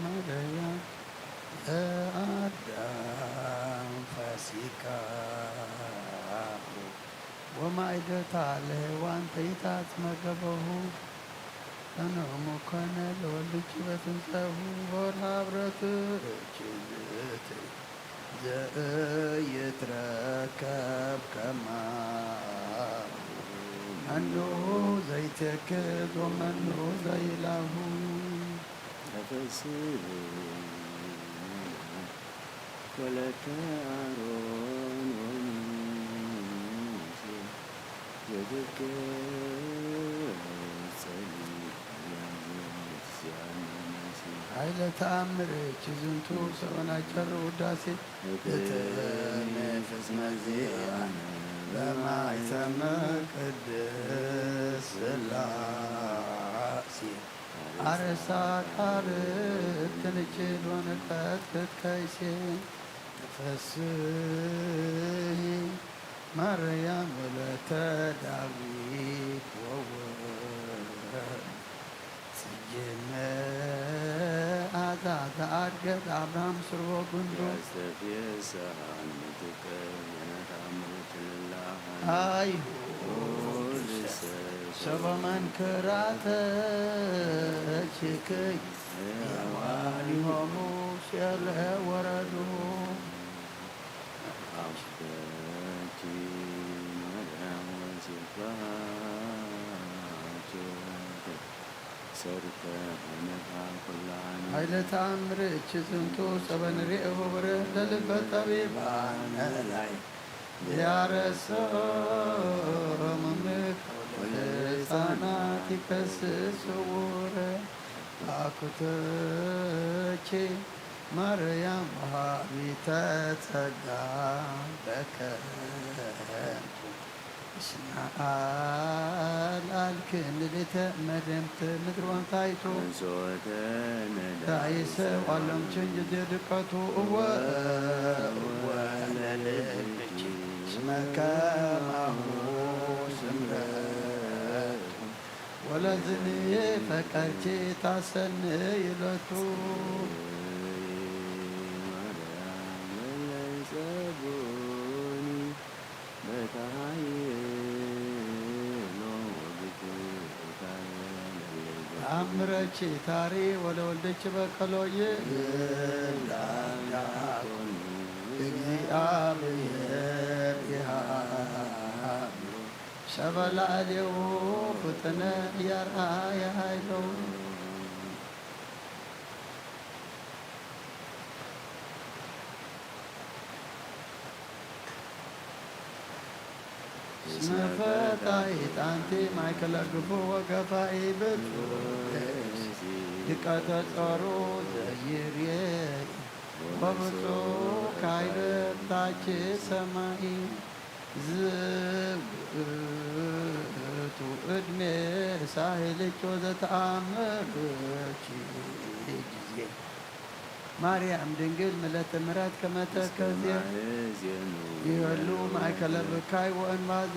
ማርያም ለአዳም ፋሲካ ወማይደታ ለሔዋን ተይታ መገበሁ። ተኖሙ ኮነ ለወልድኪ በትንሳኤሁ ወወልሃ ብረትኪ ዘእይትረከብ ከማሁ። መኑ ዘይትክዝ ወመኑ ዘይላሁ። ተፈስሒ ወለተ አሮን ወሙሴ ዘትትከል ጸሊል ኃይለ ተአምርኪ ዝንቱ ሰበናቸር ውዳሴ። እትሜ ፍጽመ ዚአነ በማይሰመ ቅድስ ሥላሴ። አርሳ ቃል ትንችል ወንቀት ክትከይሴ። ተፈስሒ ማርያም ወለተ ዳዊት ወወ ጽጌ መዓዛ ዘአድገት አብርሃም ስርወ ጉንዱ። ያስተፍስሐን ምትከ የነታምሩት ልላሃን። አይሁድ ሰበ መንክራተ ኪክይ የዋኒሆሙ ሴለ ወረዱ። አፍቀኪ ማርያም ወስብሐት ሰርተ ሆነታ ኩላን። ኃይለ ተአምር እቺ ዝንቱ ሰበን ርእሁ ብርህ ለልበ ጠቢባን ላይ ያረሰ ምምክ ወለህፃናት ይፈስስ ስውር። አኩተቼ ማርያም ወሃቢተ ጸጋ በከንቱ እስመ አልዓልክን ሌተ መደምት ምድር ወንታይቱ። እንሶተ ነዳይሰ ዋሎም ችን ጊዜ ድቀቱ እወ እወ ለልብኪ እስመ ከማሁ ስምረቱ። ወለዝኒ ፈቀርኪ ታሰንይ ሎቱ። ተአምረኪ ታሪ ወለወልደኪ በከሎ ይብላል ዲያቆን። እግዚአብሔር ይሃሉ ሰበ ላዕሌሁ ፍጥነ ያርአየ ኃይሎ። እስመ ፈታሒት አንቲ ማእከለ ግፉ ወገፋኢ ብፁዕ ብእሲ ድቀተ ጾሩ ዘይርኤ ወብፁዕ ካይበ ታች ሰማይ። ዝውእቱ ዕድሜ ሳህልኪ ወዘተአምርኪ ጊዜ። ማርያም ድንግል ምለተ ምሕረት ከመ ተከዜ ይህሉ ማእከለ ብካይ ወእንባዜ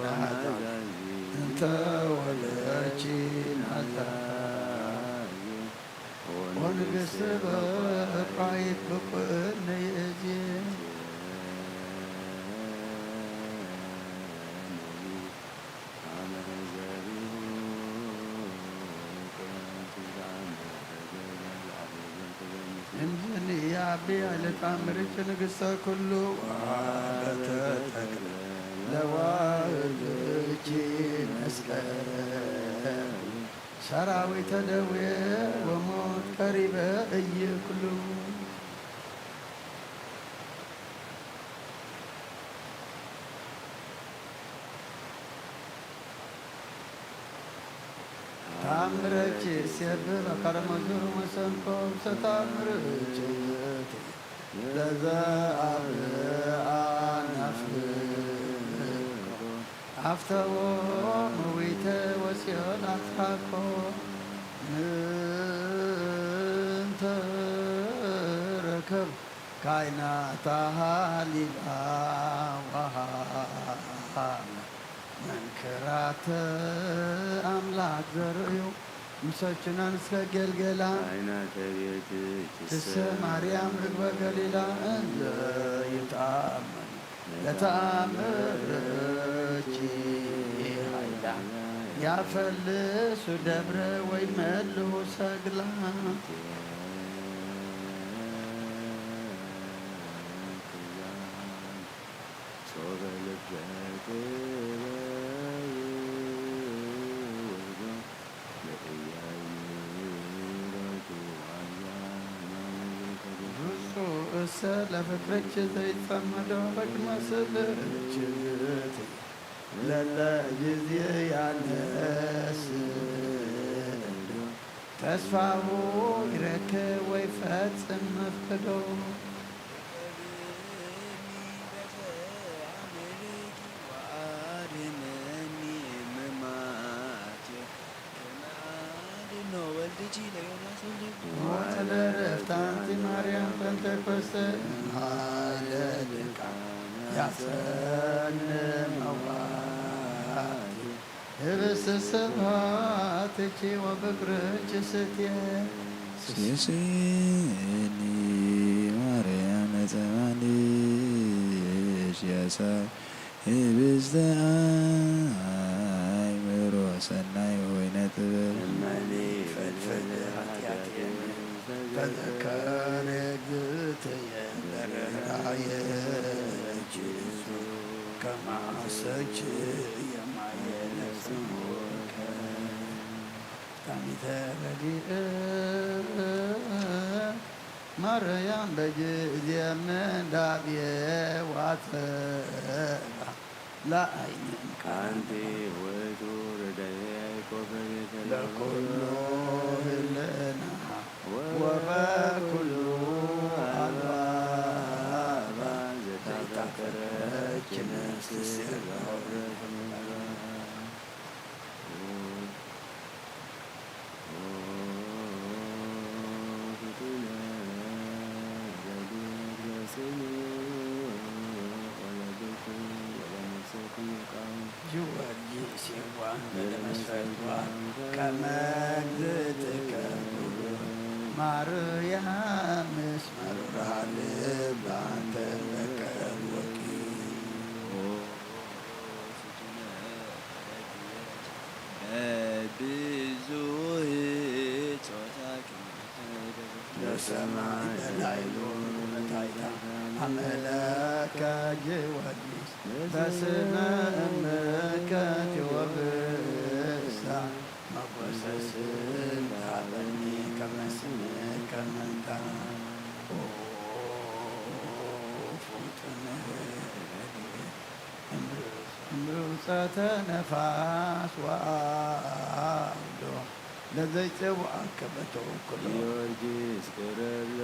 ናዛዚ እንተ ወለኪ ናዛዚ ወንግሥት በእኳይት ብቁእን ይእዜ። እምዝኒ ያቢ ኃይለ ተአምርኪ ንግሥተ ኩሉ ወበተተክለ ለዋህብኪ መስቀል ሰራዊተ ደዌ ወሞት ቀሪበ እይክሉ። ተአምረኪ ሴብህ በከረመ ዙር መሰንቆ ውስተ ተአምርኪ ለዘ አብአ ናፍቆ አፍተዎ ምዊተ ወሲኦል አትራቆ። ምንተ ረከብ ካይናታ ሃሊባ ወሃ መንክራተ አምላ ቃላት ዘርእዩ ምሰችናን እስከ ገልገላ። ትሰ ማርያም ርግበ ገሊላ እንዘ ይትኣመን ለተኣምር ርቺ ኃይላ ያፈልሱ ደብረ ወይ መልሁ ሰግላ። እሱ እሰ ለፍቅርች ዘይጸመዶ በክመ ስልች ለለ ጊዜ ያነስ ተስፋሁ ይረክብ ወይ ፈጽም መፍቅዶ። ወለረፍታንቲ ማርያም ጴንጠቆስጠ እምሃለልካ ያጸን መዋቲ ህብስት ስብሐትኪ ወፍቅርኪ ስትየ። ስስኒ ማርያም ነጸማንሽ ያሳይ ህብስተ አእምሮ ሰናይ ወይነ ጥበብ። እመኒ ፈድፈድ ኃጢአትየ ተዘከር እግዝእትየ በርህራየ እጅሱ ከማሰች የማየ ነፍስሞከ ታሚተ ረድእ ማርያም በጊዜ ምንዳቤ ዋጸባ ለአይንን አንቲ ውእቱ ርዳየ ያዕቆብ በቤተ ለኩሉ ህልናሃ ወበኩሉ አልባባ ዘይታፈረች ነፍስ ስጋው ጊዮርጊስ የዋህ ለመስዋዕትዋ ከመ እግዝእትከ ኩሉ ማርያም እስመ ርብርሃ ልብ አንተ ለከ ወኪ በብዙህ ጾታ ለሰማይ ለላይሎ ለታይታ አመለከ ጊዮርጊስ በስመ እምከ ቴዎብሳ መጎሰስን ታበኒ ከመ ስምከ መንታ ኦ ፉጥነ ረድኤት እምርጸተ ነፋስ ወአውሎ ለዘይጼውአከ በተወክሎ ጊዮርጊስ ቅረብ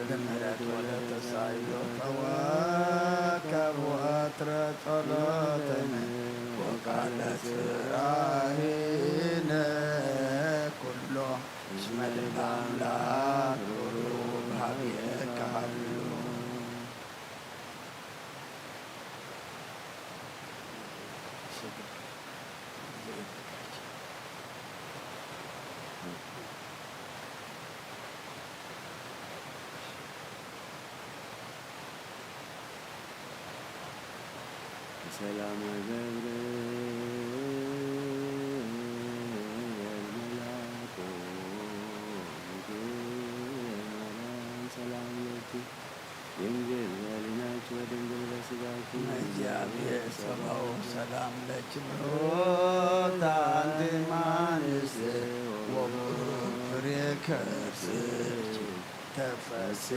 ለምህረት ወለተሳይሎ ተወከብ ወትረ ጸሎተነ ወቃለ ጽራሂነ ኩሎ እስመ ልበ አምላክ ሩብ ሀቤከ ሀሎ። ሰላም ገብርኤል መልአኩ ማርያም ሰላም ለኪ ድንግል በሊናኪ ወድንግል በስጋኪ እግዚአብሔር ጸባኦት ሰላም ለኪ ብሩክ አንቲ እማንስ ወቡሩክ ፍሬ ከርስኪ ተፈሴ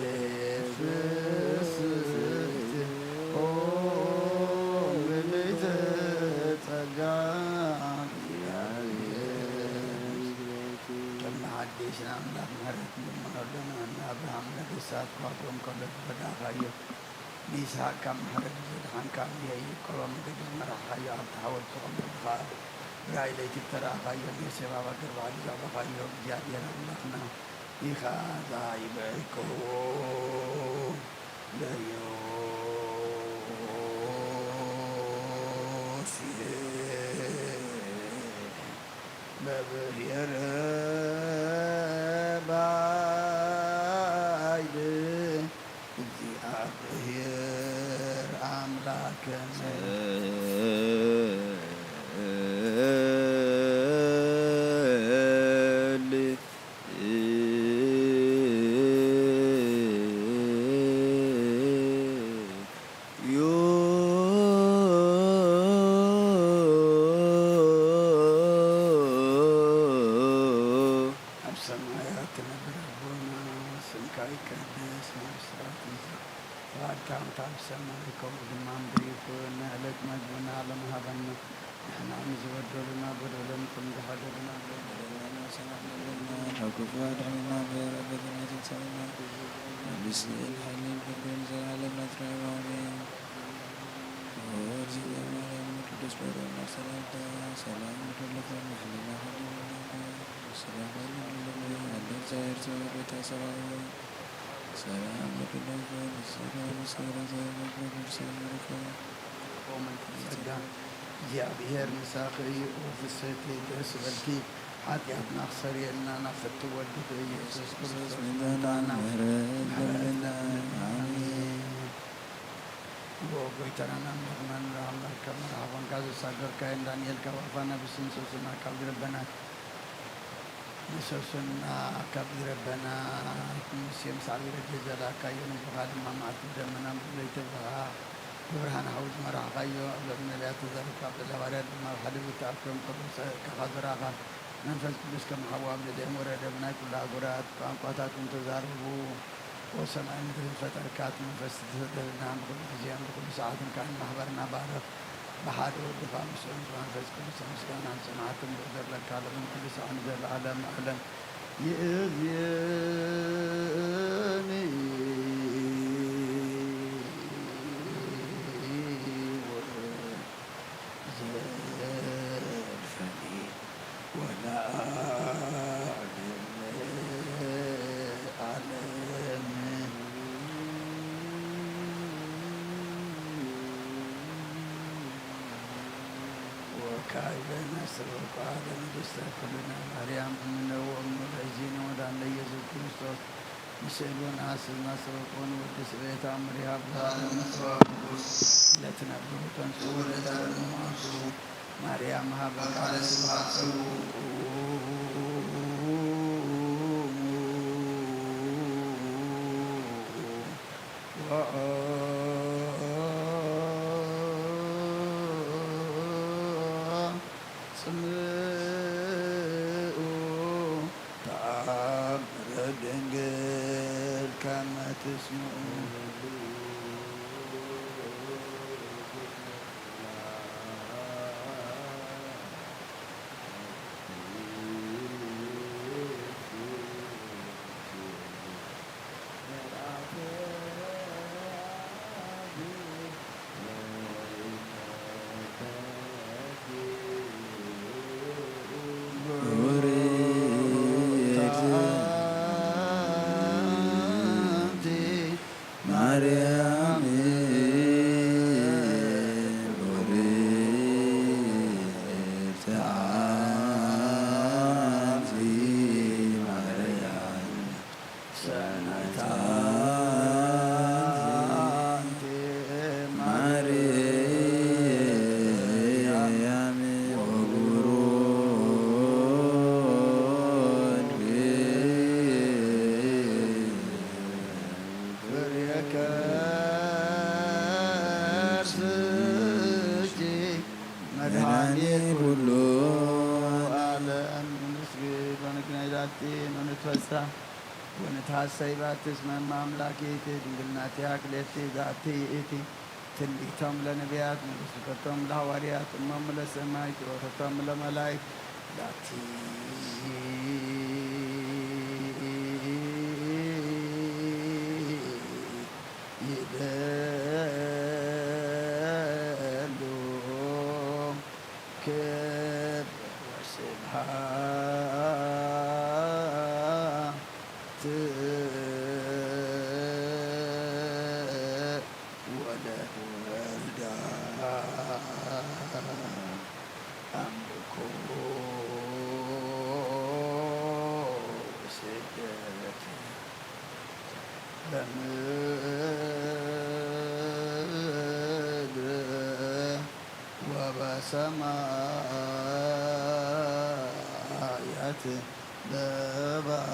ፍስቲ ኦ ምልዕተ ጸጋ እግዚአብሔር ምስሌኪ። ከም ንሓድሽ ንኣምላኽ ምሕረት ንልምኖ ኣለና። ንኣብርሃም ነገስታት ክሃቦም ከሎ ዝፈዳእካዮ፣ ንይስሓቅ ካብ ምሕረት ዘድሓንካ፣ ንያዕቆብ ኣብ መገዲ ዝመራሕካዮ፣ ኣብቲ ሓወልቲ ተቐሚጥካ ብራእይ ለይቲ እተራእኻዮ፣ ንዮሴፍ ኣብ ሃገር ባዕዲ ዘዕበኻዮ፣ እግዚኣብሔር ኣምላኽና ኢኻ ዛይበኮ ለዮሴፍ። በብሔር ባይድ እግዚኣብሔር ኣምላክነ። ኣብ ሰማያት ትነብር ኣቦና፣ ስምካ ይቀደስ፣ መንግስትካ ትምጻእ፣ ፍቓድካ ከምታ ኣብ ሰማይ ከምኡ ድማ ምድሪ ይኹን። ንዕለት መግብና ሎም ሃበና፣ ንሕና ንዝበደሉና በደሎም ከም ዝሓደጉና በደልና ንስሓት በደልና፣ ካብ ክፉ ኣድሕነና እምበር፣ ኣብ ፈተና ኣይተብጽሓና። መንግስትን ሓይልን ክብርን ንዘለኣለም ናትና እዮም። ኣሜን። ኦርዚተ ማርያም ቅዱስ ገብርኤል ሰላምታ ሰላም ንብለኩም፣ ንሕልና ኩሉ ሰላም ንብለኩም። ኣንተ እግዚኣብሔር ጸባኦት ጌታ ሰራዊት ሰላም ንብለኩም። ንስኻ ንስራ ዘረገ ቅዱስ ይርኮ። ጸጋ እግዚኣብሔር ምሳኺ እዩ። ኦ ፍስሕቲ ደስ በልኪ፣ ሓጢኣትና ክሰርየልና ናብ ፍትው ወድኺ ኢየሱስ ክርስቶስ ምእንታና ምሕረት ለምንልና። ኣሜን። ጎይታናን ኣምላኽናን ንረሃብና ካብ መርሓ ኾንካ ዘሳገርካዮን ዳንኤል ካብ ኣፋ ነብስን ሰብስና ካብ ዝረበናት ንሰብስና ካብ ዝረበናት ሙሴ ምስ ዓቢ ረድኤት ዘላእካዮ፣ ንህዝብኻ ድማ መዓልቲ ብደመና ብለይቲ ብኻ ብብርሃን ሓዊ ዝመራሕካዮ፣ ኣብ ልዕሊ ነቢያት ተዛሪብካ ኣብ ልዕሊ ሃዋርያት ድማ ኣብ ሓደ ቤት ተኣኪቦም ከብሩ ጸ-፣ ከኻ ዘራእኻ መንፈስ ቅዱስ ከም ሓዊ ኣብ ልዕሊኦም ወረደ። ብናይ ኩሉ ኣህጉራት ቋንቋታት እንተዛረቡ ኦ ሰማይ ምድርን ፈጠርካ፣ እቲ መንፈስ ዝተሰደደልና ብኹሉ ግዜን ብኹሉ ሰዓትን ከኣ ንማሕበርና ባርኽ። ብሓደ ወድኻ ምስኡ ምስ መንፈስ ቅዱስ ምስጋናን ጽንዓትን ብዘለካ ለምን ኩሉ ሰዓት ንዘለዓለም ዓለም ይእዜኒ። ዘልፈኒ ወለዓለም ዓለም። ወካዕበ ነስተበቁዓ ለንግስተ ኩልነ ማርያም እምነ ወእሙ ለእግዚእነ ወዳነ ኢየሱስ ክርስቶስ ንስእል ወነሐስስ ናስተበቁ ንወድስ ቤታ ምሪሃ ብዛለ መስተዋዕል ቅዱስ ለትነብሩ ተንሥኡ ወለተርምሙ አንሱ ማርያም ሀበ ቃለ ስብሐት ጸውዑ። ወአጽምዑ ተአምረ ድንግል ከመ ትስምዑ። ማርያም ቡርክት ኣንቲ ማርያም ሰናይት ኣንቲ ማርያም ወቡሩክ ፍሬ ከርስኪ መድኃኒት ኩሉ ዓለም። ንስግድ ወንግነይ ላቲ ወንትፈሳ ወንትሐሰይ ባቲ እስመ እመ አምላክ ይእቲ ድንግል ናቲሃ ክሌቲ ዛቲ ይእቲ ትንቢቶም ለነቢያት ንግስቶቶም ለሐዋርያት እሞም ለሰማይት ወረቶቶም ለመላይክት ላቲ ይደሉ ክብር ወስብሐት ወለወልዳ አምልኮ ምድር ወበሰማያት በባህር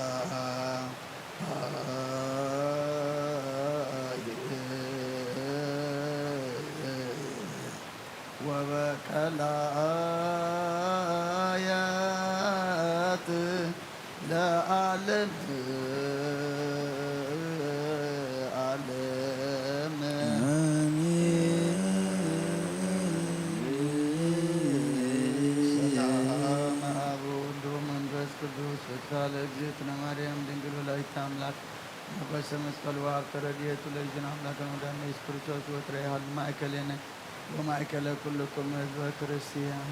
ወበቀላያት ለዓለም ዓለም። አሜን። ሰላም አብ ወወልድ ወመንፈስ ቅዱስ። ፍትሐ ለእግዝእትነ ማርያም ድንግል ወላዲተ አምላክ። ሞገሰ መስቀሉ ሀብተ ረድኤቱ ለእግዚእነ አምላክነ ወመድኃኒነ ኢየሱስ ክርስቶስ ወትረ ይሃሉ ማእከሌነ ወማእከለ ኩልክሙ ህዝበ ክርስቲያን።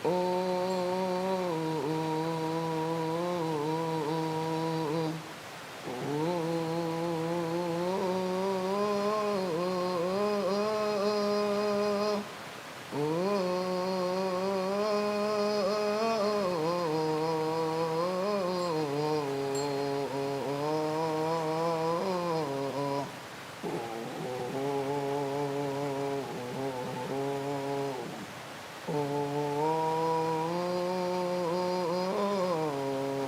ኦ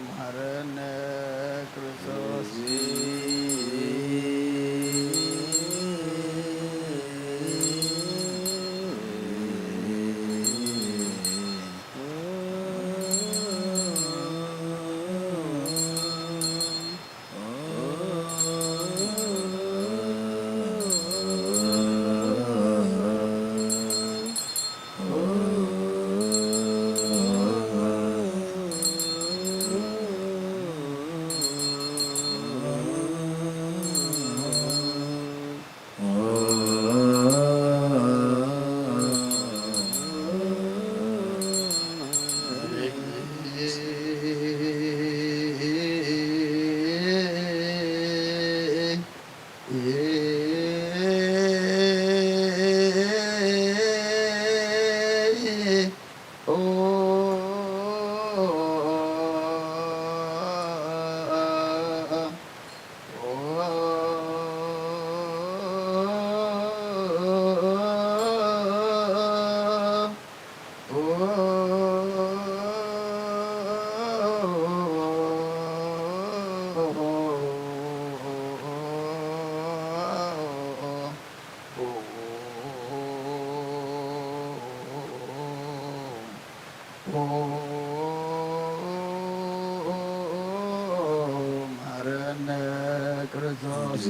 መሐረነ ክርስቶስ። ኦ መሐረነ ክርስቶስ።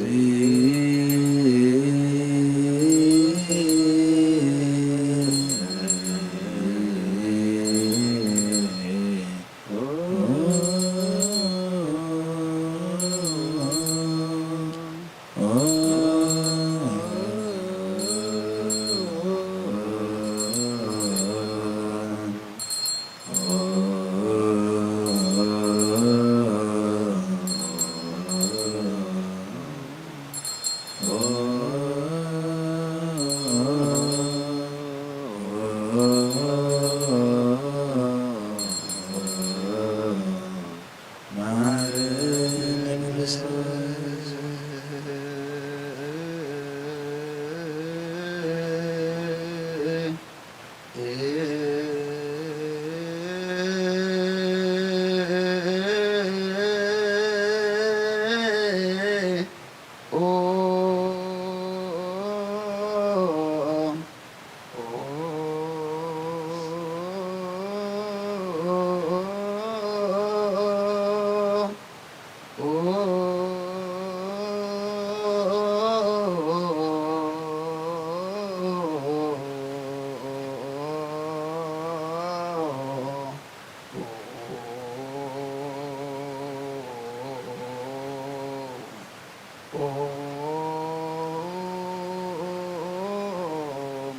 ኦ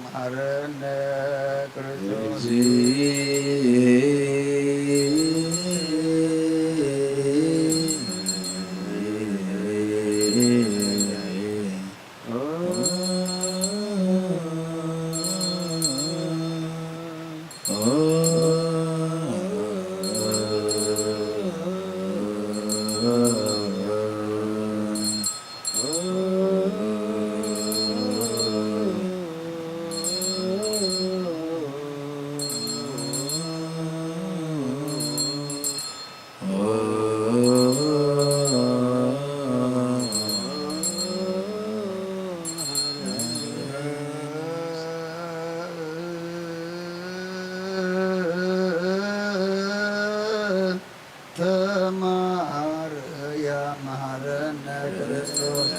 መሐረነ ክርስቶስ። ተማርያ መሃረነ ክርስቶስ።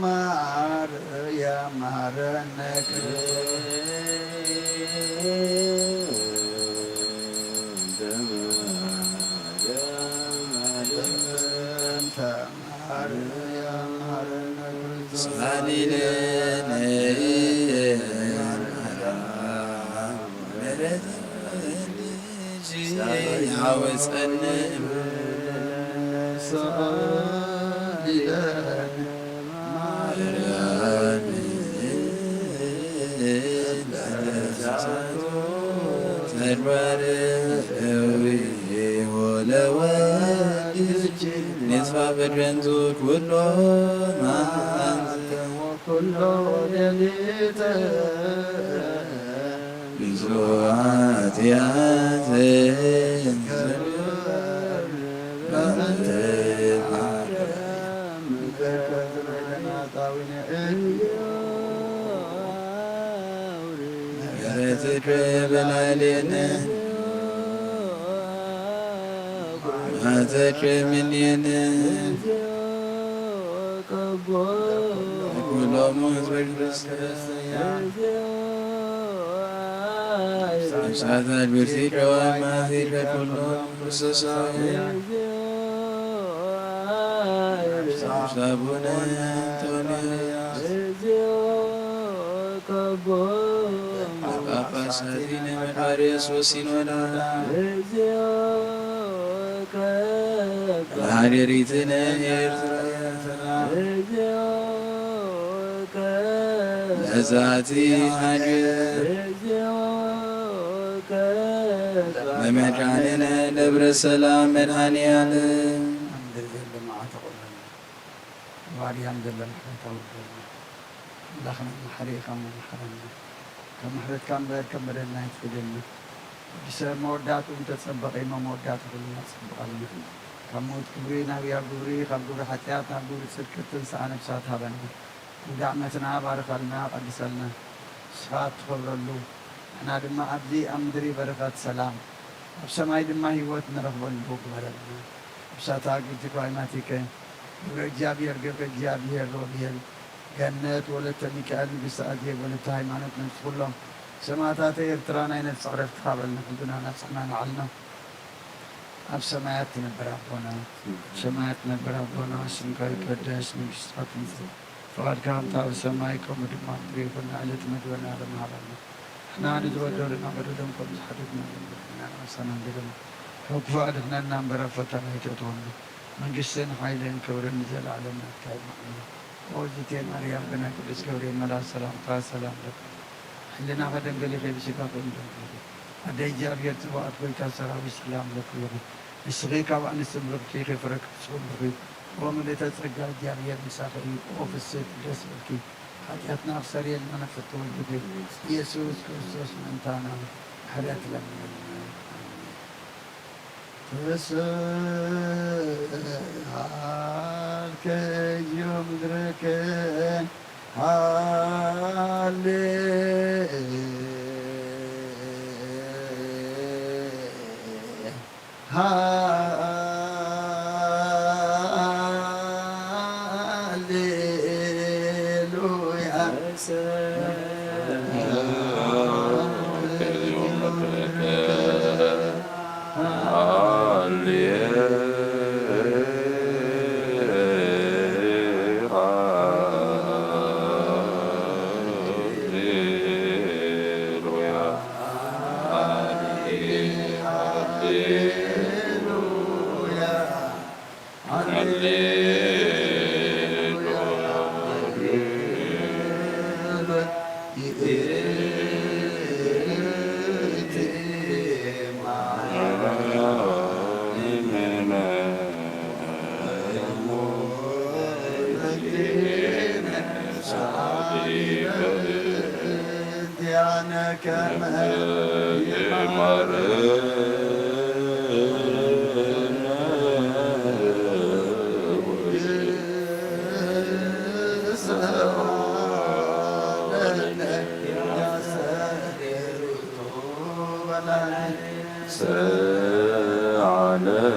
ተማርያ መሃረነ ክርስቶስ። ተማርያ መሃረነ ክርስቶስ። ሳሊለነ ያወፀን ተግባር እዊ ወለወልጅ ኔስፋ በድረንዙ ኩሎ ማንተ ኩሎ ሌሊተ ብዙ ኃጢአት በአንተ ማርያም ምሕረትከ በላዕሌነ ምሕረትከ ምኔነ ኩሎሙ ህዝበ ክርስቲያን። ነፍሳት አግብርቲከ ወአማቲከ ኩሎም ክርስቶሳውያን። ነፍስ አቡነ አንጦንዮስ ጳጳሳቲነ መቃርዮስ ወሲኖዳ ለሀገሪትነ ኤርትራ ለዛቲ ሀገር በመድኃኒነ ደብረ ሰላም መድኃኔ ዓለም። ኣምላኽና መሓሪ ኢኻ እሞ መሓረና። ካብ ምሕረትካ እምበር ከም በደልና ኣይትፍደና። ወዲ ሰብ መወዳእትኡ እንተጸበቐ እሞ መወዳእታ ኩልና ጸብቐልና። ካብ ሞት ክብሪ ናብ ህያው ግብሪ፣ ካብ ግብሪ ሓጢኣት ናብ ግብሪ ጽድቂ እትንስኣ ነፍሳት ሃበና። ውዳእ ዓመትና ባርኸልና፣ ቀድሰልና። ንስኻ እትኸብረሉ፣ ንሕና ድማ ኣብዚ ኣብ ምድሪ በረኸት ሰላም፣ ኣብ ሰማይ ድማ ህይወት ንረኽበሉ ግበረልና። ኣብሳታ ግዝእቲ ኳይማቲከ ግብረ እግዚኣብሔር፣ ግብረ እግዚኣብሔር ሮቤል፣ ገነት ወለተ ሚካኤል፣ ንግስቲ ኣዜብ ወለተ ሃይማኖት፣ ነፍሲ ኩሎም ሰማዕታተ ኤርትራ ናይ ነፍሲ ዕረፍቲ ሃበልና። ሕልናና ንዓልና። ኣብ ሰማያት ትነብር ኣቦና፣ ኣብ ሰማያት ትነብር ኣቦና፣ ስምካ ይቀደስ፣ መንግስትካ ትምጻእ፣ ፍቓድካ ከምቲ ኣብ ሰማይ ከምኡ ድማ ኣብ ምድሪ ይኹን። ንዕለተ መግበና ሎሚ ሃበና፣ ንሕና ንዝበደሉና በደሎም ከም ዝሓተትና ንበድለና፣ ኣሳና ንገደና፣ ካብ ክፉእ ኣድሕነና እምበር ኣብ ፈተና ኣይተእትወና። መንግስትን ሓይልን ክብርን ንዘለዓለም ናትካ እዩ። ኣሜን። ኦ እግዝእትየ ማርያም፣ ብናይ ቅዱስ ገብርኤል መልኣክ ሰላምታ ሰላም ለኪ፣ ሕልናኺ ደንገሊኺ ብስጋኺ እውን ደንገሊኺ። ኣደ እግዚኣብሔር ጽባኦት፣ ጎይታ ሰራዊት፣ ሰላም ለኪ ይኹን። ንስኺ ካብ ኣንስቲ ብርኽቲ ኢኺ፣ ፍረ ከርስኺ ብሩኽ እዩ። ኦ ምልእተ ጸጋ፣ እግዚኣብሔር ምሳኺ እዩ። ኦ ፍስሕቲ ደስ በልኪ፣ ሓጢኣትና ክሰርየልና መፈቲ ወልድኺ ኢየሱስ ክርስቶስ ምእንታና ምሕረት ለምንልና። ተስሃልከ እግዚኦ ምድረከ ሃሌ ሃሌሉያ። ሃሌሉያ። ከመ ይማረነ ወይስዓረነ።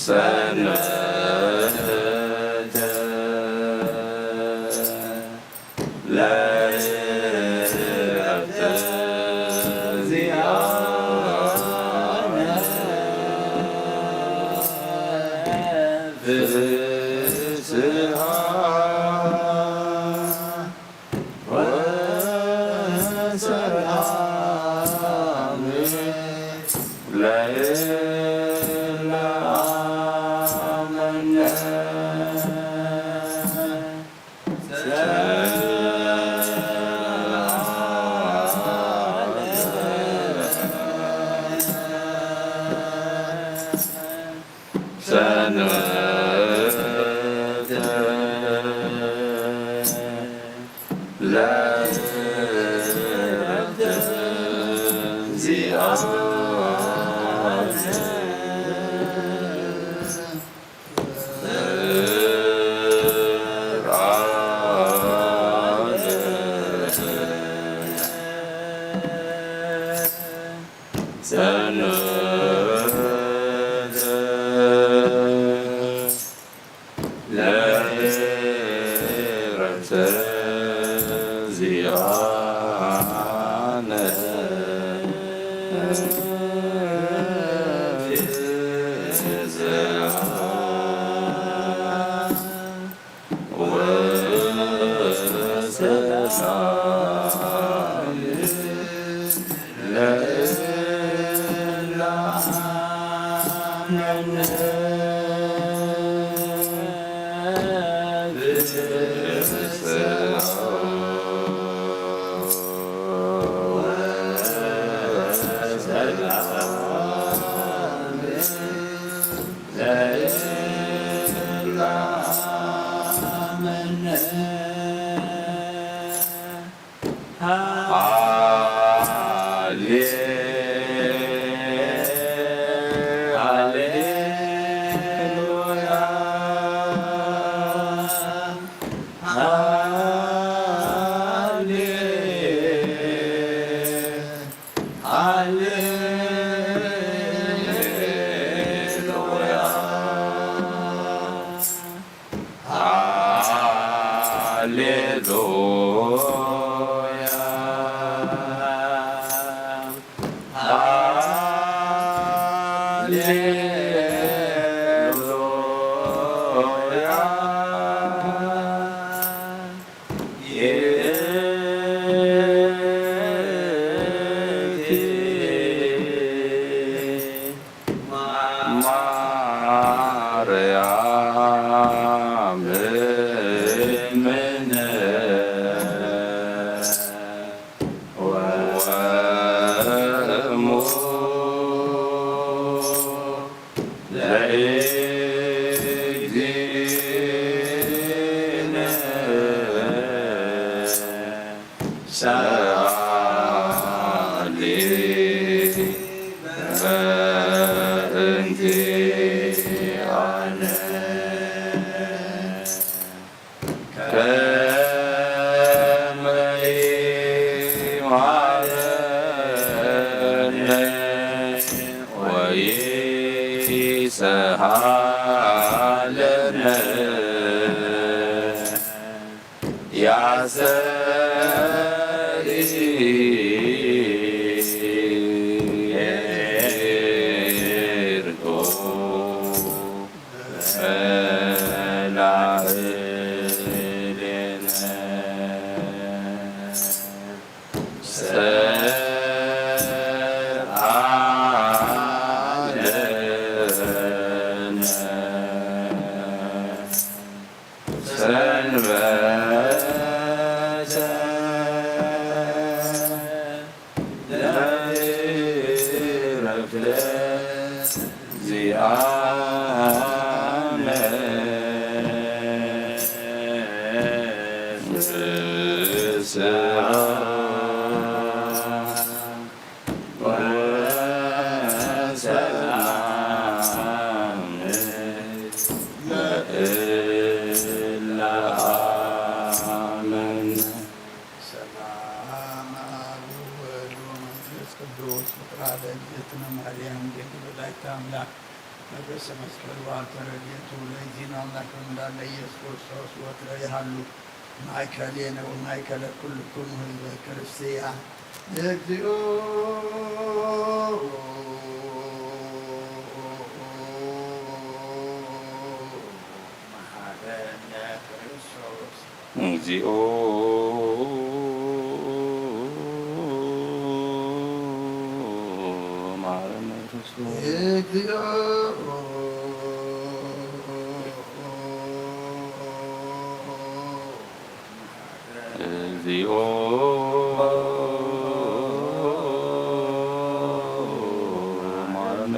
ሰንበተ ለዕረፍተ ዚኣነ ፍስሃ ወሰላም ለእለ አመነ። ሰንበተ ለእረፍተ ዚኣነ ማርያም እምነ ወእሙ ለእግዚእነ ሰአሊ በእንቲአነ። ከመ አለነ ያሰሪ ኤርጎ መላእሌነ ሰንበተ ለእረፍተ ዚአነ ፍስሐ ወሰላም ለእለ አመነ። ሰላም አብ ወወልድ ወመንፈስ ቅዱስ ፍጥራ ለእግዝእትነ ማርያም ድንግል ወላዲተ አምላክ በርእሰ መስቀሉ አልተረድኤቱ ለእግዚእነ አምላክ እንዳለ ኢየሱስ ክርስቶስ ወትረ ይሃሉ። ማእከሌነ ወማእከለ ኩልክሙ ህዝበ ክርስቲያን እግዚኦ መሐረነ ክርስቶስ። እግዚኦ መሐረነ ክርስቶስ። እግዚኦ እግዚኦ መሐረነ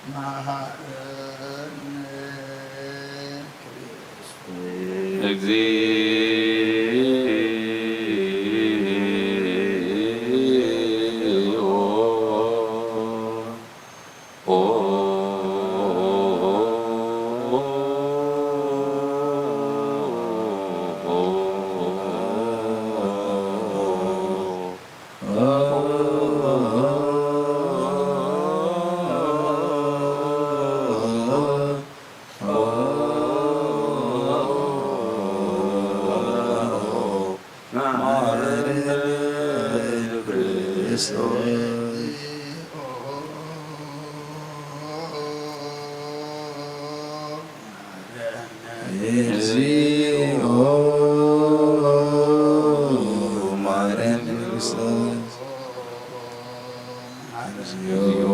መሐረነ ክርስቶስ። እግዚኦ እግዚኦ መሐረነ ክርስቶስ። እግዚኦ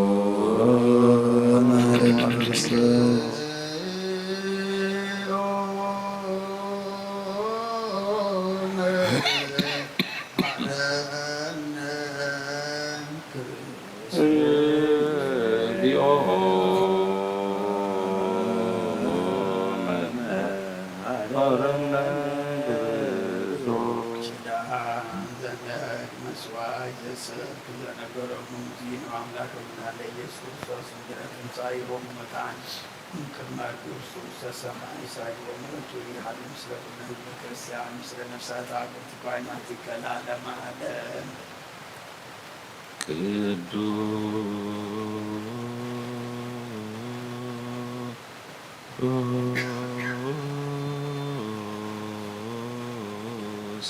መሐረነ ክርስቶስ። እግዚኦ መሐረነ ክርስቶስ። ኪዳን ዘነግ መስዋዕት ዘሰብክ ዘነገሮሙ እግዚእነ አምላክነ ለኢየሱስ ክርስቶስ እንድረ ትንሣኤሆሙ ሙታን እምቅድመ እግሩ ውስተ ሰማይ ሳይቦ ምሕረቱ ይሃሉ ምስለ ኩሉ ህዝበ ክርስቲያን ምስለ ነፍሳት አበው ትባይ ማቲከ ለዓለመ ዓለም። ቅዱስ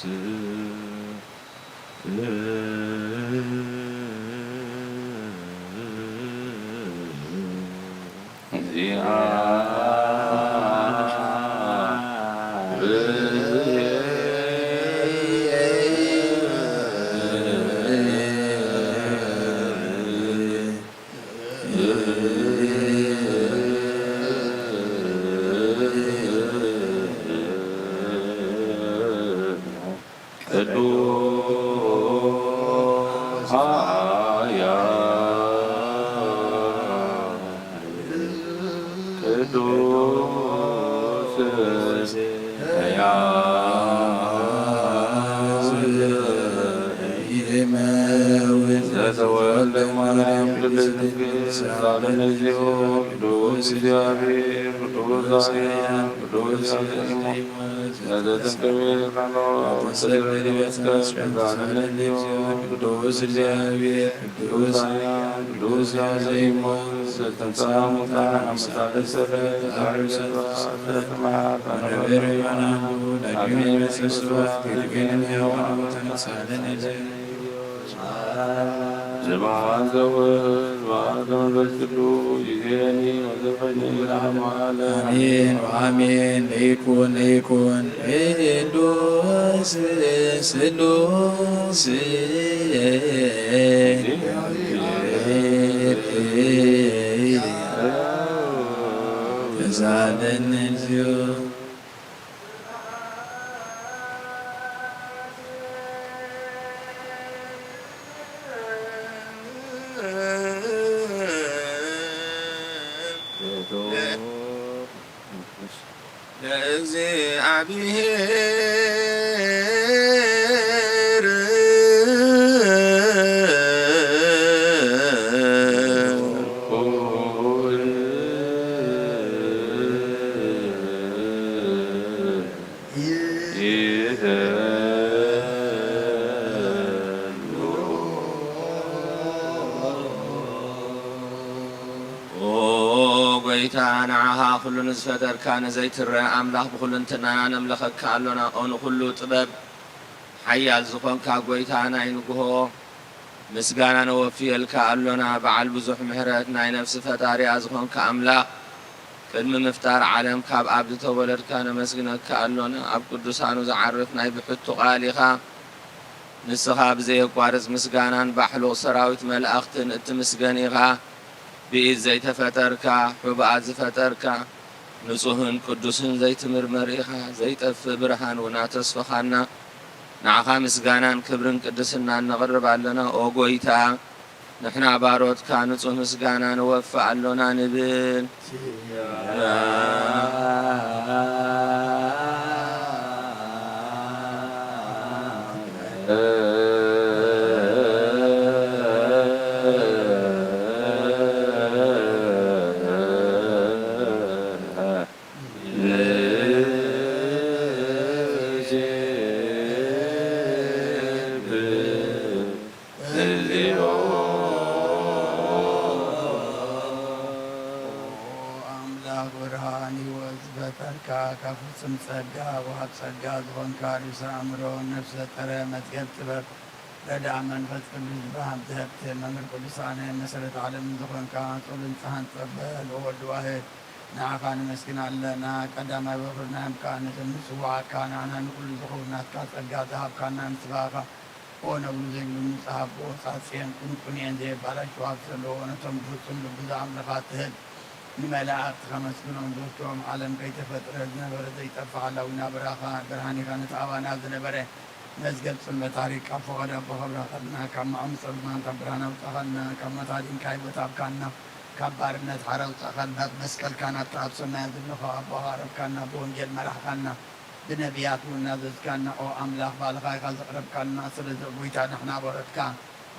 ቅዱስ ኃያል ቅዱስ ኃያል ዘተወልደ ማርያም ቅድስት ድንግል ሰላም ለኪ፣ ቅዱስ እግዚአብሔር፣ ቅዱስ ኃያል፣ ቅዱስ ኃያል፣ ዘተንከቤ ካኖ ወሰለመ ዲበስከ ቅዱስ እግዚአብሔር፣ ቅዱስ ኃያል፣ ቅዱስ ኃያል ዘይሞት፣ ዘተንሥአ እሙታን አምሳለ ሰበት አርሰ ተማት አነበረ ማናሁ ዳግመ ይመጽእ ስብሐት ይትገኝ ሕያዋን ተንሳለን ዘማን ዘወዝ ማዕተ መንፈስ ቅዱስ ይዜኒ ወዘፈኒ ለዓለመ ዓለም። አሜን ወአሜን። ለይኩን ለይኩን ቅዱስ ስሉስ ተሳለነ እግዚኦ። ለእግዚአብሔር ኦ ጎይታ፣ ንዓኻ ኩሉ ንዝፈጠርካ ንዘይትረአ ኣምላኽ ብኹልንትናና ነምለኸካ ኣሎና። ኦ ንኹሉ ጥበብ ሓያል ዝኾንካ ጎይታ ናይ ንግሆ፣ ምስጋና ነወፍየልካ ኣሎና። በዓል ብዙሕ ምሕረት፣ ናይ ነፍሲ ፈጣሪኣ ዝኾንካ ኣምላኽ፣ ቅድሚ ምፍጣር ዓለም ካብ ኣብ ዝተወለድካ ነመስግነካ ኣሎና። ኣብ ቅዱሳኑ ዝዓርፍ ናይ ብሕቱ ቃል ኢኻ። ንስኻ ብዘየቋርጽ ምስጋናን ባሕሉቕ ሰራዊት መላእኽትን እትምስገን ኢኻ። ብኢድ ዘይተፈጠርካ፣ ሕቡኣት ዝፈጠርካ፣ ንጹህን ቅዱስን ዘይትምርመር ኢኻ። ዘይጠፍእ ብርሃን ውና ተስፍኻና። ንዓኻ ምስጋናን ክብርን ቅድስናን ነቕርብ ኣለና። ኦ ጎይታ፣ ንሕና ባሮትካ ንጹህ ምስጋና ንወፍእ ኣሎና ንብል። ኣምላኽ ብርሃን ህይወት ዝፈጠርካ፣ ካብ ፍጹም ጸጋ ወሃብ ጸጋ ዝኾንካ፣ ርእሰ ኣእምሮ ነፍሰ ጥረ መዝገብ ጥበብ፣ ረድኣ መንፈስ ቅዱስ ብርሃን ትህብ፣ መምህር ቅዱሳን መሰረት ዓለም ዝኾንካ፣ ጽሉል ጸሃን ጸበል ወወልድ ዋህድ፣ ንዓኻ ነመስግን ኣለና። ቀዳማይ በኩር ናይ ኣምካን ንስውዓካ፣ ንዓና ንኹሉ ዝኸውን ናትካ ጸጋ ዝሃብካና ንስኻ ኢኻ። ኦ ነብሩ ዘይብሉ ንጽሃ ኣቦ፣ ጻጽየን ቁንቁንየን ዘየባላሽው ሃብቲ ዘለዎ፣ ነቶም ብፍጹም ልቡ ዝኣምኑኻ ትህብ። ንመላእኽቲ ከመስግኖም ዘውትሮም፣ ዓለም ከይተፈጥረ ዝነበረ ዘይጠፍእ ሓላዊ ናብራኻ፣ ብርሃን ኢኻ ነቲ ኣባና ዝነበረ መዝገብ ጽልመት ኣሪቕካ፣ ፈቐዶ ኣቦኻ ኣብራኻልና፣ ካብ መዓሙቕ ጸልማት ናብ ብርሃን ኣውጻኻና፣ ካብ ሞት ኣድሂንካ ህይወት ሃብካና፣ ካብ ባርነት ሓራ ኣውጻኻና፣ ብመስቀልካ ናብቲ ኣብ ሰማያት ዘለኻ ኣቦኻ ኣቕረብካና፣ ብወንጌል መራሕኻና፣ ብነቢያት እውን ናዘዝካና። ኦ ኣምላኽ፣ ባልኻ ኢኻ ዘቕረብካና። ስለዚ ኦ ጐይታ፣ ንሕና ባሮትካ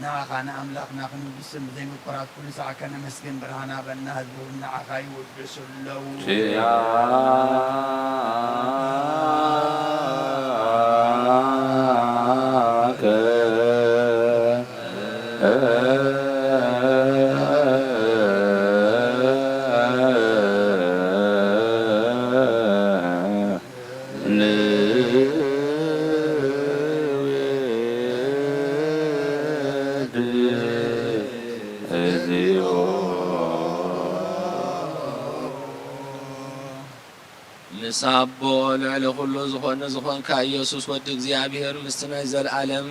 ንዓኻ ንኣምላኽና ክንውድስን ብዘይምቁራጽ ኩሉ ሳዕ ከነመስግን ብርሃን ሃበና። ህዝቢ እውን ንዓኻ ይውድሱ ኣለዉ። ኪያከ ንውድ እግዚኦ። ምስ ኣቦ ልዕሊ ኩሉ ዝኾነ ዝኾንካ ኢየሱስ ወዲ እግዚኣብሔር ምስቲ ናይ ዘለዓለም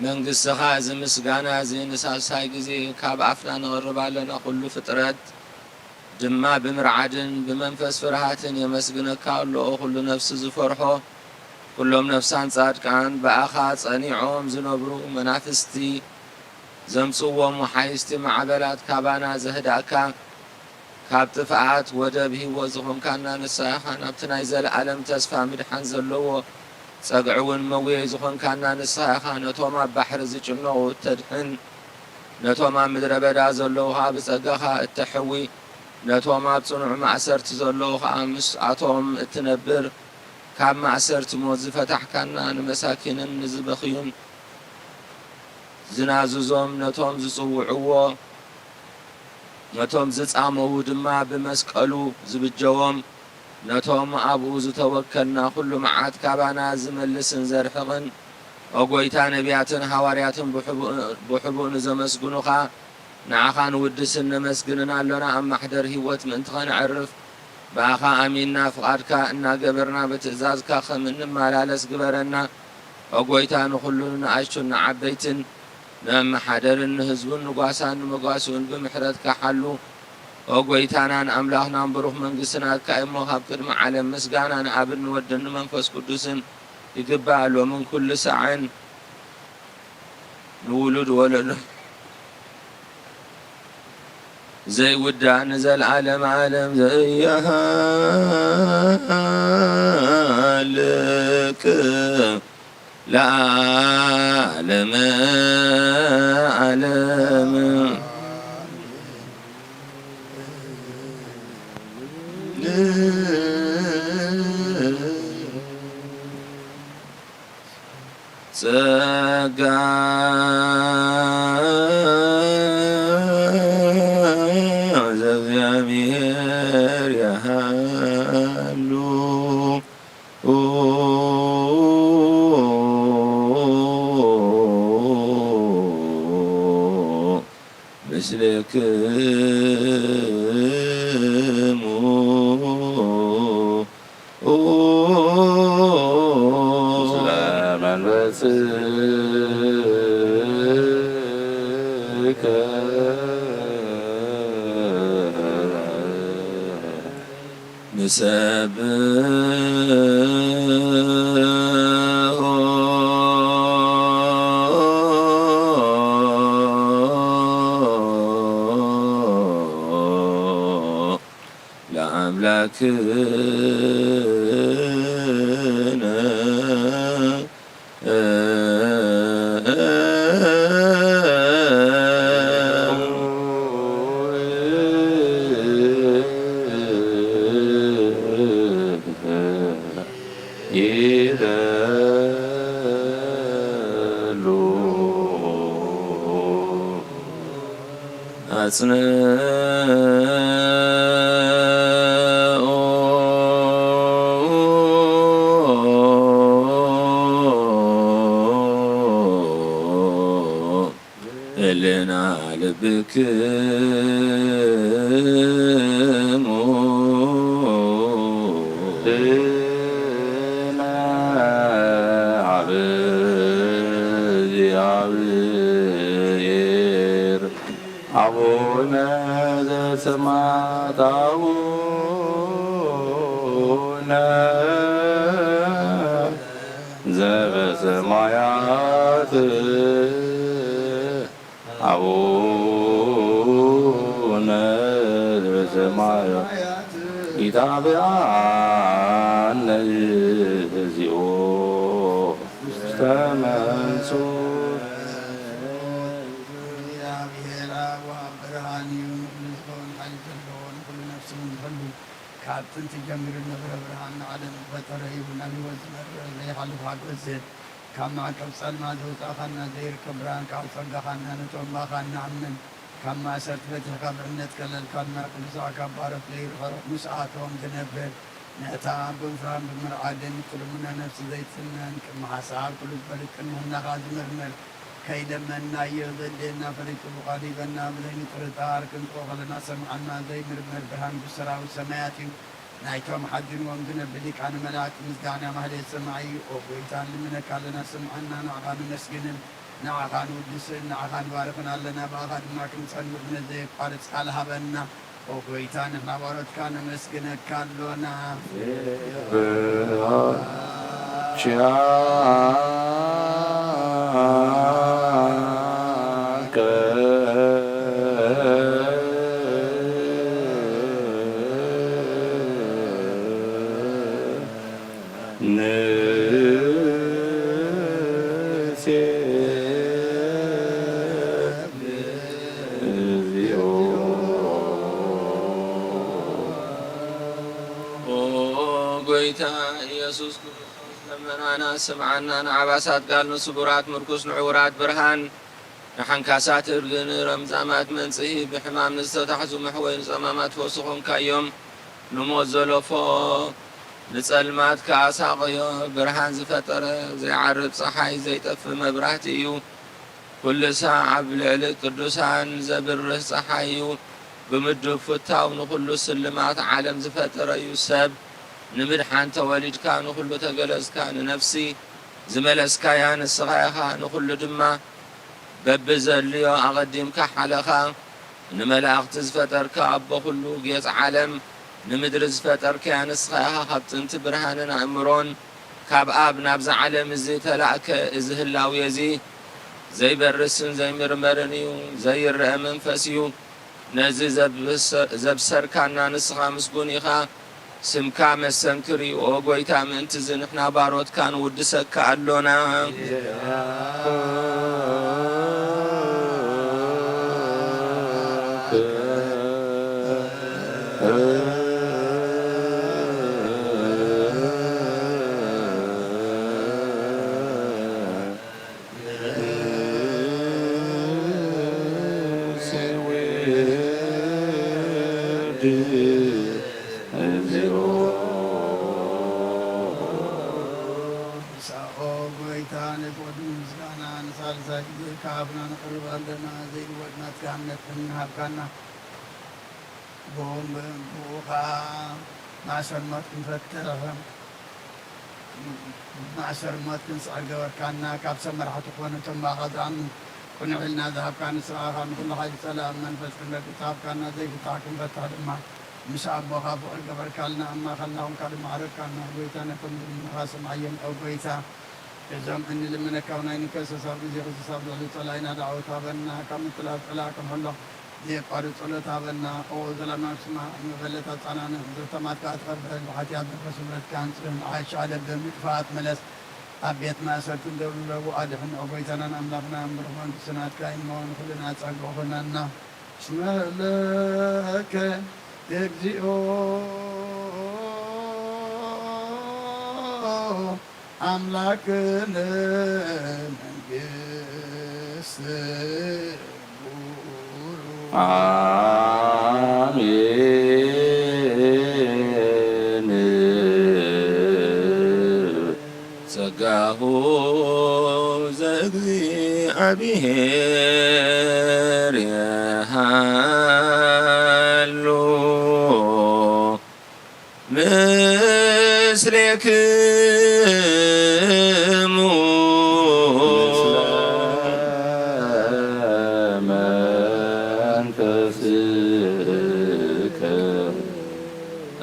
መንግስትኻ እዚ ምስጋና እዚ ንሳልሳይ ግዜ ካብ ኣፍና ነቕርብ ኣለና። ኩሉ ፍጥረት ድማ ብምርዓድን ብመንፈስ ፍርሃትን የመስግነካ ኣሎ። ኩሉ ነፍሲ ዝፈርሖ፣ ኩሎም ነፍሳን ጻድቃን ብኣኻ ጸኒዖም ዝነብሩ መናፍስቲ ዘምጽዎም ወሓይስቲ ማዕበላት ካባና ዘህዳእካ፣ ካብ ጥፍኣት ወደብ ህይወት ዝኾንካና ንስኻ ኢኻ። ናብቲ ናይ ዘለኣለም ተስፋ ምድሓን ዘለዎ ጸግዒ እውን መጉየይ ዝኾንካና ንስኻ ኢኻ። ነቶም ኣብ ባሕሪ ዝጭነቑ እተድሕን፣ ነቶም ኣብ ምድረ በዳ ዘለዉ ኸኣ ብጸጋኻ እተሕዊ፣ ነቶም ኣብ ጽኑዕ ማእሰርቲ ዘለዉ ኸኣ ምስኣቶም እትነብር፣ ካብ ማእሰርቲ ሞት ዝፈታሕካና፣ ንመሳኪንን ንዝበኽዩን ዝናዝዞም፣ ነቶም ዝጽውዕዎ፣ ነቶም ዝጻመዉ ድማ ብመስቀሉ ዝብጀዎም፣ ነቶም ኣብኡ ዝተወከልና ኩሉ መዓት ካባና ዝመልስን ዘርሕቕን፣ ኦ ጐይታ፣ ነቢያትን ሃዋርያትን ብሕቡእ-፣ ብሕቡእ ንዘመስግኑኻ፣ ንዓኻ ንውድስን ነመስግንን ኣሎና። ኣብ ማሕደር ህይወት ምእንቲ ኸነዕርፍ፣ ብኣኻ ኣሚንና ፍቓድካ እናገበርና ብትእዛዝካ ከም እንመላለስ ግበረና። ኦ ጐይታ፣ ንኹሉ ንኣሽቱን ንዓበይትን ንመሓደርን ንህዝቡን ንጓሳን ንመጓስኡን ብምሕረትካ ሓሉ። ኦ ጐይታናን ኣምላኽናን ብሩኽ መንግስቲ ናትካ እሞ ካብ ቅድሚ ዓለም ምስጋና ንኣብን ንወድን ንመንፈስ ቅዱስን ይግባእ ሎምን ኩሉ ሳዕን ንውሉድ ወለዶ ዘይውዳእ ንዘለዓለም ዓለም ዘይሃልቅ ለዓለመ ዓለም። ጸጋ ዘእግዚኣብሔር ያሃሉ ምስሌክሙ። ምስለ መንፈስከ። ንሰብሖ ለኣምላክነ። ይደሉ። ኣጽንኦ ህልና ልብክሙ። አቡነ ዘበሰማያት አቡነ ዘበሰማያት አቡነ ዘበሰማያት ኢታብአነ እግዚኦ ውስተ መንሱት። እግዚአብሔር አብ ወአብ ብርሃን እዩ፣ ንኹሉ ዝኸውን ሓይሊ ዘለዎ፣ ንኹሉ ነፍሲ እውን ዝሕሉ፣ ካብ ጥንቲ ጀሚሩ ዝነበረ ብርሃን፣ ንዓለም ዝፈጠረ እዩ፣ ናብ ህይወት ዝመርሕ ዘይሓልፍ ሓጎስ ዝህብ፣ ካብ መዕቀብ ጸልማት ዘውጻእካና ዘይርከብ ብርሃን፣ ካብ ጸጋኻና ነቶም ብኣኻ እንኣምን፣ ካብ ማእሰርቲ ፈቲሕካ ብእምነት ከለልካና፣ ቅዱስ ኣካል ባሮት ለይርሕቕ ምስኣቶም ዝነብር፣ ነታ ብንፍራን ብምርዓድን ትልሙና ነፍሲ ዘይትስነን፣ ቅድሚ ሓሳብ ኩሉ ዝፈልጥ፣ ቅድሚ ህናኻ ዝምርምር፣ ከይለመንናዮ ዘድልየና ፈሊጡ ብቓሉ ሂበና፣ ብዘይምጥርጣር ክንጽኦ ከለና ሰምዓና፣ ዘይምርመር ብርሃን ንጉስ ሰራዊት ሰማያት እዩ። ናይቶም ሓዚንዎም ዝነብር ሊቃነ መላእክት ምስጋና ማህሌት ሰማዒ እዩ። ኦ ጎይታ፣ ንልምነካ ኣለና፣ ስምዓና፣ ንዓኻ ነመስግንን፣ ንዓኻ ንውድስን፣ ንዓኻ ንባርኽን ኣለና፣ ብኣኻ ድማ ክንጸንዕ እምነት ዘየቋርጽ ቃል ሃበና። ኦ ጎይታ፣ ንሕና ባሮትካ ነመስግነካ ኣሎና። ጌታ ኢየሱስ ክርስቶስ ለመናና ስምዓና። ንዓባሳት ቃል፣ ንስቡራት ምርኩስ፣ ንዕውራት ብርሃን፣ ንሓንካሳት እርግእ፣ ንረምጻማት መንጽሂ፣ ብሕማም ንዝተታሕዙ መሕወይ፣ ንጸማማት ፈውሲ ኾንካዮም፣ ንሞት ዘለፎ ንጸልማት ከኣ ሳቐዮ። ብርሃን ዝፈጠረ ዘይዓርብ ጸሓይ፣ ዘይጠፍእ መብራህቲ እዩ። ኩሉ ሳዕ ኣብ ልዕሊ ቅዱሳን ዘብርህ ጸሓይ እዩ። ብምዱብ ፍታው ንኹሉ ስልማት ዓለም ዝፈጠረ እዩ። ሰብ ንምድሓን ተወሊድካ፣ ንኹሉ ተገለጽካ፣ ንነፍሲ ዝመለስካያ ንስኻ ኢኻ፣ ንኹሉ ድማ በብዘድልዮ ኣቐዲምካ ሓለኻ። ንመላእኽቲ ዝፈጠርካ ኣቦ ኩሉ ጌጽ ዓለም፣ ንምድሪ ዝፈጠርካያ ንስኻ ኢኻ። ካብ ጥንቲ ብርሃንን ኣእምሮን ካብ ኣብ ናብዛ ዓለም እዚ ተላእከ። እዚ ህላዌ እዚ ዘይበርስን ዘይምርመርን እዩ፣ ዘይረአ መንፈስ እዩ። ነዚ ዘብሰ-፣ ዘብሰርካና ንስኻ ምስጉን ኢኻ። ስምካ መሰንክር እዩ። ኦ ጐይታ፣ ምእንቲ እዚ ንሕና ባሮትካ ንውድሰካ ኣሎና። ንሳኦ ጐይታ፣ ነቲ ወዲ ምስጋና ንሳልሳይ ግዜ ክሃብና ንቕርብ ኣለና። ዘይልወጥ ናትካ እምነት እንሃብካና። ብኡ፣ ብኡ ኸዓ ማእሰር ሞት ክንፈትሕ፣ ማእሰር ሞት ክንስዕር ገበርካና። ካብ ሰብ መራሕቲ ኮነ እቶም ብኣኻ ዝኣምን ቅኑዕ ኢልና ዝሃብካኒ ስርዓኻ ንኹሉ ሓይሊ ጸላእን መንፈስ ክንረግጽ ሃብካና። ዘይፍታሕ ክንፈትሕ ድማ ምስ ኣቦኻ ፍቕሪ ገበርካልና። ኣብ ማእኸልና ኮንካ ድማ ዓረግካና። ጐይታ ነቶም ዝልምኑኻ ስምዓዮም። ኦ ጐይታ፣ እዞም እንልምነካ ኣብ ናይ ንከሰስ ኣብ ግዜ ክስስ ኣብ ልዕሊ ጸላኢና ዳዕወት ሃበና። ካብ ምትላል ጸላእ ክንሕሎ ዘየቋርጽ ጸሎት ሃበና። ኦ ዘላለማዊ ስማዕ፣ መበለት ኣጻናንዕ፣ ዘተማትካ ኣትቐበል፣ ብሓጢኣት መንፈስ ምሕረትካ ኣንጽህ፣ ንዓሻ ለብም፣ ንጥፍኣት ምለስ፣ ኣብ ቤት ማእሰርቲ ዘለዉ ኣድሕን። ኦ ጐይታናን ኣምላኽናን፣ ብሩኽ መንግስቲ ናትካ እዩ እሞ፣ ንኹልና ጸግኡ ኩነና። እስመ ለከ እግዚኦ ኣምላክነ መንግስት አሜን። ጸጋሁ ዘእግዚኣብሔር የሃሉ ምስሌክሙ። ምስለ መንፈስከ።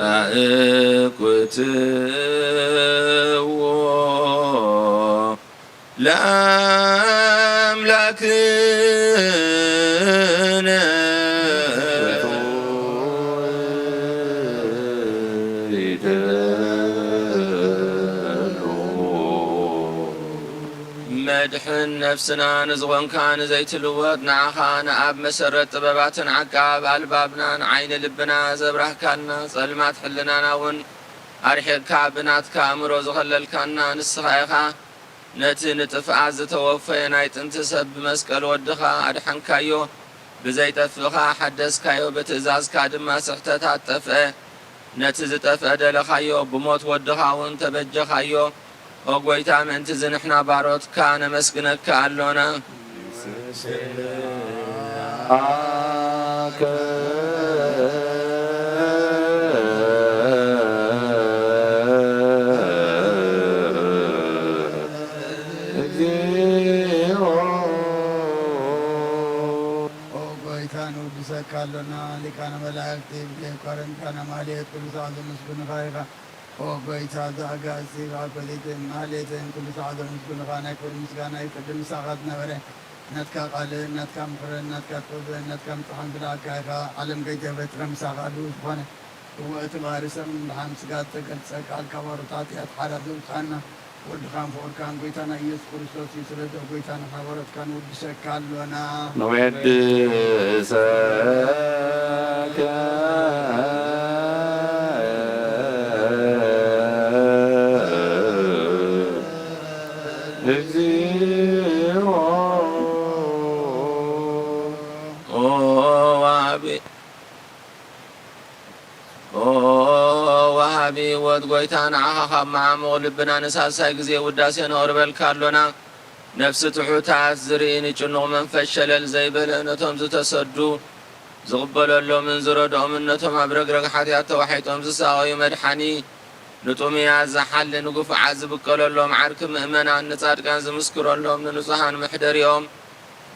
አእኩትዎ ለአምላክነ። መድሕን ነፍስና ንዝኾንካ ንዘይትልወጥ ንዓኻ ንኣብ መሰረት ጥበባትን ዓቃብ ኣልባብናን ዓይኒ ልብና ዘብራህካልና፣ ጸልማት ሕልናና እውን ኣርሒቕካ ብናትካ ኣእምሮ ዝኸለልካና ንስኻ ኢኻ። ነቲ ንጥፍኣት ዝተወፈየ ናይ ጥንቲ ሰብ ብመስቀል ወድኻ ኣድሓንካዮ፣ ብዘይጠፍእ ኸኣ ሓደስካዮ፣ ብትእዛዝካ ድማ ስሕተት ኣጠፍአ። ነቲ ዝጠፍአ ደለኻዮ፣ ብሞት ወድኻ እውን ተበጀኻዮ። ኦ ጐይታ፣ ምእንቲ እዚ ንሕና ባሮትካ ነመስግነካ ኣሎና። እግዚኦ። ኦ ጐይታ፣ ንውድሰካ ኣሎና። ሊቃነ መላእክቲ ብዘየቋርጽ ምስጋና ማህሌት ቅዱሳን ዘመስግኑኻ ኢኻ። ኦ ጐይታ፣ እዚ ኣጋእዝቲ ብኣኮቴትን ማህሌትን ቅዱሳን ዘመስግኑኻ። ናይ ክብሪ ምስጋና ይቅድም ምሳኻ ዝነበረ ናትካ ቃልን ናትካ ምኽርን ናትካ ጥበብን ናትካ ምጽሓን ዝለኣካ ኢኻ። ዓለም ከይተፈጥረ ምሳኻ ኣልዉ ዝኾነ። እወ፣ እቲ ባህሪ ሰብ ንምድሓን ስጋ ዝተገልጸ ቃል ካብ ኣሮት ሓጢኣት ሓራ ዘውጽኣና ወድኻን ፍቑርካን ጐይታና ኢየሱስ ክርስቶስ እዩ። ስለዚ ኦ ጐይታ፣ ንሕና ባሮትካ ንውድሰካ ኣሎና። ንወድሰከ። ኦ ወሃቢ ህይወት ጎይታ፣ ንዓኻ ካብ መዓሙቕ ልብና ንሳልሳይ ግዜ ውዳሴ ነቕርበልካ ኣሎና። ነፍሲ ትሑታት ዝርኢ፣ ንጭኑቕ መንፈስ ሸለል ዘይበለ፣ ነቶም ዝተሰዱ ዝቕበለሎምን ዝረድኦምን፣ ነቶም ኣብ ረግረግ ሓጢኣት ተዋሒጦም ዝሳቐዩ መድሓኒ፣ ንጥሙያት ዝሓሊ፣ ንግፉዓት ዝብቀለሎም፣ ዓርኪ ምእመናን ንጻድቃን ዝምስክረሎም፣ ንንጹሃን መሕደሪኦም፣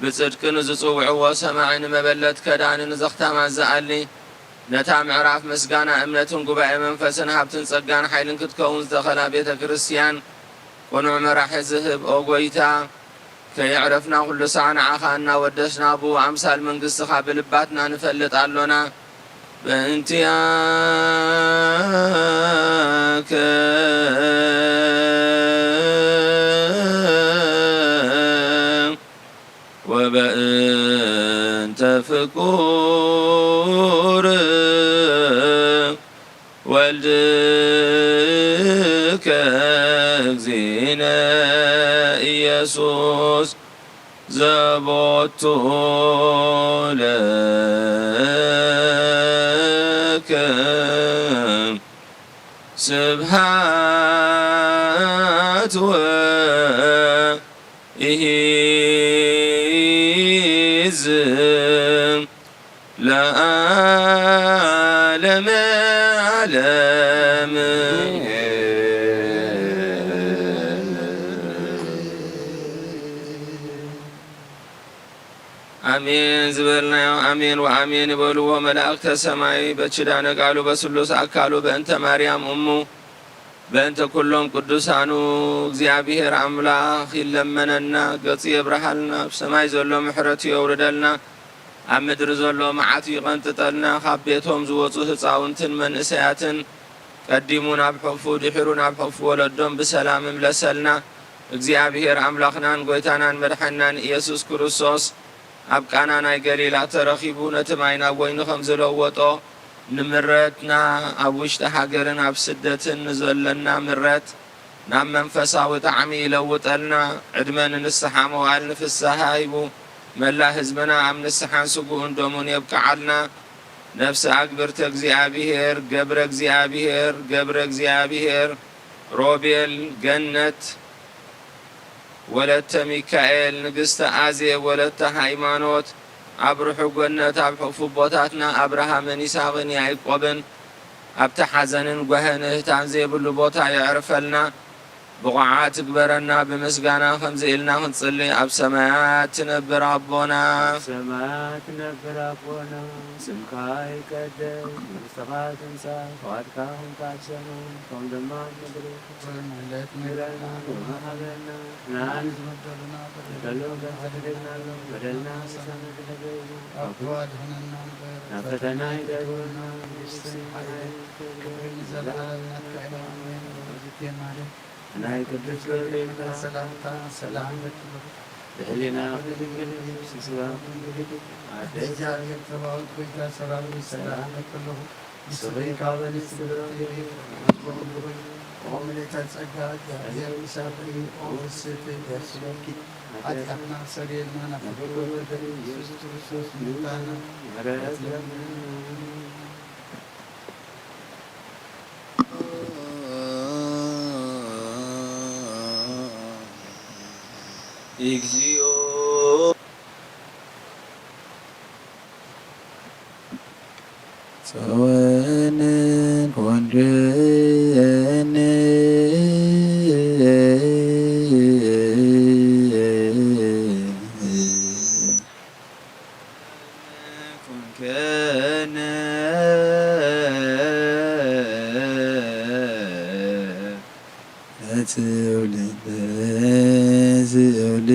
ብጽድቂ ንዝጽውዕዎ ሰማዒ፣ ንመበለት ከዳኒ፣ ንዘኽታማት ዝኣሊ፣ ነታ ምዕራፍ ምስጋና እምነትን ጉባኤ መንፈስን ሃብትን ጸጋን ሓይልን ክትከውን ዝተኸላ ቤተ ክርስቲያን ቅኑዕ መራሒ ዝህብ፣ ኦ ጎይታ፣ ከየዕረፍና ኩሉ ሳዕ ንዓኻ እናወደስና፣ ብኡ ኣምሳል መንግስትኻ ብልባትና ንፈልጥ ኣሎና። በእንቲኣከ ወበእንተ ፍቁር ወልድከ እግዚእነ ኢየሱስ ዘቦቱ ለከ ስብሐት ወኢሂዝ ለዓለመ ዓለም። ኣሜን ዝበልናዮ ኣሜን ወኣሜን ይበልዎ መላእክተ ሰማይ። በኪዳነ ቃሉ በስሉስ ኣካሉ በእንተ ማርያም እሙ በእንተ ኩሎም ቅዱሳኑ እግዚኣብሔር ኣምላኽ ይለመነና። ገጹ የብርሃልና፣ ኣብ ሰማይ ዘሎ ምሕረቱ የውርደልና፣ ኣብ ምድሪ ዘሎ መዓቱ ይቐንጥጠልና። ካብ ቤቶም ዝወጹ ህፃውንትን መንእሰያትን ቀዲሙ ናብ ሕቑፉ ድሒሩ ናብ ሕቑፉ ወለዶም ብሰላም እምለሰልና። እግዚኣብሔር ኣምላኽናን ጎይታናን መድሓኒናን ኢየሱስ ክርስቶስ ኣብ ቃና ናይ ገሊላ ተረኺቡ ነቲ ማይ ናብ ወይኒ ከም ዝለወጦ፣ ንምረትና ኣብ ውሽጢ ሃገርን ኣብ ስደትን ንዘለና ምረት ናብ መንፈሳዊ ጣዕሚ ይለውጠልና። ዕድመ ንንስሓ መዋእል ንፍስሓ ሂቡ መላእ ህዝብና ኣብ ንስሓን ስግኡን ደሙን የብቅዓልና። ነፍሲ ኣግብርተ እግዚኣብሔር፣ ገብረ እግዚኣብሔር፣ ገብረ እግዚኣብሔር፣ ሮቤል፣ ገነት፣ ወለተ ሚካኤል፣ ንግስተ ኣዜብ፣ ወለተ ሃይማኖት፣ ኣብ ርሑቕ ገነት ኣብ ሕፉ ቦታትና ኣብርሃምን ይስሐቅን ያዕቆብን ኣብቲ ሓዘንን ጓህን እህታን ዘይብሉ ቦታ የዕርፈልና። ብቑዓት ትግበረና። ብምስጋና ከምዚ ኢልና ክንጽሊ፣ ኣብ ሰማያት ትነብር ኣቦና። ኣብ ሰማያት ትነብር ኣቦና፣ ስምካ ይቀደስ፣ መንግስትኻ ትምጻእ፣ ፍቓድካ ትኹን ኣብ ሰማይ ከም ድማ ኣብ ምድሪ። ክቡር ማለት እንጀራና መግብና ሃበና፣ ንዓና ዝበደሉና በደሎም ከም ንበድል ንሕና፣ በደልና ንስኻ ንሕና፣ ኣቦ ኣድሕነና እምበር፣ ናብ ፈተና ኣይተእትወና፣ መንግስትን ሓይልን ክብርን ንዘለዓለም ናትካ እዩ። ኣሜን። ቡርክቲ ማርያም፣ ናይ ቅዱስ ገብርኤል ሰላምታ ሰላም እብለኪ፣ ብሕሊናኺ ድንግል ኢኺ፣ ብስጋኺ ድንግል ኢኺ፣ ኣደ እግዚኣብሔር ጸባኦት ጎይታ ሰራዊት ሰላም እብለኪ። ንስኺ ካብ ኣንስቲ ብርኽቲ ኢኺ፣ ፍሬ ከርሥኺ ብሩክ እዩ። ኦ ምልዕተ ጸጋ፣ እግዚኣብሔር ምሳኺ፣ ኦ ፍስሕቲ ደስ ይበልኪ፣ ኃጢአትና ሰርየልና፣ ናብ ፍቅር ወደደ ኢየሱስ ክርስቶስ ምሕረትና ምሕረት ለምንና። እግዚኦ ጸወነ ኮንደነ ኮንከነ ለትውልድ ለትውልድ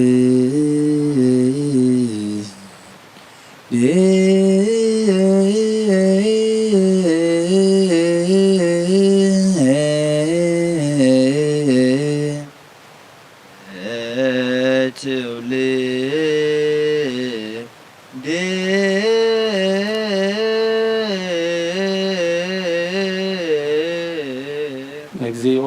ትውልድ። እግዚኦ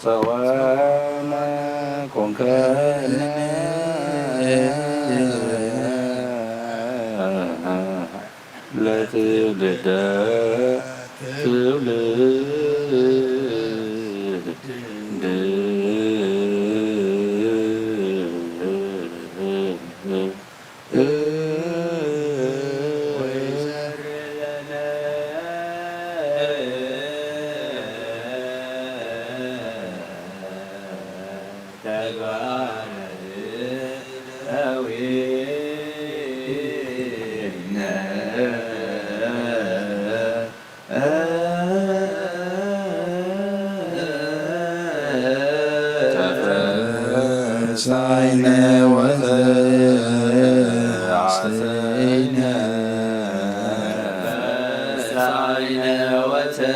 ጸወነ ኮንከነ ተፈሳይነ ወተሐሰይነ፣ ተፈሳይነ ወተሐሰይነ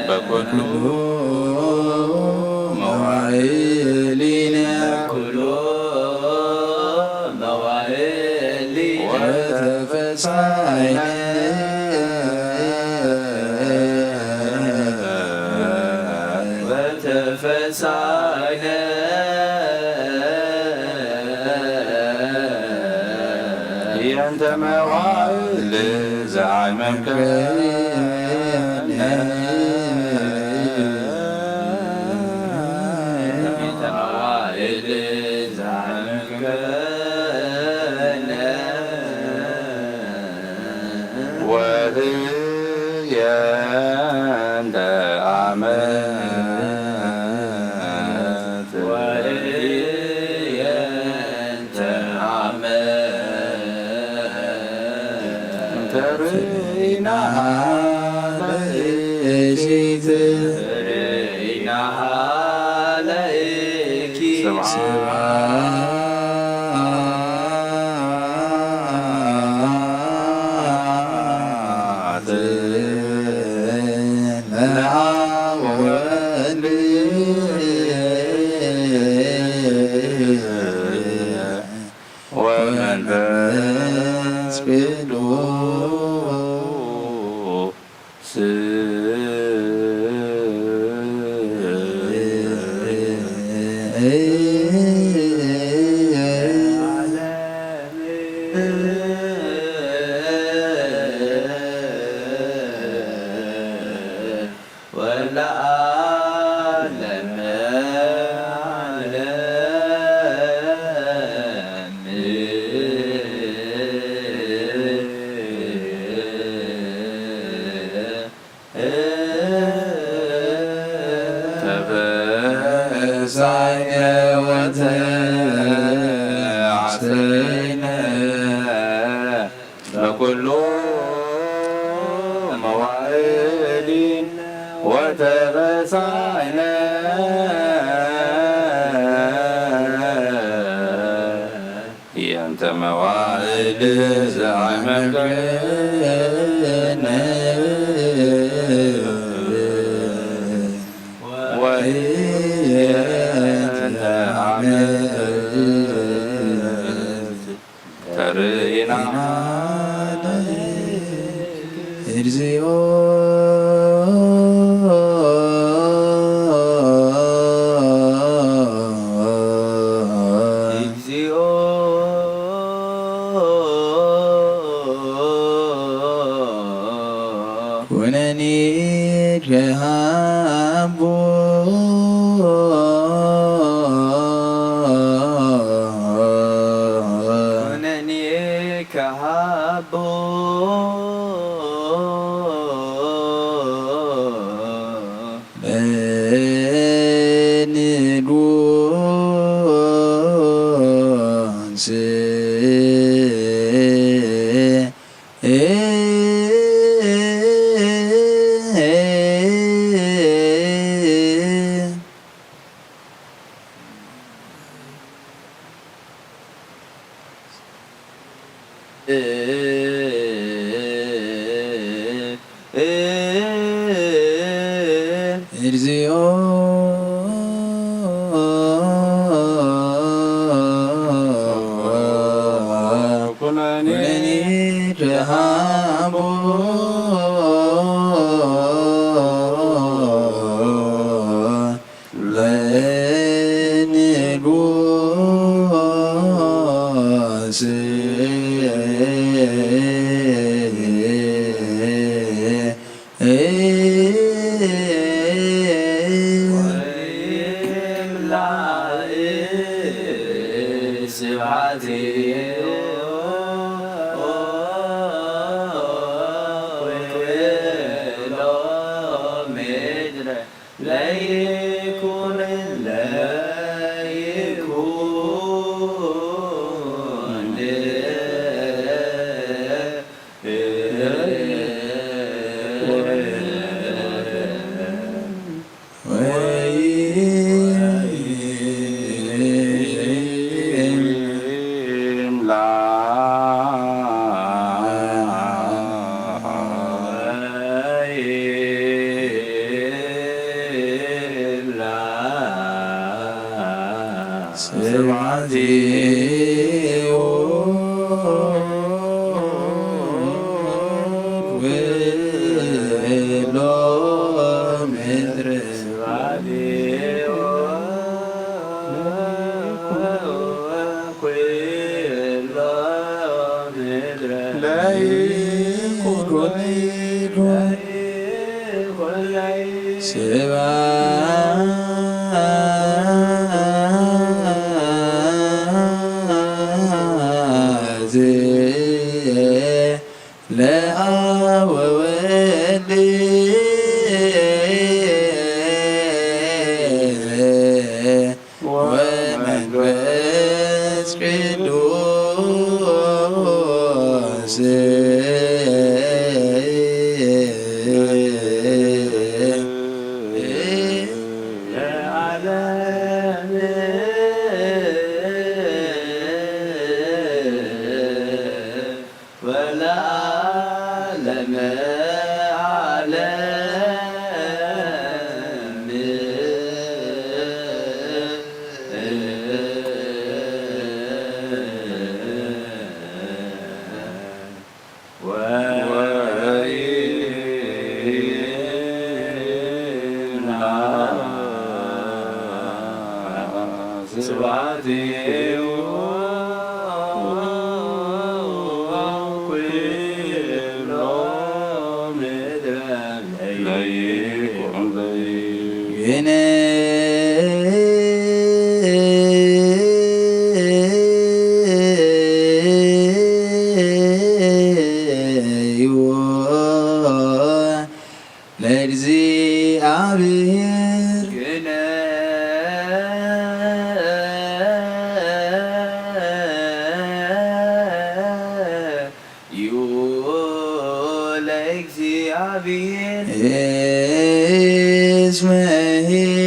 በኩሉ መዋዕሊነ፣ በኩሉ መዋዕሊነ ወተፈሳይነ፣ ወተፈሳይነ። የንተ መዋዕል ዘዓይመምከነ፣ የንተ መዋዕል ዘዓይመምከነ። ወህየንተ ዓመት፣ ወህየንተ ዓመት ተርእይናሃ ለእኪት፣ ተርእይናሃ ለእኪት። ስብሐት ለአብ ወወልድ ወመንፈስ ቅዱስ። ወለዓለመ ዓለም። ተፈሳይነ ወተሐሰይነ በኩሉ መዋዕሊን ወተፈሳይነ። የንተ መዋዕል ዘዓይመምከነ ወህየንተ ዓመት ተርእይና። እግዚኦ እግዚኦ ኩነኒ ከሃቦ ኩነኒ ከሃቦ ለንጉስ። እግዚኦ ኩነኒ ደሃቦ ለንጉስ። ስብሐት ለይኩን ለይኩን ስብሐቲሁ ኩሎ ምድር። ስብሐቲሁ ኩሎ ምድር። ለይኩን ለይኩን ስብሐት ለአብ ወወልድ ወመንፈስ ቅዱስ። ለዓለም ወለዓለመ ዓለም። ስብሐቲሁ ኩሎ ምድረ ለይኩን ዘይግነ። ለእግዚአብሔር ግነ። ዩ ለእግዚአብሔር እስመ ኄር።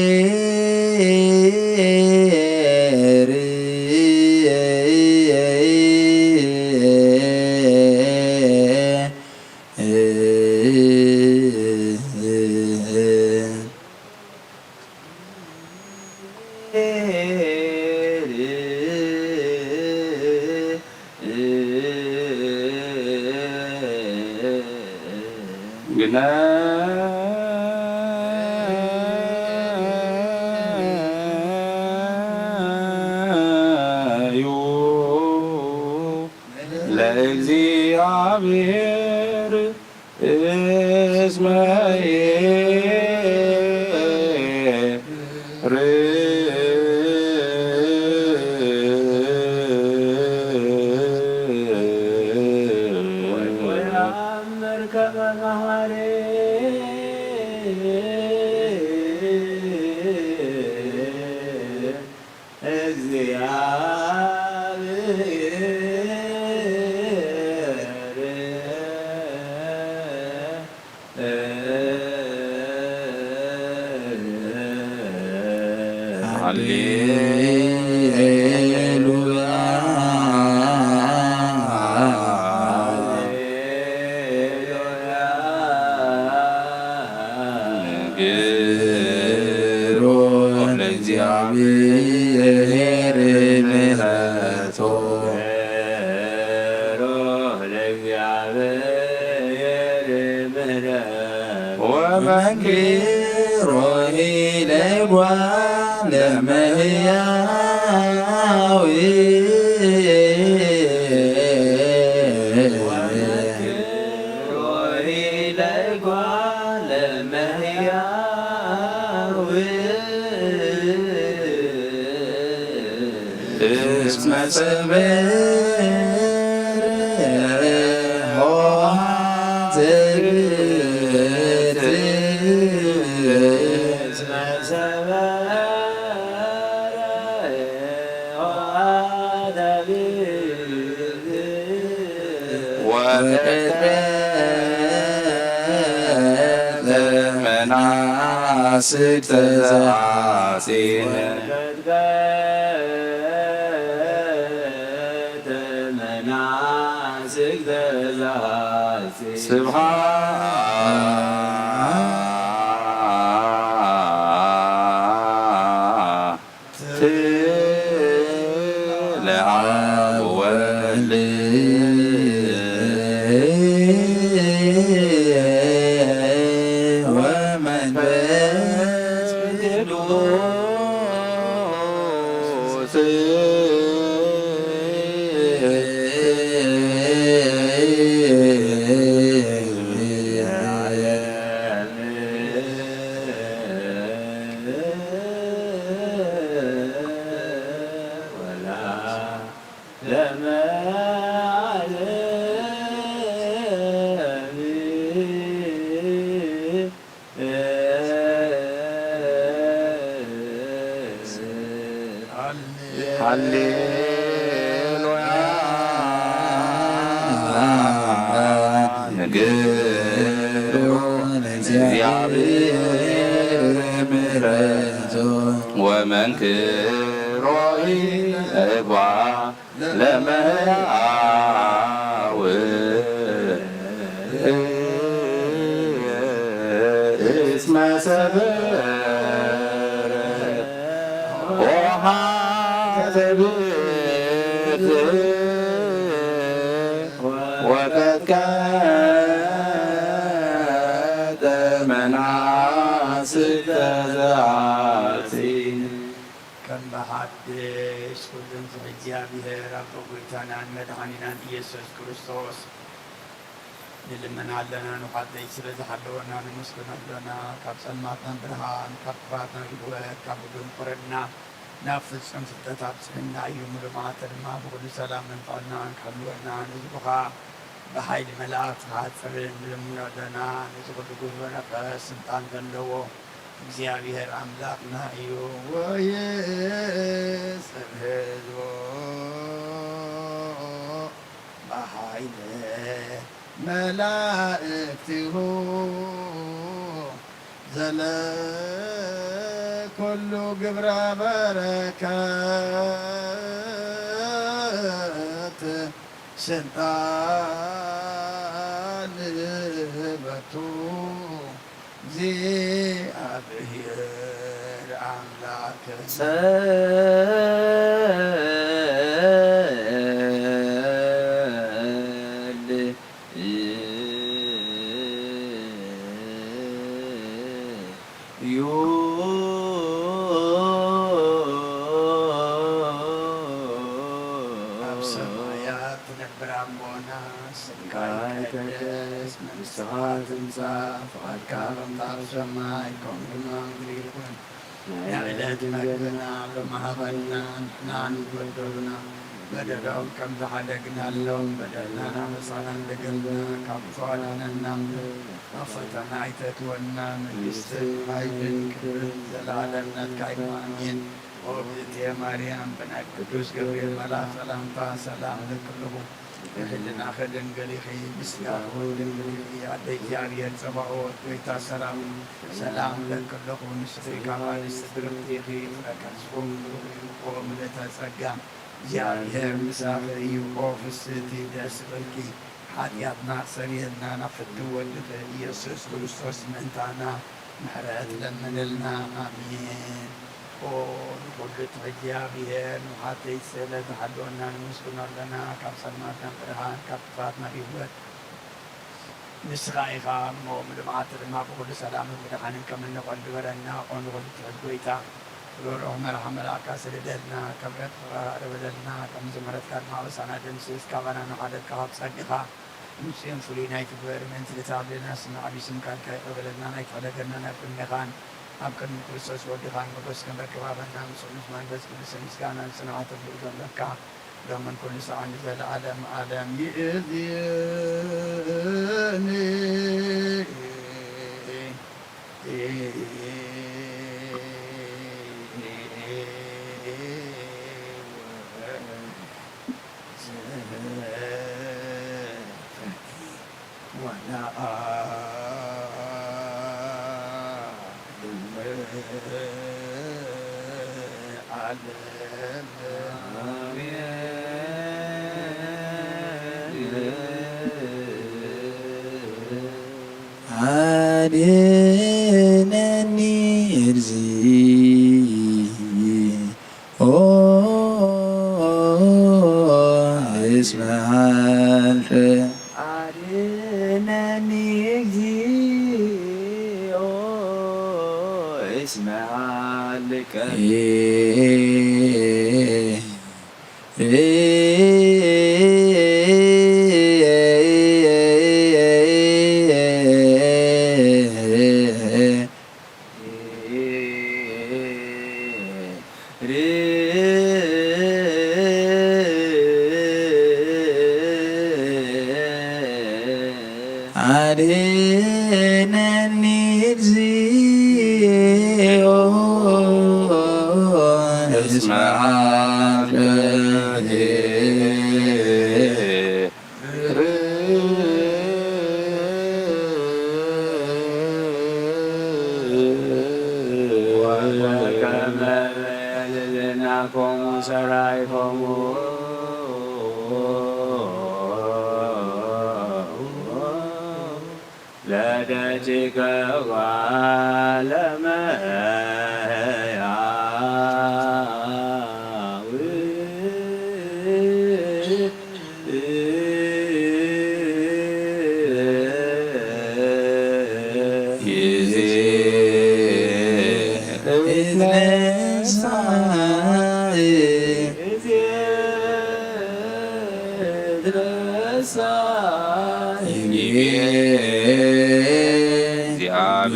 ግነ። ዩ ለእግዚአብሔር እስመ ኄር። ወይአምር ከመ መሐሪ እግዚአብሔር። ሃሌሉያ። ንግሮ ለእግዚአብሔር ምሕረቶ። ወመንክሮሂ ለጓለ እመሕያዊ። ሮሂ ለጓለ እመሕያዊ። እስመ ጸበረ ኆኃተ ብእቲ። እስመ ጸበረ ኆኃተ ብእቲ። ወቀጥቀጠ መናስግተ ዘሐጺን። ወቀጥቀጠ መናስግተ ዘሐጺን። ስብሐት አብ ወወልድ ወመንፈስ ቅዱስ። ሃሌሉያ። ንግሩ ለእግዚአብሔር ምሕረቱ ወመንክሮ ይእግባ ለመሃው እስመ ሰበረ ኆኃተ ብእድ ወቀጥቀጠ መናስተ ዘአርሲ። ከም ብሓድሽ ኩሉ እግዚኣብሔር ኣቦ ጎይታናን መድሓኒናን ኢየሱስ ክርስቶስ ንልምን ኣለና። ንሓተይ ስለ ዝሓለወና ንመስግኖ ኣለና። ካብ ጸልማት ናብ ብርሃን፣ ካብ ክፍኣት ናብ ህይወት፣ ካብ ድንቁርና ናብ ፍጹም ፍልጠት ኣብጽሕና እዩ። ምሉእ መዓልቲ ድማ ብኹሉ ሰላምን ጥዕናን ክሕልወና ንዝብኻ ብሓይሊ መላእኽቲ ክሓጽርን ንልምኖ ኣለና። ነዚ ኩሉ ክብሪ በረኸት ስልጣን ዘለዎ እግዚኣብሔር ኣምላኽና እዩ። ወይስብ ህዝቦ ብሓይለ መላእክቲሁ ዘለ ኩሉ ግብረ በረከት ስልጣን በቱ። እግዚኣብሔር ኣምላክ ጸል ዩ። ኣብ ሰማያት ትነብር ኣቦና፣ ስምካ ይቀደስ፣ መንግስትኻ ትምጻእ፣ ፍቓድካ ከምቲ ኣብ ሰማይ ከምኡ ድማ ኣብ ምድሪ ይኹን። ናይ ዕለት መግብና ሎሚ ሃበና፣ ንሕና ንበደሉና በደሎም ከም ዝሓደግናሎም፣ በደልናን ኣበሳናን በደልና ካብ ክፉእ ኣድሕነና እምበር፣ ናብ ፈተና ኣይተእትወና፣ መንግስትን ሓይልን ክብርን ዘለዓለም ናትካ እዩ። ኣሜን። ኦ ብእትየ ማርያም፣ ብናይ ቅዱስ ገብርኤል መልኣኽ ሰላምታ ሰላም እለኪ ኣለኹ። ብሕልናኺ ድንግል ኢኺ፣ ብስጋኺ እውን ድንግል ኢኺ። ኣደ እግዚኣብሔር ጸባኦት፣ ጎይታ ሰራዊት፣ ሰላም እለኪ ኣለኹ። ንስኺ ካብ ኣንስቲ ብርኽቲ ኢኺ፣ ፍረ ከርስኺ እውን ብሩኽ እዩ። ኦ ምልእተ ጸጋ፣ እግዚኣብሔር ምሳኺ እዩ። ኦ ፍስህቲ፣ ደስ ይበልኪ። ሓጢኣትና ኣስተሰርየልና፣ ናብ ፍትው ወድኺ ኢየሱስ ክርስቶስ ምእንታና ምሕረት ለምንልና። ኣሜን። ኦ ንኹሉ ትሕት እግዚኣብሔር፣ ንውሓተይ ስለ ዝሓለወና ነመስግኖ ኣለና። ካብ ጸልማት ናብ ብርሃን፣ ካብ ጥፍኣት ናብ ህይወት ንስኻ ኢኻ እሞ፣ ምሉእ መዓልቲ ድማ ብኹሉ ሰላምን ብድሓንን ከም እንኾን ግበረና። ኦ ንኹሉ ትሕት ጐይታ፣ ርህሩህ መርሓ መልኣካ ስደደልና፣ ከም ረድኤትኻ ርበደልና፣ ከም ምሕረትካ ድማ ኣበሳና ደምስስ፣ ካባና ንሓደግ፣ ካብ ጸግኻ ንጽዮን ፍሉይ ናይ ትግበር፣ ምእንቲ እቲ ኣድልየና ስማዕ፣ ዓቢ ስምካ ይቕረ በለልና፣ ናይ ፈለገና ናብ ቅድሜኻን ኣብ ቅድሚ ክርስቶስ ወድኻን ሞገስ ክንረክብ ሃበና፣ ምስ ቅዱስ መንፈስ ቅዱስን ምስጋናን ጽንዓትን ብኡ ዘለካ ሎምን ኩሉ ሰዓን ንዘለዓለም ዓለም ይእዝኒ። አድነኒ እግዚኦ። እስመ ሀልከ። አድነኒ እግዚኦ እስመ ሀልከ። አድነኒ እግዚኦ እስመ ሀልከ። ወከመ በልልናኮሙ ሰራይኮሙ ለደቂቀ እጓለ እመሕያው።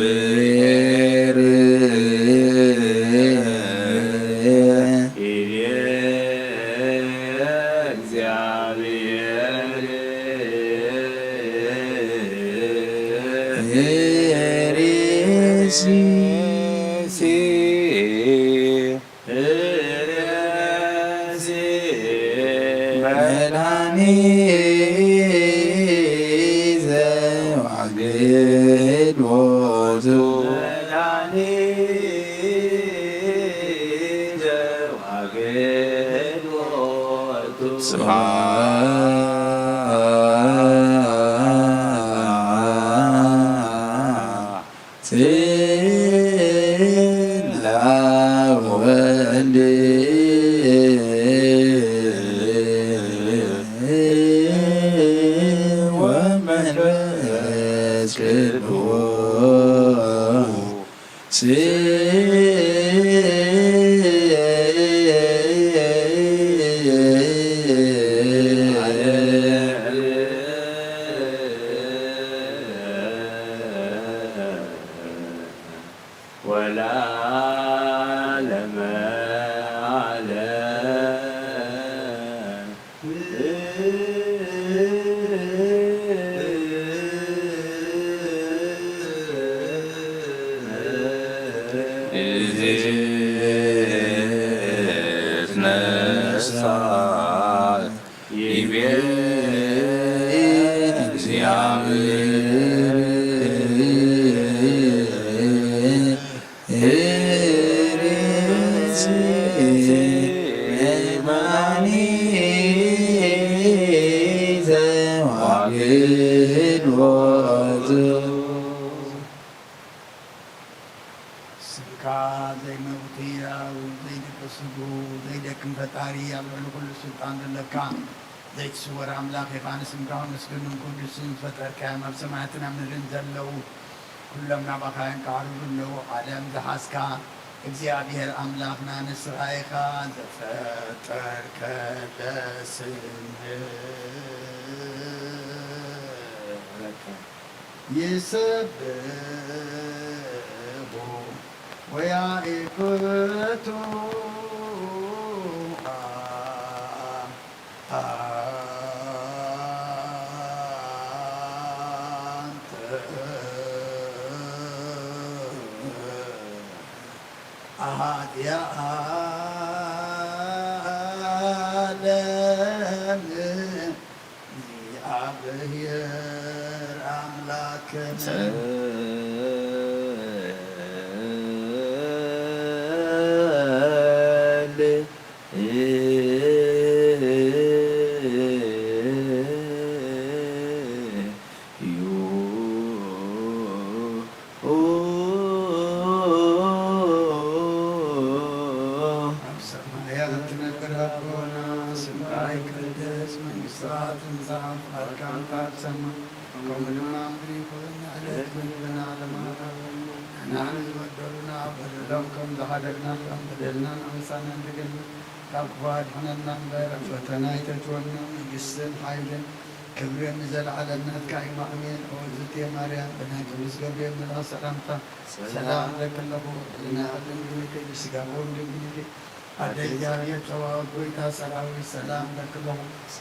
እግዚአብሔር መድኃኒተ ወአገልግሎቱ። ስብሐት ለአብ ወወልድ ወመንፈስ ቅዱስ። ወለዓለመ ዓለም። ስምካ ዘይመውቲ ያው ዘይደቅስ ስጉ ዘይደክም ፈጣሪ ኣብ ልዕሊ ኩሉ ስልጣን ዘለካ ዘይትስወር ኣምላኽ ኢኻ። ንስምካ ነመስግንን ቅዱስን ዝፈጠርካዮም ኣብ ሰማያትን ኣብ ምድርን ዘለዉ ኩሎም ናባኻ የንቃዕሩ ዘለዉ ዓለም ዝሓዝካ እግዚኣብሔር ኣምላኽና ንስኻ ኢኻ ዘፈጠርከ ደስን ትነብር ኣቦና፣ ስምካ ይቀደስ፣ መንግስትኻ ትምጻእ፣ ፍቓድካ ኣብ ሰማይ ከምኡ ድማ ኣብ ምድሪ ይኹን። ንዕለት ምግብና ለማዕለና ንሕና ንዝበደሉና በደሎም ከም ዝሓደግና፣ ከም በደልናን ኣበሳናን ንገድፍ፣ ካብ ክፉ ኣድሕነና እምበር፣ ኣብ ፈተና ኣይተእትወና፣ መንግስትን ሓይልን ክብርን ንዘለዓለም ናትካ እዩ። ኣሜን። ኦ እግዝእትየ ማርያም፣ ብናይ ቅዱስ ገብርኤል መልኣኽ ሰላምታ ሰላም እለኪ ኣለኹ፣ ድንግል ኢኺ፣ ብስጋኺ እውን ድንግል ኢኺ። ኣደ እግዚኣብሔር ጸባኦት፣ ጎይታ ሰራዊት፣ ሰላም እለኪ ኣለኹ።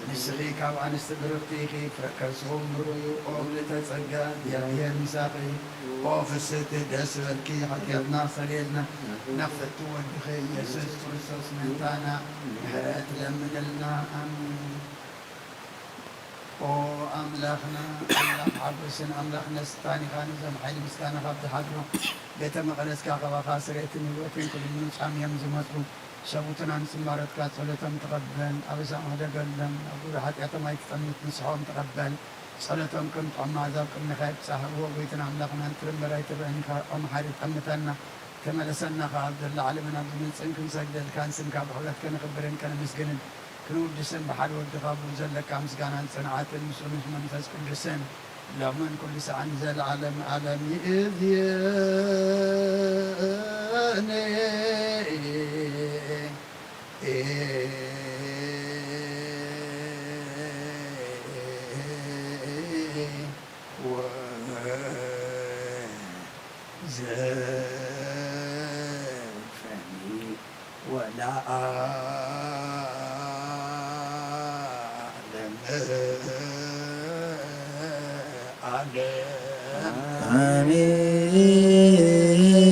ንስኺ ካብ ኣንስቲ ብርኽቲ ኢኺ፣ ፍረ ከርስኺ እውን ብሩኽ እዩ። ኦ ምልእተ ጸጋ፣ እግዚኣብሔር ምሳኺ። ኦ ፍስሕቲ ደስ በልኪ፣ ሓጢኣትና ሰልየልና፣ ናብ ፍቱ ወድኺ ኢየሱስ ክርስቶስ ምእንታና ምሕረት ለምንልና። ኣሜን። ኦ ኣምላኽና፣ ኣምላኽ ሓጎስን ኣምላኽ ደስታን ኢኻ። ነዞም ሓይሊ ምስጋናኻ ኣብ ዝሓድሮ ቤተ መቕደስካ ካባኻ ስርየትን ህይወትን ክልምኑ ጻምዮም ዝመጹ ሰቡትናን ስማረትካ ጸሎቶም ተቐበል። ኣበሳኦም ሕደገሎም፣ ኣብ ግብሪ ሓጢኣቶም ኣይትጠምት፣ ንስሖም ተቐበል። ጸሎቶም ከም ጥዑም መኣዛ ኣብ ቅድሜኻ ይብጻሕ። እወ ጎይታና ኣምላኽና፣ ንትርምበር ኣይትርዕን ኢኻ፣ ኦ መሓሪ ጠምተና። ተመለሰና ኸዓ ኣብ ዘሎ ዓለምን ኣብ ዝመጽእን ክንሰግደልካን ስምካ ብሕብረት ከነኽብርን ከነመስግንን ክንውድስን ብሓደ ወድኻ ብኡ ዘለካ ምስጋናን ጽንዓትን ምስኡ ምስ መንፈስ ቅዱስን ሎምን ኩሉ ሰዓን ንዘለዓለም ዓለም ይእዝየን። ወዘፈኒ ወለዓለመ ዓለም።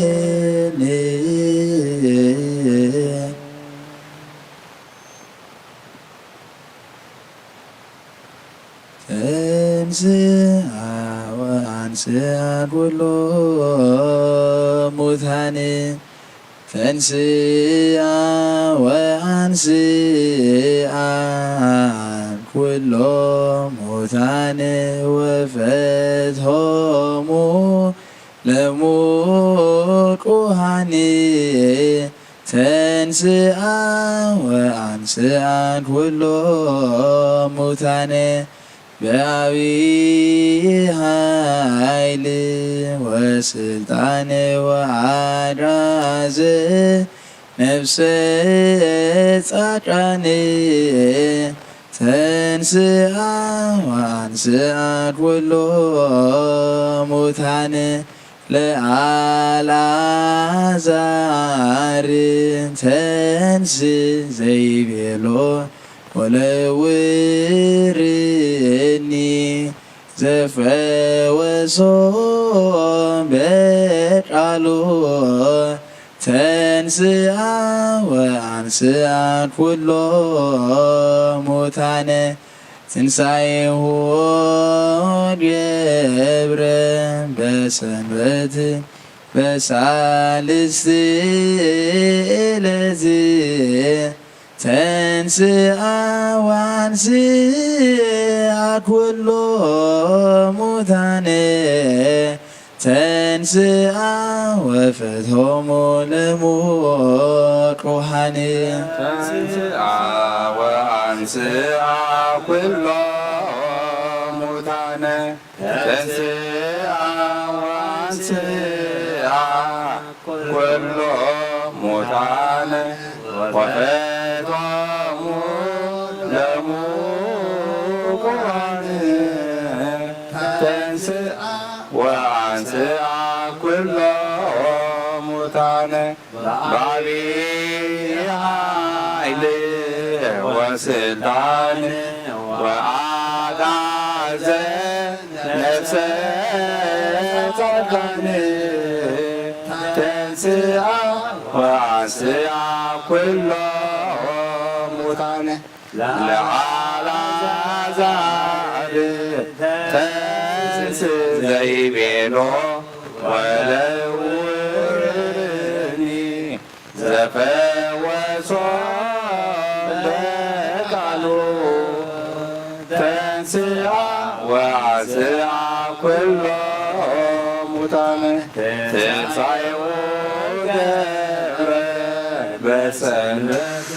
ኣሜን። ተንሥአ ወአንሥአ ኩሎ ሙታን። ተንሥአ ወአንሥአ ኩሎ ሙታን ወፈትሖሙ ለሙቁሃኒ። ተንሥአ ወአንሥአ ኩሎ ሙታን በአብይ ኃይል ወስልጣን ወአድራ ዘነፍሰ ጻድቃን። ተንሥአ ወአንሥአ ኩሎ ሙታን ለአልዓዛር ተንስ ዘይቤሎ ወለውርኒ ዘፈወሶ በቃሉ። ተንስአ ወአንስአ ኩሎ ሙታነ ትንሳኤሁ ገብረ በሰንበት በሳልስት ዕለት ተንስአ ወአንስአ ኩሎ ሙታነ ተንስአ ወፈትሖሙ ለሙቁሃን። ተንስአ ወአንስአ ኩሎ ሙታነ ተንስአ ወአንስአ ኩሎ ሙታነ ወፈትሖሙ ለሙቁሃን። ተንስአ ወአንስአ ኩሎ ሙታነ በአብይ ኃይል ወስልጣን ወአግዓዘ ነፍሰ ጻድቃን። ተንስአ ወአንስአ ኩሎ ሙታነ ለአልዓዛር ተንስ ዘይቤሎ ወለውርኒ ዘፈወሶ በቃሉ። ተንስአ ወአንስአ ኩሎ ሙታነ ትንሳኤሁ ገብረ በሰንበት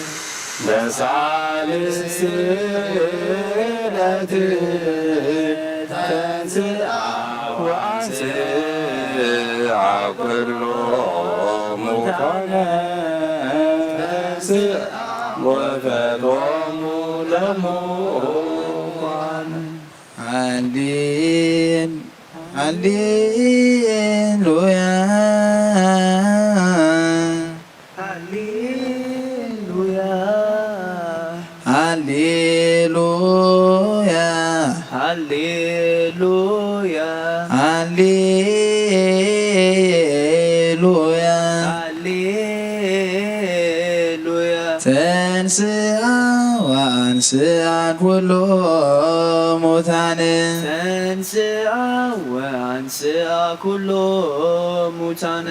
በሳልስቲ ዕለት ተንሥአ ወአንሥአ ኩሎ ሙታነ ተንሥአ ወፈቶሙ ለሙታን። ሃሌ-፣ ሃሌሉያ። ሃሌሉያ። ሃሌሉያ። ሃሌሉያ። ሃሌሉያ። ሃሌሉያ። ተንሥአ ወአንሥአ ኩሎ ሙታነ። ተንሥአ ወአንሥአ ኩሎ ሙታነ።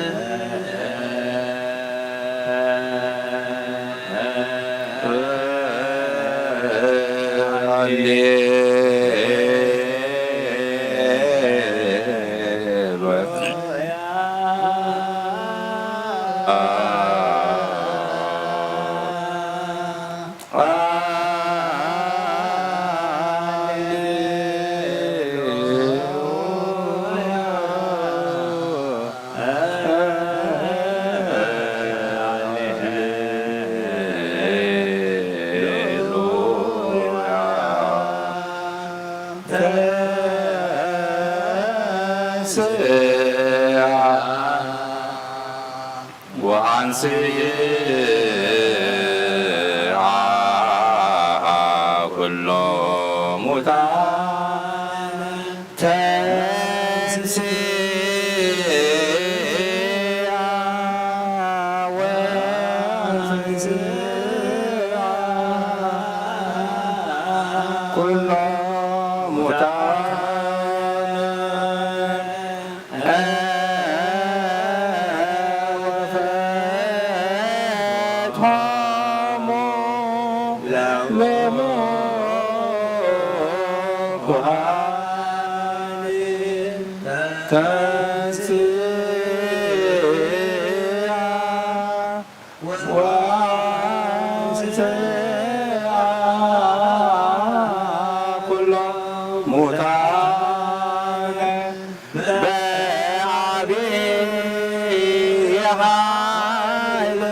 ወአንሥአ ኩሎ ሙታን። ተንሥአ ወአንሥአ ኩሎ ሙታን። ወፈትሖሙ ለሙታን። ተንሥአ ወአንሥአ ኩሎ ሙታን በአቢይ ኃይል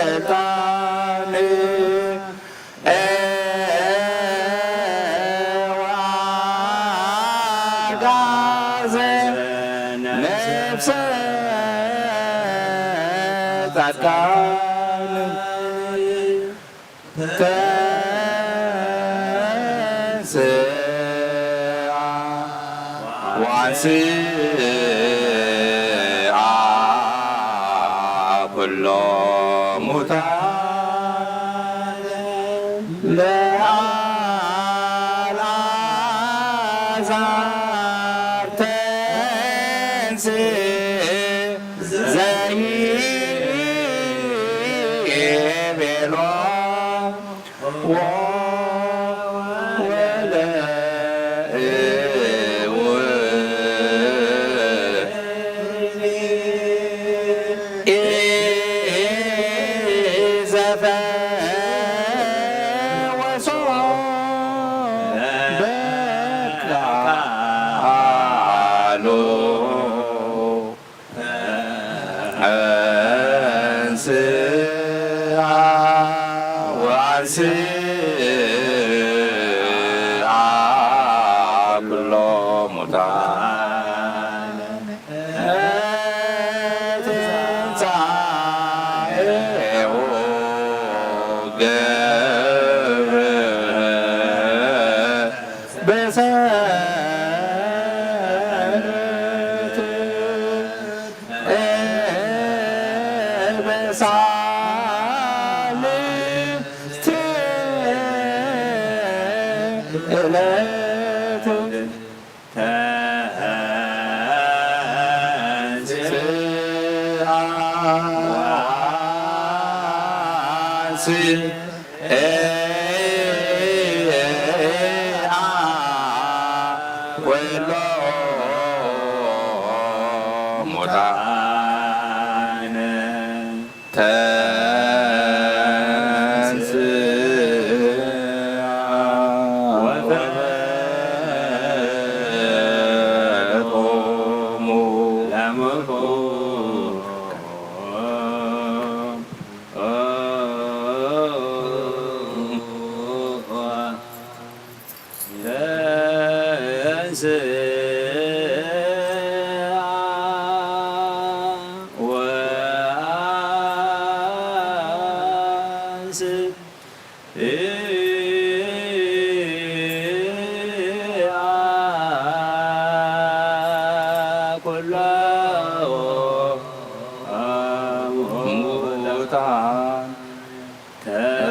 ወስልጣን። ወአግዓዘ ነፍሰ ጻድቃን። ተንሥአ ወአንሥአ ኩሎ ሙታን ለአልዓዛር ተንሥአ ዘይቤሎ ወለዘፈወሶ በቃሉ። ተንሥአ ወአንሥአ ኩሎ ሙታን። ትንሣኤሁ ገብር በሰንበት በሳልስት ዕለት ተንሥአ ወአንሥአ ኩሎ ሙታን። ተንሥእ ወፈጥኖሙ ለምልኩ ኩሎ ሙታን ተንሥእ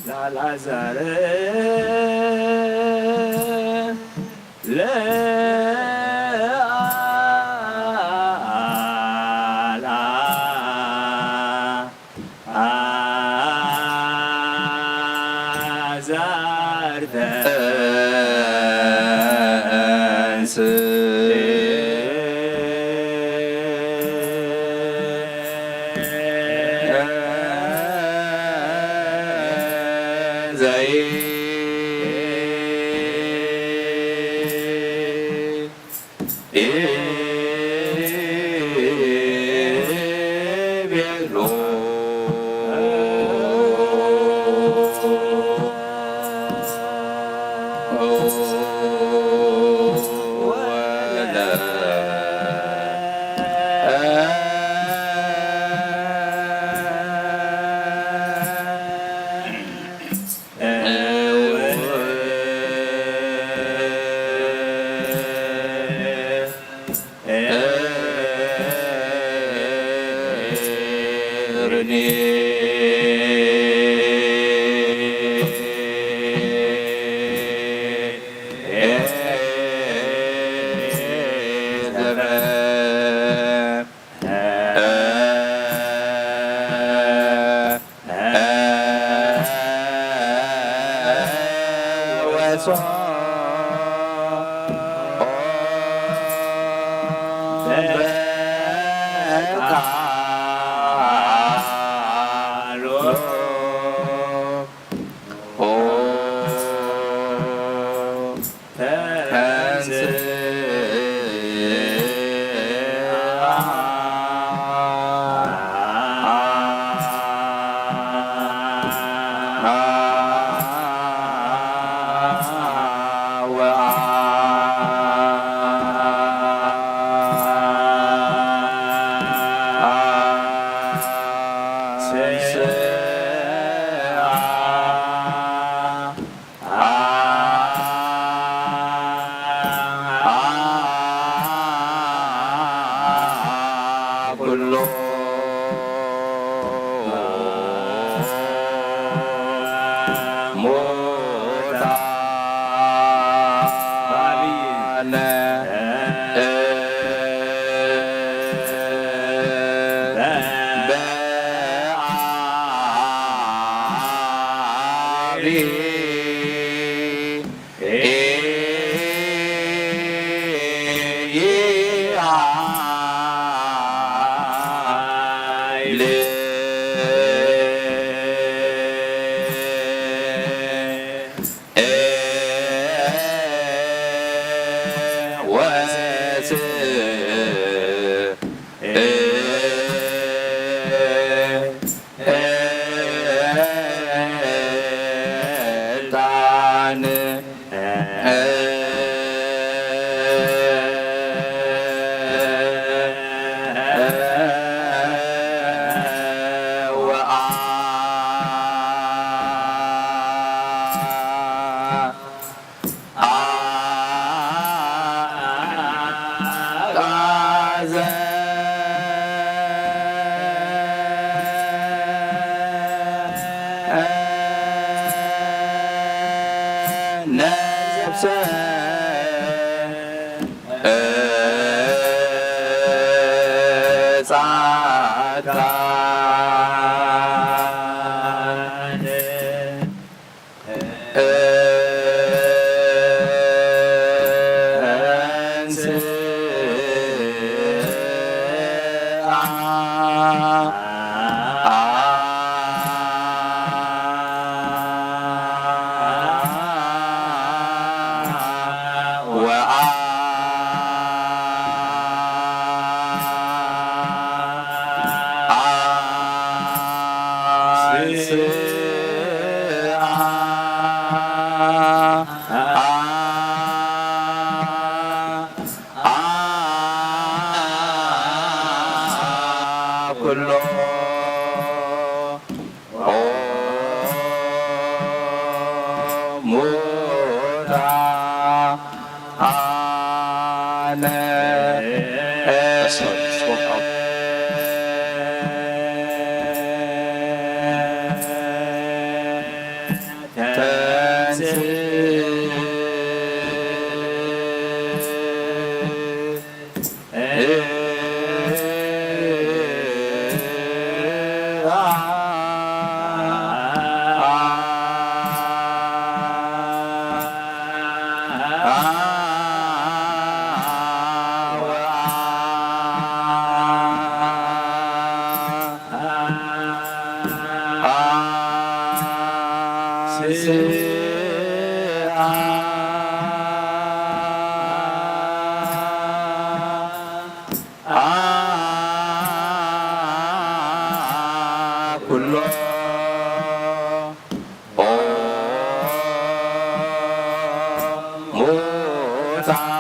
ላላዛር ለአልዓዛር ተንስ ሙታነ ኩሎ ሙታን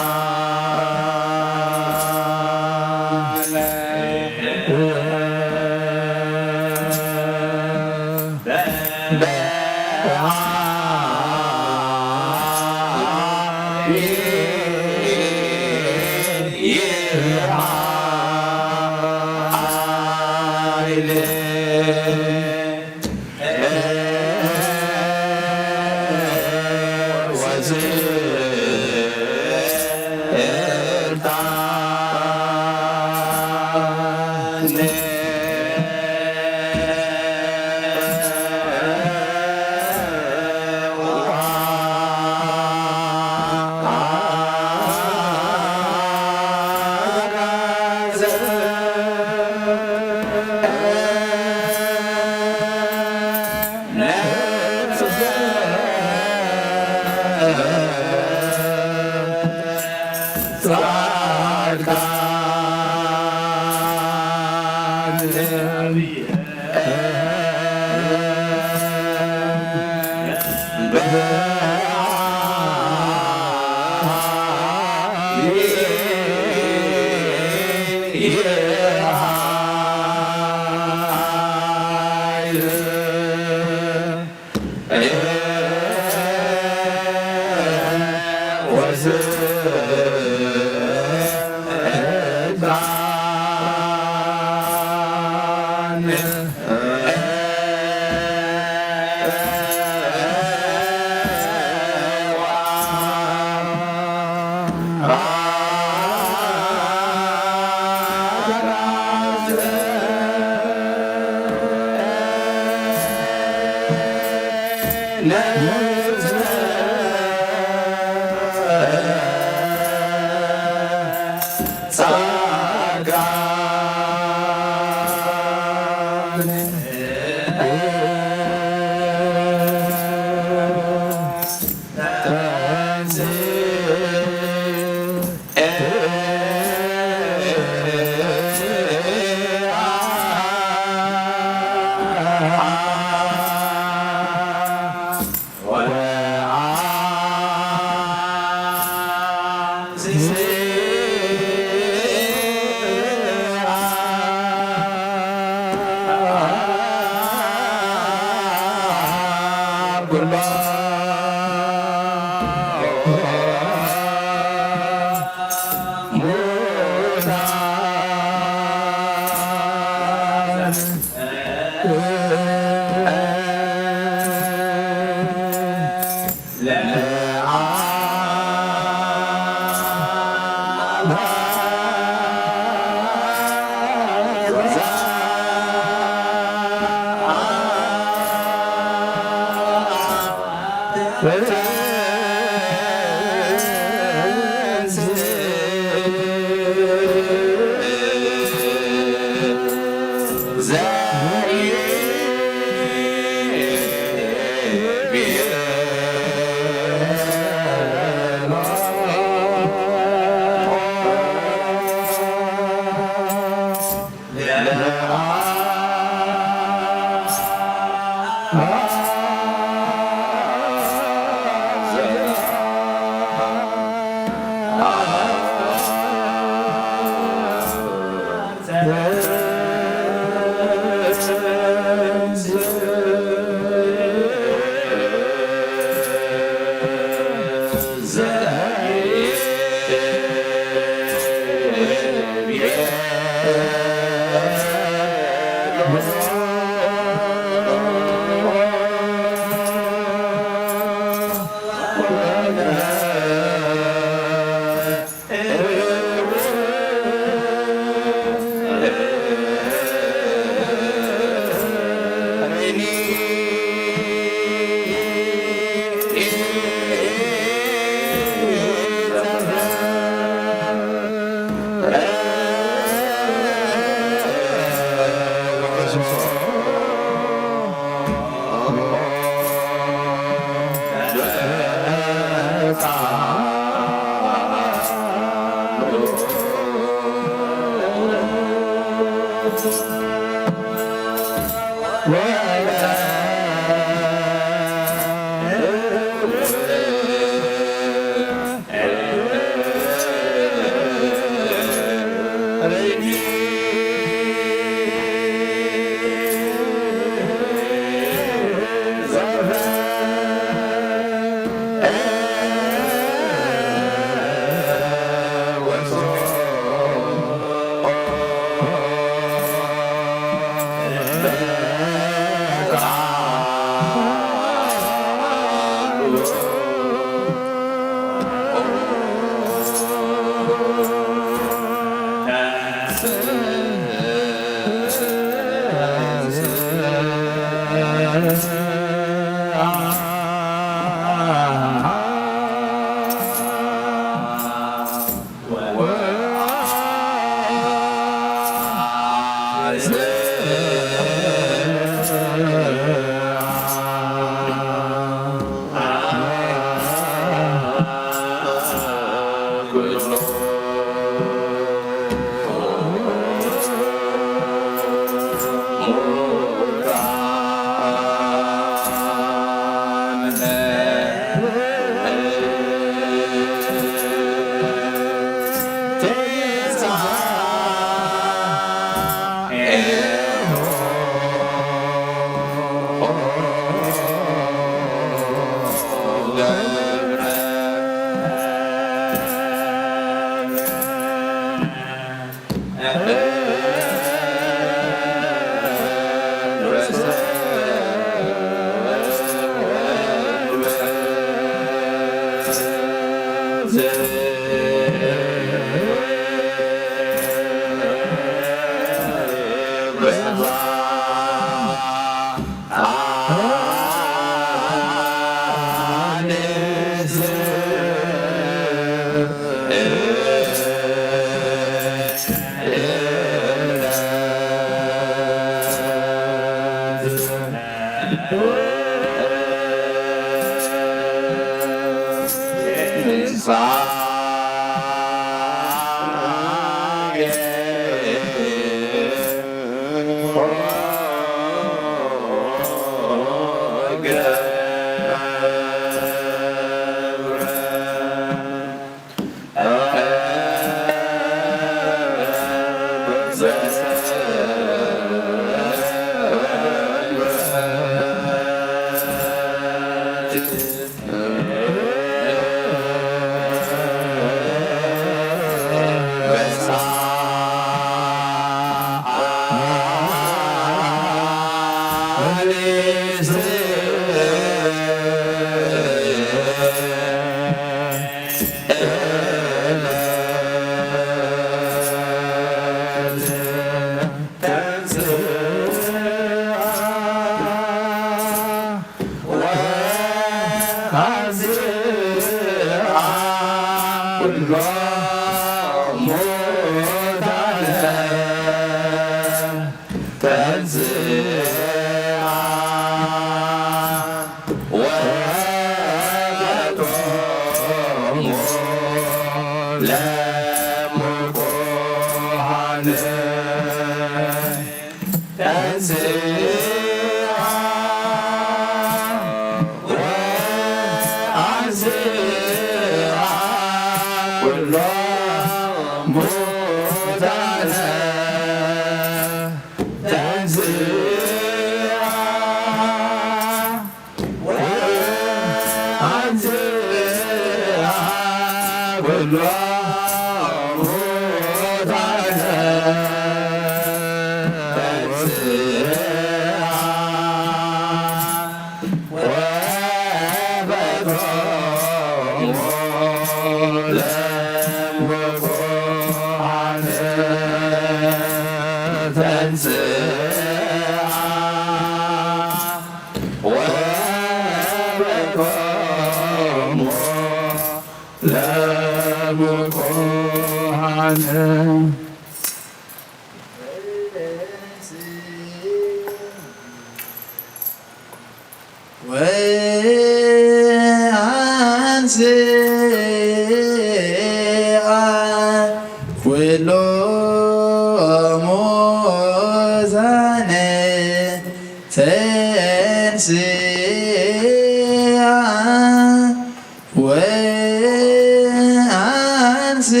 ተንሥአ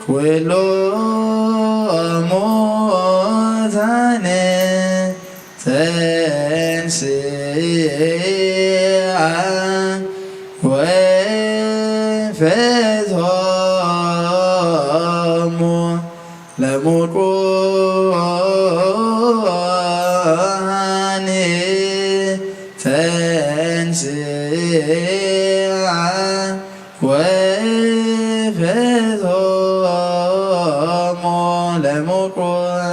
ኩሎ ሙታነ ተንሥአ ወፈትሖሙ ለሙቁሃኒ ተንሥአ ወፈትሖሙ ለሙቁሃኒ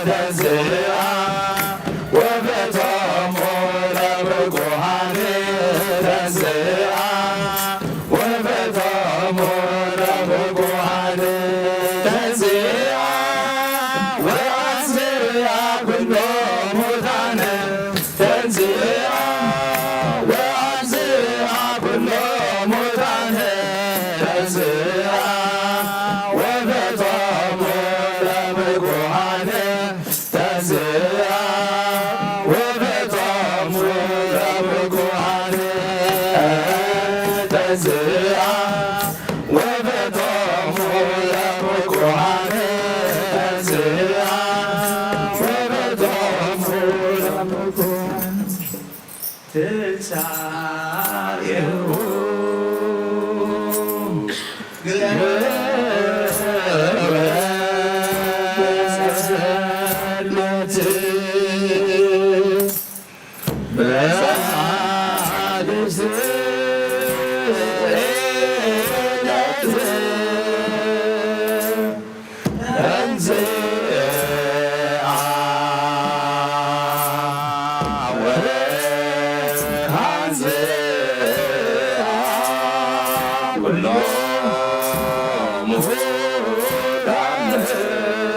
ተንሥአ ወበጾሙ ለብፁዓን ተንሥአ ወበጾሙ ለብፁዓን ተንሥአ ወአንሥአ ኩሎ ሙታነ ተንሥአ ወአንሥአ ኩሎ ሙታነ ተንሥአ ወበጾሙ ለብፁዓን ተንሥአ ወበጾሙ ለብፁዓን ተንሥአ ወበጾሙ ለብፁዓን ተንሥአ ወበጾሙ ለብፁዓን ትንሣኤሁ ግብረ በሰንበት በሳልስት ዕለት ተንሥአ ወአንሥአ ኩሎ ሙታነ ተንሥአ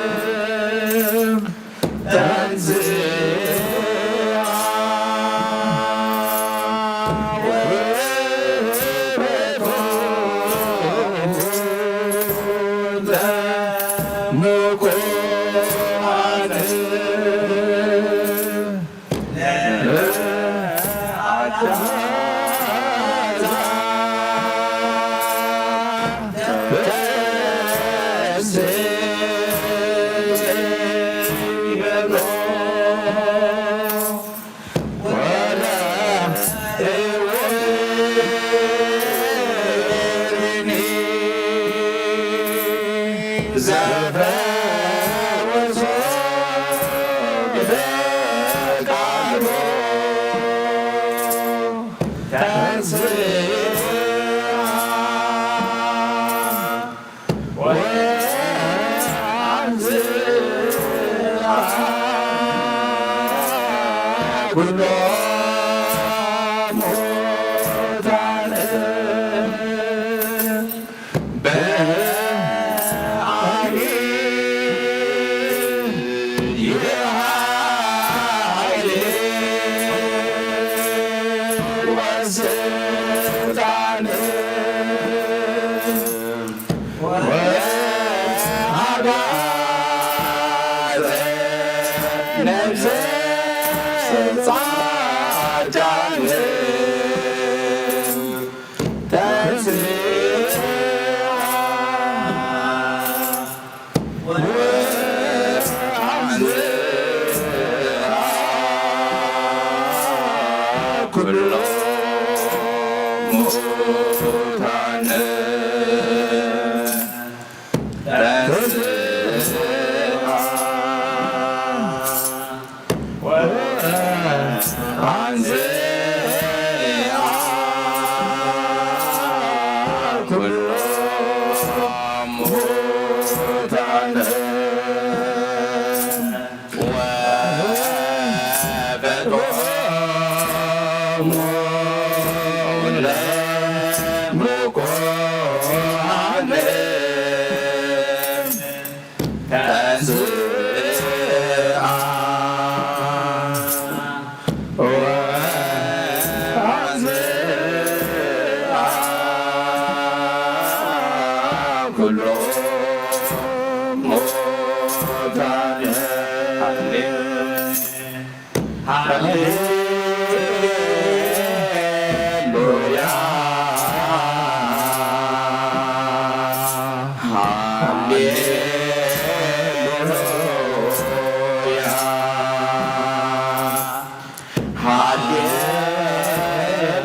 ወበጾሙ ለብፁዓን ኩሎ ሙታነ በአብይ ኃይል ወስልጣን ወአግዓዘ ነፍሰ ጻድቃን ተንሥአ ወአንሥአ ኩሎ ሙታነ ተንሥአ ወአንሥአ ኩሎ ሙታነ ወበጾሙ ለብፁዓን ተንሥአ ወአንሥአ ኩሎ ሙታነ ሃሌሉያ፣ ሃሌሉያ፣ ሃሌሉያ።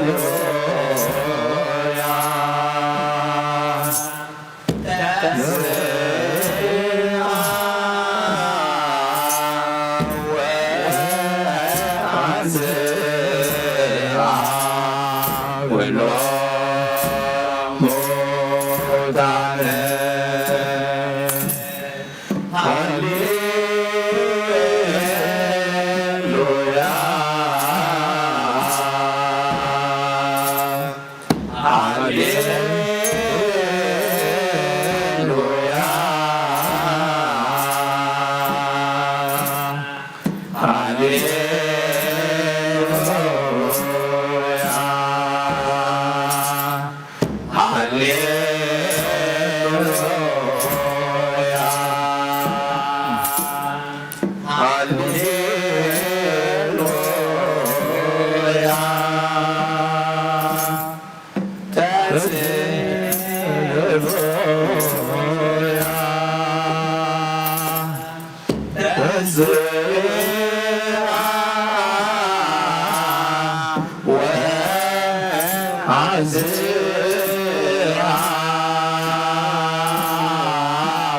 ተንሥአ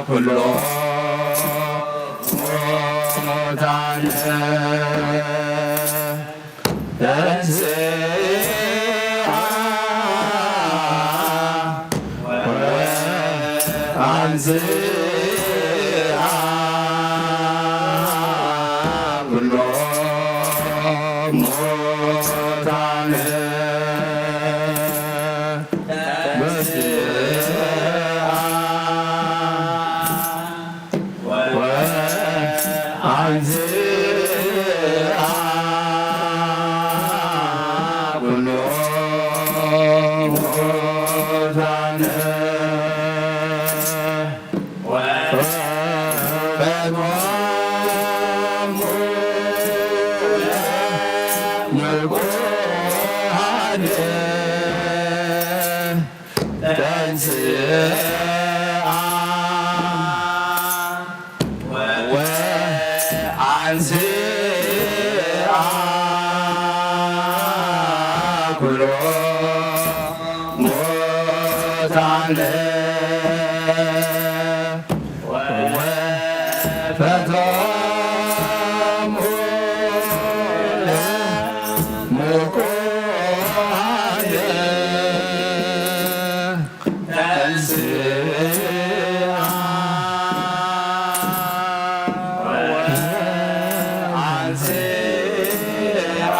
ኩሎ ሙታነ ተንሥአ ወአንሥአ ኩሎ ሙታነ ተንሥአ ወአንሥአ ኩሎ ሙታነ ወፈኖሙ ለምቁሃን ተንሥአ ወአንሥአ ኩሎ ሙታነ ወፈቶሙ ለምቁሃን ተንሥአ ወአንሥአ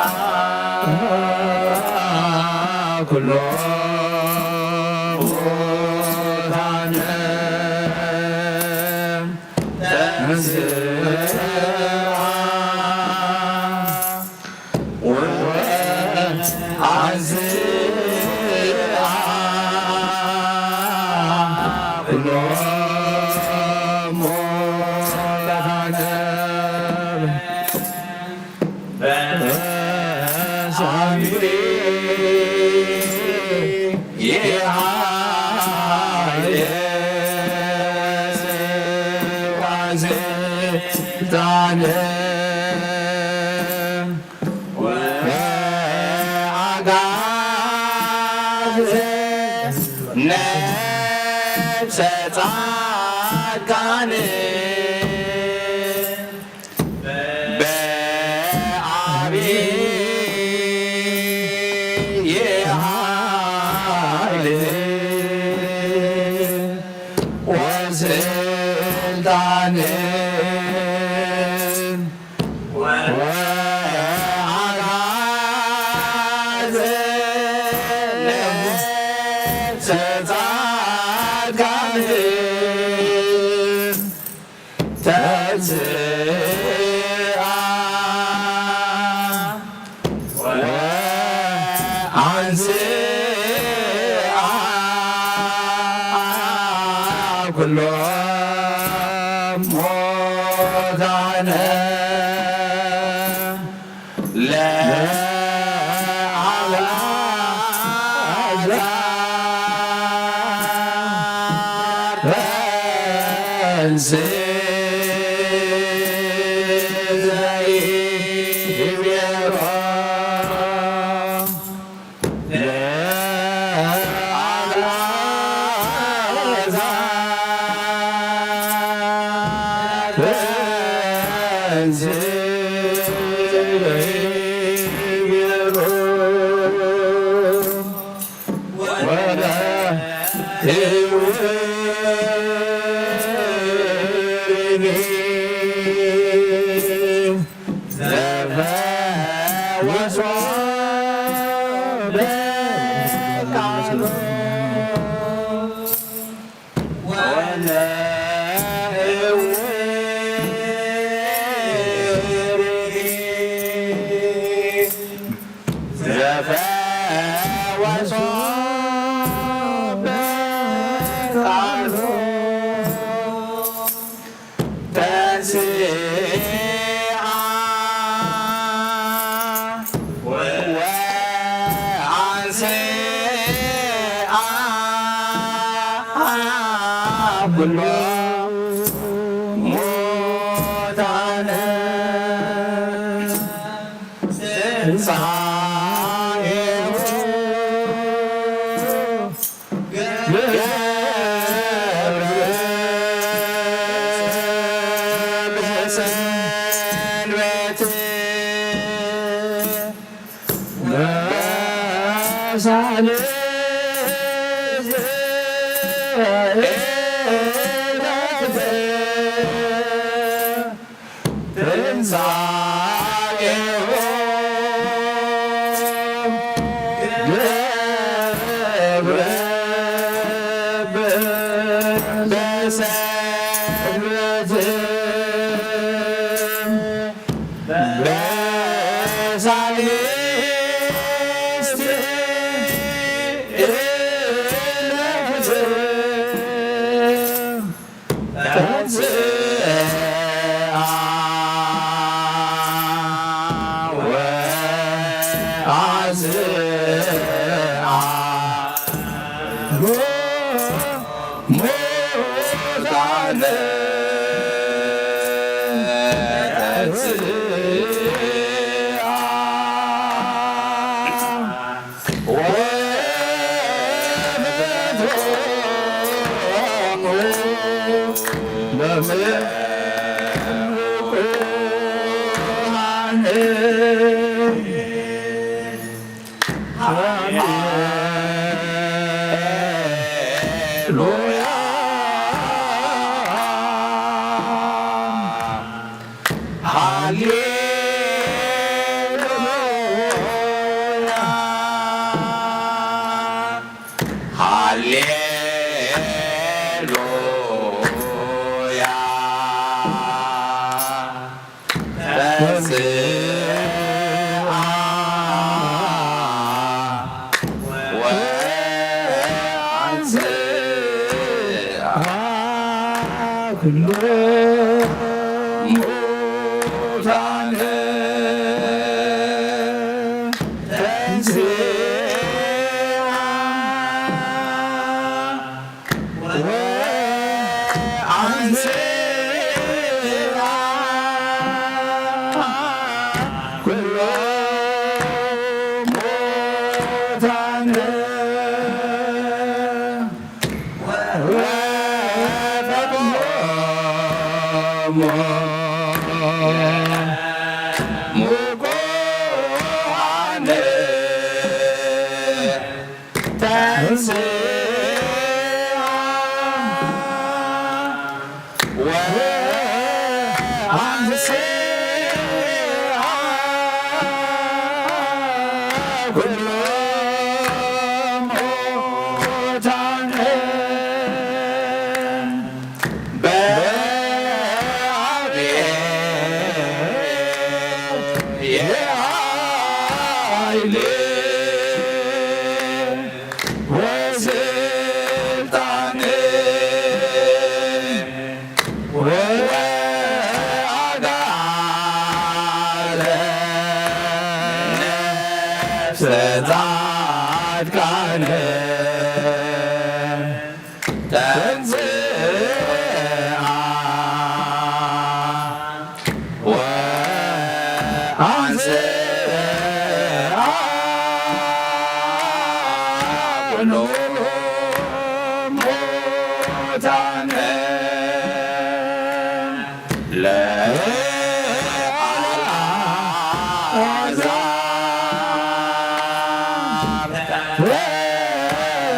ኩሎ ሙታነ ተንሥአ ወአንሥአ ኩሎ ሙታነ በሰሚዕ የሃየ ወስልጣነ ወአግዓዘ ነፍሰ ጻድቃን በዐቢይ ኃይል ወስልጣን ወአግዓዘ ነፍሰ ጻድቃን ተንሥአ ወአንሥአ ኩሎ ሙታነ ለአልዓዛር ተንሥእ ዘይቤሎ ለአልዓዛር ተንሥእ ዘይቤሎ ወለትውርኒ ዘፈወሶ በቃሉ ወለእውርኒ ዘፈወሶ በቃሉ ተንሥአ ወአንሥአ ኩሎ ሙታነ ትንሣኤሁ ሳልስት ዕለት ትንሣኤሁ ገብረ በሰንበት በሳልስት ዕለት ተንሥአ ወአንሥአ ሙታነ ተንሥአ ወፈትሖሙ ለምንኩሃን። ሃሌሉያ ሃሌሉያ ሃሌሉያ ተንሥአ ወአንሥአ ኩሎ ሙታነ ተንሥአ ወአንሥአ ኩሎ ሙታነ ወፈትሖሙ ለምንኩሃን። ተንሥአ ወአንሥአ ኩሎ ሙታነ በአብየ ኃይል ወስልጣን ወአግዓዘ ነፍሰ ጻድቃን። ተንሥአ ወአንሥአ ኩሉ ሙታነ ለአልዓዛር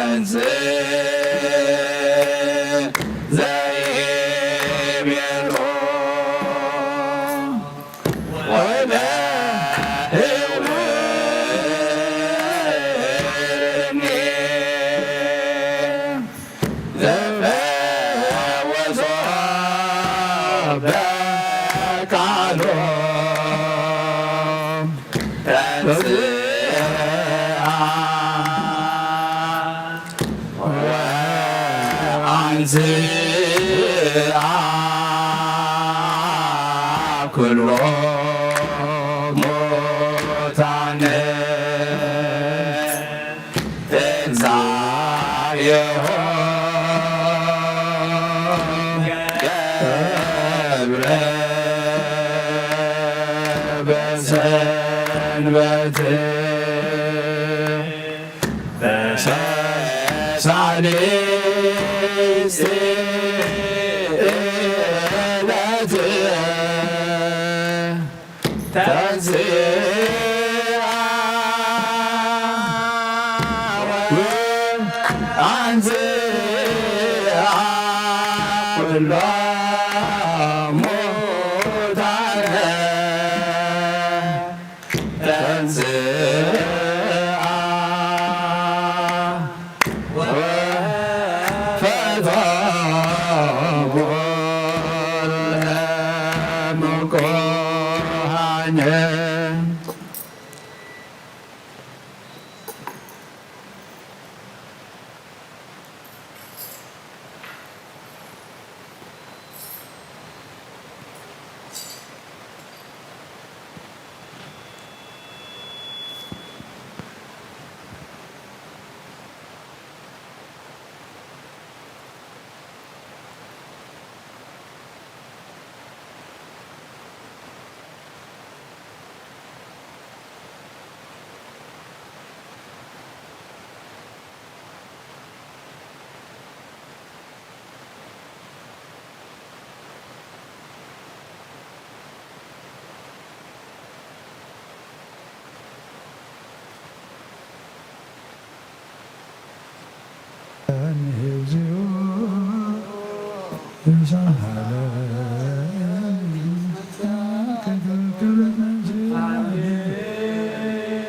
ተንሥእ ዘይቤሎ ወደ ህውርኒ ዘፈወሶ በቃሎ ተንሥአ ወአንሥአ ኩሎ ሙታነ። ትንሣኤሁ ገብረ በሰንበት በሳልስት ዕለት ተንሥአ ኩሎም ሙታነ ተንሥአ ወፈትሖ ለምኩሃኘ።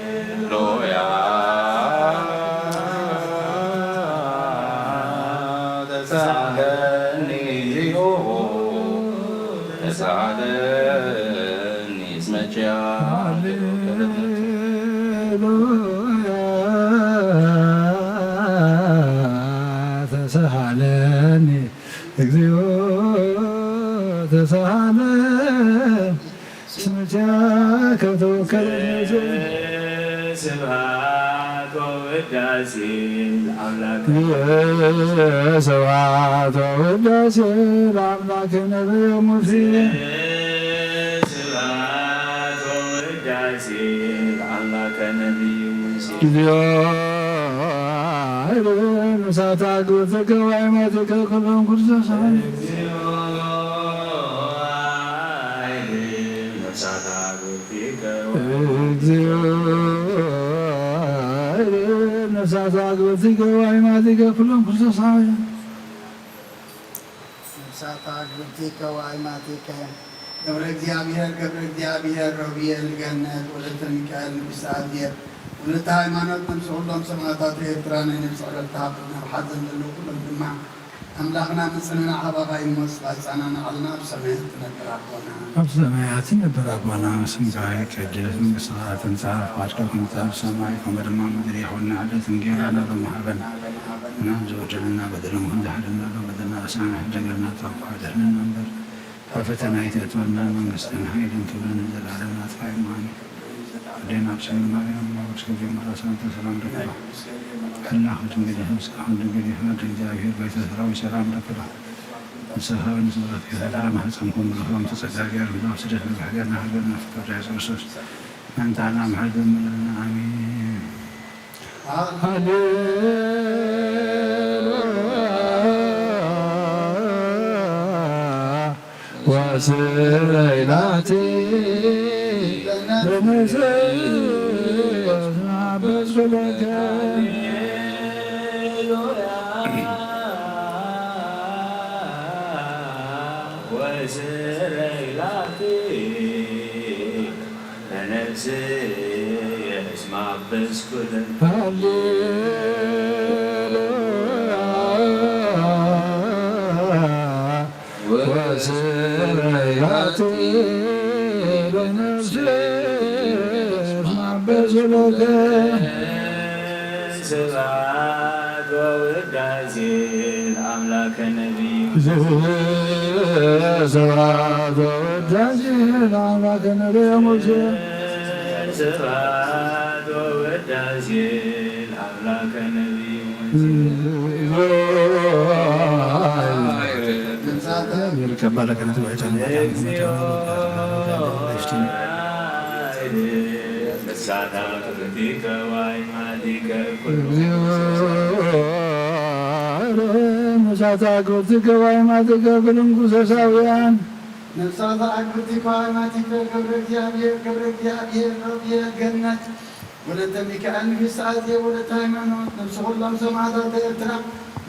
ሃሌሉያ። ተሳሃለኒ እግዚኦ፣ ተሳሃለኒ እስመ ኪያከ ሃሌሉያ። ተሳሃለኒ እግዚኦ፣ ተሳሃለኒ እስመ ኪያከ ተወከለ። ስብሐት ወውዳሴ ለአምላክ። ስብሐት ወውዳሴ ለአምላክ ነቢዩ ሙሴ። ስብሐት ወውዳሴ ለአምላክ ነቢዩ ሙሴ። እግዚኦ ኃይል ምሳታ ግብጽ ገባይ ማትከ ኩሎም ክርስቶስ። እግዚኦ ነፍሳት አግብርቲከ ወአይማቲከ ኩሎም ክርስቶሳውያን። ነፍሳት አግብርቲከ ወአይማቲከ ገብረ እግዚኣብሔር፣ ገብረ እግዚኣብሔር፣ ሮብኤል፣ ገነት፣ ወለተ ሚካኤል፣ ንጉሥ አዜብ፣ ወለተ ሃይማኖት፣ ነፍሲ ኩሎም ሰማእታት ኤርትራ፣ ናይ ነፍሲ ዕረፍቲ ሃብ፣ ናብ ሓዘን ዘለዉ ኩሎም ድማ ኣምላኽና ምጽንና ዓባኻ ይሞስ ባይጻና ንዓልና ኣብ ሰማያት ትነብር ኣቦና። ኣብ ሰማያት ትነብር ኣቦና ስምካ ይቀደስ፣ መንግስትኻ ትምጻእ፣ ፍቓድካ ከምቲ ኣብ ሰማይ ከምኡ ድማ ኣብ ምድሪ ይኹን። ንዕለት እንጌራና ሎሚ ሃበና፣ እና ዝወደልና በደሎም ክንዛሕልና ሎም በደልና ኣሳና ሕደገልና ካብ ክፉእ ኣድሕነና እምበር፣ ካብ ፈተና ኣይተእትወና፣ መንግስትን ሓይልን ክብርን ንዘለዓለም ናትካ እዩ። ኣሜን። ኣዴና ኣብ ሰማይ ማርያም፣ ሞገስ ከብዮም መራሰንተ ሰላም ደኩባ። ሕላኽ ድንግል ይኹን፣ ስጋኹም ድንግል ይኹን። ኣደ እግዚኣብሔር፣ ባይተ ሰራዊት ሰላም ደኩባ። ንስኻ ንስብሐት ሰላም ማህፀንኩም ብርኹም ተጸጋገር ብዛም ስደት ንባሕገርና ሃገርና ፍቅር ኢየሱስ ክርስቶስ። መንታና መሓል ዘምረና። ኣሜን። ሃሌሉያ። ወስረይላቲ ለነፍስየ ናበስኩለከ። ወስረይላቲ ለነፍስየ እስመ አበስኩለከ። ሃሌሉያ። ወስረያቲ ለነፍስየ እስመ አበስኩለከ። ስብሐት ወውዳሴ ለአምላከ ነቢዩ። ስብሐት ወውዳሴ ለአምላከ ነቢዩ ሙሴ። ስብሐት ወውዳሴ ለአምላከ ነቢዩ። እግዚኦ ነፍሳት አግብርቲከ ወአይማቲከ ኩልንጉሰሳውያን። ነፍሳት አግብርቲከ ወአይማቲከ ገብረ እግዚአብሔር፣ ገብረ እግዚአብሔር፣ ሮብኤል፣ ገነት። ወለተ ሚካኤል ንግስቲ ኣዜብ ወለተ ሃይማኖት፣ ነብሲ ኩሎም ሰማእታት ኤርትራ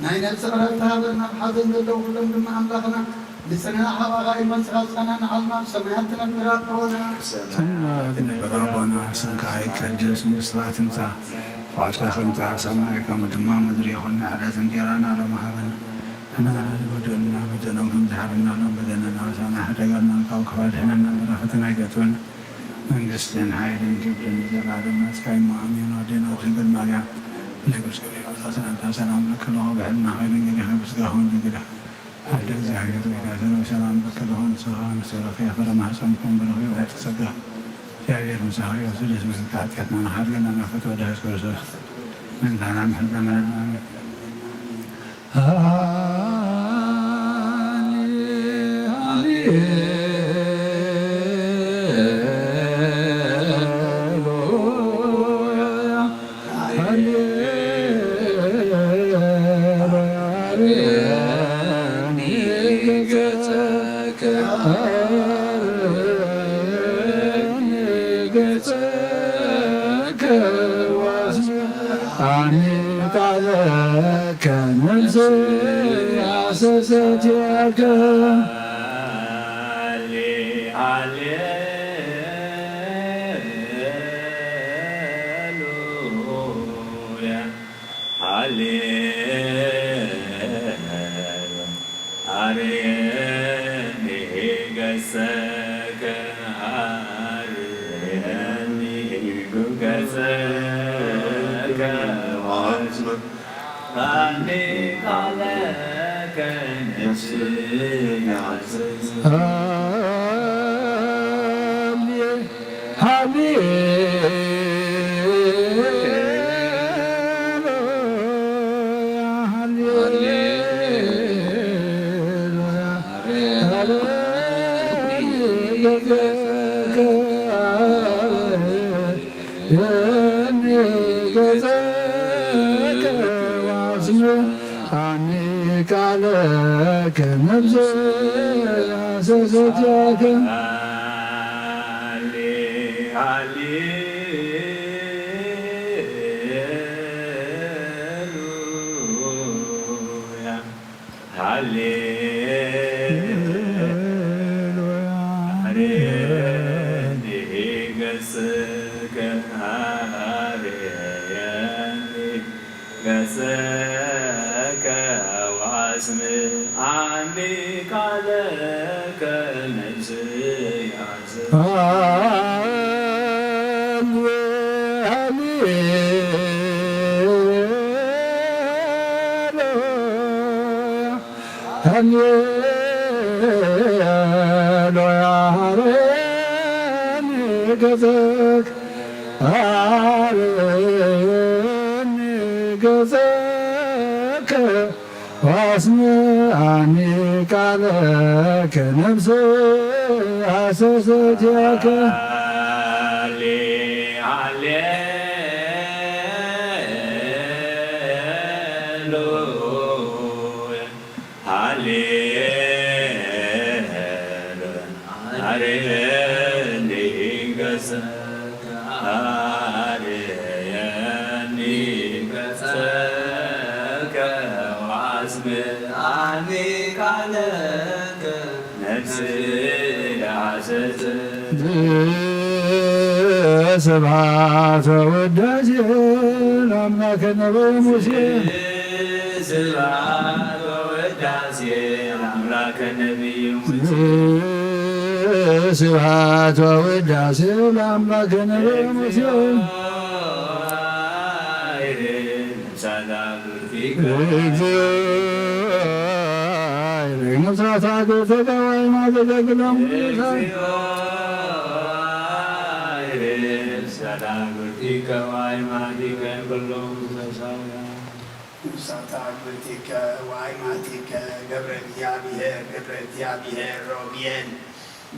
ናይ ነብሲ ዕረፍቲ ሃበልና። ኣብ ሓዘን ዘለዉ ኩሎም ድማ ኣምላኽና ንጽንናዕ ሃባኻ ኢልካ ንስኻ ዝጸናናዓልና ኣብ ሰማያት ትነብር ኣቦና። ሰማያት ትነብር ኣቦና፣ ስምካ ይቀደስ፣ መንግስትኻ ትምጻእ፣ ፍቓድካ ከም ትምጻእ ኣብ ሰማይ ከምኡ ድማ ምድሪ ይኹን። ንዕለት እንጀራና ሎሚ ሃበና፣ ንበደልና በደሎም ከም ዝሓለና ሎም በደልና፣ ወሳና ሓደጋና ካብ ክፉእ ኣድሕነና፣ ፈተና ኣይተእትወና። መንግስትን ሓይልን ክብርን ንዘለዓለም ናትካ እዩ። ኣሜን። ኣዴና ድንግል ማርያም ንግብጽ ሰላምታ ሰላም ለኪ ኣለኹ፣ ብሕልና ኸይርን ገዲኻ ምስጋና ይኹን ድንግል። ኣደ እግዚኣብሔር ወይ ዳሰነ ሰላም ለኪ ኣለኹ፣ ንስኻ ንሰረኺ ፍረ ማህፀንኩም ብሩኽ እዩ። ጸጋ እግዚኣብሔር ምሳኺ እዩ። ስደት ምሕረት ኃጢአትና ንኻድገና ናብ ፍትወ ደህስ ክርስቶስ ምንታና ምሕረት ዘመለና። ኣሜን። ስብሐት ወውዳሴ ለአምላከ ነቢይ ሙሴ። ስብሐት ወውዳሴ ለአምላከ ነቢይ ሙሴ። እግዚኦ ይሬ ሙሳታ ገጸ ቀዋይ ማገደ ግሎም ሙሳታ ግብርቲከ ወአይማቲከ ገብረ እግዚኣብሔር ገብረ እግዚኣብሔር ሮብየን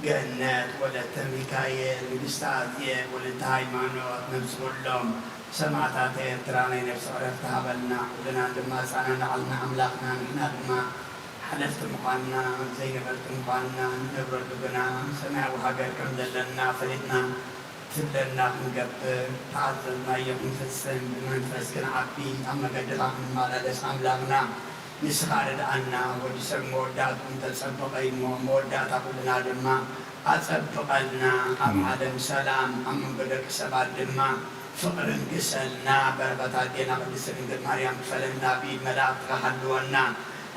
ገነት ወለተ ሚካኤል ንግስቲ ኣዜብ ወለተ ሃይማኖት ነብሲ ኩሎም ሰማእታት ኤርትራ ናይ ነብሲ ዕረፍቲ ሃበልና። ኩልና ድማ ጻና ንዓልና ኣምላኽና ንሕና ድማ ሓለፍቲ ምዃንና ዘይነበርቲ ምዃንና ንነብረሉ ግና ሰማያዊ ሃገር ከም ዘለና ፈሊጥና እቲ ዝብለና ክንገብር፣ ተኣዘዝናዮ ክንፍጽም፣ ብመንፈስ ክንዓቢ፣ ኣብ መገድኻ ክንመላለስ ኣምላኽና ንስኻ ርድኣና። ወዲ ሰብ መወዳእትኡ እንተጸበቐ እዩ እሞ፣ መወዳእታ ኩልና ድማ ኣጸብቐልና። ኣብ ዓለም ሰላም፣ ኣብ መንጎ ደቂ ሰባት ድማ ፍቕርን ግሰልና። በረኸት ኣዴና ቅድስቲ ድንግል ማርያም ክፈለና፣ ብኢድ መላእክትኻ ሓልወና።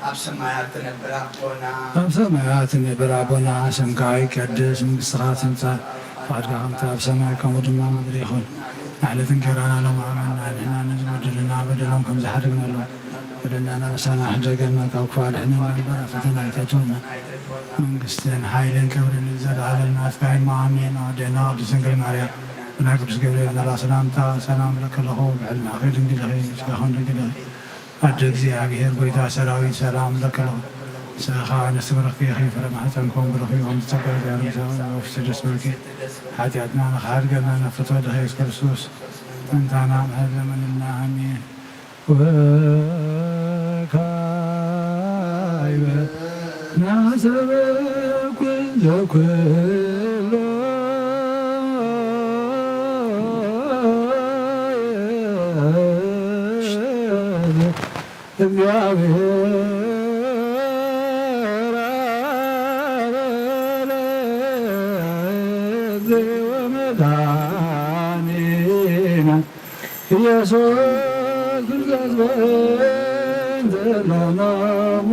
ኣብ ሰማያት ትነብር ኣቦና፣ ኣብ ሰማያት ትነብር ኣቦና፣ ስምካ ይቀደስ፣ መንግስትኻ ትምጻእ፣ ፍቓድካ ከምቲ ኣብ ሰማይ ከምኡ ድማ ኣብ ምድሪ ይኹን። ንዕለት እንጀራና ሎሚ ሃበና፣ ንሕና ነዚ በደለና በደሎም ከም ዝሓደግናሎም፣ በደልና ኣበሳና ሕደገልና፣ ካብ ክፉእ ኣድሕነና እምበር፣ ኣብ ፈተና ኣይተእትወና። መንግስትን ሓይልን ክብርን ንዘለኣለም ናትካ እዩ እሞ፣ ኣሜን። ኣዴና ቅድስት ድንግል ማርያም፣ ብናይ ቅዱስ ገብርኤል መልኣኽ ሰላምታ ሰላም እብለኪ ኣለኹ፣ ብዕድመኺ ድንግል ኢኺ፣ ብስጋኺን ድንግል ኢኺ። ኣደ እግዚኣብሔር፣ ጎይታ ሰራዊት፣ ሰላም እብለኪ ኣለኹ። ንስኺ ኸኣ ኣንስቲ ብርኽቲ ኢኺ፣ ፍረ ማሕፀንኪ እውን ብሩኽ እዩ። ኣንቲ ጸጋ እግዚኣብሔር ምሳኺ፣ ብሩክ ፍሬ ከርሥኪ ደስ ይበልኪ። ሓጢኣትና ንኽሓድገልና ናብ ፍትወ ወልድኺ ኢየሱስ ክርስቶስ ምእንታና ምሕረት ለምንልና። ኣሜን። ወካዕበ ናሰበኩ ዘኩሎ እግዚአብሔር አብ ለእግዚኦ መድኃኒነ ኢየሱስ ክርስቶስ በእንተ ለነሙ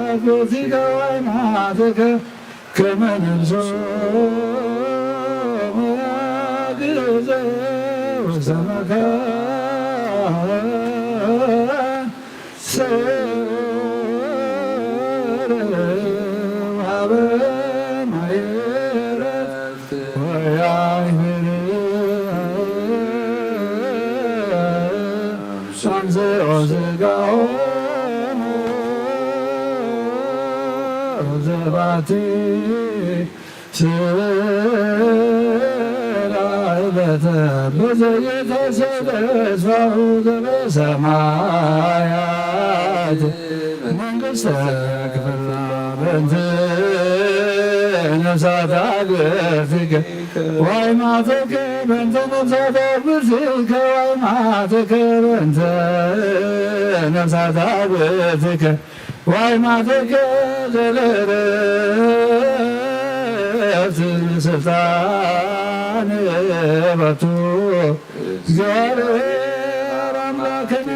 አግብቲከ ወይናትከ ከመ ነፍሶሙ አግዘ ውስተ መካን ስርው ሀበ ማየረት ወያይብር አንስኦ ስጋሆሙ ዘባቲ ስርዓተ በዘየተሰለ ተስፋሁ ዘበሰማያት መንግሥተ ክፍላ በእንተ ነፍሳት አግብርቲከ ወይማተከ በእንተ ነፍሳት አግብርቲከ ወይማተከ በእንተ ነፍሳት አግብርቲከ ወይማተከ ዘለረት ስልጣን በቱ እግዚአብሔር አምላክነ።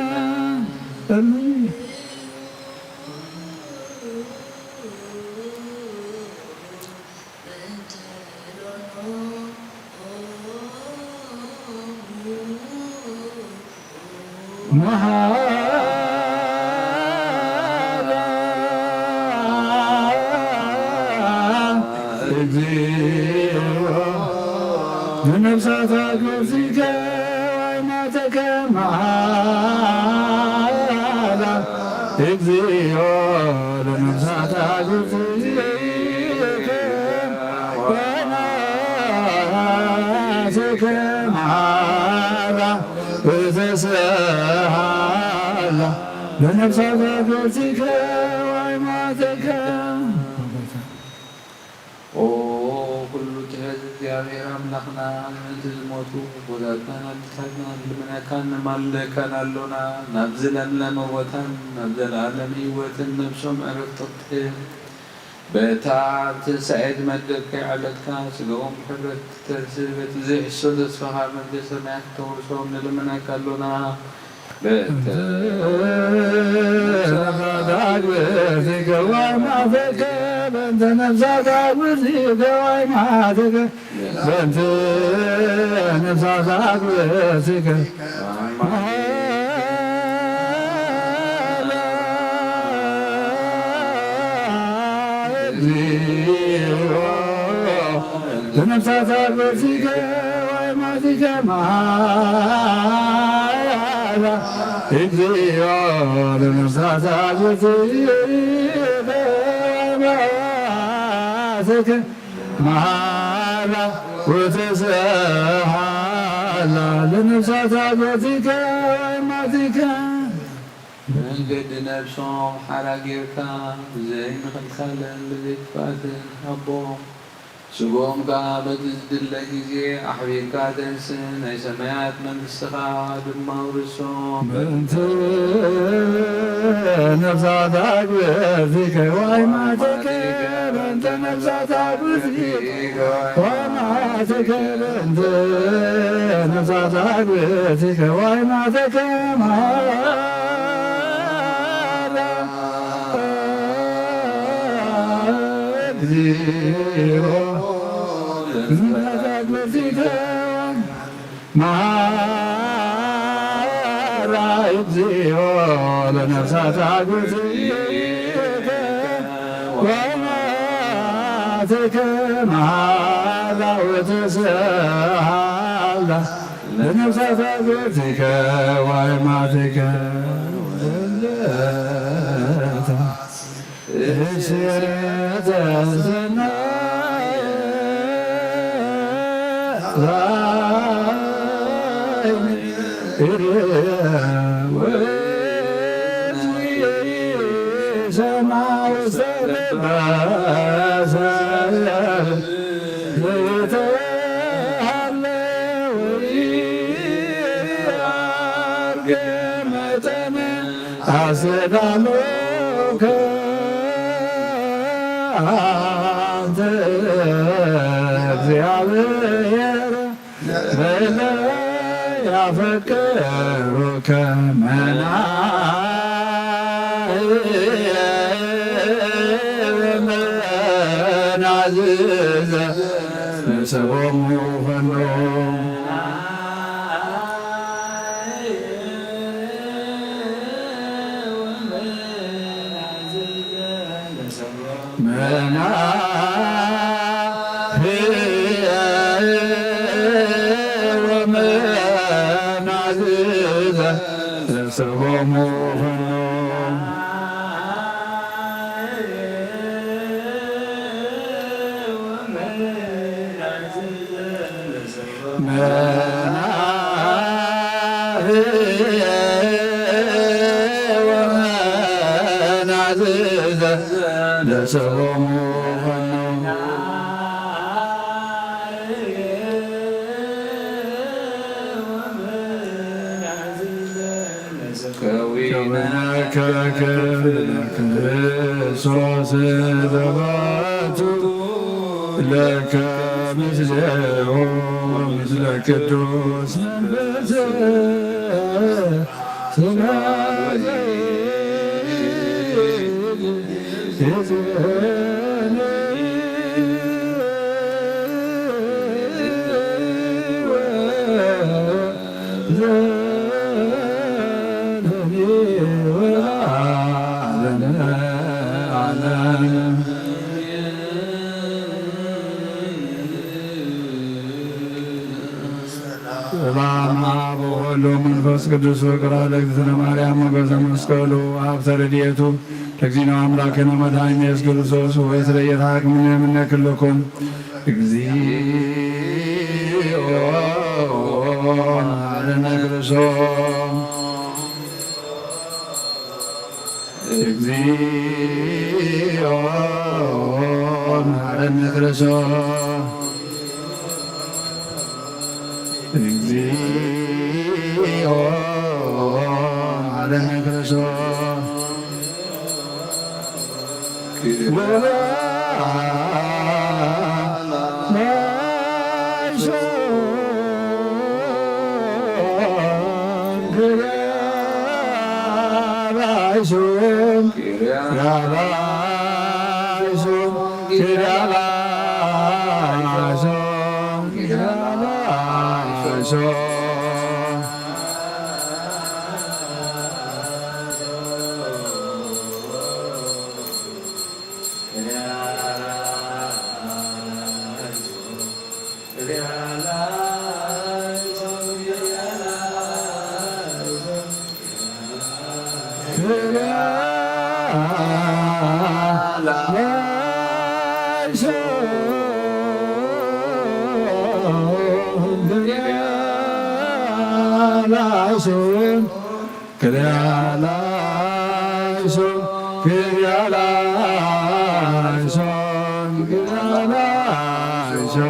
መሃላ እግዚኦ ለነፍሳት አግብርቲከ ወይማተከ መሃላ እግዚኦ ለነፍሳት አግብርቲከ ወይማተከ መሃላ ወተሰሃላ ለነፍሳት አግብርቲከ ወይማተከ። ኦ ኩሉ ትሕት እግዚኣብሔር ኣምላኽና፣ ምእንቲ ዝሞቱ ኣቦታትናን ኣዴታትናን ንልምነካን ነማልደካን ኣሎና። ናብዚ ለምለመ ቦታን ናብ ዘለኣለም ህይወትን ነብሶም ዕረፍቲ ክትህብ፣ በታ ኣብ ትንሳኤ ዝመደብካዮ ዕለትካ ስጋኦም ብሕፍረት ክትተንስእ፣ በቲ ዘይሕሶ ተስፋኻ መንግስተ ሰማያት ክተውርሶም ንልምነካ ኣሎና። በእንተ ነፍሳት አግብርቲከ ወይማተከ፣ በእንተ ነፍሳት አግብርቲከ ወይማተከ፣ በእንተ ነፍሳት አግብርቲከ እግዚኦ ለነፍሳት አግብርቲከ ወይማቲከ መሃላ። እግዚኦ ለነፍሳት አግብርቲከ ወይማቲከ መሃላ ወተሰሃላ ለነፍሳት አግብርቲከ ወይማቲከ። መንገዲ ነብሶም ሓራ ጌርካ ብዘይ ምኽልካልን ብዘይ ክፍኣትን ሃቦም። ስግኦም ከኣ በቲ ዝድለ ግዜ ኣሕቢርካ ተንስእ፣ ናይ ሰማያት መንግስትኻ ድማ ኣውርሶም። ምእንቲ ነፍሳት ኣግብርቲከ ዋይማቲከ፣ ምእንቲ ነፍሳት ኣግብርቲከ ዋይማቲከ፣ ምእንቲ ነፍሳት ኣግብርቲከ ዋይማቲከ ማራ። እግዚኦ ለነፍሳት አግብርቲከ መሐራ። እግዚኦ ለነፍሳት አግብርቲከ ወአማትከ መሐራ ወተሰሃላ። ለነፍሳት አግብርቲከ ወአማትከ ወለታ እሴተ ሰናይ ላይን ወሰማይ ውስተ ልበ ዘይተሃለ ወኢዐርገ መጠነ አሰዳሎከ አንተ እግዚአብሔር ለለ ያፈቅሩከ መናህየ ወመናዝዘ ለሰቦሙ ፈኖ። መናህየ ወመናዝዘ ለሰቦሙ ፈኖ። መናህየ ወመናዝዘ ለሰቦሙ ፈኖ። ከዊነከ ለክርስቶስ ለባቱ ለከ ምስሌሁ ወምስለ ቅዱስ መንፈስ ስጋይ ሰላም አብ ወወልድ ወመንፈስ ቅዱስ። ፍቅር ለእግዝእትነ ማርያም ሞገሰ መስቀሉ ሀብተ ረድኤቱ ለእግዚእነ አምላክነ መድኃኒነ ኢየሱስ ክርስቶስ ወይትረየት ሐቅምነ እምነ ክልኩም እግዚኦ መሐረነ ክርስቶስ። እግዚኦ መሐረነ ክርስቶስ። እግዚኦ መሐረነ ክርስቶስ። እግዚኦ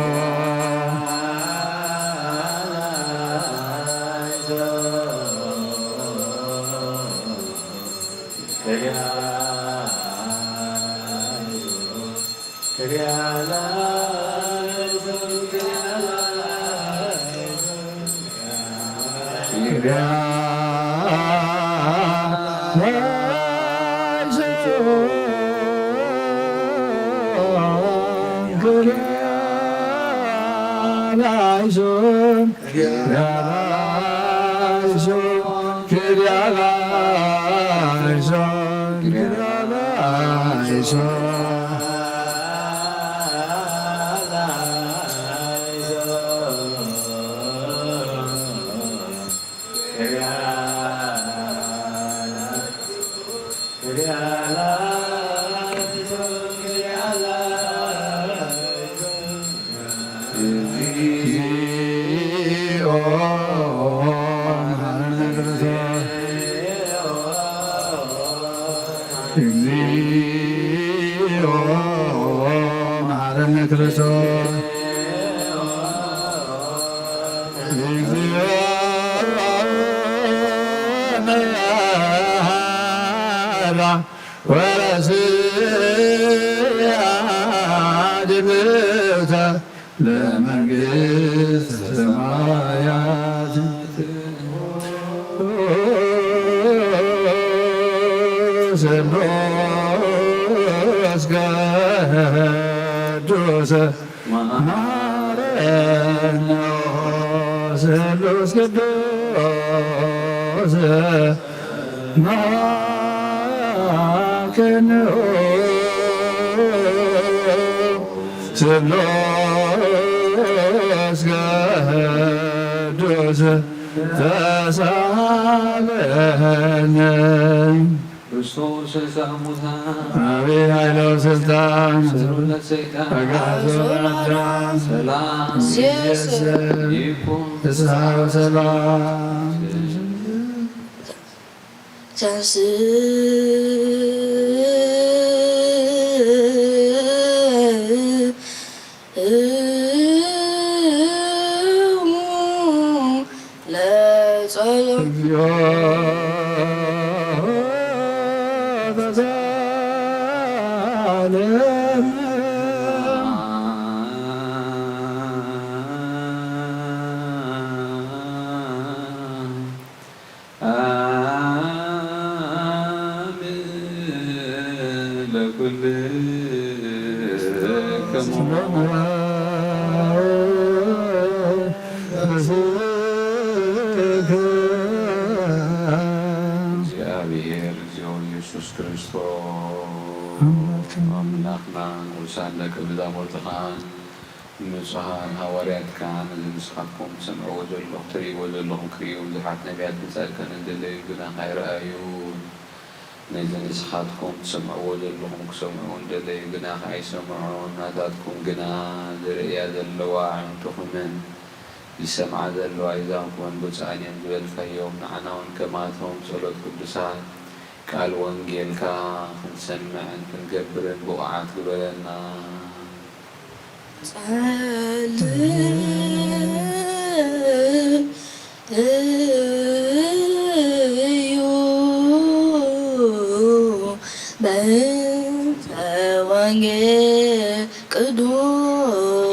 መሐረነ ክርስቶስ። እግዚኦ መሐራ ወረስያ ድልውተ ለመንግስት ሰማያት። ስሉስ ቅዱስ ማረነ። ስሉስ ቅዱስ ማረነ። ስሉስ ቅዱስ ተሳለነ። ክርስቶስ ተንሥአ እሙታን። አቤት ኃይለ ወስልጣን። ሰላም ለሰይጣን። አግዓዞ ለአዳም። ሰላም ይኩን። ፍስሐ ወሰላም። ተንሥእ ለጸሎት። እግዚኦ ተሳለነ። አሜን። ለኩልክሙ እግዚአብሔር እግዚኦ ኢየሱስ ክርስቶስ ኣምላኽና፣ ንጉሳን ደቂ መዛሙርትኻን ንጹሃን ሃዋርያትካ፣ ነዚ ንስኻትኩም ትሰምዕዎ ዘለኹም፣ ትርእይዎ ዘለኹም ክርእዩ፣ ብዙሓት ነቢያትን ጻድቃንን ደለዩ፣ ግና ካይረኣዩ። ነዚ ንስኻትኩም ትሰምዕዎ ዘለኹም ክሰምዑ እንደለዩ፣ ግና ካይሰምዑ፣ ናታትኩም ግና ዝርእያ ዘለዋ ኣዒንትኹምን ዝሰምዓ ዘለዋ ኣእዛንኩምን ብፁዓን እዮም ዝበልካዮም፣ ንዓና እውን ከማቶም ጸሎት ቅዱሳት ቃል ወንጌልካ ክንሰምዕን ክንገብርን ብቑዓት ግበረና። ጸልዩ በእንተ ወንጌል ቅዱስ።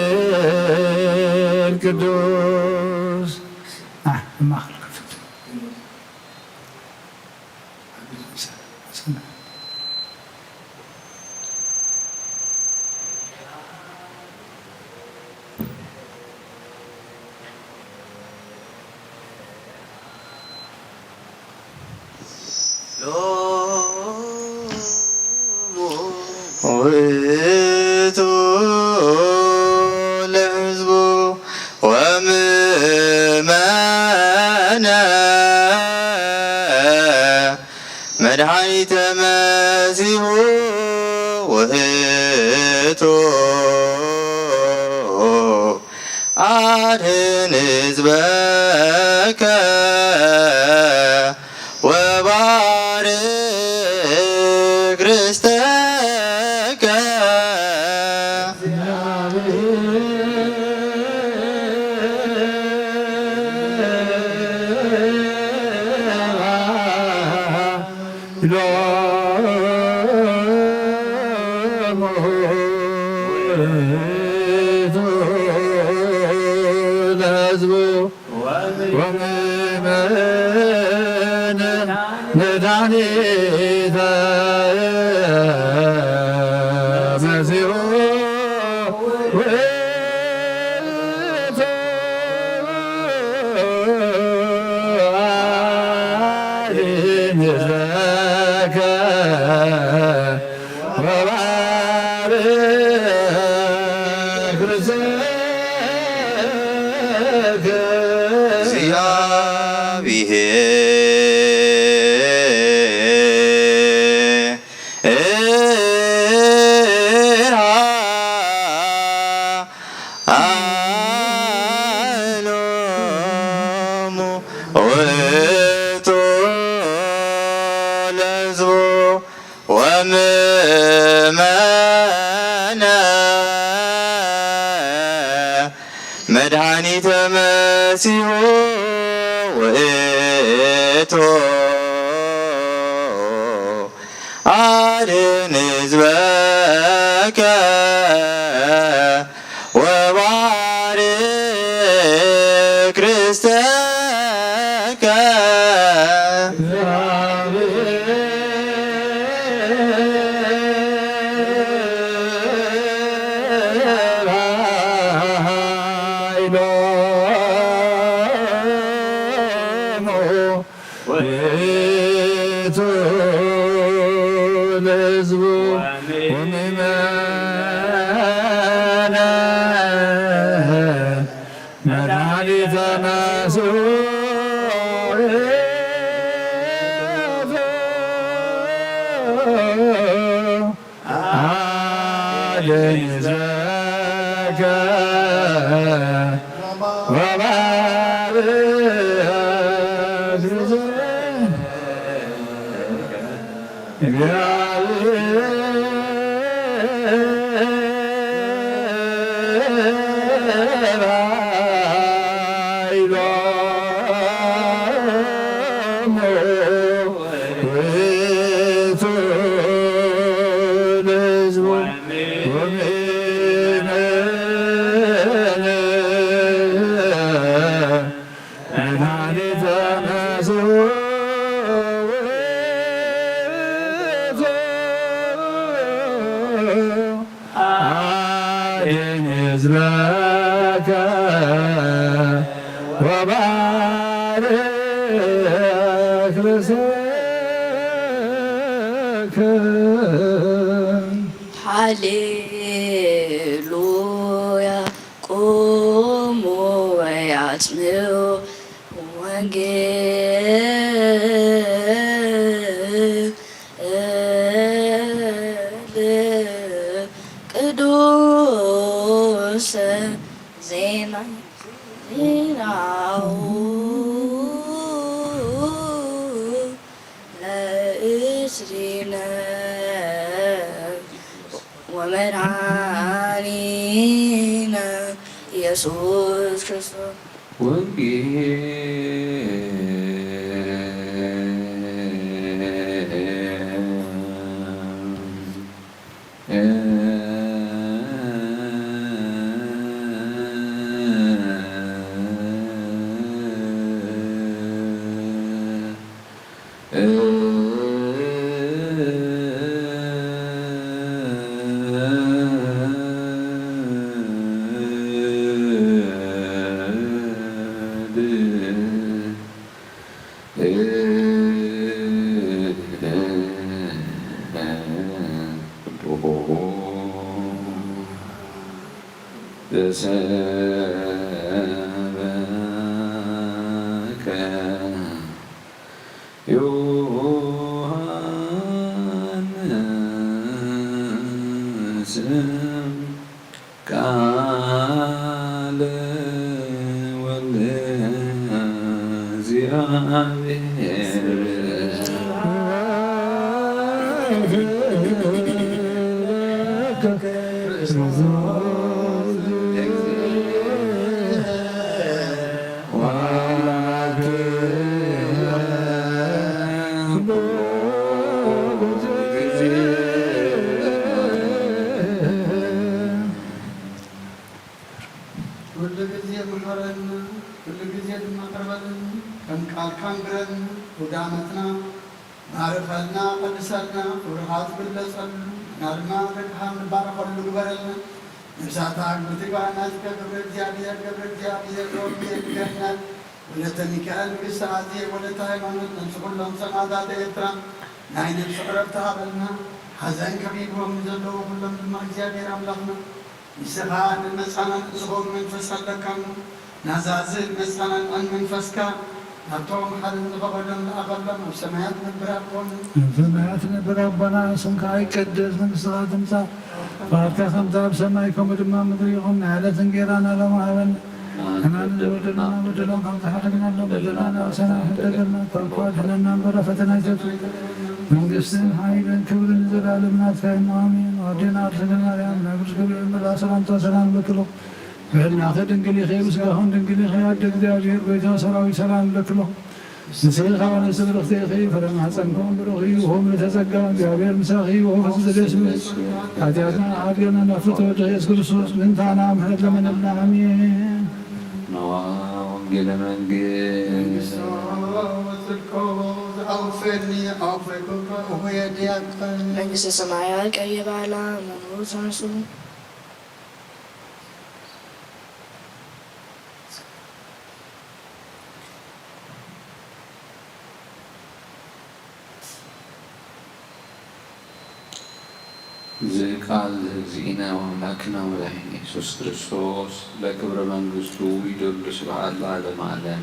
ወንጌል ቅዱስ። አ፣ እማኽል ክፍት። ውእቱ ለሕዝቡ ወምእመነ መድኃኒተ መሲሁ ውእቱ ኣድን ሕዝበከ ወባርክ ርስተከ። ለሕዝቡ ወምእመን መድኃኒተ መሲሑ ውእቱ አድን ሕዝበከ ወባርክ ርዝቅ እግዚአብሔር ሎሙ ውእቱ ለሕዝቡ ወምእመነ መድኃኒተ መሲሁ ውእቱ አድን ሕዝበከ ወባርክ ርስተከ። ውእቱ ለሕዝቡ ወምእመነ መድኃኒተ መሲሑ አድን ሕዝበከ ወባርክ ርዝቅ አድን ሕዝበከ ወባርክ ርዝቅ ሃሌሉያ። ቁሙ ወያጽምዑ ወንጌል ቅዱስ ዜና ዜናሁ ለእስሪነ ወመድኃኒነ ኢየሱስ ክርስቶስ። ወንጌል ዘሰበከ ዮሐንስ። ኩሉ ግዜ ምሐረና፣ ኩሉ ግዜ ድማ ቅረበልና፣ ከም ቃልካ ንግረና፣ ውዳመትና ባርከልና፣ ቀድሰልና፣ ክብርኻ ትግለጸሉ፣ ንሕና ድማ ደቅኻ ንባረኸሉ ግበረልና። ነብሳታ ግብርቲ ጓና እስከ ገብረ እግዚኣብሔር፣ ገብረ እግዚኣብሔር ሮቢ ገነት፣ ወለተ ሚካኤል፣ ንግስቲ ኣዜ፣ ወለተ ሃይማኖት፣ ነብሲ ኩሎም ሰማእታት ኤርትራ ናይ ነብሲ ዕረፍቲ ሃበልና። ሓዘን ከቢብዎም ንዘለዉ ኩሎም ድማ እግዚኣብሔር ኣምላኽና ንስኻ ንመጻናን ንዝኸውን መንፈስ ኣለካ እሞ፣ ናዛዝን መጻናንዕን መንፈስካ ናብቶም ሓዘን ዝኸበዶም ለኣኸሎም፣ ኣብ ሰማያት ነብር ኣቦን ኣብ ሰማያት ነብር ኣቦና፣ ስምካ ይቀደስ፣ መንግስትኻ ትምጻእ፣ ፍቓድካ ከምቲ ኣብ ሰማይ ከምኡ ድማ ኣብ ምድሪ ይኹን። ናይ ዕለት እንጌራና ሎሚ ሃበና፣ ንሕና ንዝበደሉና በደሎም ከም ዝሓለና ንበደልና፣ ናብ ሰማይ ሕደገልና፣ ካብ ክፉእ ኣድሕነና እምበር፣ ኣብ ፈተና ኣይተእትወና። መንግስትን ሓይልን ክብርን ንዘለኣለም ናትካ እዩ፣ ኣሜን። ኣዴና ቅድስት ማርያም፣ ናይ ቅዱስ ገብርኤል መልኣክ ሰላምታ ሰላም ንብለኪ። ብሕልናኺ ድንግል ኢኺ፣ ብስጋኺ ድንግል ኢኺ። ኣደ እግዚኣብሔር፣ ጎይታ ሰራዊት፣ ሰላም ንብለኪ። ንስኺ ከኣ ንስብርኽቲ ኢኺ፣ ፍረ ማሕፀንኪ እውን ብሩኽ እዩ። ሆም ለተጸጋ እግዚኣብሔር ምሳኺ፣ ወፈስ ዘደስምስ ሓጢኣትና ሓድገና ናፍቶ ወድኺ የሱስ ክርስቶስ ምእንታና ምሕረት ለመነልና። ኣሜን። ነዋ ወንጌለ መንግስት። መንግስተ ሰማያት ቀየባላ መኑ ተንሱ። እዚ ቃል እዚ እግዚእነ ወኣምላክነ ወመድኃኒነ ኢየሱስ ክርስቶስ ለክብረ መንግስቱ ይደሉ ስብሐት ለዓለመ ዓለም።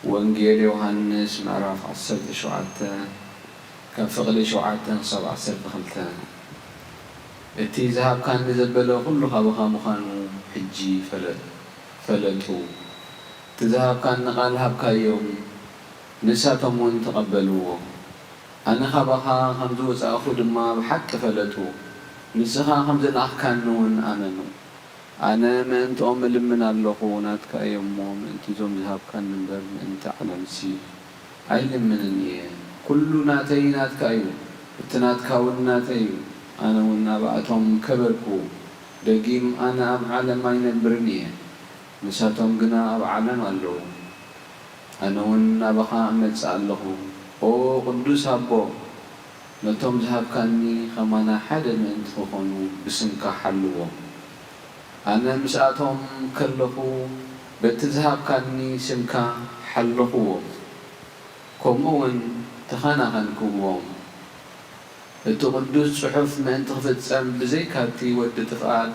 ወንጌል ዮሃንስ ምዕራፍ ዓሰርተ ሸውዓተ ካብ ፍቕሊ ሸውዓተ ክሳብ ዓሰርተ ክልተ። እቲ ዝሃብካኒ ዘበለ ኩሉ ካባኻ ምዃኑ ሕጂ ፈለ-፣ ፈለጡ። እቲ ዝሃብካኒ ቃል ሃብካዮም፣ ንሳቶም እውን ተቐበልዎ። ኣነ ካባኻ ከም ዝወጻእኩ ድማ ብሓቂ ፈለጡ፣ ንስኻ ከም ዝለኣኽካኒ እውን ኣመኑ። ኣነ ምእንትኦም እልምን ኣለኹ፣ ናትካ እዮም እሞ፣ ምእንቲ እዞም ዝሃብካኒ እምበር፣ ምእንቲ ዓለምሲ ኣይልምንን እየ። ኩሉ ናተይ ናትካ እዩ፣ እቲ ናትካ እውን ናተይ እዩ። ኣነ እውን ናብኣቶም ከበርኩ፣ ደጊም ኣነ ኣብ ዓለም ኣይነብርን እየ፣ ንሳቶም ግና ኣብ ዓለም ኣለዉ። ኣነ እውን ናባኻ እመጽእ ኣለኹ። ኦ ቅዱስ ኣቦ፣ ነቶም ዝሃብካኒ ኸማና ሓደ ምእንቲ ክኾኑ ብስምካ ሓልዎም። ኣነ ምስኣቶም ከለኹ በቲ ዝሃብካኒ ስምካ ሓለኹዎም፣ ከምኡ እውን ተኸናኸንክዎም። እቲ ቅዱስ ጽሑፍ ምእንቲ ክፍጸም ብዘይካቲ ወዲ ጥፍኣት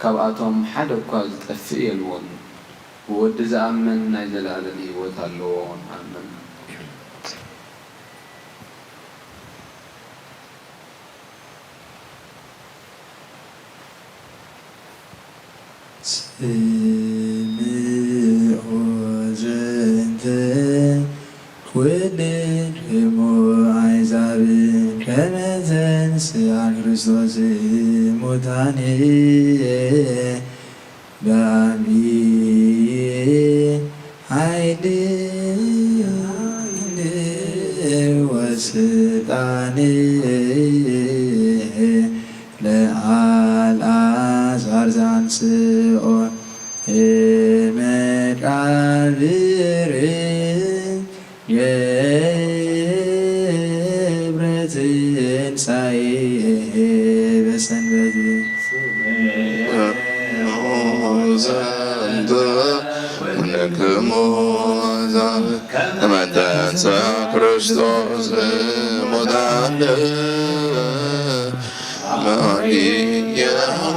ካብኣቶም ሓደ እኳ ዝጠፍእ የልቦን። ብወዲ ዝኣምን ናይ ዘለኣለም ህይወት ኣለዎ። ኣመን። ስምዑ ዘንተ ኩልክሙ ኣሕዛብ ከመ ተንሥአ ክርስቶስ እሙታን በአቢ ኃይል ወስልጣን ለአልዓዛር ዘአንሥኦ እመቃብር ገብረ ትንሣኤ በሰንበት። ዘንተ ኩልክሙ አሕዛብ ከመ ተንሥአ ክርስቶስ እሙታን በአቢ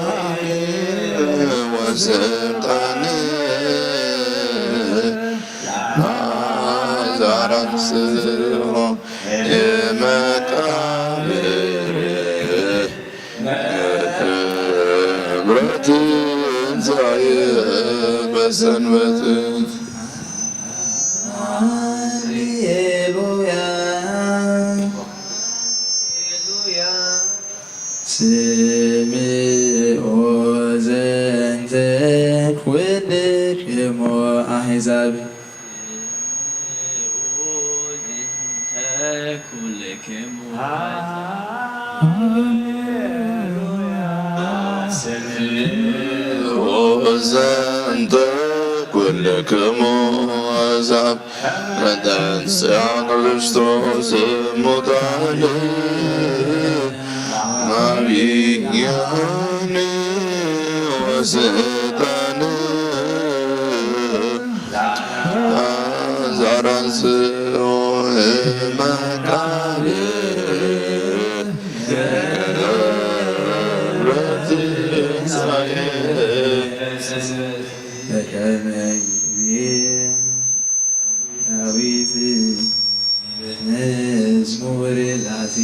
ኃይል ወስልጣን ለአልዓዛር ዘአንሥኦ እመቃብር ገብረ ትንሣኤ በሰንበት። ሃሌሉያ። ስምዑ ዘንተ ኩልክሙ ኣሕዛብ። ስምዑ ዘንተ ኩልክሙ ኣሕዛብ። መተንስኣ ክርስቶስ እሙታን ማርያም ወስልጣን ዛራንስኦ መቃብር ገብረ ትንሳኤ በከመ ይቤ ዳዊት መዝሙር ላቲ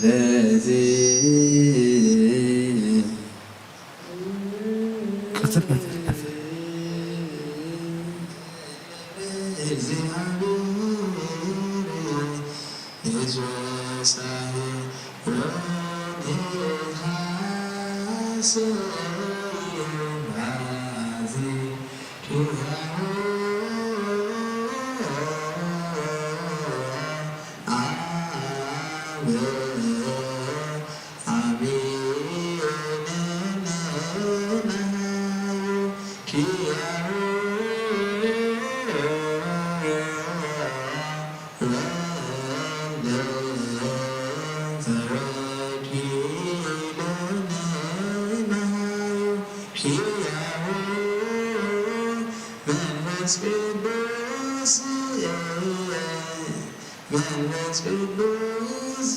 ለቲ መንፈስ ቅዱስ መንፈስ ቅዱስ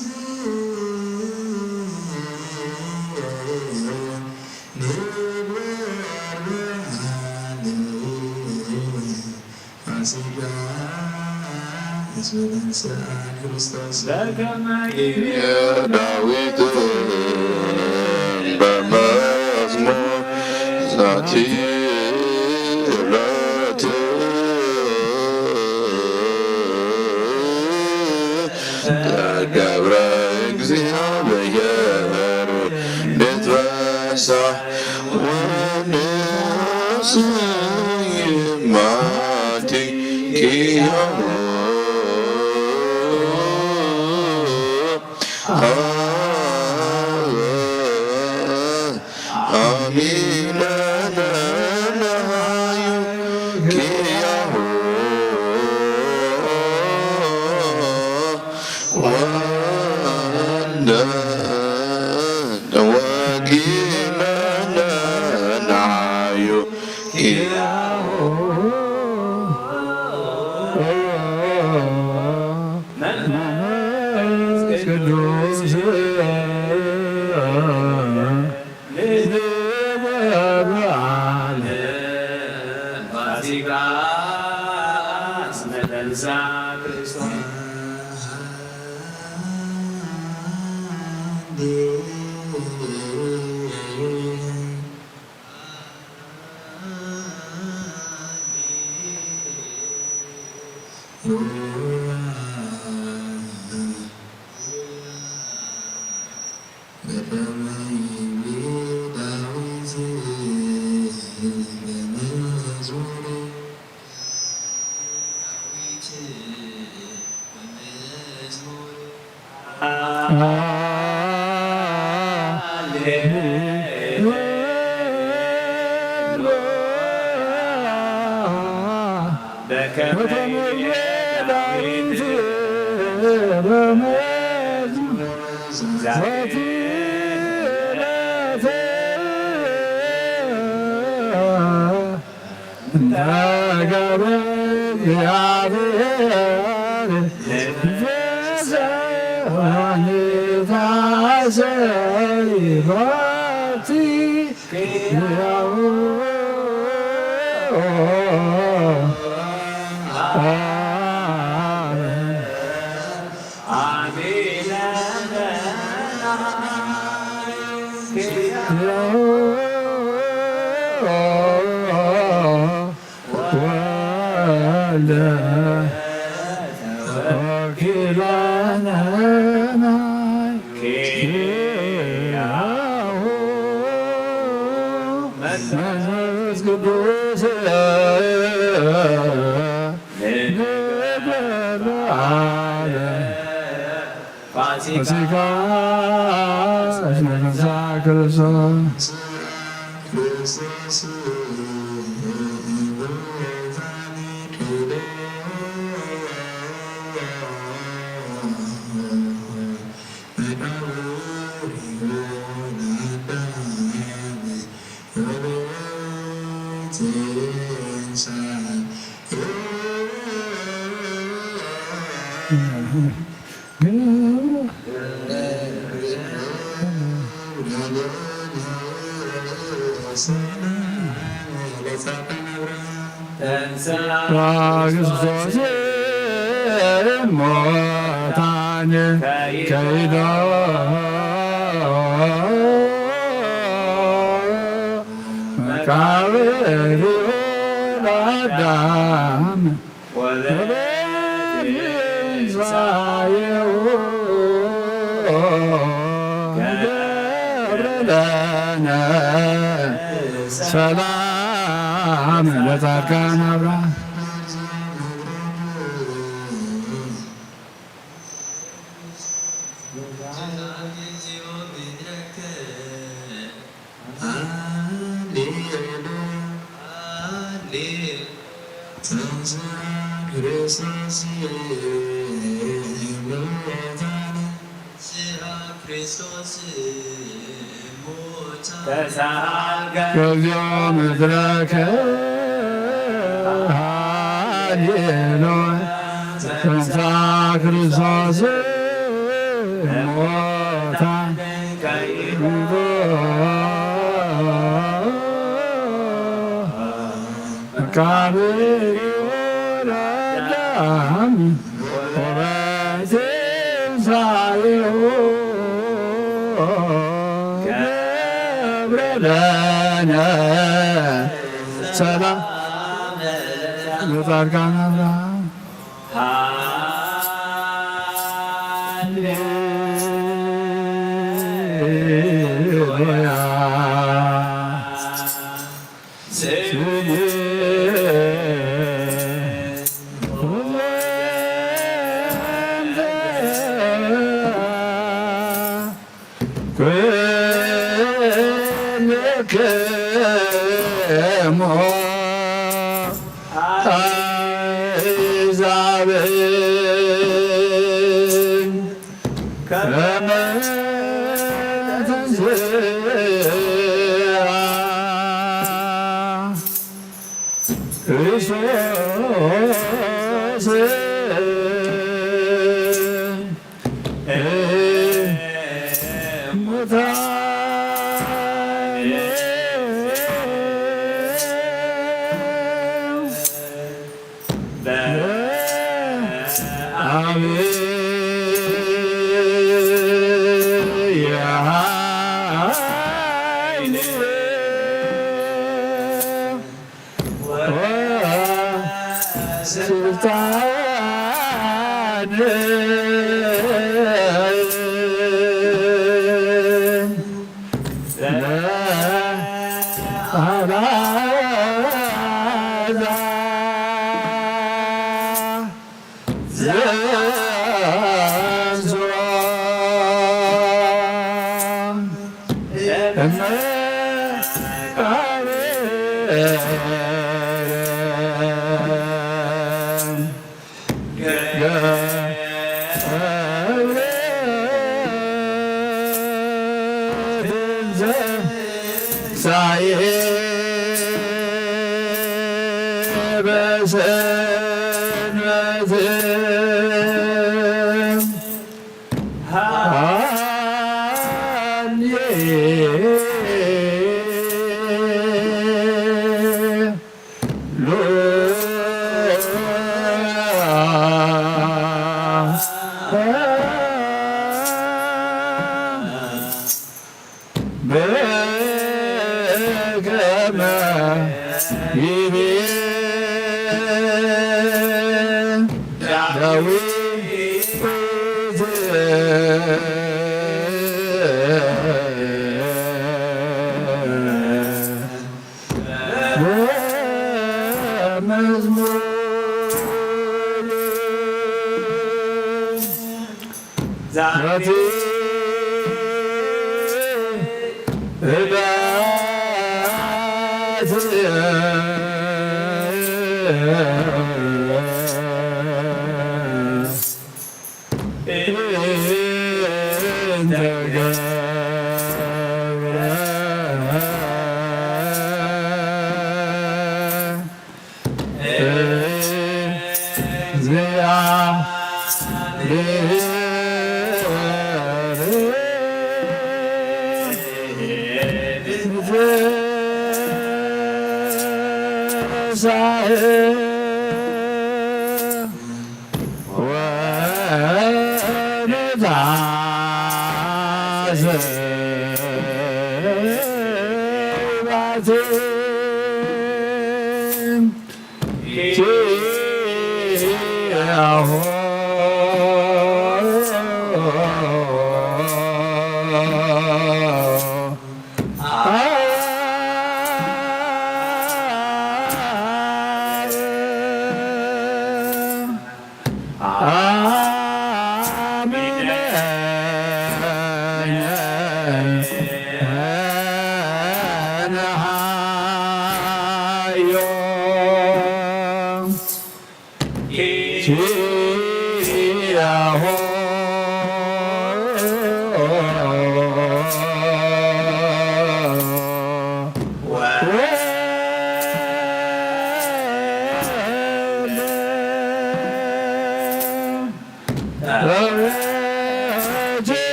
ንግበር ብርሃን ፋሲካ እስመ ተንሥአ ክርስቶስ በከመ ይቤ ዳዊት በመዝሙር ዛቲ ዕለት ተገብረ እግዚኣብሔር ንትፈሳሕ ወንስይማቲ ኪያሁ። አሚን ለነሃዩ ኪያሁ ወንደ ወኪለ ለነሃዩ ኪያሁ። መንፈስ ቅዱስ ፋሲካ እስመ ተንሥአ ክርስቶስ። ክርስቶስ ሙታን ከይዶ መቃብር ለአዳም ወበትንሳኤሁ ገብረ ለነ ሰላም ለጻድቃን አብርሃም። ተሳሃልከ ከዚኦ ምድረከ ሃሌሉያ ተንሳ ክርስቶስ ሞታ መቃብር ወዳም ወበትንሳኤሁ ገብረ ለነ ሰላም ለጻድቃን አብርሃም። ሃሌሉያ። ኩልክሙ አሕዛብ ከመ ትንስአ ክርስቶስ ሙታን በአብይ ኃይል ወስልጣን ለአልዓዛር ዘንሥኦ እመቃብር ገብረ ትንሣኤ በሰንበት ሃሌ ሉያ በከመ ይቤ ዳዊት ዛቲ እዳት እንተገብረ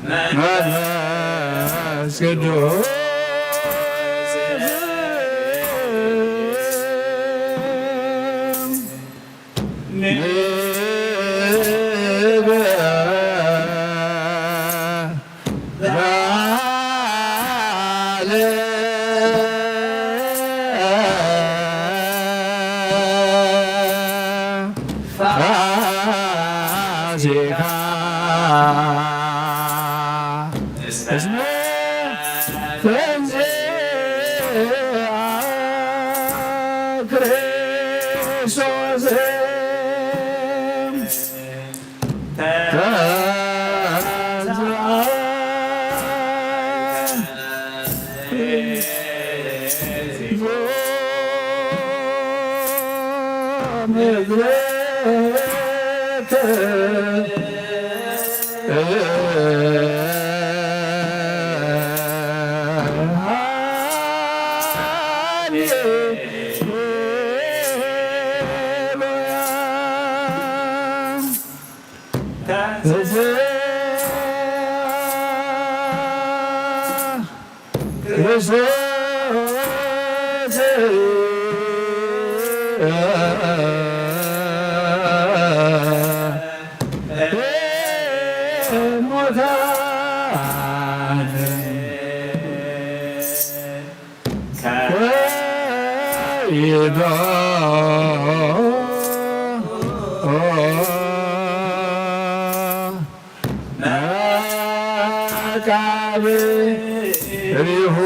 መንፈስ ቅዱስ ንግበር በዓለ ፋሲካ እስመ ተንሥአ ክርስቶስ። መቃብሪሁ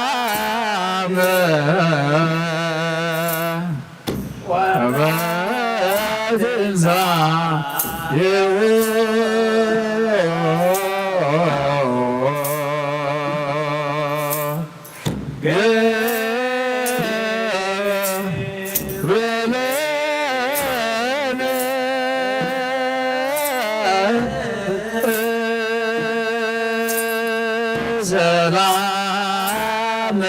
ለአዳም ወበትንሳኤሁ ሰላም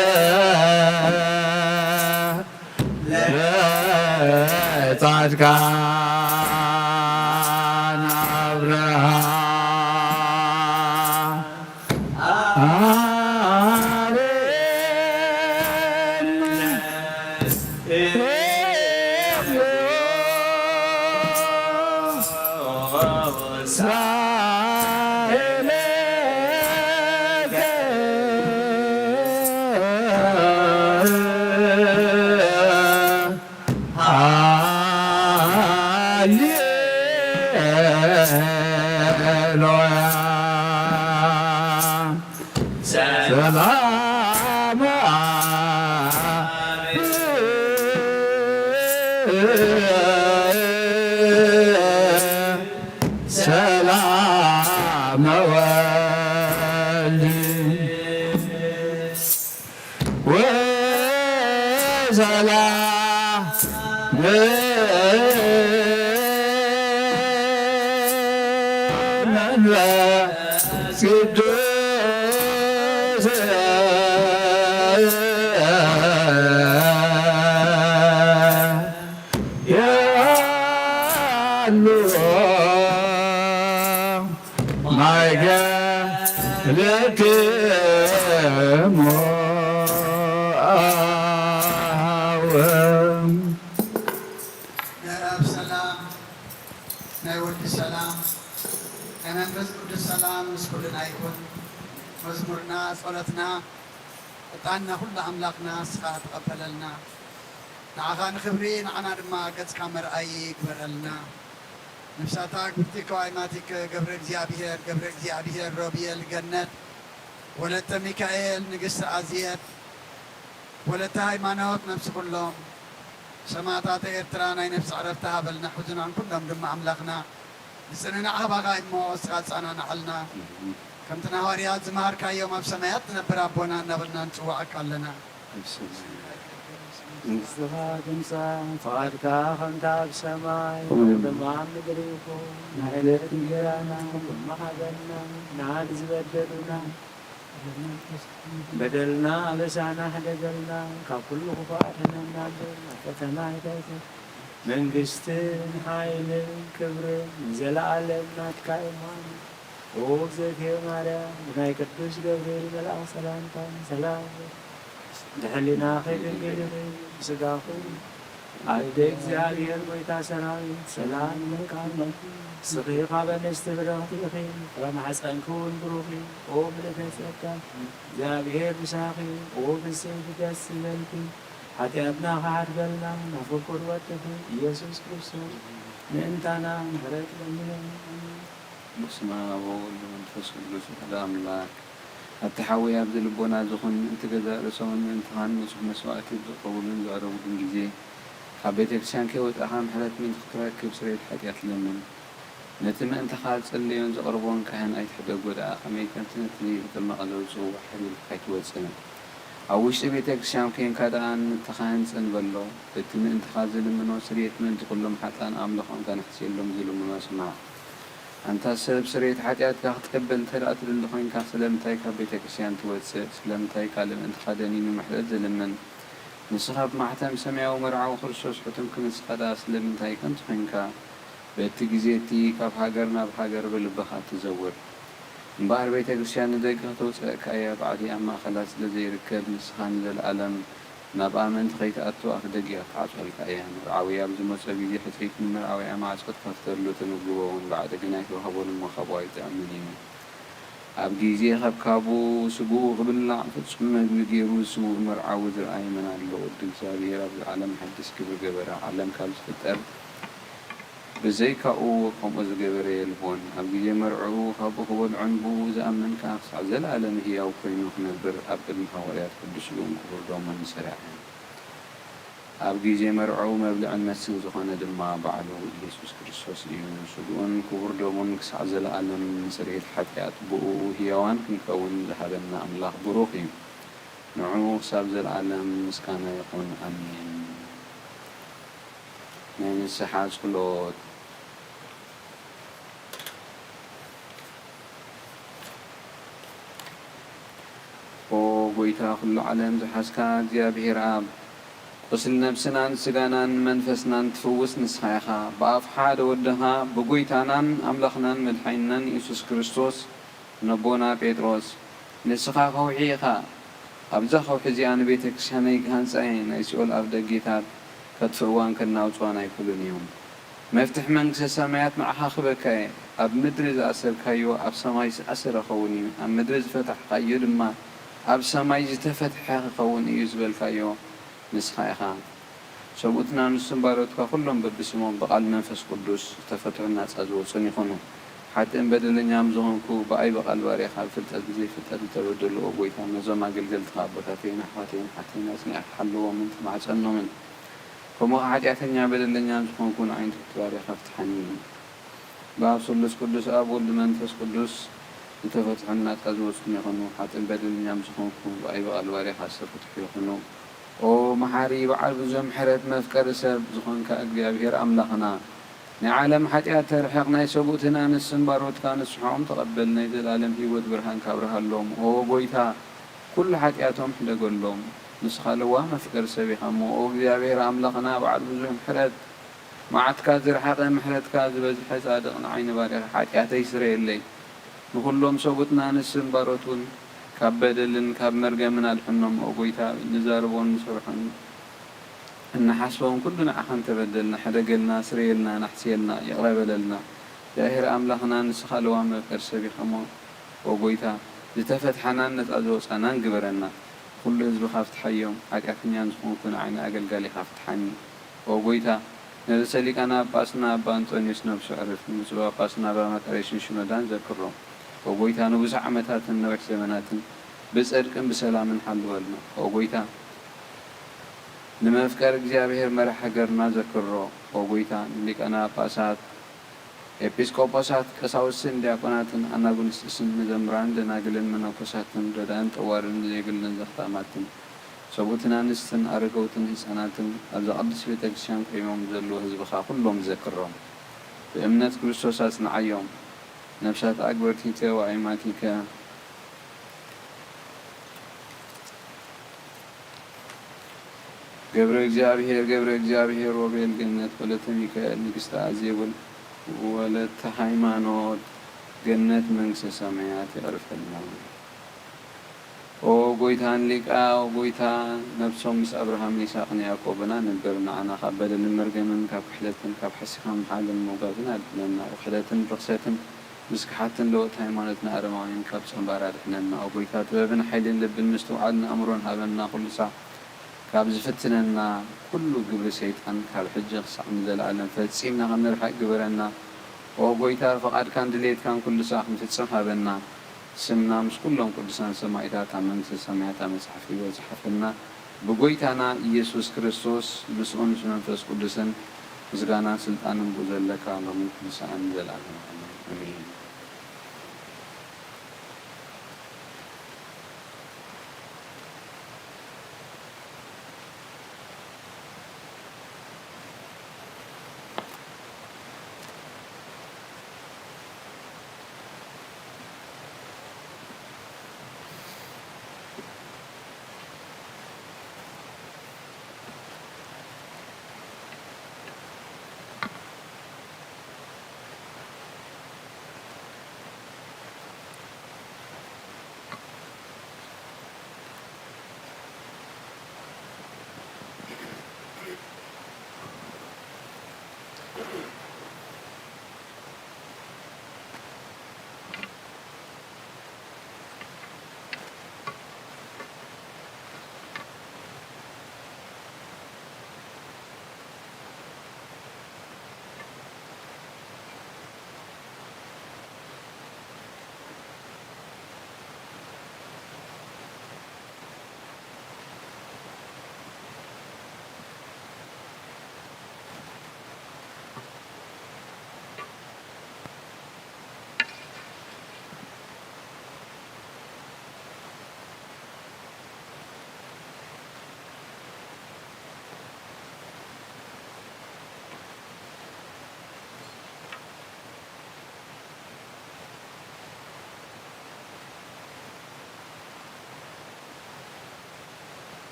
ለጻድቃን አብርሃ ሰላም ሰላም ወልድ ወሰላም መንፈስ ቅዱስ ያሉ ማይገ ለክሙ አሃወ። ምዕራፍ ሰላም ናይ ወዲ ሰላም ናይ መንፈስ ቅዱስ ሰላም ምስ ኩልና ይኹን። መዝሙርና፣ ጸሎትና፣ ዕጣንና ኩሉ ኣምላኽና ንስኻ ተቐበለልና። ንዓኻ ንኽብሪ፣ ንዓና ድማ ገጽካ መርኣዪ ይግበረልና። ነፍሳታ ክብርቲ ከዋይማቲከ ገብረ እግዚኣብሔር፣ ገብረ እግዚኣብሔር ሮብየል ገነት፣ ወለተ ሚካኤል፣ ንግስቲ ኣዝየት፣ ወለተ ሃይማኖት፣ ነፍሲ ኩሎም ሰማዕታተ ኤርትራ ናይ ነፍሲ ዕረፍቲ ሃበልና። ሕዙናን ኩሎም ድማ ኣምላኽና ንጽንናዕ ሃባኻ እሞ እስኻ ጻናናዓልና። ከምቲ ንሃዋርያት ዝመሃርካዮም ኣብ ሰማያት ትነብር ኣቦና እናበልና ንጽውዓካ ኣለና። ንስኻ ትምጻእ፣ ፍቓድካ ከምቲ ኣብ ሰማይ ከምኡ ድማ ኣብ ምድሪ ይኹን። ናይ ዕለት እንጀራና ሎሚ ሃበና፣ ንዓና ዝበደሉና በደልና ኣበሳና ሕደገልና፣ ካብ ኩሉ ክፉእ ኣድሕነና እምበር፣ ናብ ፈተና ኣይተእትወና። መንግስትን ሓይልን ክብርን ንዘለኣለም ናትካ እዩ። እሞ እግዝእትየ ማርያም፣ ብናይ ቅዱስ ገብርኤል መልኣኽ ሰላምታ ሰላም፣ ብሕሊናኺ ድንግል ኢኺ፣ ብስጋኺ ኣደ እግዚኣብሔር ጎይታ ሰራዊት፣ ሰላም ይብለኪ ኣሎ። ንስኺ ካብ ኣንስቲ ብርኽቲ ኢኺ፣ ፍረ ማሕፀንኪ እውን ብሩኽ እዩ። ኦ ምልእተ ጸጋ፣ እግዚኣብሔር ምሳኺ፣ ኦ ብፅዕቲ ደስ ይበልኪ። ሓጢኣትና ክሓድገልና፣ ናብ ፍቁር ወድኺ ኢየሱስ ክርስቶስ ምእንታና ምሕረት ለምንዮ። ኣሜን። በስመ አብ ወወልድ ወመንፈስ ቅዱስ አሐዱ አምላክ። ኣቲ ሓወይ፣ ኣብዚ ልቦና እዚ ኹን፣ ምእንቲ ገዛእ ርእሶምን ምእንትኻን ንጹሕ መስዋእቲ ዘቕረቡሉን ዘቕረቡሉን ግዜ፣ ካብ ቤተ ክርስቲያን ከይወጻእኻ ምሕረት ምእንቲ ክትረክብ ስርየት ሓጢኣት ለምን። ነቲ ምእንትኻ ዝጽለዮን ዘቕርቦን ካህን ኣይትሕደጎ ደኣ፣ ከመይ ከምቲ ነቲ ንጥመቕ ዘውጽእዎ ሓቢርካ ኣይትወጽእን። ኣብ ውሽጢ ቤተ ክርስቲያን ኬንካ ደኣ ነቲ ካህን ጽን በሎ። እቲ ምእንትኻ ዝልምኖ ስርየት ምእንቲ ኩሎም ሓጥኣን ኣምልኾም ከነሕስየሎም ዝልምኖ ስማዕ። ኣንታ ሰብ፣ ስርየት ሓጢኣትካ ክትቅበል እንተ ደኣ ትደሊ ኾይንካ፣ ስለምንታይ ካብ ቤተ ክርስቲያን ትወጽእ? ስለምንታይ ካልእ ምእንትኻ ደኒኑ ምሕረት ዝልምን? ንስኻ ብማሕተም ሰማያዊ መርዓዊ ክርስቶስ ሕቱም ክንስኻ ደኣ ስለምንታይ ከንቱ ኾይንካ? በቲ ግዜ እቲ ካብ ሃገር ናብ ሃገር ብልብኻ ትዘውር። እምበኣር ቤተ ክርስቲያን ንደገ ከተውጽኣካ እያ፣ ባዕዲ ኣብ ማእከላ ስለ ዘይርከብ፣ ንስኻ ንዘለኣለም ናብኣ ምእንቲ ኸይትኣቱ ኣፍ ደጊኣ ክትዓጽወልካ እያ። መርዓዊ ኣብ ዝመጾ ግዜ ሕጽይቲ ንመርዓዊ ኣብ ማዕጾ ትኸፍተሉ፣ ትምግቦ እውን ባዕዲ ግና ኣይትወሃቦን እሞ ካብኡ ኣይጥዕምን እዩ። ኣብ ግዜ ኸብካቡ ስግኡ ክብላዕ ፍጹም መግቢ ገይሩ ስዉእ መርዓዊ ዝረኣየ መን ኣሎ? ወዲ እግዚኣብሔር ኣብዚ ዓለም ሓድሽ ግብሪ ገበረ። ዓለም ካብ ዝፍጠር ብዘይካኡ ከምኡ ዝገበረ የልቦን። ኣብ ግዜ መርዕኡ ካብኡ ክበልዑን ብእኡ ዝኣምን ከኣ ክሳዕ ዘለኣለም ህያው ኮይኑ ክነብር ኣብ ቅድሚ ሃዋርያት ቅዱስ ስግኡን ክቡር ደሙን ዝሰርዐ። ኣብ ግዜ መርዕኡ መብልዕን መስተን ዝኾነ ድማ ባዕሉ ኢየሱስ ክርስቶስ እዩ። ስግኡን ክቡር ደሙን ክሳዕ ዘለኣለም ንስርየት ሓጢኣት ብእኡ ህያዋን ክንከውን ዝሃበና ኣምላኽ ብሩኽ እዩ። ንዕኡ ክሳብ ዘለኣለም ምስጋና ይኹን። ኣሜን። ናይ ንስሓ ጸሎት። ኦ ጎይታ ኩሉ ዓለም ዝሓዝካ እግዚኣብሔር ኣብ፣ ቁስሊ ነብስናን ስጋናን መንፈስናን ትፍውስ ንስኻ ኢኻ። ብኣፍ ሓደ ወድኻ ብጎይታናን ኣምላኽናን መድሓኒናን ኢየሱስ ክርስቶስ ነቦና ጴጥሮስ፣ ንስኻ ከውሒ ኢኻ፣ ኣብዛ ከውሒ እዚኣ ንቤተ ክርስቲያነይ ክሃንጻ እየ፣ ናይ ሲኦል ኣፍ ደጌታት ከጥፍእዋን ከናውጽዋን ኣይክእሉን እዮም። መፍትሕ መንግስተ ሰማያት ንዓኻ ክበካ እየ፣ ኣብ ምድሪ ዝኣሰርካዮ ኣብ ሰማይ ዝተኣሰረ ክኸውን እዩ፣ ኣብ ምድሪ ዝፈታሕካዮ ድማ ኣብ ሰማይ ዝተፈትሐ ክኸውን እዩ ዝበልካዮ ንስኻ ኢኻ። ሰብኡትናን ንሱን ባሮትካ ኩሎም በብስሞም ብቓል መንፈስ ቅዱስ ዝተፈትሑን ናጻ ዝወጹን ይኹኑ። ሓጥእን በደለኛም ዝኾንኩ ብኣይ ብቓል ባርያኻ ብፍልጠት ብዘይፍልጠት ዝተበደሉ፣ ኦ ጎይታ፣ ነዞም ኣገልገልትኻ ኣቦታተይን ኣሕዋተይን ሓተይን ኣጽኒዕካ ሓልዎምን ተማሕጸኖምን። ከምኡ ኸኣ ሓጢኣተኛ በደለኛም ዝኾንኩ ንዓይንትኹ ባርያኻ ፍትሓኒ። ብኣብ ስሉስ ቅዱስ ኣብ ወልድ መንፈስ ቅዱስ ዝተፈትሑን ናጻ ዝወጹን ይኹኑ። ሓጥእን በደለኛም ዝኾንኩ ብኣይ ብቓል ባርያኻ ዝተፈትሑ ይኹኑ። ኦ መሓሪ በዓል ብዙሕ ምሕረት መፍቀሪ ሰብ ዝኾንካ እግዚኣብሔር ኣምላኽና፣ ናይ ዓለም ሓጢኣት ተርሕቕ፣ ናይ ሰብኡትን ኣንስትን ባሮትካ ንስሖም ተቐበል፣ ናይ ዘላለም ህይወት ብርሃን ካብርሃሎም። ኦ ጎይታ፣ ኩሉ ሓጢኣቶም ሕደገሎም። ንስኻ ለዋህ መፍቀሪ ሰብ ኢኻ እሞ፣ ኦ እግዚኣብሔር ኣምላኽና በዓል ብዙሕ ምሕረት፣ መዓትካ ዝረሓቐ ምሕረትካ ዝበዝሐ ጻድቕ ንዓይ ንባርያኻ ሓጢኣተይ ስረየለይ። ንኹሎም ሰብኡትን ኣንስትን ባሮት እውን ካብ በደልን ካብ መርገምን ኣድሕኖም። ኦ ጎይታ፣ እንዛረቦን ንሰርሖን እንሓስቦን ኩሉ ንዓኻ እንተበደልና፣ ሕደገልና፣ ስረየልና፣ ናሕስየልና፣ ይቕረ በለልና። እግዚኣብሔር ኣምላኽና ንስኻ ለዋህ መፍቀሪ ሰብ ኢኻ እሞ፣ ኦ ጎይታ፣ ዝተፈትሓናን ነጻ ዝወጻናን ግበረና። ኩሉ ህዝብኻ ፍትሓዮም፣ ሓጢኣተኛን ዝኾንኩ ንዓይ ንኣገልጋሊኻ ፍትሓኒ። ኦ ጎይታ፣ ንርእሰ ሊቃነ ጳጳስና ኣባ እንጦንዮስ ነብሱ ዕርፍ፣ ንብፁዕ ጳጳስና ኣባ መቃርዮስን ሽኖዳን ዘክሮም። ኦ ጎይታ፣ ንብዙሕ ዓመታትን ነዊሕ ዘመናትን ብጽድቅን ብሰላምን ሓልወልና። ኦ ጎይታ፣ ንመፍቀር እግዚኣብሔር መራሕ ሃገርና ዘክሮ። ኦ ጎይታ፣ ንሊቃነ ጳጳሳት፣ ኤጲስቆጶሳት፣ ቀሳውስትን ዲያቆናትን ኣናጉንስጥስን መዘምራንን ደናግልን መነኮሳትን ረዳእን ጠዋርን ዘይብልን ዘኽታማትን ሰብኡትን ኣንስትን ኣረገውትን ህፃናትን ኣብዛ ቅድስት ቤተ ክርስቲያን ቆይሞም ዘለዉ ህዝብኻ ኩሎም ዘክሮም። ብእምነት ክርስቶስ ኣጽንዓዮም። ነፍሳት ኣግበርቲከ ወኣይማቲከ ገብረ እግዚኣብሔር፣ ገብረ እግዚኣብሔር ሮቤል ገነት፣ ወለተ ሚካኤል ንግስተ ኣዜብ፣ ወለተ ሃይማኖት ገነት መንግስተ ሰማያት ይቕርፈልና። ኦ ጎይታን ሊቃ፣ ኦ ጎይታ፣ ነብሶም ምስ ኣብርሃምን ይስሐቅን ያዕቆብን ኣንብር፣ ንዓና ካብ በደልን መርገምን፣ ካብ ክሕደትን ካብ ሓሲኻ ምሓልን ምውጋዝን ኣድሕነና። ኦ ክሕደትን ርኽሰትን ምስ ክሓድትን ለወጥቲ ሃይማኖት ንኣረማውያን ካብ ጸንባር ኣድሕነና። ኦ ጎይታ፣ ጥበብን ሓይልን ልብን ምስትውዓልን ኣእምሮን ሃበና። ኩሉ ሳዕ ካብ ዝፍትነና ኩሉ ግብሪ ሰይጣን ካብ ሕጂ ክሳዕ ንዘለኣለም ፈጺምና ከም ንርሕቅ ግበረና። ኦ ጎይታ፣ ፍቓድካን ድሌትካን ኩሉ ሳዕ ክንፍጽም ሃበና። ስምና ምስ ኩሎም ቅዱሳን ሰማኢታት ኣብ መንግስተ ሰማያት ኣብ መጽሓፍ ህይወት ዝሓፈና ብጎይታና ኢየሱስ ክርስቶስ ምስኡ ምስ መንፈስ ቅዱስን ምስጋናን ስልጣንን ብኡ ዘለካ ሎምን ኩሉ ሰዓን ንዘለኣለምን ዓለም። ኣሜን።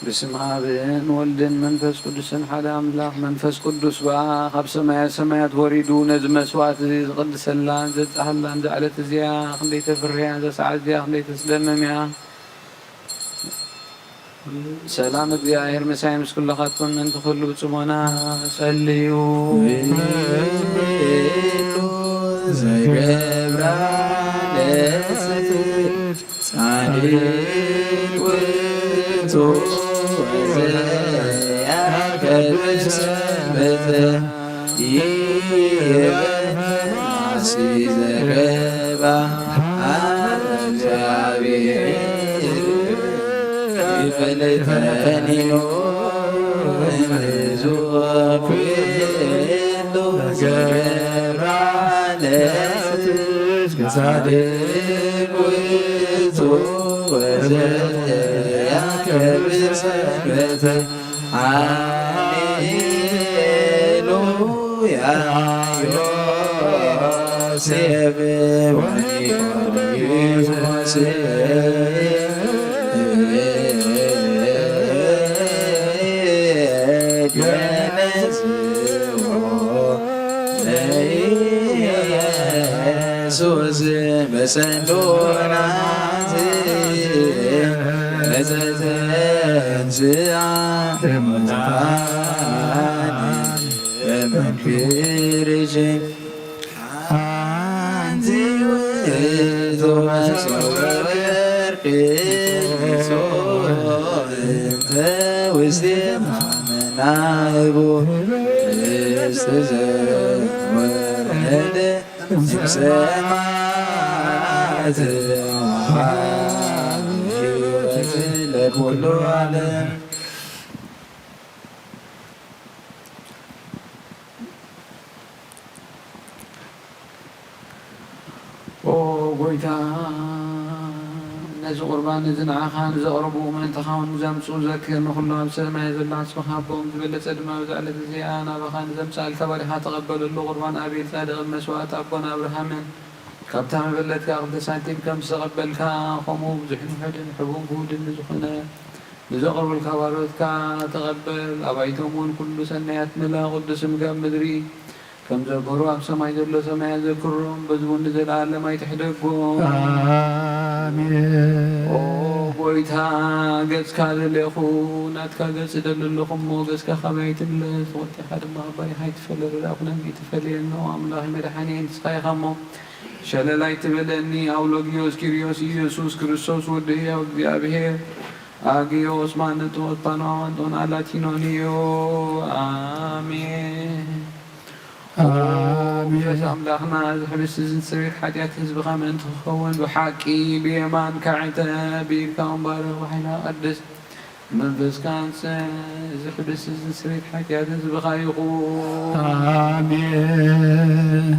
በስመ ኣብን ወልድን መንፈስ ቅዱስን ሓደ ኣምላኽ። መንፈስ ቅዱስ በኣ ካብ ሰማየ ሰማያት ወሪዱ ነዚ መስዋዕት እዚ ዝቕድሰላን ዘብጽሓላን እዛ ዕለት እዚኣ ክንደይ ተፍርህያ፣ እዛ ሰዓት እዚኣ ክንደይ ተስደምም እያ። ሰላም እግዚኣብሔር ምሳይ ምስ ኩልኻትኩም ምእንቲ ኩሉ ብጽሞና ጸልዩ። ዘገብራ ለስት ጻድቅ ውእቱ ወዘያከብር ሰንበተ ይበማሲ ዘገባ እግዚአብሔር ይፈልጠኒኑ እምዝወኩ ዘገባ ለስት ጻድቅ ውእቱ ወዘያከብር ሰንበተ ሃሌሉያ ዮሴፍ ወኒቆዲሞስ ገነዝዎ ለኢየሱስ በሰንዶናት ዘተንሥአ እሙታን በመንክርሽ ሓንቲ ውእቱ መሶበ ወርቅ እንተ ውስቴታ መናህቡ ርስት ዘወረደ እምሰማያት ወሃብ ሕይወት ለኩሉ ዓለም። ኦ ጎይታ፣ ነዚ ቁርባን እዚ ንዓኻ ንዘቕርቡ ምእንትኻ እውን ንዘምጽኡ ዘክር። ንኹሎም ኣብ ሰማይ ዘሎ ኣስፍኻ ኣቦም ዝበለጸ ድማ ኣብዚ ዕለት እዚኣ ናባኻ ንዘምጽኣልካ ባሪኻ ተቐበለሉ። ቁርባን ኣቤል ጻድቕን መስዋእቲ ኣቦና ኣብርሃምን ካብታ መበለትካ ክልተ ሳንቲም ከም ዝተቐበልካ፣ ከምኡ ብዙሕን ውሑድን ሕቡን ግሁድን ንዝኾነ ንዘቕርቡልካ ባሮትካ ተቐበል። ኣባይቶም እውን ኩሉ ሰናያት ምልኣ፣ ቅዱስ ስምካ ኣብ ምድሪ ከም ዘክብሩ ኣብ ሰማይ ዘሎ ሰማያት ዘክሮም፣ በዚ እውን ንዘለኣለም ኣይትሕደጎም። ኣሜን። ኦ ጎይታ፣ ገጽካ ደለኹ፣ ናትካ ገጽ እደሊ ኣለኹ እሞ፣ ገጽካ ካባይ ኣይትምለስ፣ ቁጥዕኻ ድማ ካብ ባሪኻ ኣይትፈለ። ረዳእ ኩነኒ፣ ኣይትፈለየኒ። ኦ ኣምላኸይ መድሓኒየይ፣ ንስኻ ኢኻ እሞ፣ ሸለል ኣይትበለኒ። ኣውሎጊዮስ ኪርዮስ ኢየሱስ ክርስቶስ ወዲ ህያው እግዚኣብሔር፣ ኣጊዮስ ማንጦስ ጳንዋንጦን ኣላቲኖንዮ። ኣሜን። ኣሜን። መንፈስ ኣምላኽና፣ እዚ ሕብስቲ እዚ ንስርየት ሓጢኣት ህዝብኻ ምእንቲ ክኸውን፣ ብሓቂ ብየማንካ ዕንተ ቢልካ እምባርኽ፣ ብሓይልኻ ቀድስ፣ መንፈስካ ኣንጽህ። እዚ ሕብስቲ እዚ ንስርየት ሓጢኣት ህዝብኻ ይኹን። ኣሜን።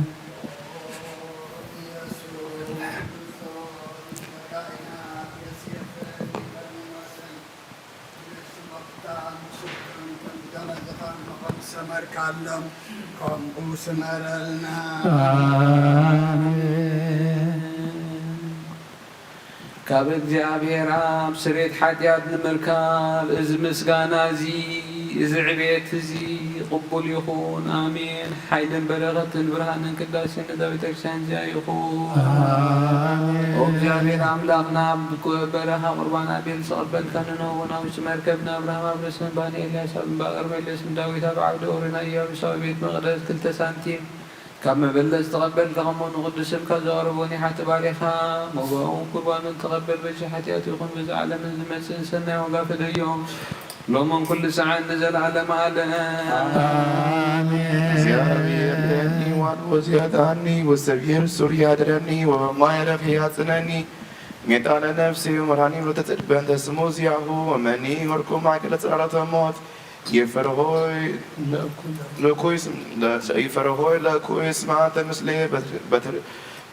ሰመርካሎም ከምኡ ስመረልና። ኣሜን። ካብ እግዚኣብሔር ኣብ ስሬት ሓጢኣት ንምርካብ እዚ ምስጋና እዚ፣ እዚ ዕቤት እዚ ቅቡል ይኹን። ኣሜን። ሓይልን በረኸትን ብርሃንን ቅዳሴን ነዛ ቤተክርስትያን እዚኣ ይኹን። ኣሜን። ኦ እግዚኣብሔር ኣምላኽና፣ ኣብ በረኻ ቁርባን ኣቤል ዝተቐበልካ፣ ንኖህ እውን ኣብ ውሽጢ መርከብ፣ ንኣብርሃም ኣብ ርእሲ እምባ፣ ንኤልያስ ኣብ እምባ ቀርሜሎስ፣ ንዳዊት ኣብ ዓውዲ ኦሪና ኢያቡሳዊ ቤት መቕደስ ክልተ ሳንቲም ካብ መበለት ዝተቐበልካ፣ ከምኡ ንቕዱስ ስምካ ዘቕረቦ ኒሓቲ ባሪኻ፣ መባኡ ቁርባኑ እንተቐበል፣ በጃ ሓጢኣቱ ይኹን፣ በዚ ዓለምን ዝመጽእን ሰናይ ዋጋ ፍደዮም። ሎምን ኩሉ ሰዓን ንዘለዓለመ ዓለም። ኣሜን። እግዚኣብሔር ርኤኒ ዋልቦ ዚያጣኒ ወሰብሔር ሱር ያድረኒ ወበማይ ረፍ ያጽነኒ። ሜጣ ለነፍሲ ወመድኃኒ ወተጽድ በእንተ ስሙ ዚያሁ ወመኒ ወርኩ ማእከለ ጽላሎተ ሞት ይፈርሆይ ለእኩይ ስም-፣ ለ-፣ ይፈርሆይ ለእኩይ ስማ ተምስሌ በትር-፣ በትር-፣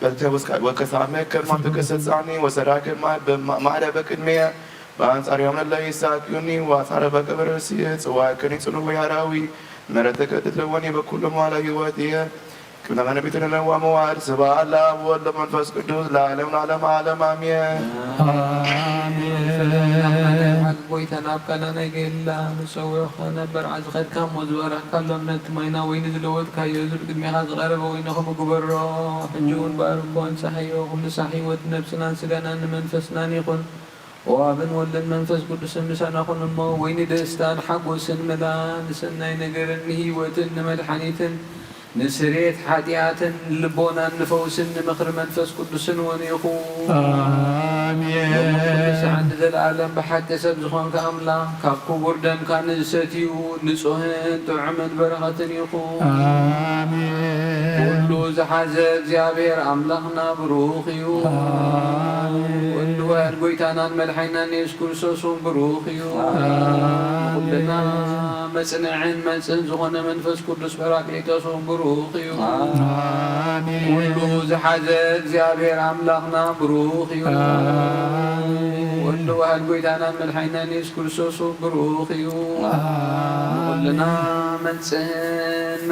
በልተ ወስካ-፣ ወከሳመ ከማን ተከሰጻኒ ወሰራከ ማ-፣ በማ-፣ ማዕረ በቅድሜያ በአንጻርዮም ለለ ይሳቅዩኒ ወአጻረ በቅብር ሲየ ጽዋክኒ ጽኑ ወያራዊ ምሕረትከ ትትለወኒ በኩሉ መዋዕለ ሕይወትየ። ቅድመ መነቢትን ለዋ መዋዕል ስብሐት ለአብ ወወልድ ወመንፈስ ቅዱስ ለዓለም ለዓለም ዓለም አሜን። አሜን። ጎይታ ናብ ቃና ናይ ገላ ንጸውዑኻ ነበር ዓዚ ኸድካ እሞ ዝበራህካሎም ነቲ ማይና ወይኒ ዝለወጥካዮ እዚ ብቅድሜኻ ዝቐረበ ወይኒ ኸም ግበሮ። ሕጂ እውን ባርኮ ኣንጽሓዮ። ኩሉ ሳዕ ህይወት ነብስናን ስጋናን ንመንፈስናን ይኹን። ኦ ኣብን ወልድን መንፈስ ቅዱስን ምሳና ኩን እሞ፣ ወይኒ ደስታን ሓጎስን ምላ፣ ንሰናይ ነገርን ንህይወትን ንመድሓኒትን ንስሬት ሓጢኣትን ንልቦናን ንፈውስን ንምኽሪ መንፈስ ቅዱስን እውን ይኹን። ኣሜን። ሎሚ ኩሉ ሰዓት ንዘለኣለም ብሓቂ ሰብ ዝኾንካ ኣምላኽ፣ ካብ ክቡር ደምካ ንዝሰትዩ ንጹህን ጥዑምን በረኸትን ይኹን። ኣሜን። ኩሉ ዝሓዘ እግዚኣብሔር ኣምላኽና ብሩኽ እዩ። ኣሜን። ወልድ ዋሕድ ጎይታናን መድሓኒናን የሱስ ክርስቶስ እውን ብሩኽ እዩ። ኣሜን። ንኹልና መጽንዕን መንጽህን ዝኾነ መንፈስ ቅዱስ ጳራቅሊጦስ እውን ብሩኽ እዩ። ኣሜን። ኩሉ ዝሓዘ እግዚኣብሔር ኣምላኽና ብሩኽ እዩ። ኣሜን። ወልድ ዋሕድ ጎይታናን መድሓኒናን የሱስ ክርስቶስ እውን ብሩኽ እዩ። ኣሜን። ንኹልና መንጽህን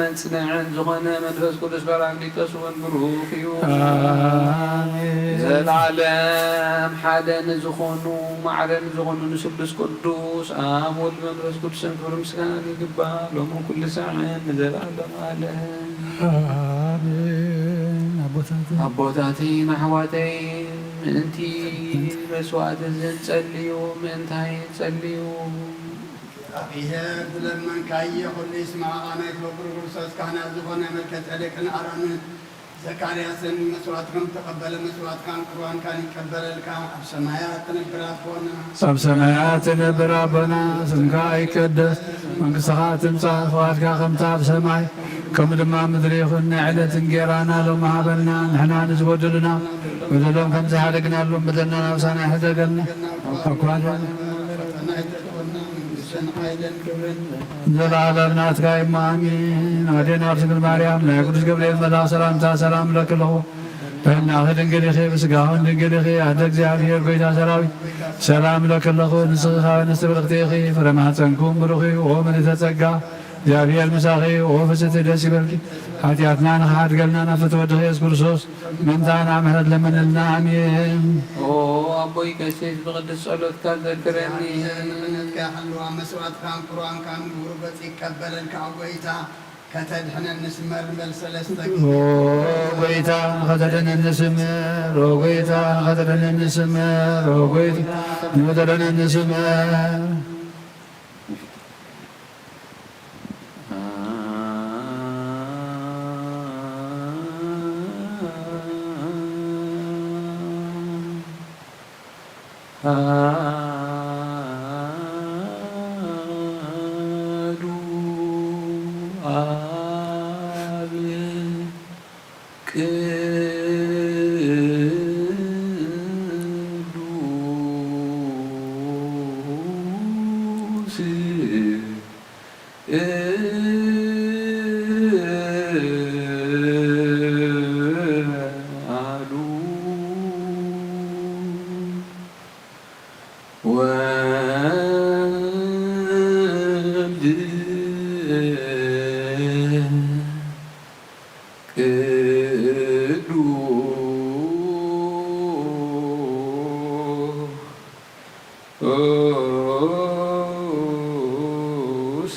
መጽንዕን ዝኾነ መንፈስ ቅዱስ ጳራቅሊጦስ እውን ብሩኽ እዩ። ኣሜን። ዘለዓለም ሓደ ንዝኾኑ ማዕረ ንዝኾኑ ንስሉስ ቅዱስ ኣብ ወልድ መንፈስ ቅዱስን ክብሪ ምስጋናን ይግባእ፣ ሎምን ኩሉ ሳዕን ንዘለዓለም ዓለም። ኣሜን። ኣቦታተይ ኣቦታተይን ኣሕዋተይን፣ ምእንቲ መስዋዕቲ እዝን ጸልዩ። ምእንታይ ጸልዩ? እግዚኣብሔር ዝለመንካዮ ኩሉ ይስምዓኻ። ናይ ክቡር ክርስቶስ ካህናት ዝኾነ መልከ ጼዴቅን ኣሮንን ዘካርያስን መስዋዕትኩም ተቐበለ፣ መስዋዕትካን ቁርባንካን ይቀበለልካ። ኣብ ሰማያት ትነብር ኣቦና፣ ኣብ ሰማያት ትነብር ኣቦና፣ ስምካ ይቀደስ፣ መንግስትኻ ትምጻእ፣ ፍቓድካ ከምታ ኣብ ሰማይ ከምኡ ድማ ኣብ ምድሪ ይኹን። ናይ ዕለት እንጌራና ሎሚ ሃበና፣ ንሕና ንዝበደሉና በደሎም ከም ዝሓደግናሎም በደልና ናብሳና ኣይሕደገልና፣ ኣብ ኳ ፈተና ኣይተእትወና፣ መንግስትን ሓይልን ክብርን ዘለዓለም ናትካ እዩ። ኣሜን። ኣዴና ድንግል ማርያም፣ ናይ ቅዱስ ገብርኤል መልኣኽ ሰላምታ ሰላም እለኪ ኣለኹ። በህናኺ ድንግል ኢኺ፣ ብስጋኽን ድንግል ኢኺ፣ ኣደ እግዚኣብሔር ጎይታ ሰራዊት፣ ሰላም እለኪ ኣለኹ። ንስኺ ካብ ኣንስቲ ብርኽቲ ኢኺ፣ ፍረ ማህፀንኩም ብሩኽ እዩ። ኦ ምልዕተ ጸጋ፣ እግዚኣብሔር ምሳኺ፣ ኦ ፍስሕቲ ደስ ይበልኪ። ሓጢኣትና ንኽሓድገልና ናብ ፍትወ ወድኺ የሱስ ክርስቶስ ምእንታና ምሕረት ለምንልና። ኣሜን። ኦ ኣቦይ ቀሲስ፣ ብቕድስት ጸሎትካ ዘክረኒ። ንእምነትካ ይሓልዋ፣ መስዋዕትካን ቁርባንካን ግብሩ ገጽ ይቀበለልካ። ኦ ጎይታ፣ ከተድሕነኒ ስመር በል ሰለስተ ግዜ። ኦ ጎይታ፣ ንኸተድሕነኒ ስመር። ኦ ጎይታ፣ ንኸተድሕነኒ ስመር። ኦ ጎይታ፣ ንኸተድሕነኒ ስመር። ኣሐዱ ኣብ ቅዱስ ኣሐዱ ወልድ ቅዱስ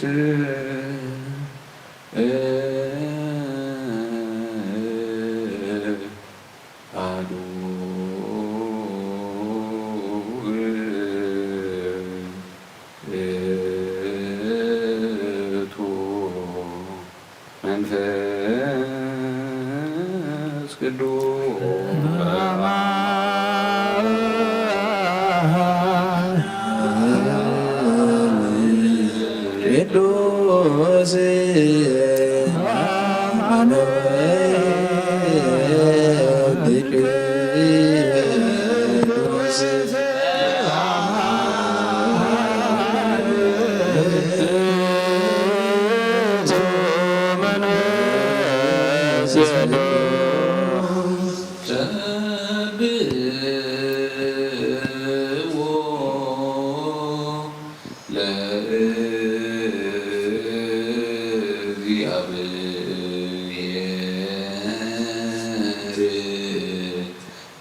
ኣሐዱ ውእቱ መንፈስ ቅዱስ። ቅዱስ አማኑኤል ቅዱስ አማኑኤል።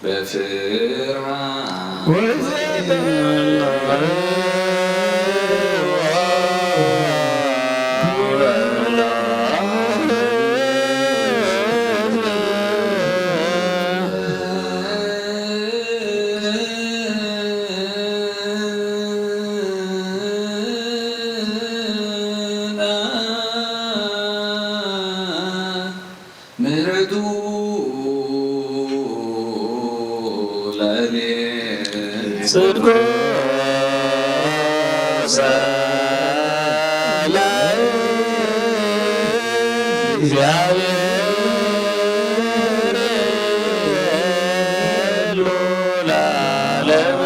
በፍርሃ ምሕረቱ ላዕሌ ጽድቁ ሰላም እግዚኣብሔር ሉ ለዓለመ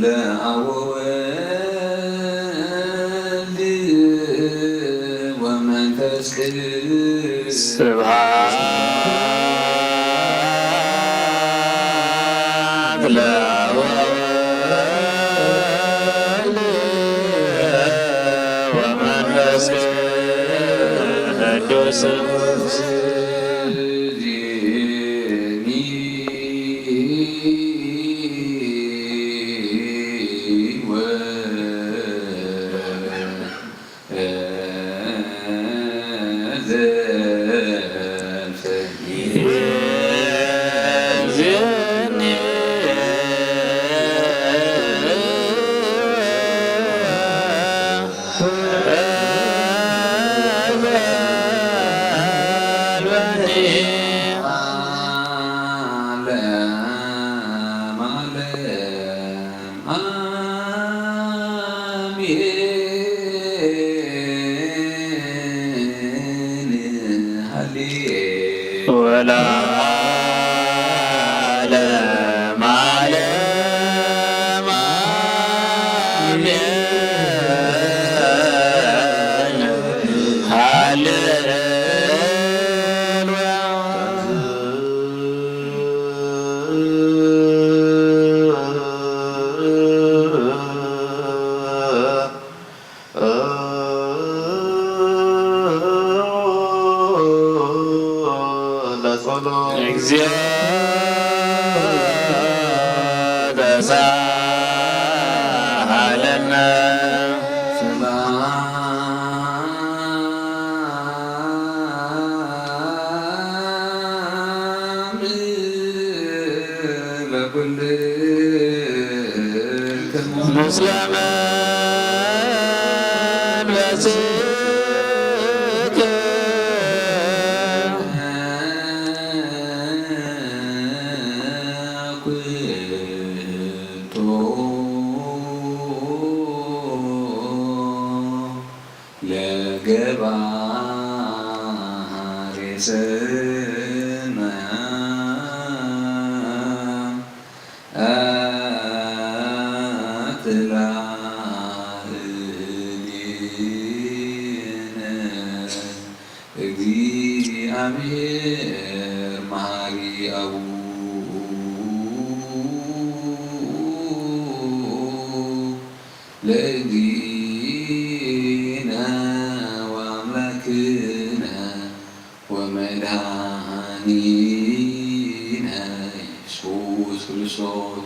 ለአብ ወወልድ ወመንፈስ ቅዱስ ስብሐት ለአብ ወወልድ ወመንፈስ ቅዱስ። ወለዓለመ ዓለም አሜን። ሃሌሉያ። ለጸሎት እግዚኦ ተሳሃለነ። ሰላም ለኩልክሙ ምስለ መንፈስከ። ኩንቶ ለገባሬ ሰናይ አትላእሌነ። እግዚአብሔር መሐሪ አቡሁ ለእግዚእነ ወአምላክነ ወመድኃኒነ ኢየሱስ ክርስቶስ።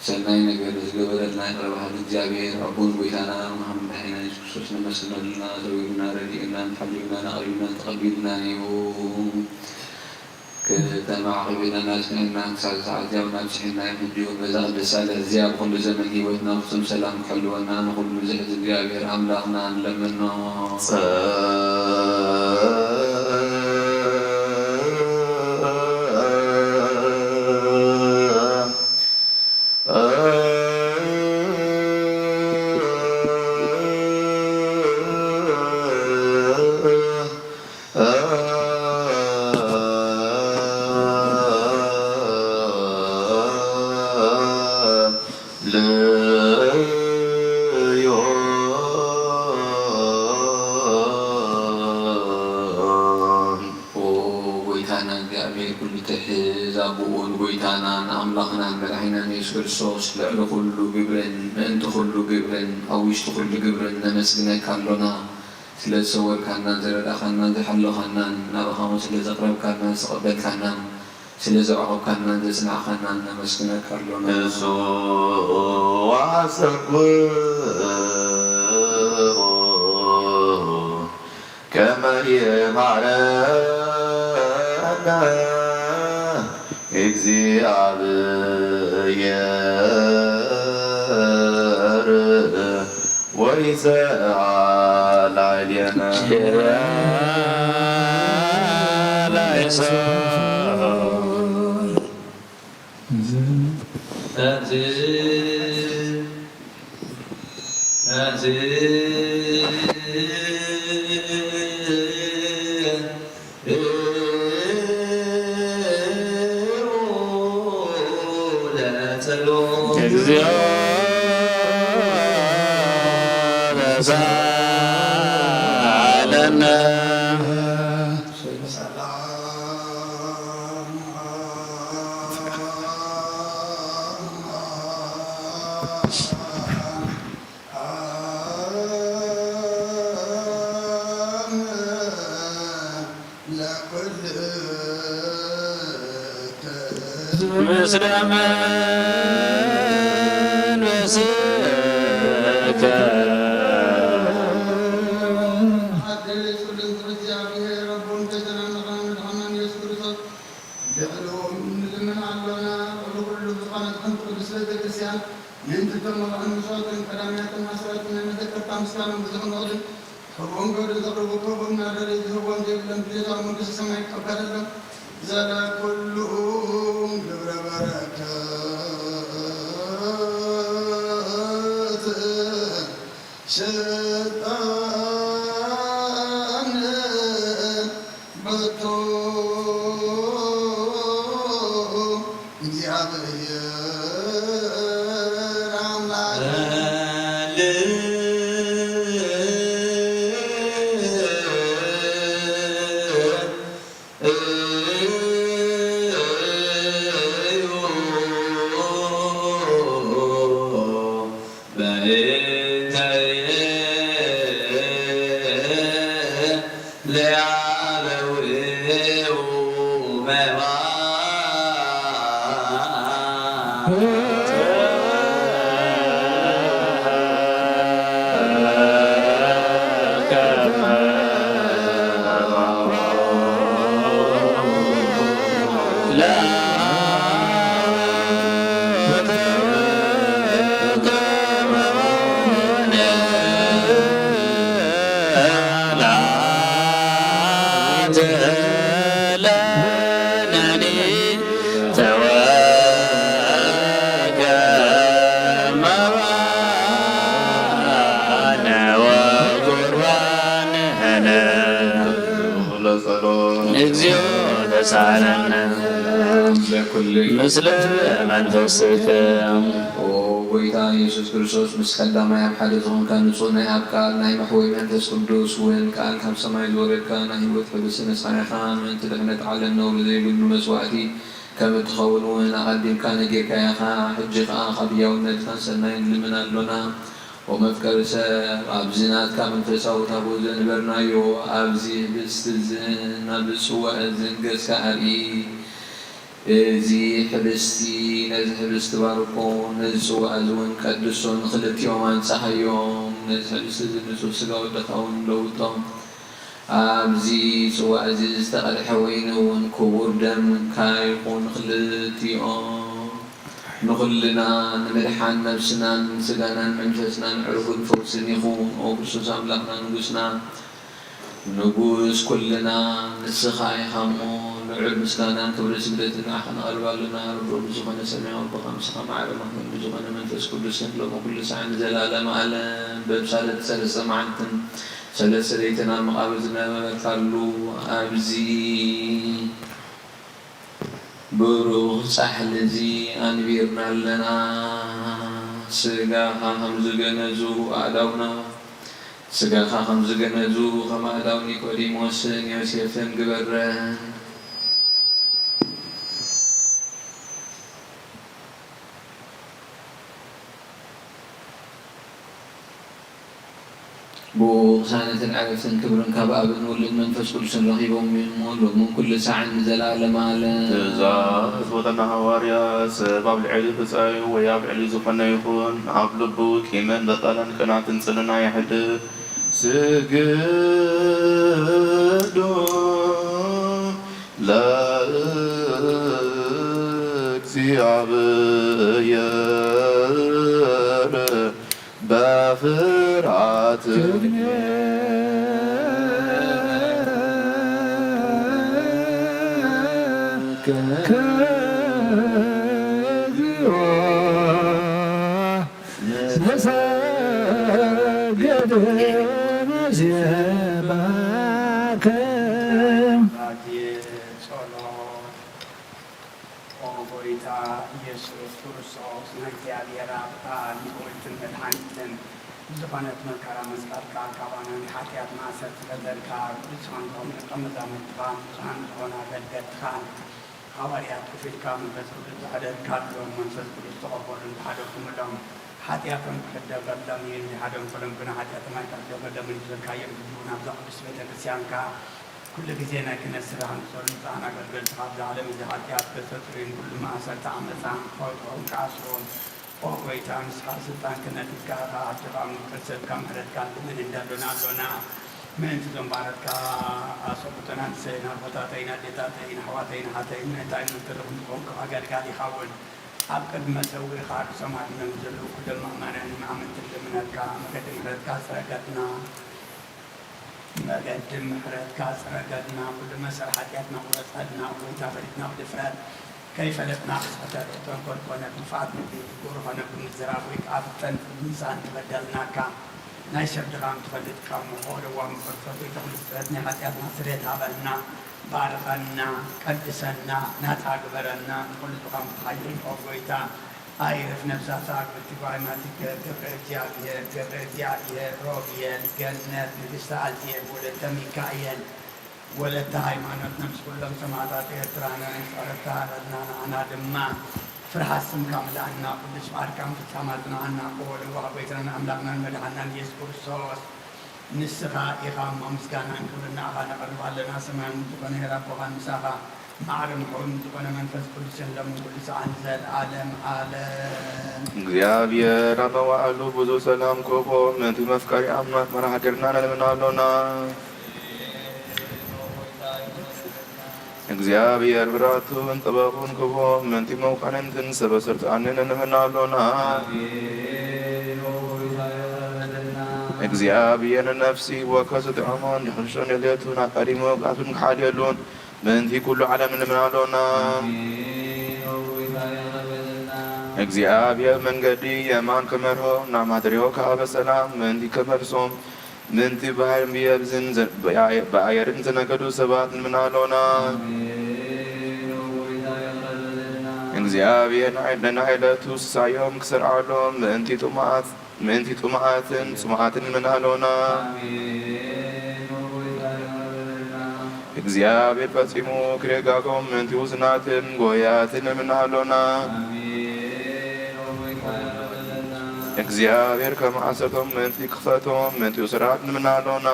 ሰናይ ነገር ንዝገበረልና ይቕረ በሃሊ እግዚኣብሔር ኣቦን ጐይታና መድሓኒና ኢየሱስ ክርስቶስ ነመስግነሉ ኣለና። ዘዊሩና፣ ረዲኡና፣ ሓሊዩና፣ ኣቕሪቡና፣ ተቐቢሉና እዩ። ከተማዕቂቡና፣ ኣጽኒዑና፣ ክሳብ ሰዓት እዚኣ እውን ኣብጺሑና እዩ። ሕጂ እውን በዛ ቅድስት ሳልዕ እዚኣ ብኹሉ ዘመን ህይወትና ፍጹም ሰላም ክሕልወና ንኹሉ ዝሕዝ እግዚኣብሔር ኣምላኽና ንለምኖ። ልዮ። ኦ ጐይታና እግዚኣብሔር ኩሉ ትሕዝ ኣቦኡ ንጐይታና ንኣምላኽና ንመድሓኒናን የሱስ ክርስቶስ ልዕሊ ኩሉ ግብርን ምእንቲ ኩሉ ግብርን ኣብ ውሽጢ ኩሉ ግብርን ነመስግነካ ኣሎና። ስለ ዝሰወርካናን ዝረዳእካናን ዝሓለኻናን፣ ናባኻ እውን ስለ ዘቕረብካናን ዝተቐበልካናን፣ ስለ ዘዕቖብካናን ዘጽናዕካናን ነመስግነካ ኣሎና። እሱ ኣሰብኩ ከመ ይምሃረነ እግዚኣብሔር ወይስዓ ላዕሌነ። እግዚኦ ተሳለነ። ምስለ መንፈስከ። ኣደ ስሉስ እግዚኣብሔር ኣቦን ፈተናን መድሓንን ኢየሱስ ክርስቶስ ልዕሊ ንልምን ኣሎና። ልዕሊ ኩሉ ዝኾነት ሓንቲ ቅድስት ቤተክርስትያን ምእንቲ እቶም መባእን መስዋእትን ቀዳማያትን ኣስራትን ናይ መዘከርታ ምስጋናን ብዙሕ ምቕድን ክብሮም ገብሪ ዘቕርቡ ክቡር ናደሪ ዝህቦም ዘይብሎም ብጀታ መንግስቲ ሰማይ ይቀበለሎም። ዘለ ኩሉ ግብረ በረከት ስልጣን በቱ እግዚአብሔር አምላክ። እግዚኦ ተሳለነ ለኩሉ ምስለ መንፈስከ። ኦ ጎይታ ኢየሱስ ክርስቶስ፣ ምስ ቀዳማይ ኣብ ሓደ ዝኾንካ ንጹህ ናይ ኣብ ቃል ናይ መሕወይ መንፈስ ቅዱስ እውን ቃል ካብ ሰማይ ዝወረድካ ናይ ህይወት ሕብስቲ ንስኻ ኢኻ። ምእንቲ ድሕነት ዓለም ነውሪ ዘይብሉ መስዋዕቲ ከም እትኸውን እውን ኣቐዲምካ ነጊርካዮ ኢኻ። ሕጂ ኸኣ ካብ ህያውነትካን ሰናይን ንልምን ኣሎና። ኦ መፍቀሪ ሰብ፣ ኣብዚ ናትካ መንፈሳዊ ታቦት ዘንበርናዮ፣ ኣብዚ ህብስቲ እዝን ኣብዚ ጽዋእ እዝን ገጽካ ኣርኢ። እዚ ሕብስቲ ነዚ ሕብስቲ ባርኮ፣ ነዚ ጽዋእ እዚ እውን ቀድሶ፣ ንኽልቲኦም ኣንጽሃዮም። ነዚ ሕብስቲ እዚ ንጹህ ስጋ ወድኻ እውን ለውጦ። ኣብዚ ጽዋእ እዚ ዝተቐድሐ ወይኒ እውን ክቡር ደምካ ይኹን። ክልቲኦም ንኹልና ንምድሓን ነብስናን ስጋናን መንፈስናን ዕርፉን ፈውስን ይኹን። ኦ ክርስቶስ ኣምላኽና ንጉስና፣ ንጉስ ኩልና ንስኻ ኢኻ እሞ፣ ልዑል ምስጋናን ክብሪ ስግደትን ንዓኻ ነቕርብ ኣለና። ርዱእ ብዝኾነ ሰማያዊ ኣቦኻ፣ ምሳኻ ማዕረ መኮንን ብዝኾነ መንፈስ ቅዱስን፣ ሎሚ ኩሉ ሳዕ ንዘለኣለመ ዓለም፣ በብሳልስቲ ሰለስተ መዓልትን ሰለስተ ለይትን ኣብ መቓብር ዝነበርካሉ ኣብዚ ብሩኽ ጻሕሊ እዚ ኣንቢርና ኣለና። ስጋኻ ከም ዝገነዙ ኣእዳውና፣ ስጋኻ ከም ዝገነዙ ከም ኣእዳው ኒቆዲሞስን ዮሴፍን ግበረን። ብኡ ቅሳነትን ዕረፍትን ክብርን ካብ ኣብን ውልድን መንፈስ ቅዱስን ረኺቦም እዮም እሞ፣ ሎምን ኩሉ ሳዕን ንዘለዓለመ ዓለም። ትእዛዝ ወጠና ሃዋርያ፣ ሰብ ኣብ ልዕሊ ብጻዩ ወይ ኣብ ልዕሊ ዝኾነ ይኹን፣ ኣብ ልቡ ቂምን በቀልን ቅንኣትን ጽልእን ኣየሕድር። ስግዱ ለእግዚኣብሔር በፍርሃት ጸሎት። ኦ ጐይታ ኢየሱስ ክርስቶስ፣ ናይ እግዚኣብሔር ኣብ ቃል ንእውንትን መድሓኒትን ዝኾነት መከራ መስቀልካ ካባና ንሓጢኣት ማእሰርቲ ፈተልካ፣ ቅዱሳን ዝኾኑ ደቀ መዛሙርትኻን ብዙሓን ዝኾኑ ኣገልገልትኻን ሃዋርያት ከፊልካ መንፈስ ቅዱስ ዘዕደልካሎም፣ መንፈስ ቅዱስ ተቐበሉን ዝሓደግኩምሎም ሓጢኣቶም ክሕደገሎም እዩ፣ ንሓደግኩሎም ግና ሓጢኣቶም ኣይትሕደገሎም እዩ ዝበልካዮም ሕጂ እውን ኣብዛ ቅድስቲ ቤተ ክርስቲያንካ ኩሉ ግዜ ናይ ክህነት ስራሕን ጸሎትን ንጽኣን ኣገልገልትኻ ኣብዚ ዓለም እዚ ሓጢኣት ከስተስርዩን ኩሉ መኣሰርቲ ዓመጻን ክፈትሑን ክኣስሩን፣ ኦ ጐይታ፣ ንስኻ ስልጣን ክህነትካ ኢኻ፣ ኣብቲ ኸኣ ምክር ሰብካ ምሕረትካ ንልምን እንዳሎና ኣሎና። ምእንቲ እዞም ባረትካ ኣሰቡተን ኣንሰይን ኣቦታተይን ኣዴታተይን ኣሕዋተይን ኣሓተይን ምእንታይ ምክርኹም ዝኾንኩም ኣገልጋሊኻ እውን ኣብ ቅድሚ መሰዊእኻ ርእሶም ኣድኖም ዘለዉ ኩሎም ምእመናን ኣመንቲ ንልምነካ፣ መገዲ ምሕረትካ ጽረገልና። መገዲ ምሕረትካ ጽረገልና፣ ኩሉ መሰል ሓጢኣትና ቁረጸልና፣ እወንታ ፈሊጥና ብድፍረት፣ ከይፈለጥና ብስሕተት እቶን ኮልኮነ፣ ብንፍዓት ልቢ፣ ብግብሪ ኮነ ብምዝራብ ወይ ከኣ ብጠንፊ ብምሳን ትበደልናካ፣ ናይ ሰብ ድኻም ትፈልጥ እካ እሞ፣ ኦ ለዋህ ምሕረት ፈትዊ ተኽሉ ፍጥረት ናይ ሓጢኣትና ስርየት ሃበልና፣ ባርኸና፣ ቀድሰና፣ ናጻ ግበረና፣ ንኹሉ ድኻም ትሓይል ኦ ጐይታ፣ ኣይርፍ ነፍሳት ኣግብርቲ ጓይማቲከ ገብረ እግዚኣብሔር ገብረ እግዚኣብሔር ሮብየል ገነት ንግስተ ኣልዜብ ወለተ ሚካኤል ወለተ ሃይማኖት ነፍስ ኩሎም ሰማዕታት ኤርትራና ንጸሎት ተሃበልና ንዓና ድማ ፍርሃት ስምካ ምልኣና ቅዱስ ፍቓድካ ምፍጻም ኣጽንዓና ኦ ለዋህ ጎይታናን ኣምላኽናን መድሓናን ኢየሱስ ክርስቶስ ንስኻ ኢኻ እሞ ምስጋናን ክብርን ንዓኻ ነቕርብ ኣለና ሰማያዊ ዝኾነ ሄር ኣቦኻን ምሳኻ ማዕረ ምሕውን ዝኾነ መንፈስ ቅዱስን ሎምን ኩሉ ሰዓን ንዘለዓለም ዓለም። እግዚኣብሔር ኣብ መዋዕሉ ብዙ ሰላም ክህቦ ምእንቲ መፍቀሪ ኣምላኽ መርሃ ሃገርና ነልምን ኣሎና። እግዚኣብሔር ብራቱን ጥበቡን ክህቦ ምእንቲ መውቃንንትን ሰበ ስልጣንን ነልምን ኣሎና። እግዚኣብሔር ንነፍሲ ወከሱ ጥዕሙን ድሕሹን ድሌቱን ኣቀዲሙ ብራቱን ክሓልየሉን ምእንቲ ኩሉ ዓለም ንልምን ኣሎና። እግዚኣብሔር መንገዲ የማን ክመርሖ ናብ ማደርያኡ ከኣ በሰላም ምእንቲ ከመልሶም ምእንቲ ብሃይም ብየብዝን ብኣየርን ዝነገዱ ሰባት ንልምን ኣሎና። እግዚኣብሔር ንናይ ዕለቱ ስሳዮም ክሰርዓሎም ምእንቲ ጥሙዓት ምእንቲ ጥሙዓትን ጽሙዓትን ንልምን ኣሎና። እግዚኣብሔር ፈጺሙ ክሬጋጎም ምእንቲ ውስናትን ጎያትን ንልምን ኣሎና። እግዚኣብሔር ከም ዓሰርቶም ምእንቲ ክፈቶም ምእንቲ ውስራት ንልምን ኣሎና።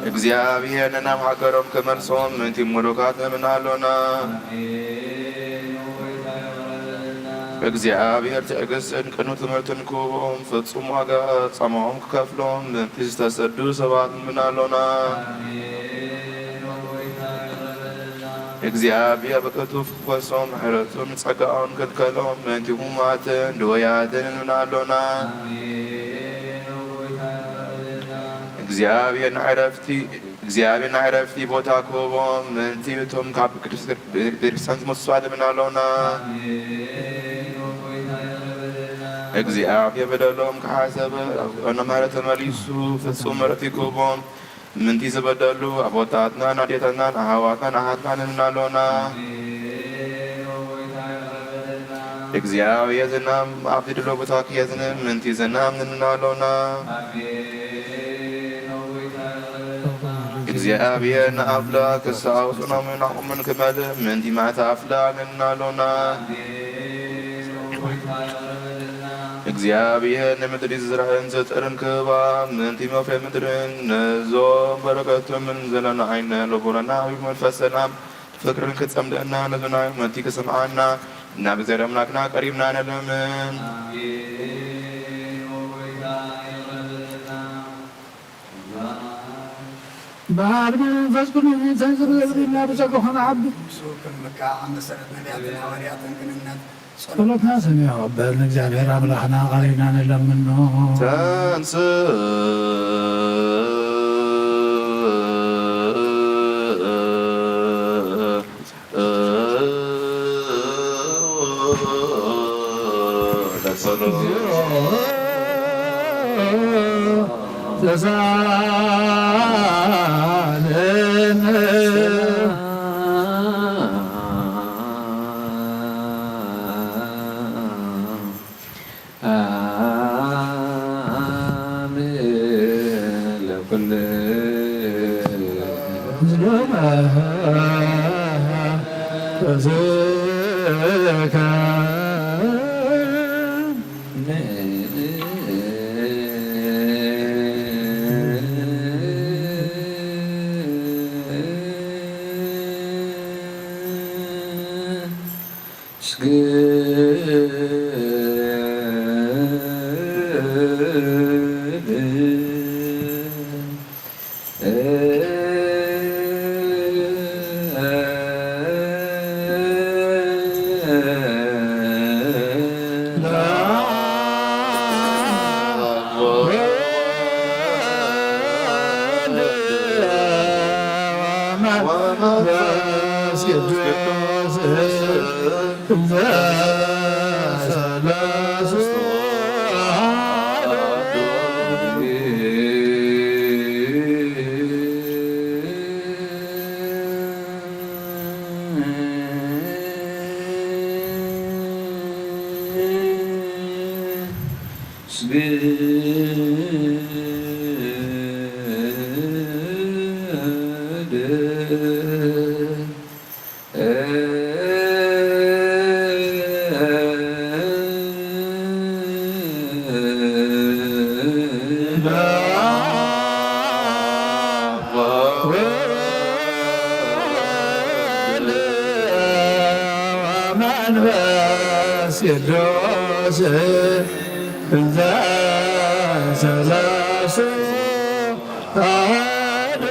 እግዚኣብሔር ንናብ ሃገሮም ክመልሶም ምእንቲ ምሉካት ንልምን ኣሎና። እግዚኣብሔር ትዕግስትን ቅኑዕ ትምህርትን ክህቦም፣ ፍጹም ዋጋ ጻማኦም ክከፍሎም፣ ምእንቲ ዝተሰዱ ሰባት ንልምን ኣሎና። እግዚኣብሔር ብቅልጡፍ ክፈሶም፣ ምሕረቱን ጸጋኡን ክልከሎም፣ ምእንቲ ሕሙማትን ድወያትን ንልምን ኣሎና። እግዚኣብሔር ንዕረፍቲ እግዚኣብሔር ናይ ዕረፍቲ ቦታ ክህቦም፣ ምእንቲ እቶም ካብ ቅድስት ቤተክርስትያን ዝመጹ ኣደምና ኣሎና። እግዚኣብሔር በደሎም ክሓሰበ፣ ኣብ ቅነ ምሕረት ተመሊሱ፣ ፍጹም ምሕረት ክህቦም፣ ምእንቲ ዝበደሉ ኣቦታትናን ኣዴታትናን ኣሕዋትናን ኣሓትናን ንልና ኣሎና። እግዚኣብሔር ዝናም ኣብቲ ድሎ ቦታ ክየዝንም፣ ምእንቲ ዝናም ንልና ኣሎና። እግዚኣብሔር ንኣፍላ ክሳብ ጽኖምን ዓቕሙን ክመልእ ምእንቲ ማእታ ኣፍላ ንልና ኣሎና። እግዚኣብሔር ንምድሪ ዝዝርሕን ዘጥርን ክህባ ምእንቲ መፍሬ ምድርን ነዞም በረከቶምን ዘለና ዓይነ ልቦናና ዓብዩ መንፈስ ሰላም ፍቅርን ክጸምደና ነዞና ምእንቲ ክሰምዓና ናብ እግዚኣብሔር ኣምላክና ቀሪብና ንለምን። በአብ መንፈስ ቅዱስ ተንስእ ብዘብሪና ብጸጋ ኾነ ዓቢ። እሱ ክንምካ ኣብ መሰረት ነቢያትን ሃዋርያትን ክንነት ጸሎትና ሰሚዑ ይቐበል። ንእግዚኣብሔር ኣምላኽና ቃልና ንለምኖ። ተንስእ መንፈስ ቅዱስ እንዘ ሰለስቱ አሐዱ።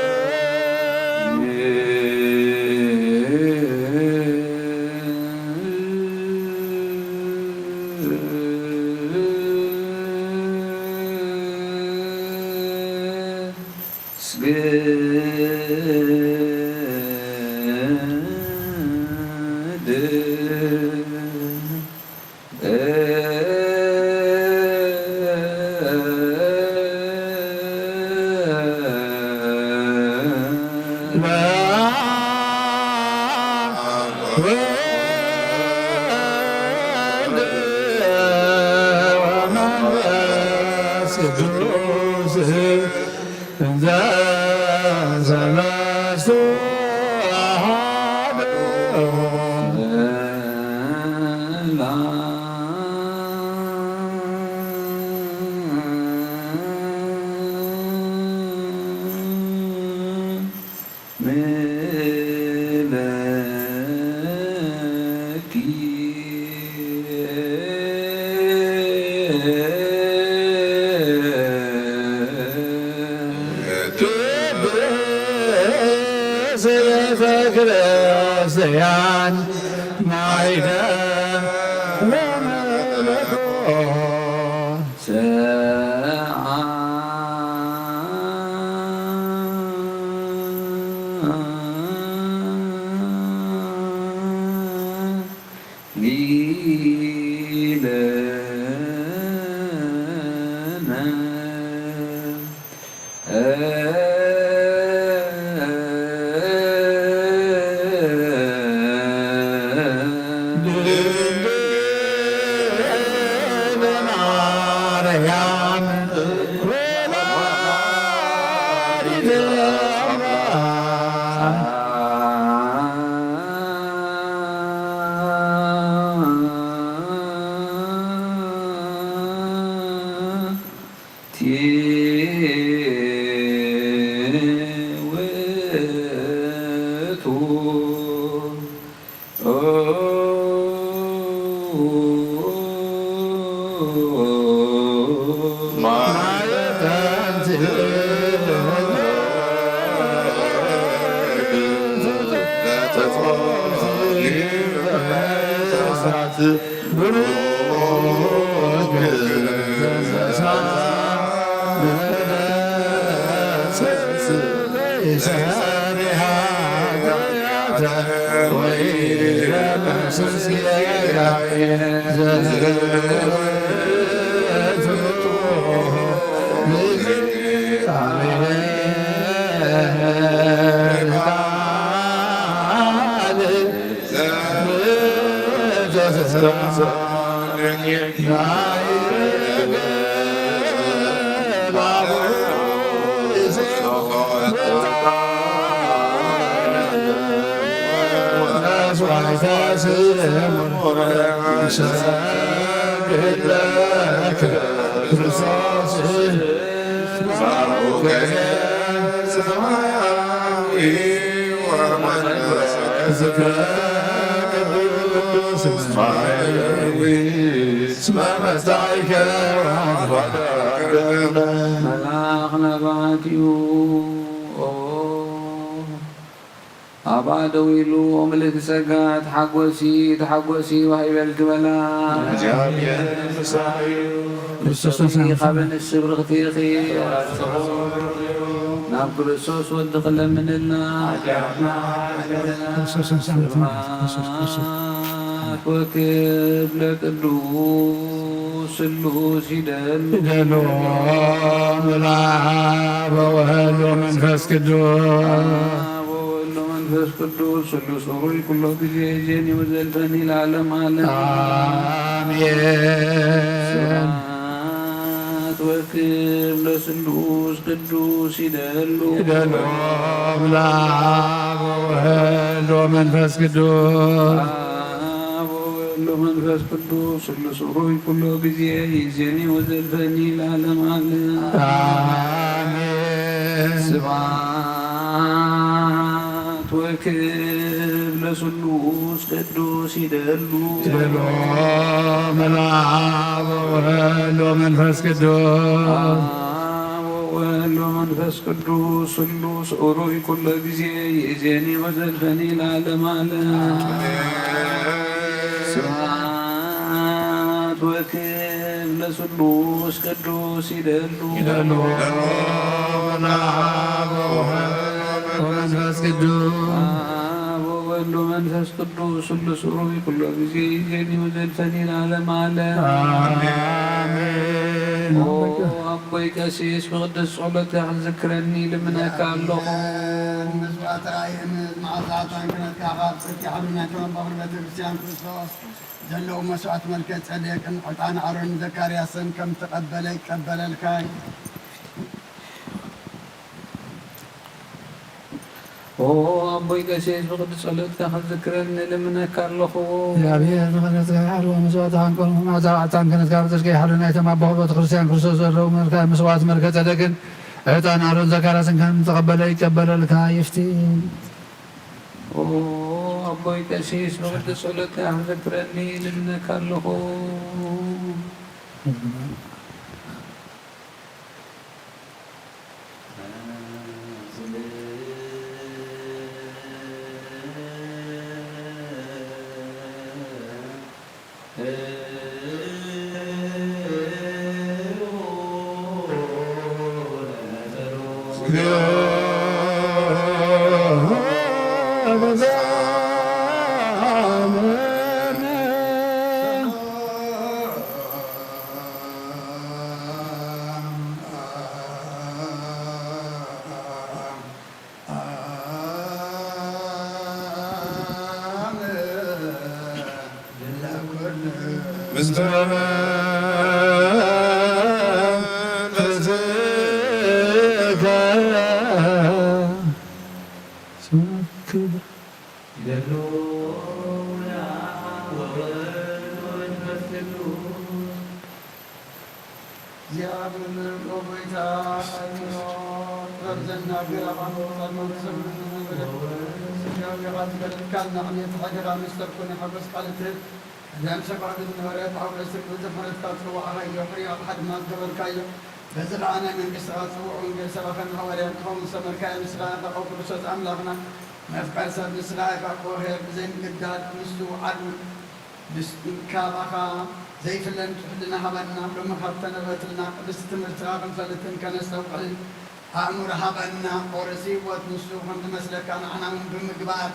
ውእቱ። መልኣኽ ናባቲኡ ኣብኣ ደው ኢሉ፣ ምልእቲ ጸጋ፣ ተሓጎሲ፣ ተሓጎሲ፣ ዋይ በልኪ በላ። እግዚኣብሔር ምሳኺ እዩ። ክርስቶስ ተንሥአ። ካብ ኣንስቲ ብርኽቲ ኢኺ። ናብ ክርስቶስ ወዲ ክለምንልና። ክርስቶስ ተንሥአ። ክርስቶስ፣ ክርስቶስ። ወክብለ ቅዱስ ስሉስ ይደሉ። ይደሉ። መልአክ ወወልድ ወመንፈስ ቅዱስ። አብ ወወልድ ወመንፈስ ቅዱስ ስሉስ ሩይ ኩሎ ጊዜ ዜኒ ወዘልፈኒ ለዓለም ዓለም። አሜን። ስብሐት ወክብር ለስሉስ ቅዱስ ይደሉ። ይደሉ። አብ ወወልድ ወመንፈስ ቅዱስ። አብ ወወልድ ወመንፈስ ቅዱስ ስሉስ ሩይ ኩሎ ጊዜ ይዜኒ ወዘልፈኒ ለዓለም ዓለም። አሜን። ስብሐት ወክብር ለስሉስ ቅዱስ ይደሉ። ይደሉ። መልአክ ወወልድ ወመንፈስ ቅዱስ። አብ ወወልድ ወመንፈስ ቅዱስ ስሉስ ሩይ ኩሎ ጊዜ ይእዜኒ ወዘልፈኒ ለዓለም ዓለም። ስብሐት ወክብር ለስሉስ ቅዱስ ይደሉ። ይደሉ። መልአክ ወወልድ ወመንፈስ ቅዱስ። አብ ወወልድ ወመንፈስ ቅዱስ ስሉስ ሩይ ኩሎ ጊዜ ይእዜኒ ወዘልፈኒ ለዓለም ዓለም። አሜን። ኦ ኣቦይ ቀሲስ ብቅድስት ጸሎትካ ክትዝክረኒ ልምነካ ኣለኹ። መስዋዕት ራእይን መዓዛ ዕጣን ክህነትካ ካብ ጽድቂ ሓሉን ናይ ተመባኽር ቤተ ክርስቲያን ክርስቶስ ዘለዉ መስዋዕት መልከ ጸዴቅን ዕጣን ኣሮን ዘካርያስን ከም ተቐበለ ይቀበለልካ። ኦ ኣቦይ ቀሲስ ብቅዱስ ጸሎትካ ክትዝክረኒ ልምነካ ኣለኹ። እግዚኣብሔር ንኽህነትካ ይሓልዎ መስዋዕት ሓንኮን መዓዛ ዕጣን ክህነትካ ብጽድቂ ይሓሉ ናይ ተማበኹ ቤተ ክርስቲያን ክርስቶስ ዘለዉ መልካ መስዋዕት መልከ ጸደቅን ዕጣን ኣሮን ዘካርያስን ከም ተቐበለ ይቀበለልካ ይፍቲ። ኦ ኣቦይ ቀሲስ ብቅዱስ ጸሎትካ ክትዝክረኒ ልምነካ ኣለኹ። ምስለ መንፈስከ ስብሐት ክብር ይደሉ ለአብ ወወልድ ወመንፈስ ቅዱስ። ያብሎ ጎይታ ኣእምሮ ጥበብ ዘናግር ኣብ ኣንፈት ጸልማት ዝሰምዑ ዝነበረ ስጋዊኻ ዝገለጥካልና ዕብየት ሓይልኻ መስተር ኮነ ሓጎስ ቃል ትህብ። እዘም ሰባት ዝነበረ ጳውሎስ ብዘፍረድካ ጽዋዕኻዮ ሕርያት ሓድማ ዝገበርካዮ፣ በዚ ኸኣ ናይ መንግስትኻ ጽውዕ ወንጌል ሰባኸን ሃዋርያን ክኸውን ዝሰመርካዮ ንስኻ ኢኻ። ኦ ክርስቶስ ኣምላኽና፣ መፍቀር ሰብ ንስኻ ኢኻ። ኦ ኄር ብዘይ ምግዳድ ንሱ ዓድዊ ምስ ካባኻ ዘይፍለን ሕልና ሃበና። ሎሚ ካብ ተነበበትልና ቅድስቲ ትምህርትኻ ክንፈልጥን ከነስተውዕልን ኣእምሮ ሃበና። ኦርሲ ህይወት ንሱ ከም ዝመስለካ ንዓና እውን ብምግባር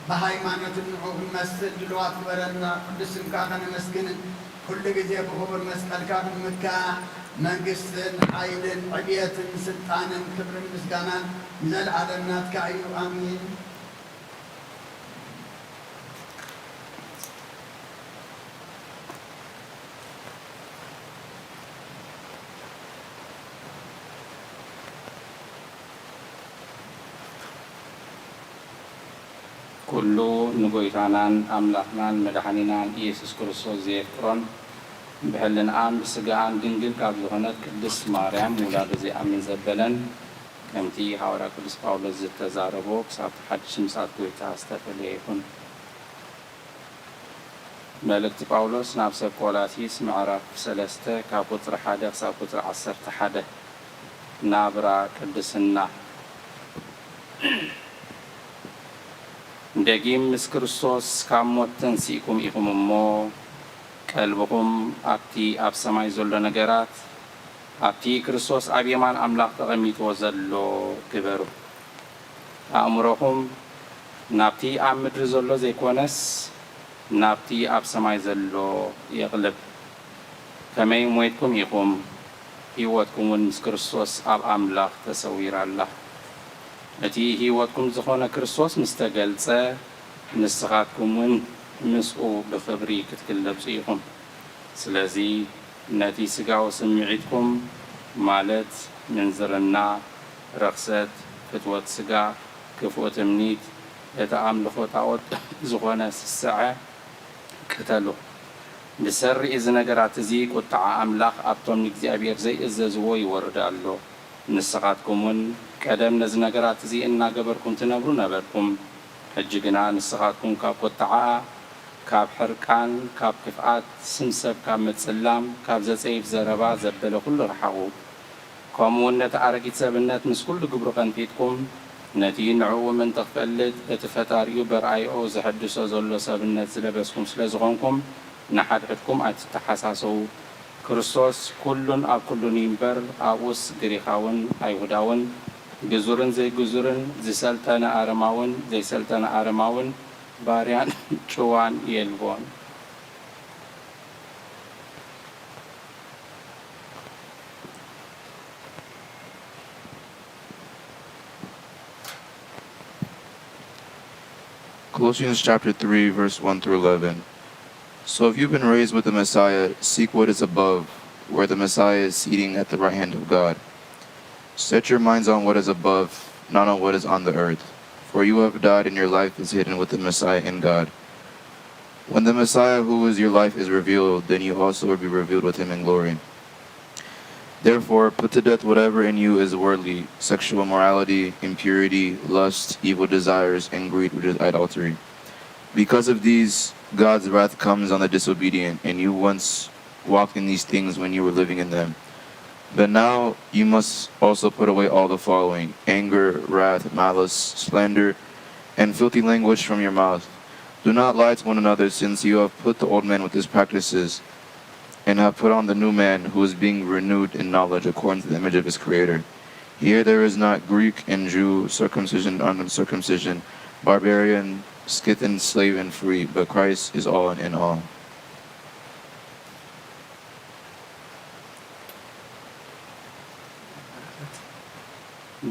ብሃይማኖትን ንዕኡ ክንመስል ድልዋት ግበረልና። ቅዱስ ስምካ ከነመስግንን ኩሉ ግዜ ብኽቡር መስቀልካ ክንምካእ መንግስትን ሓይልን ዕብየትን ስልጣንን ክብርን ምስጋናን ንዘለዓለም ናትካ እዩ። ኣሜን። ኩሉ ንጎይታናን ኣምላኽናን መድሓኒናን ኢየሱስ ክርስቶስ ዘየፍቅሮን ብሕልንኣን ብስጋኣን ድንግል ካብ ዝኾነት ቅድስት ማርያም ውላዱ ዘይኣምን ዘበለን ከምቲ ሃዋርያ ቅዱስ ጳውሎስ ዝተዛረቦ ክሳብ ሓድሽ ምጽኣት ጎይታ ዝተፈለየ ይኹን። መልእክቲ ጳውሎስ ናብ ሰብ ቆላሲስ ምዕራፍ ሰለስተ ካብ ቁጽሪ ሓደ ክሳብ ቁጽሪ ዓሰርተ ሓደ። ናብራ ቅድስና። ደጊም ምስ ክርስቶስ ካብ ሞት ተንሲእኩም ኢኹም እሞ፣ ቀልብኹም ኣብቲ ኣብ ሰማይ ዘሎ ነገራት፣ ኣብቲ ክርስቶስ ኣብ የማን ኣምላኽ ተቐሚጥዎ ዘሎ ግበሩ። ኣእምሮኹም ናብቲ ኣብ ምድሪ ዘሎ ዘይኮነስ፣ ናብቲ ኣብ ሰማይ ዘሎ የቕልብ። ከመይ ሞይትኩም ኢኹም፣ ህይወትኩም እውን ምስ ክርስቶስ ኣብ ኣምላኽ ተሰዊራ ኣላ። እቲ ህይወትኩም ዝኾነ ክርስቶስ ምስ ተገልጸ፣ ንስኻትኩም እውን ምስኡ ብኽብሪ ክትግለጹ ኢኹም። ስለዚ ነቲ ስጋዊ ስምዒትኩም፣ ማለት ምንዝርና፣ ርኽሰት፣ ፍትወት ስጋ፣ ክፉእ ትምኒት፣ እቲ ኣምልኾ ጣኦት ዝኾነ ስስዐ፣ ቅተሉ። ብሰሪ እዚ ነገራት እዚ ቁጥዓ ኣምላኽ ኣብቶም ንእግዚኣብሔር ዘይእዘዝዎ ይወርድ ኣሎ። ንስኻትኩም እውን ቀደም ነዚ ነገራት እዚ እናገበርኩም ትነብሩ ነበርኩም። ሕጂ ግና ንስኻትኩም ካብ ቁጥዓኣ፣ ካብ ሕርቃን፣ ካብ ክፍኣት፣ ስም ሰብ ካብ ምጽላም፣ ካብ ዘጸይፍ ዘረባ ዘበለ ኩሉ ርሓቑ። ከምኡ እውን ነቲ ኣረጊት ሰብነት ምስ ኩሉ ግብሩ ቀንጢጥኩም፣ ነቲ ንዕኡ ምእንቲ ክፈልጥ እቲ ፈጣሪኡ በርኣይኦ ዘሐድሶ ዘሎ ሰብነት ዝለበስኩም ስለ ዝኾንኩም፣ ንሓድሕድኩም ኣይትተሓሳሰዉ። ክርስቶስ ኩሉን ኣብ ኩሉን እዩ እምበር፣ ኣብኡስ ግሪኻውን ኣይሁዳውን፣ ግዙርን ዘይግዙርን፣ ዝሰልጠነ ኣረማውን ዘይሰልጠነ ኣረማውን፣ ባርያን ጭዋን የልቦን። Colossians chapter three, verse one through eleven. So if you've been raised with the Messiah, seek what is above, where the Messiah is seating at the right hand of God. Set your minds on what is above, not on what is on the earth. For you have died, and your life is hidden with the Messiah in God. When the Messiah, who is your life, is revealed, then you also will be revealed with him in glory. Therefore, put to death whatever in you is worldly: sexual immorality, impurity, lust, evil desires, and greed, which is idolatry. Because of these, God's wrath comes on the disobedient, and you once walked in these things when you were living in them. But now you must also put away all the following: anger, wrath, malice, slander, and filthy language from your mouth. Do not lie to one another, since you have put the old man with his practices and have put on the new man, who is being renewed in knowledge according to the image of his Creator. Here there is not Greek and Jew, circumcision and uncircumcision, barbarian, Scythian, slave and free, but Christ is all and in all.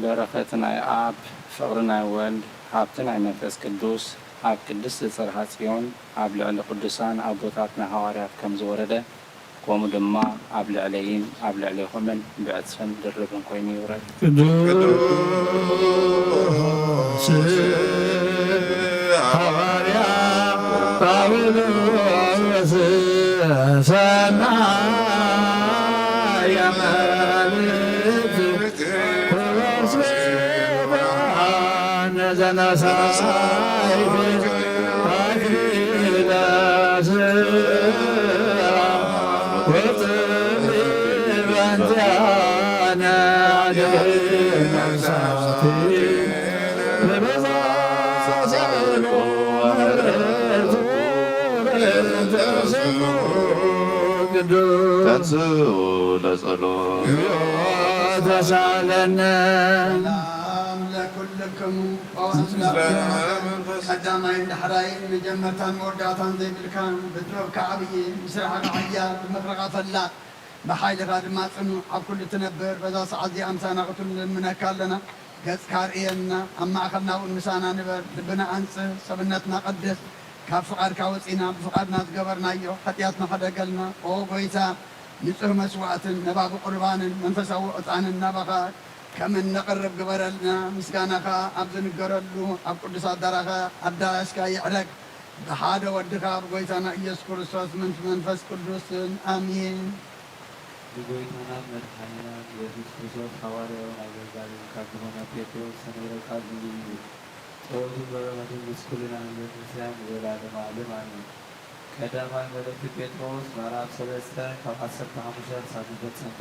በረኸት ናይ ኣብ፣ ፍቕሪ ናይ ወልድ፣ ሃብቲ ናይ መንፈስ ቅዱስ ኣብ ቅድስቲ ጽርሃ ጽዮን ኣብ ልዕሊ ቅዱሳን ኣቦታትና ሃዋርያት ከም ዝወረደ፣ ከምኡ ድማ ኣብ ልዕለይን ኣብ ልዕሌኹምን ብዕጽፍን ድርብን ኮይኑ ይውረድ። ቅዱስ ሃዋርያ ጳውሎስ ሰናይ መድኃኒት ወስብሐነ ዘነሳይከ አክሊለ ጽድቅ ወጽድቅ በእንቲአነ አድኅነ ነፍሳቲነ በበዛ ጸሎት ምሕረቱ በእንተ ስሙ ቅዱስ። ተንሥኡ ለጸሎት። ተሳለነ። ሰላም ለኩልክሙ። ኦ አምላክና፣ ቀዳማይን ዳሕራይን መጀመርታን መወዳእታን ዘይብልካ፣ ብጥበብካ ዓብዪ፣ ብስራሕካ ሓያል፣ ብምኽርኻ ፈላጥ፣ ብሓይልኻ ድማ ጽኑዕ፣ ኣብ ኩሉ ትነብር፣ በዛ ሰዓት እዚኣ ምሳና ክትህሉ ንልምነካ ኣለና። ገጽካ ርእየና፣ ኣብ ማእከልና እውን ምሳና ንበር፣ ልብና ኣንጽህ፣ ሰብነትና ቀድስ፣ ካብ ፍቓድካ ወጺና ብፍቓድና ዝገበርናዮ ሓጢኣትና ሕደገልና። ኦ ጎይታ፣ ንጹህ መስዋእትን ነባቢ ቁርባንን መንፈሳዊ ዕጣንን ናባኻ ከም እነቕርብ ግበረልና። ምስጋናኻ ኣብ ዝንገረሉ ኣብ ቅዱስ ኣዳራኻ ኣዳራሽካ ይዕረግ። ብሓደ ወድኻ ብጎይታና ኢየሱስ ክርስቶስ ምስ መንፈስ ቅዱስን ኣሜን። ንጎይታናን መድሓኒናን ኢየሱስ ክርስቶስ ሃዋርያውን ኣገልጋልን ካብ ዝኾነ ጴጥሮስ ዝተነግረ ቃል እዚ እዩ። ጸሎትን በረኸትን ምስ ኩልና ህልው ንስያን ንዘለዓለመ ዓለም ኣሜን። ቀዳማይ መልእኽቲ ጴጥሮስ ምዕራፍ ሰለስተ ካብ ዓሰርተ ሓሙሽተ ክሳብ ዝፈጸምታ።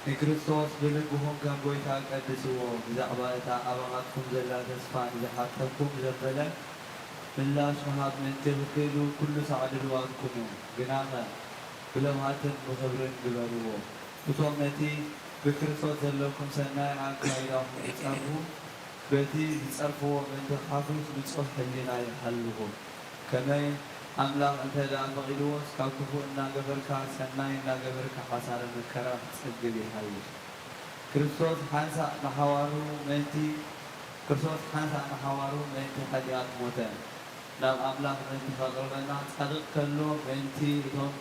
ንክርስቶስ ብልብኹም ከም ጎይታ ቀድስዎ። ብዛዕባ እታ ኣባኻትኩም ዘላ ተስፋ ንዝሓተኩም ዘበለ ምላሽ ምሃብ ምእንቲ ክትክእሉ ኩሉ ሳዕ ድሉዋት ኩኑ። ግናኸ ብለውሃትን ብኽብርን ግበርዎ። እቶም ነቲ ብክርስቶስ ዘለኩም ሰናይ ኣካይዳኹም ትጸርፉ፣ በቲ ዝጸርፍዎ ምእንቲ ክሓፍሩስ ንጹሕ ሕሊና ይሃልኹም። ከመይ ኣምላኽ እንተ ደኣ ፈቒድዎስ፣ ካብ ክፉእ እናገበርካ ሰናይ እናገበርካ ሓሳረ መከራ ክትጸግብ ይሓይሽ። ክርስቶስ ሓንሳእ ንሓዋሩ ምእንቲ፣ ክርስቶስ ሓንሳእ ንሓዋሩ ምእንቲ ሓጢኣት ሞተ። ናብ ኣምላኽ ምእንቲ ከቕርበና፣ ጻድቕ ከሎ ምእንቲ እቶም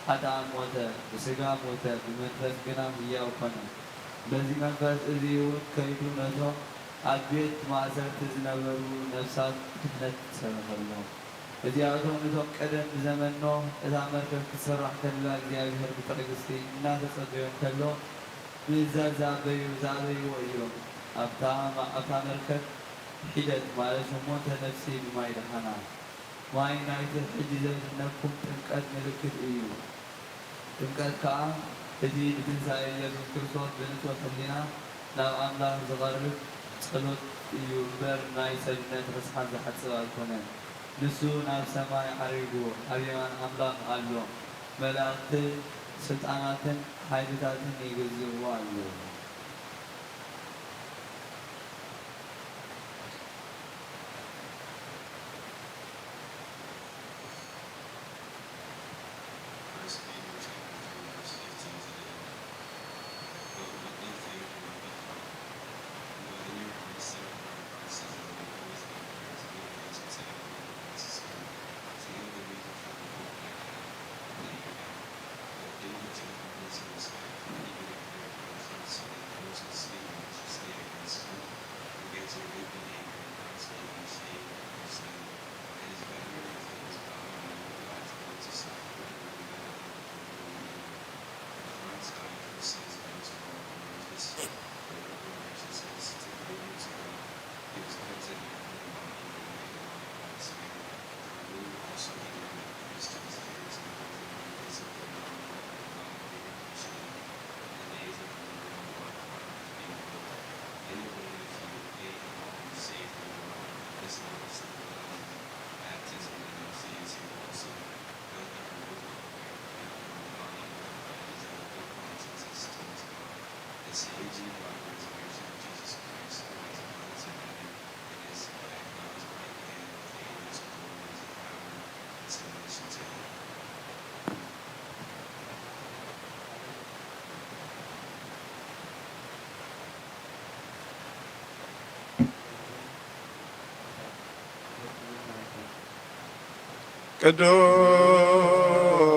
ሓጥኣን ሞተ፣ ብስጋ ሞተ፣ ብመንፈስ ግና ህያው ኮነ። በዚ መንፈስ እዚ እውን ከይዱ ነቶም ኣብ ቤት ማእሰርቲ ዝነበሩ ነፍሳት ድሕነት ሰበኸሎም። እዚኣቶም እቶም ቀደም ብዘመን ኖህ እታ መርከብ ክትስራሕ ከላ እግዚኣብሔር ብትዕግስቲ እናተጸበዮ እንከሎ ምእዛዝ ዝኣበዩ፣ ዝኣበይዎ እዮም። ኣብታ፣ ኣብታ መርከብ ሒደት ማለት ሸሞንተ ነፍሲ ብማይ ደሓና። ማይ ናይቲ ሕጂ ዘዝሕነኩም ጥምቀት ምልክት እዩ። ጥምቀት ከኣ እቲ ብትንሳኤ ኢየሱስ ክርስቶስ ብንጹህ ሕሊና ናብ ኣምላኽ ዝቐርብ ጸሎት እዩ እምበር ናይ ሰብነት ርስሓት ዝሓጽብ ኣይኮነን። ንሱ ናብ ሰማይ ዓሪጉ ኣብ የማን ኣምላኽ ኣሎ። መላእኽትን ስልጣናትን ሓይልታትን ይግዝእዎ ኣለዉ።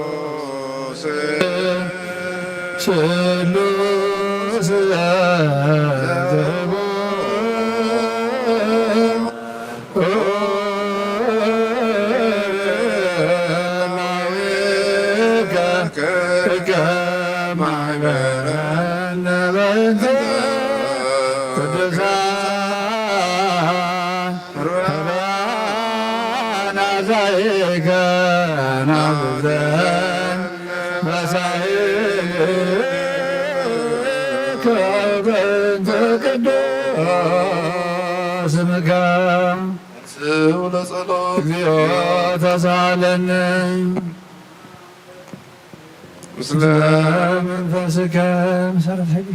ቅዱስ ስሉስ ዘቦ በእንተ ቅዱሳን ሩያን ኣዛይከ ናብዘን መሳይልከ በእንተ ቅዱስ ስምከ ስው ለጸሎት እግዚኦ ተሳለኒ ምስለ መንፈስከ መሰረት ሕጊ።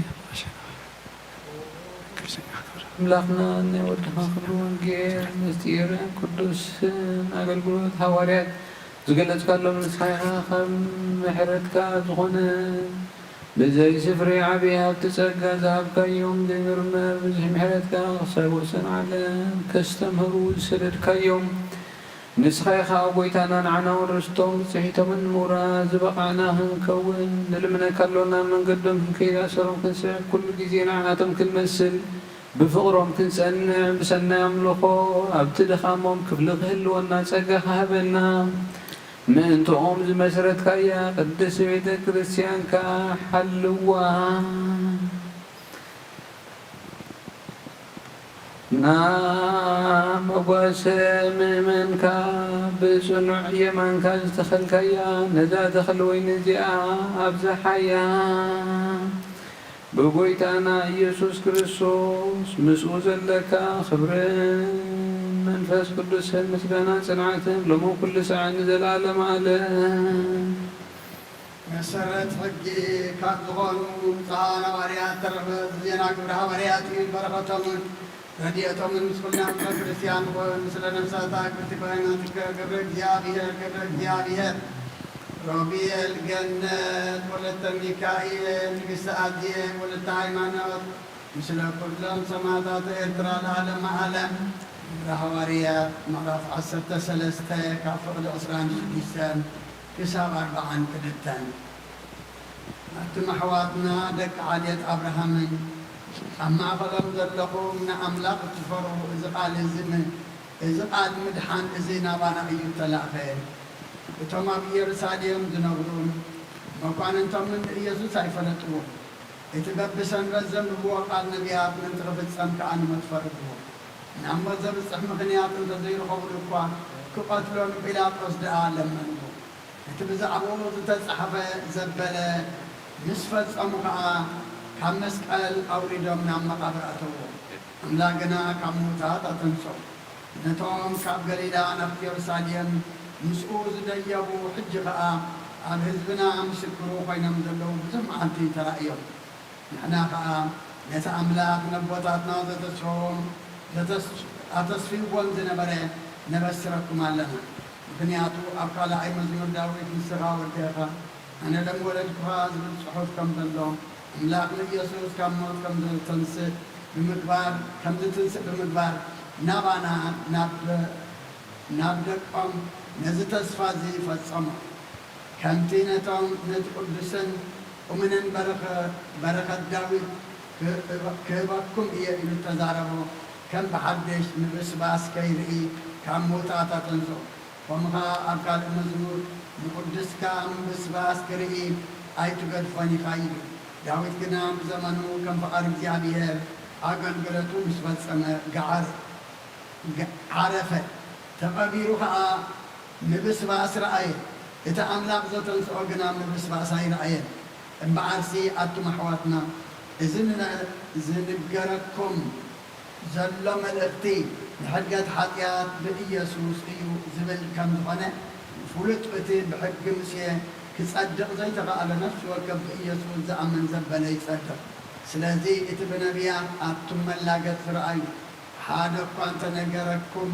ኣምላኽና ናይ ወድኻ ክብሪ ወንጌል ምስጢር ቅዱስ ኣገልግሎት ሃዋርያት ዝገለጽካሎም ንስኻ ኢኻ። ካብ ምሕረትካ ዝኾነ ብዘይ ስፍሪ ዓቢ ሃብቲ ጸጋ ዝሃብካዮም ዘይምርመር ብዙሕ ምሕረትካ ክሳብ ወሰን ዓለም ከስተምህሩ ዝሰደድካዮም ንስኻ ኢኻ ጎይታና፣ ንዓና እውን ርስቶም ብጽሒቶምን ንምውራስ ዝበቓዕና ክንከውን ንልምነካ ኣሎና። መንገዶም ክንከይድ ኣሰሮም ክንስዕብ ኩሉ ግዜ ንዓኣቶም ክንመስል ብፍቕሮም ክንጸንዕ ብሰናይ ኣምልኾ ኣብቲ ድኻሞም ክፍሊ ክህልወና ጸጋ ክሃበና ምእንትኦም ዝመስረትካያ ቅድስቲ ቤተ ክርስቲያንካ ሓልዋ። ና መጓሰ ምእመንካ ብጽኑዕ የማንካ ዝተኸልካያ ነዛ ተኽሊ ወይኒ እዚኣ ኣብዝሓያ። ብጎይታና ኢየሱስ ክርስቶስ ምስኡ ዘለካ ክብርን መንፈስ ቅዱስን ምስጋና ጽንዓትን ሎሚ ኩሉ ሰዓት ንዘለዓለም ዓለም። መሰረት ሕጊ ካብ ዝኾኑ ብፁዓን ሃዋርያት ተረፈ ዜና ግብረ ሃዋርያት እዩ። በረኸቶምን ረድኤቶምን ምስ ኩልና ህዝበ ክርስቲያን ይኹን። ምስለ ነፍሳታ ክብርቲ ኮይና ትከ ገብረ እግዚኣብሔር፣ ገብረ እግዚኣብሔር፣ ሮቢኤል ገነት፣ ወለተ ሚካኤል፣ ንግስቲ ኣዜብ፣ ወለተ ሃይማኖት፣ ምስለ ኩሎም ሰማዕታት ኤርትራ ለዓለመ ዓለም። ግብረ ሃዋርያት ምዕራፍ ዓሰርተ ሰለስተ ካብ ፍቕዲ ዕስራን ሽዱሽተን ክሳብ ኣርብዓን ክልተን። ኣቱም ኣሕዋትና ደቂ ዓሌት ኣብርሃምን ኣብ ማእኸሎም ዘለኹም ንኣምላኽ እትፈርሁ፣ እዚ ቃል እዚ ም-፣ እዚ ቃል ምድሓን እዚ ናባና እዩ እተላእኸ። እቶም ኣብ ኢየሩሳሌም ዝነብሩን መኳንንቶምን ንኢየሱስ ኣይፈለጥዎን። እቲ በብሰንበት ዘንብብዎ ቃል ነቢያት ምእንቲ ክፍጸም ከኣ ንሞት ፈርድዎ። ናብ ሞት ዘብጽሕ ምኽንያት እንተ ዘይረኸቡሉ እኳ፣ ክቐትሎ ንጲላጦስ ደኣ ለመንዎ። እቲ ብዛዕባኡ ዝተጻሕፈ ዘበለ ምስ ፈጸሙ ኸኣ፣ ካብ መስቀል ኣውሪዶም ናብ መቓብር ኣተውዎ። ኣምላኽ ግና ካብ ምዉታት ኣተንስኦ። ነቶም ካብ ገሊላ ናብቲ የሩሳሌም ምስኡ ዝደየቡ፣ ሕጂ ኸኣ ኣብ ህዝብና ምስክሩ ኾይኖም ዘለዉ ብዙሕ መዓልቲ ተራእዮም። ንሕና ኸኣ ነቲ ኣምላኽ ነቦታትና ዘተስፈዎም፣ ዘተስ-፣ ኣተስፊዎም ዝነበረ ነበስረኩም ኣለና። ምኽንያቱ ኣብ ካልኣይ መዝሙር ዳዊት፣ "ንስኻ ወደኻ፣ ኣነ ደም ወለድኩኻ" ዝብል ጽሑፍ ከም ዘሎ፣ ኣምላኽ ንኢየሱስ ካብ ሞት ከም ዘተንስእ ብምግባር፣ ከም ዝትንስእ ብምግባር፣ ናባና ናብ፣ ናብ ደቆም ነዚ ተስፋ እዚ ፈጸሞ። ከምቲ ነቶም፣ ነቲ ቅዱስን እሙንን በረኸ-፣ በረኸት ዳዊት ክህበ-፣ ክህበኩም እየ ኢሉ እተዛረቦ፣ ከም ብሓድሽ ምብስባስ ከይርኢ ካብ ምዉታት ኣተንስኦ። ከምኡ ኸኣ ኣብ ካልእ መዝሙር፣ "ንቕዱስካ ምብስባስ ክርኢ ኣይትገድፎን ኢኻ" ኢሉ። ዳዊት ግና ብዘመኑ ከም ፍቓድ እግዚኣብሔር ኣገልግሎቱ ምስ ፈጸመ ገዓረ። ገ-፣ ዓረፈ፣ ተቐቢሩ ኸኣ ምብስባስ ረኣየ። እቲ ኣምላኽ ዘተንስኦ ግና ምብስባስ ኣይረኣየን። እምበኣርሲ ኣቱም ኣሕዋትና፣ እዚ ንነ-፣ ዝንገረኩም ዘሎ መልእኽቲ ንሕድገት ሓጢኣት ብኢየሱስ እዩ ዝብል ከም ዝኾነ ፍሉጥ፣ እቲ ብሕጊ ሙሴ ክጸድቕ ዘይተኻእለ ነፍሲ ወከፍ ብኢየሱስ ዝኣምን ዘበለ ይጸድቕ። ስለዚ እቲ ብነቢያት ኣቱም መላገጽቲ ረኣዩ፣ ሓደ እኳ እንተነገረኩም፣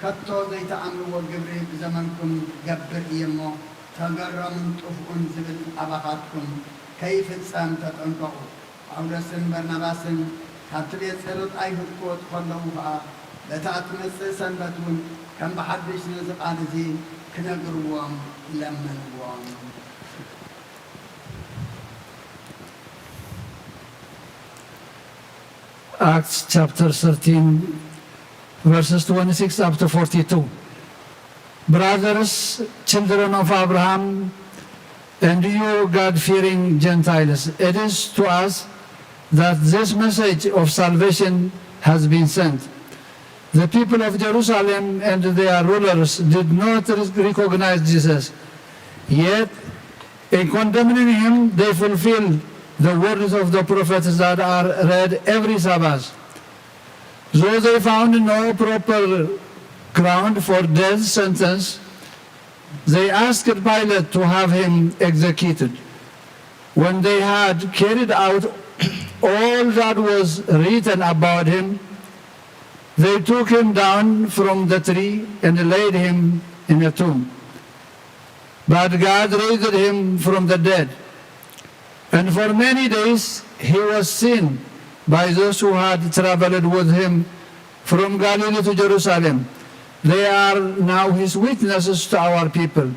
ከቶ ዘይትኣምንዎ ግብሪ ብዘመንኩም ገብር እየ እሞ፣ ተገረሙን ጥፍኡን ዝብል ኣባኻትኩም ከይፍጸም ተጠንቀቑ። ጳውሎስን በርናባስን ካብቲ ቤት ጸሎት ኣይሁድ ክወጹ ከለዉ ኸኣ፣ በታ እትመጽእ ሰንበት እውን ከም ብሓድሽ ነዚ ቃል እዚ ክነግርዎም ለመንዎም። Acts chapter thirteen, verses twenty-six up to forty-two. Brothers, children of Abraham, and you God-fearing Gentiles, it is to us that this message of salvation has been sent. The people of Jerusalem and their rulers did not re-, recognize Jesus. Yet, in condemning him, they fulfilled the words of the prophets that are read every Sabbath. Though they found no proper ground for death sentence, they asked Pilate to have him executed. When they had carried out all that was written about him, they took him down from the tree and laid him in a tomb. But God raised him from the dead. And for many days he was seen by those who had traveled with him from Galilee to Jerusalem. They are now his witnesses to our people.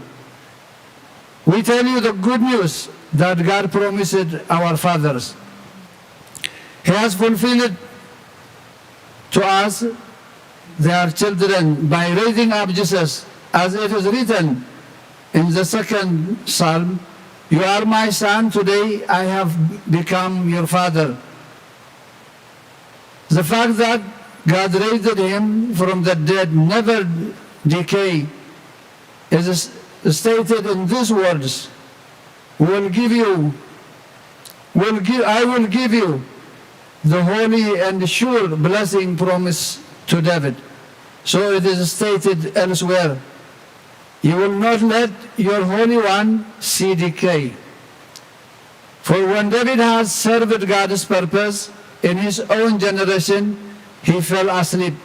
We tell you the good news that God promised our fathers. He has fulfilled to us, their children, by raising up Jesus, as it is written in the second Psalm, "You are my son, today I have become your father." The fact that God raised him from the dead never decay is s-, stated in these words, "Will give you, will give, I will give you the holy and sure blessing promised to David." So it is stated elsewhere, "You will not let your Holy One see decay." For when David had served God's purpose in his own generation, he fell asleep.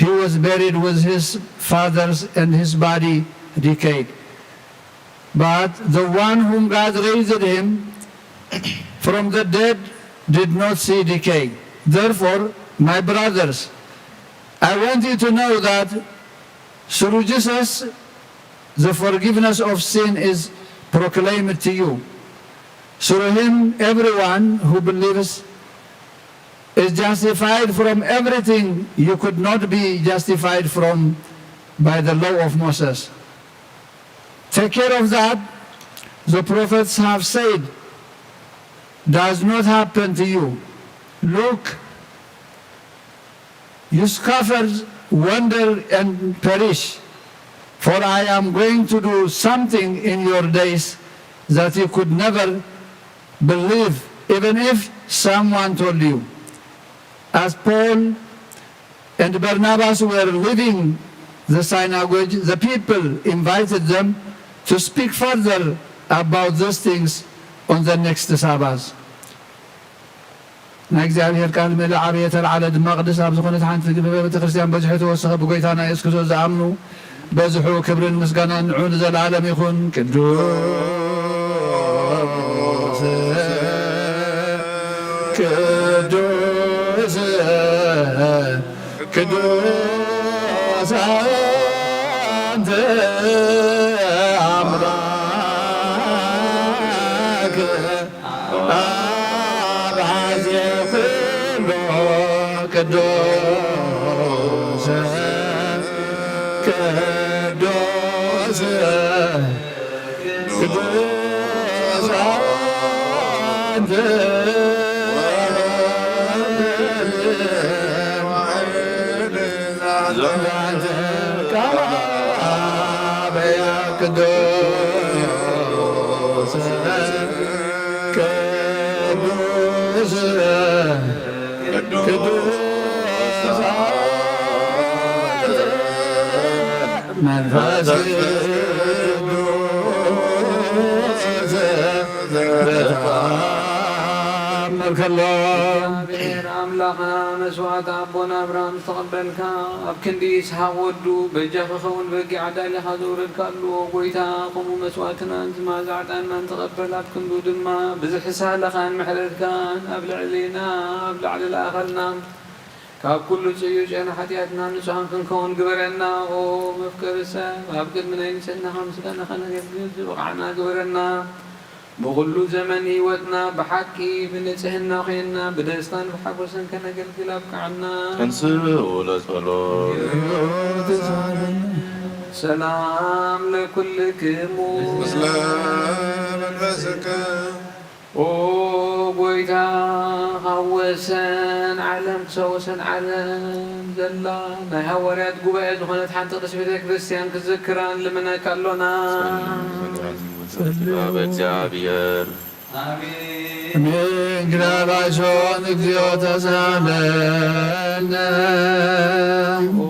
He was buried with his fathers, and his body decayed. But the one whom God raised him from the dead did not see decay. Therefore, my brothers, I want you to know that through Jesus, the forgiveness of sin is proclaimed to you. Through him, everyone who believes is justified from everything you could not be justified from by the law of Moses. Take care of that the prophets have said does not happen to you. Look, you scoffers, wander and perish, for I am going to do something in your days that you could never believe, even if someone told you. As Paul and Barnabas were leaving the synagogue, the people invited them to speak further about those things on the next Sabbath. ናይ እግዚኣብሔር ቃል ምልእ ዓበየ ተልዓለ ድማ ቅድስት ኣብ ዝኾነት ሓንቲ ቤተ ክርስቲያን በዝሑ ተወሰኸ። ብጎይታና የሱስ ክርስቶስ ዝኣምኑ በዝሑ። ክብርን ምስጋናን ንዑ ንዘለዓለም ይኹን። ቅዱስ ቅዱስ ቅዱስ አንተ አምላክ አብ ኃይለ ኩሉ ቅዱስ ቅዱስ ቅዱስ አንተ ቅዱስ ቅዱስ ቅዱስ መንፈስ ቅዱስ በተአምር ከሎ። እግዚኣብሔር ኣምላኽና መስዋዕቲ ኣቦና ኣብርሃም ዝተቐበልካ፣ ኣብ ክንዲ ይስሓቅ ወዱ በጃ ክኸውን በጊዕ ኣዳሊኻ ዘውረድካሉ፣ ኦ ጎይታ፣ ከምኡ መስዋዕትናን ዝማዛ ዕጣንናን ተቐበል። ኣብ ክንዱ ድማ ብዝሒ ሳህለኻን ምሕረትካን ኣብ ልዕሌና ኣብ ላዕሊ ለኣኸልና። ካብ ኩሉ ጽዩጨን ሓጢኣትና ንጹሃን ክንከውን ግበረና። ኦ መፍቀሪ ሰብ፣ ኣብ ቅድሚ ናይ ንጽህናኻ ምስጋናኻ ነገልግል ዝበቕዓና ግበረና። ብኹሉ ዘመን ህይወትና ብሓቂ ብንጽህና ኮይንና ብደስታን ብሓጎስን ከነገልግል ኣብቅዓና። ተንስኡ ለጸሎት። ሰላም ለኩልክሙ። ምስለ መንፈስከ። ኦ ጎይ ጌታ ካብ ወሰን ዓለም ክሳብ ወሰን ዓለም ዘላ ናይ ሃዋርያት ጉባኤ ዝኾነት ሓንቲ ቅድስት ቤተ ክርስቲያን ክዝክራ ንልምነካ ኣሎና። በእግዚኣብሔር። ኣሜን። ግራባሾን እግዚኦ ተሳለነ። ኦ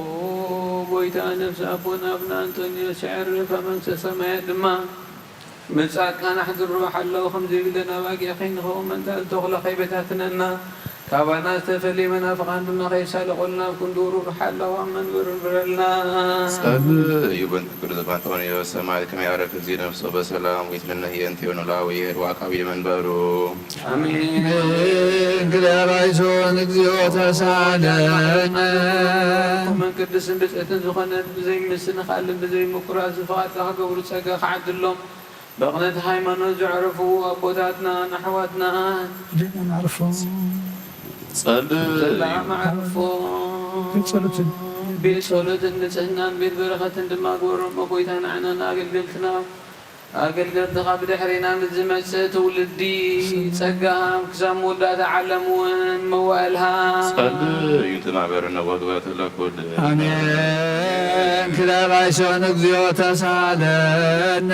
ጎይታ፣ ነፍሲ ኣቦና ኣቡነ ኣንጦንዮስ የዕርፍ፣ ኣብ መንግስተ ሰማያት ድማ ምጻእ ቃና ኣሕድሮ ሓለው። ከምዚ ኢለን ኣባጊዕ ከይንኸውን መንታ ተኹላ ከይበታትነና፣ ካባና ዝተፈልየ መናፍቓን ድማ ከይሳለቑልና፣ ኣብ ክንዲ ሩሩሕ ሓለው ኣብ መንበሩ ንብረልና። ጸልዩ በእንተ ቅዱስ ኣንጦንዮስ ሰማዕት ከመ ያዕርፍ እግዚእ ነፍሶ በሰላም ወይትንነህ የንትዮ ኖላዊ የህድዋ ካዊ መንበሩ። ኣሜን። ግራባይሶን እግዚኦ ተሳለነ። ቅዱስን ብጽእትን ዝኾነት ብዘይ ምስንኻልን ብዘይ ምቁራጽ ዝፈቓድካ ክገብሩ ጸጋ ክዓድሎም በቕነት ሃይማኖት ዘዕረፉ ኣቦታትና ንኣሕዋትና ደናን ዓርፎም ጸልዩ ሰላም ኣዕርፎም። ቤት ጸሎትን ቤት ጸሎትን ንጽህናን ቤት በረኸትን ድማ ግበሮም። ጎይታ ንዓናን ኣገልገልትና ኣገልገልትኻ ብድሕሬና ንዝመጽእ ትውልዲ ጸጋሃብ ክሳብ መወዳእታ ዓለም እውን መዋእልሃ ጸልዩ ትናበርነ ወግበትለ ኩሉ። ኣሜን። ክላባይሶን እግዚኦ ተሳለነ።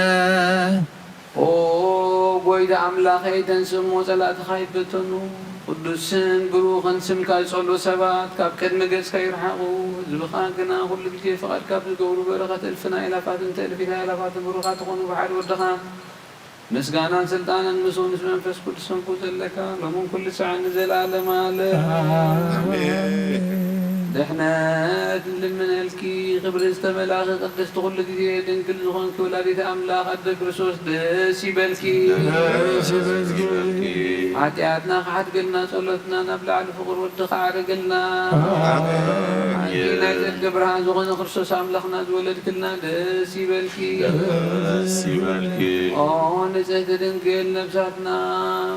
ኦ ጎይታ ኣምላኸይ፣ ተንስእ እሞ ጸላእትኻ ይበተኑ። ቅዱስን ብሩኽን ስምካ ዝጸልኡ ሰባት ካብ ቅድሚ ገጽካ ይርሓቑ። ህዝብኻ ግና ኩሉ ግዜ ፍቓድካ ኣብ ዝገብሩ በረኸት እልፍን ኣእላፋትን ትእልፊት ኣእላፋትን ብሩኻት ይኾኑ። ብሓደ ወድኻ ምስጋናን ስልጣንን ምስኡ ምስ መንፈስ ቅዱስን ዘለካ ሎምን ኩሉ ሰዓት ንዘለዓለመ ዓለም። ኣሜን። ድሕነት ንልምነልኪ፣ ክብሪ ዝተመላኺ ቅድስቲ ኩሉ ግዜ ድንግል ዝኾንኪ ወላዲተ ኣምላኽ ኣደ ክርስቶስ ደስ ይበልኪ። ደስ ይበልኪ። ሓጢኣትና ክሓድገልና ጸሎትና ናብ ላዕሊ ፍቕሪ ወዲ ክዓርገልና። ኣሜን። ኣንቲ ናይ ጽድቂ ብርሃን ዝኾነ ክርስቶስ ኣምላኽና ዝወለድክልና ደስ ይበልኪ። ደስ ይበልኪ። ኦ ንጽሕቲ ድንግል ነብሳትና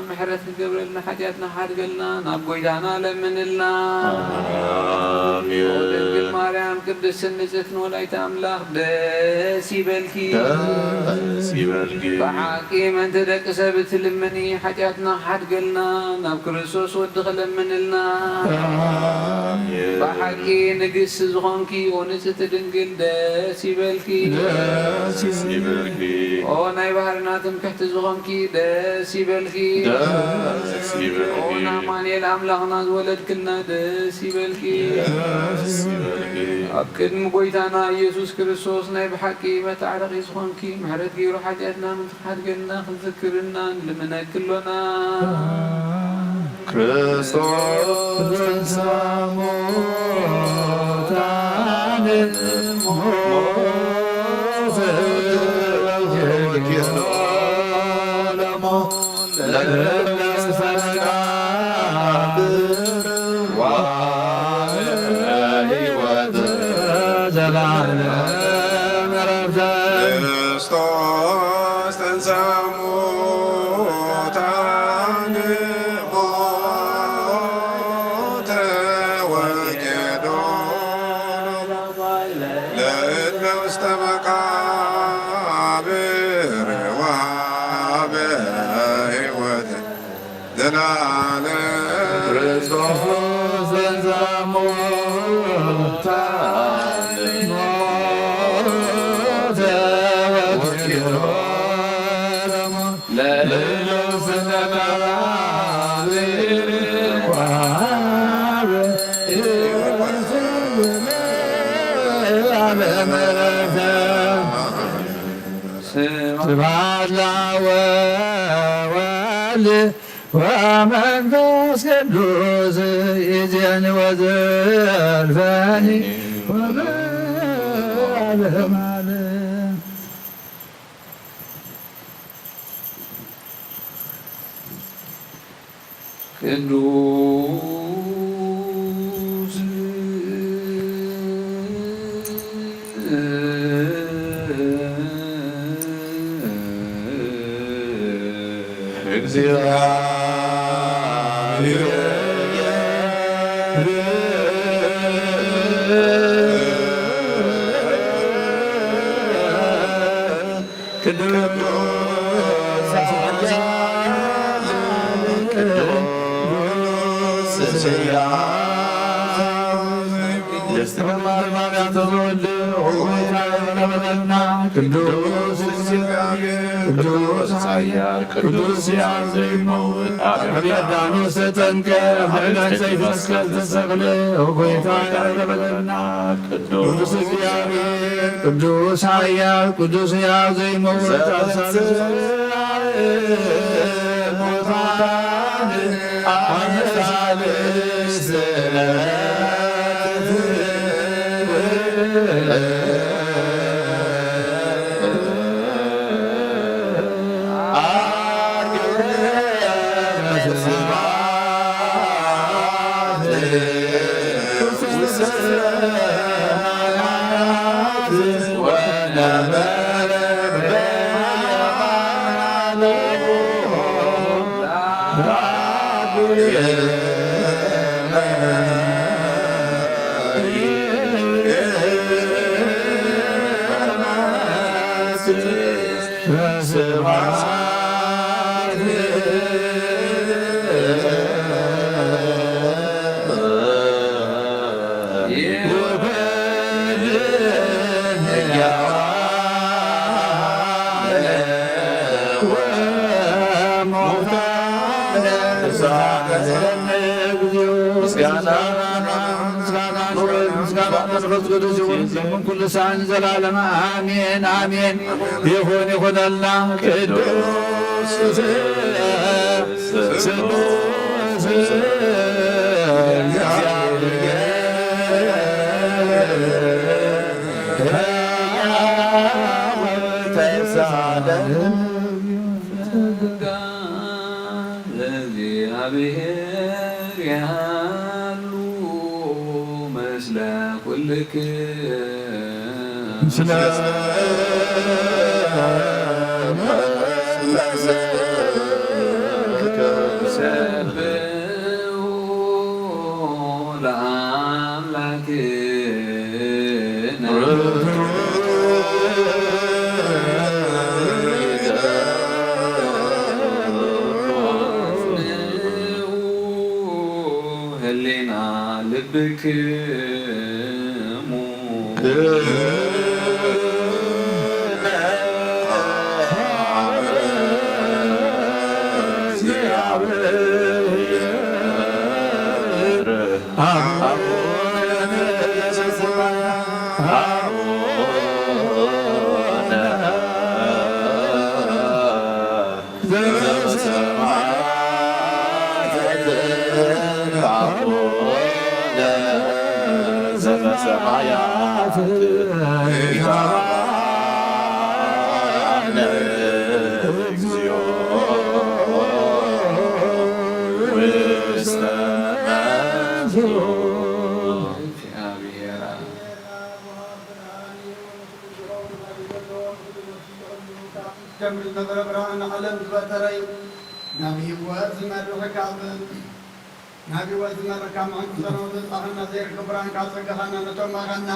ምሕረት ክገብረልና ሓጢኣትና ሓድገልና ናብ ጎይታና ለምንልና። ኣሜን። ኦ ድንግል ማርያም ቅድስትን ንጽሕትን ወላዲተ ኣምላኽ ደስ ይበልኪ። ደስ ይበልኪ። ብሓቂ ምእንቲ ደቂ ሰብ እትልምኒ ሓጢኣትና ክሓድገልና ናብ ክርስቶስ ወድኺ ለምንልና። ኣሜን። ብሓቂ ንግስቲ ዝኾንኪ ኦ ንጽሕቲ ድንግል ደስ ይበልኪ። ደስ ይበልኪ። ኦ ናይ ባህርና ትምክሕቲ ዝኾንኪ ደስ ይበልኪ። ደስ ይበልኪ። ኦ ንኣማኑኤል ኣምላኽና ዝወለድክልና ደስ ይበልኪ። ደስ ይበልኪ። ኣብ ቅድሚ ጎይታና ኢየሱስ ክርስቶስ ናይ ብሓቂ መታረቒ ዝኾንኪ ምሕረት ገይሩ ሓጢኣትና ምንትሓድገልና ክንዝክርና ንልምነኪ ኣሎና። ክርስቶስ ተንሥአ እሙታን ሞተ ወጌዶ ለሞት ለመንግሥተ መቃብር ወሀበ ሕይወት ዘላለም ዕረፍተ። ክርስቶስ ተንሥአ እሙታን ሞተ ወጌዶ ለእለ ውስተ መቃብር ወሀበ ሕይወት ዘላለም። ክርስቶስ ተንሥአ እሙታን ሞተ ወጌዶ ለእለ ውስተ መቃብር ወሀበ ሕይወት ዘላለም። ስብሐት ለአብ ወወልድ ወመንፈስ ቅዱስ ይእዜኒ ወዘልፈኒ ወለዓለመ ዓለም። ቅዱስ እግዚአብሔር ቅዱስ ቅዱስ ስያሜ ደስተ ማርያም ተወልደ ሆይ ተቀበለና። ቅዱስ እግዚአብሔር፣ ቅዱስ ኃያል፣ ቅዱስ ሕያው ዘይመውት፣ ኣብ ዮርዳኖስ ተጠምቀ፣ ኣብ ልዕሊ ዕንጸይቲ መስቀል ተሰቅለ፣ ኦ ጐይታ ይቅረ በለና። ቅዱስ እግዚአብሔር፣ ቅዱስ ኃያል፣ ቅዱስ ሕያው ዘይመውት፣ ኣብ ሳልስቲ ሙታን ምስጋና ምስጋና መንፈስ ቅዱስ ይሁን፣ ሎምን ኩሉ ሰዓትን ዘላለመ። ኣሜን፣ ኣሜን። ይኹን፣ ይኹነልና። ቅዱስ ስሉስ እግዚአብሔር ተሳለ እግዚአብሔር ያሉ ምስለ ኩልክ ምስለ ህሊና ልብክሙ ዘበሰማያት እግዚኦ ውስተ መንሱት። ጀምር ዝነበረ ብርሃን ንዓለም ዝፈጠረ እዩ። ናብ ህይወት ዝመርሕ ካብ ናብ ህይወት ዝመርሕ ካብ ምዕንቁ ጸሎት ዘጻኸና ዘይርከብ ብርሃንካ ጸጋኻና ነቶም ኣኻና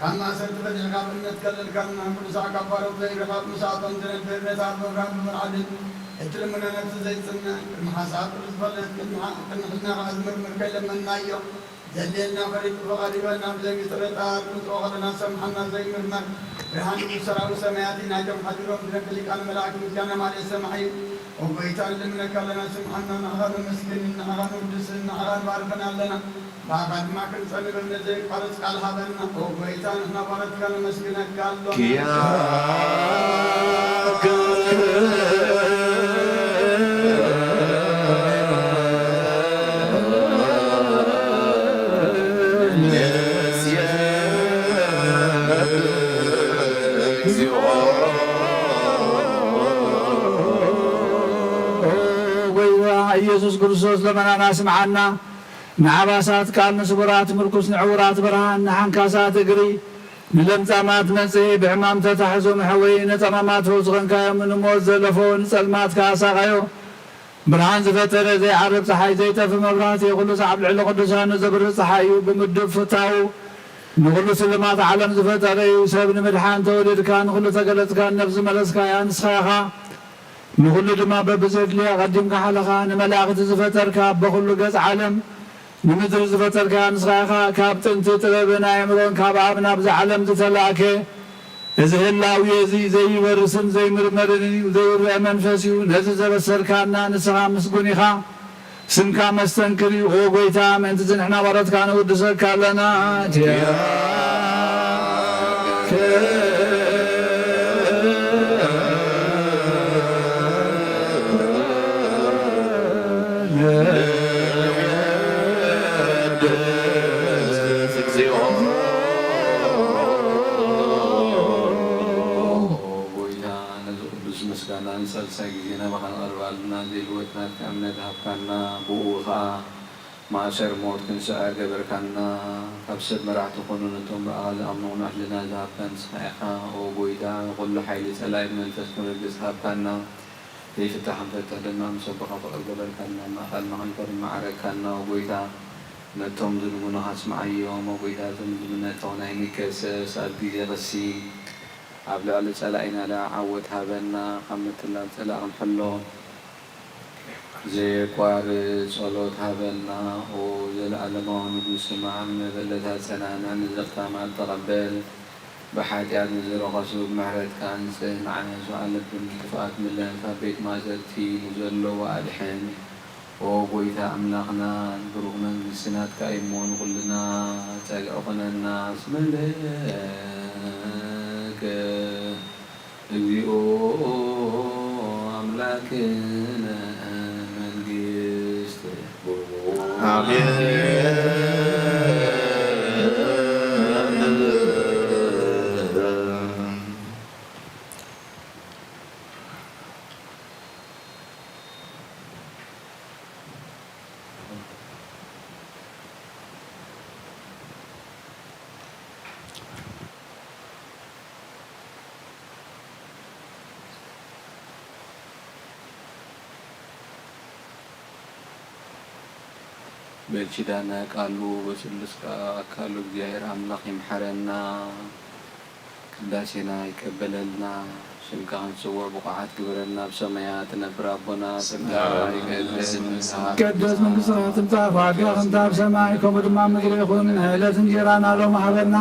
ካብ ማእሰርቲ ፈቲሕካ ብእምነት ከለልካና። ቅዱሳን ካብ ባሮት ዘይርሕቕ ምስኣቶም ትነብር ነታ ብብርሃን ብምልዓልን እቲ ልመና ነቲ ዘይጽነ ቅድሚ ሓሳብ ቅዱስ ዝፈልጥ ቅድሚ ሓ-፣ ቅድሚ ሕልና ከኣ ዝምርምር ከይለመንናዮ። ዘድልየና ፈሊጡ ፈቓዱ ይበልና ብዘይ ምጥርጣር። ክንጽኦ ከለና ዝሰምዓና ዘይምርመር ብርሃን ቅዱስ ሰራዊት ሰማያት እዩ። ናይቶም ሓዲሮም ዝነብር ሊቃነ መላእክት ምስጋና ማለት ሰማዕ እዩ። ኦ ጐይታ ንልምነካ ኣለና ስምዓና። ንዓኻ ነመስግን፣ ንዓኻ ንውድስን፣ ንዓኻ ንባርኽን ኣለና። ብኣኻ ድማ ክንጸንብር ነዘይቋርጽ ቃል ሃበና። ኦ ጐይታ ንሕና ባሮትካ ነመስግነካ ኣሎና። ኪያ ጐይታ ኢየሱስ ክርስቶስ ለመናና ስምዓና። ንዓባሳት ቃል፣ ንስቡራት ምርኩስ፣ ንዕውራት ብርሃን፣ ንሓንካሳት እግሪ፣ ንለምጻማት መጽሔ፣ ብሕማም ተታሕዞ መሕወዪ፣ ንጸማማት ፈውሲ ኾንካዮም፣ ንሞት ዘለፎ፣ ንጸልማት ከኣ ኣሳቓዮ። ብርሃን ዝፈጠረ ዘይዓርብ ጸሓይ፣ ዘይጠፍእ መብራህቲ፣ ኩሉ ኣብ ልዕሊ ቅዱሳኑ ዘብርህ ጸሓይ እዩ። ብምድብ ፍታዉ ንኹሉ ስልማት ዓለም ዝፈጠረ እዩ። ሰብ ንምድሓን ተወሊድካ፣ ንኹሉ ተገለጽካ፣ ነፍሲ መለስካያ፣ ንስኻ ኢኻ። ንኹሉ ድማ በብዘድልዮ ኣቐዲምካ ሓለኻ። ንመላእኽቲ ዝፈጠርካ፣ በኹሉ ገጽ ዓለም ንምድሪ ዝፈጠርካ ንስኻ ኢኻ። ካብ ጥንቲ ጥበብን ኣእምሮን ካብ ኣብ ናብዚ ዓለም ዝተላእከ፣ እዚ ህላዌ እዚ ዘይበርስን ዘይምርመርን እዩ፣ ዘይረአ መንፈስ እዩ። ነዚ ዘበሰርካና ንስኻ ምስጉን ኢኻ። ስምካ መስተንክር እዩ፣ ኦ ጎይታ፣ ምእንቲ እዚ ንሕና ባሮትካ ነወድሰካ ኣለና። ጎይታ፣ ነዚ ቅዱስ ምስጋና ንሳልሳይ ግዜ ናባኻ ነቕርብ ኣለና። ዘይልወጥ ናትካ እምነት ሃብካና፣ ብኡ ኸኣ ማእሰር ሞት ክንስዐር ገበርካና። ካብ ሰብ መራሕቲ ኮኑ ነቶም ብኣኻ ዝኣምኑ ቅኑዕ ሕልና ዝሃብካ ንስኻ ኢኻ። ኦ ጎይታ፣ ኩሉ ሓይሊ ጸላኢ ብመንፈስ ክምርግጽ ሃብካና። ዘይፍታሕ ክንፈትሕ ድማ ምስ ኣቦኻ ፍቕሪ ገበርካና። ቃልና ክንፈሪ መዓረግካና። ኦ ጎይታ፣ ነቶም ዝልምኑኻ ስምዓዮም። ኦ ጎይታ፣ እቶም ዝምነቶም ናይ ንከሰስ ኣብ ግዜ ክሲ ኣብ ልዕሊ ጸላኢና ደኣ ዓወት ሃበና። ካብ ምትላል ጸላኢ ክንሕሎ ዘየቋርጽ ጸሎት ሃበና። ኦ ዘለኣለማዊ ንጉስ፣ ሕማም መበለታት ጸናንዕ፣ ንዘኽታማት ተቐበል። ብሓጢኣት ንዝረኸሱ ብምሕረትካ ኣንጽህ። ንዓመጹ ኣልብን ክፍኣት ምለስ፣ ኣብ ቤት ማእሰርቲ ንዘለዉ ኣድሕን። ኦ ጎይታ ኣምላኽና፣ ብሩኽ መንግስቲ ናትካ እዩ እሞ፣ ንኹልና ጸግዒ ኩነና። እስመ ለከ እግዚኦ ኣምላክነ መንግስት ኣሜን። በልኪዳነ ቃሉ በስሉስ ኣካሉ እግዚኣብሔር ኣምላኽ ይምሓረና። ቅዳሴና ይቀበለልና፣ ሽምካ ክንጽውዕ ብቑዓት ግበረና፣ ኣብ ሰማያት ትነብር ኣቦና፣ ስምካ ይትቀደስ፣ መንግስትኻ ይትቀደስ፣ መንግስትኻ ትምጻእ፣ ፍቓድካ ከምቲ ኣብ ሰማይ ከምኡ ድማ ኣብ ምድሪ ይኹን። ዕለት እንጀራና ሎሚ ሃበና፣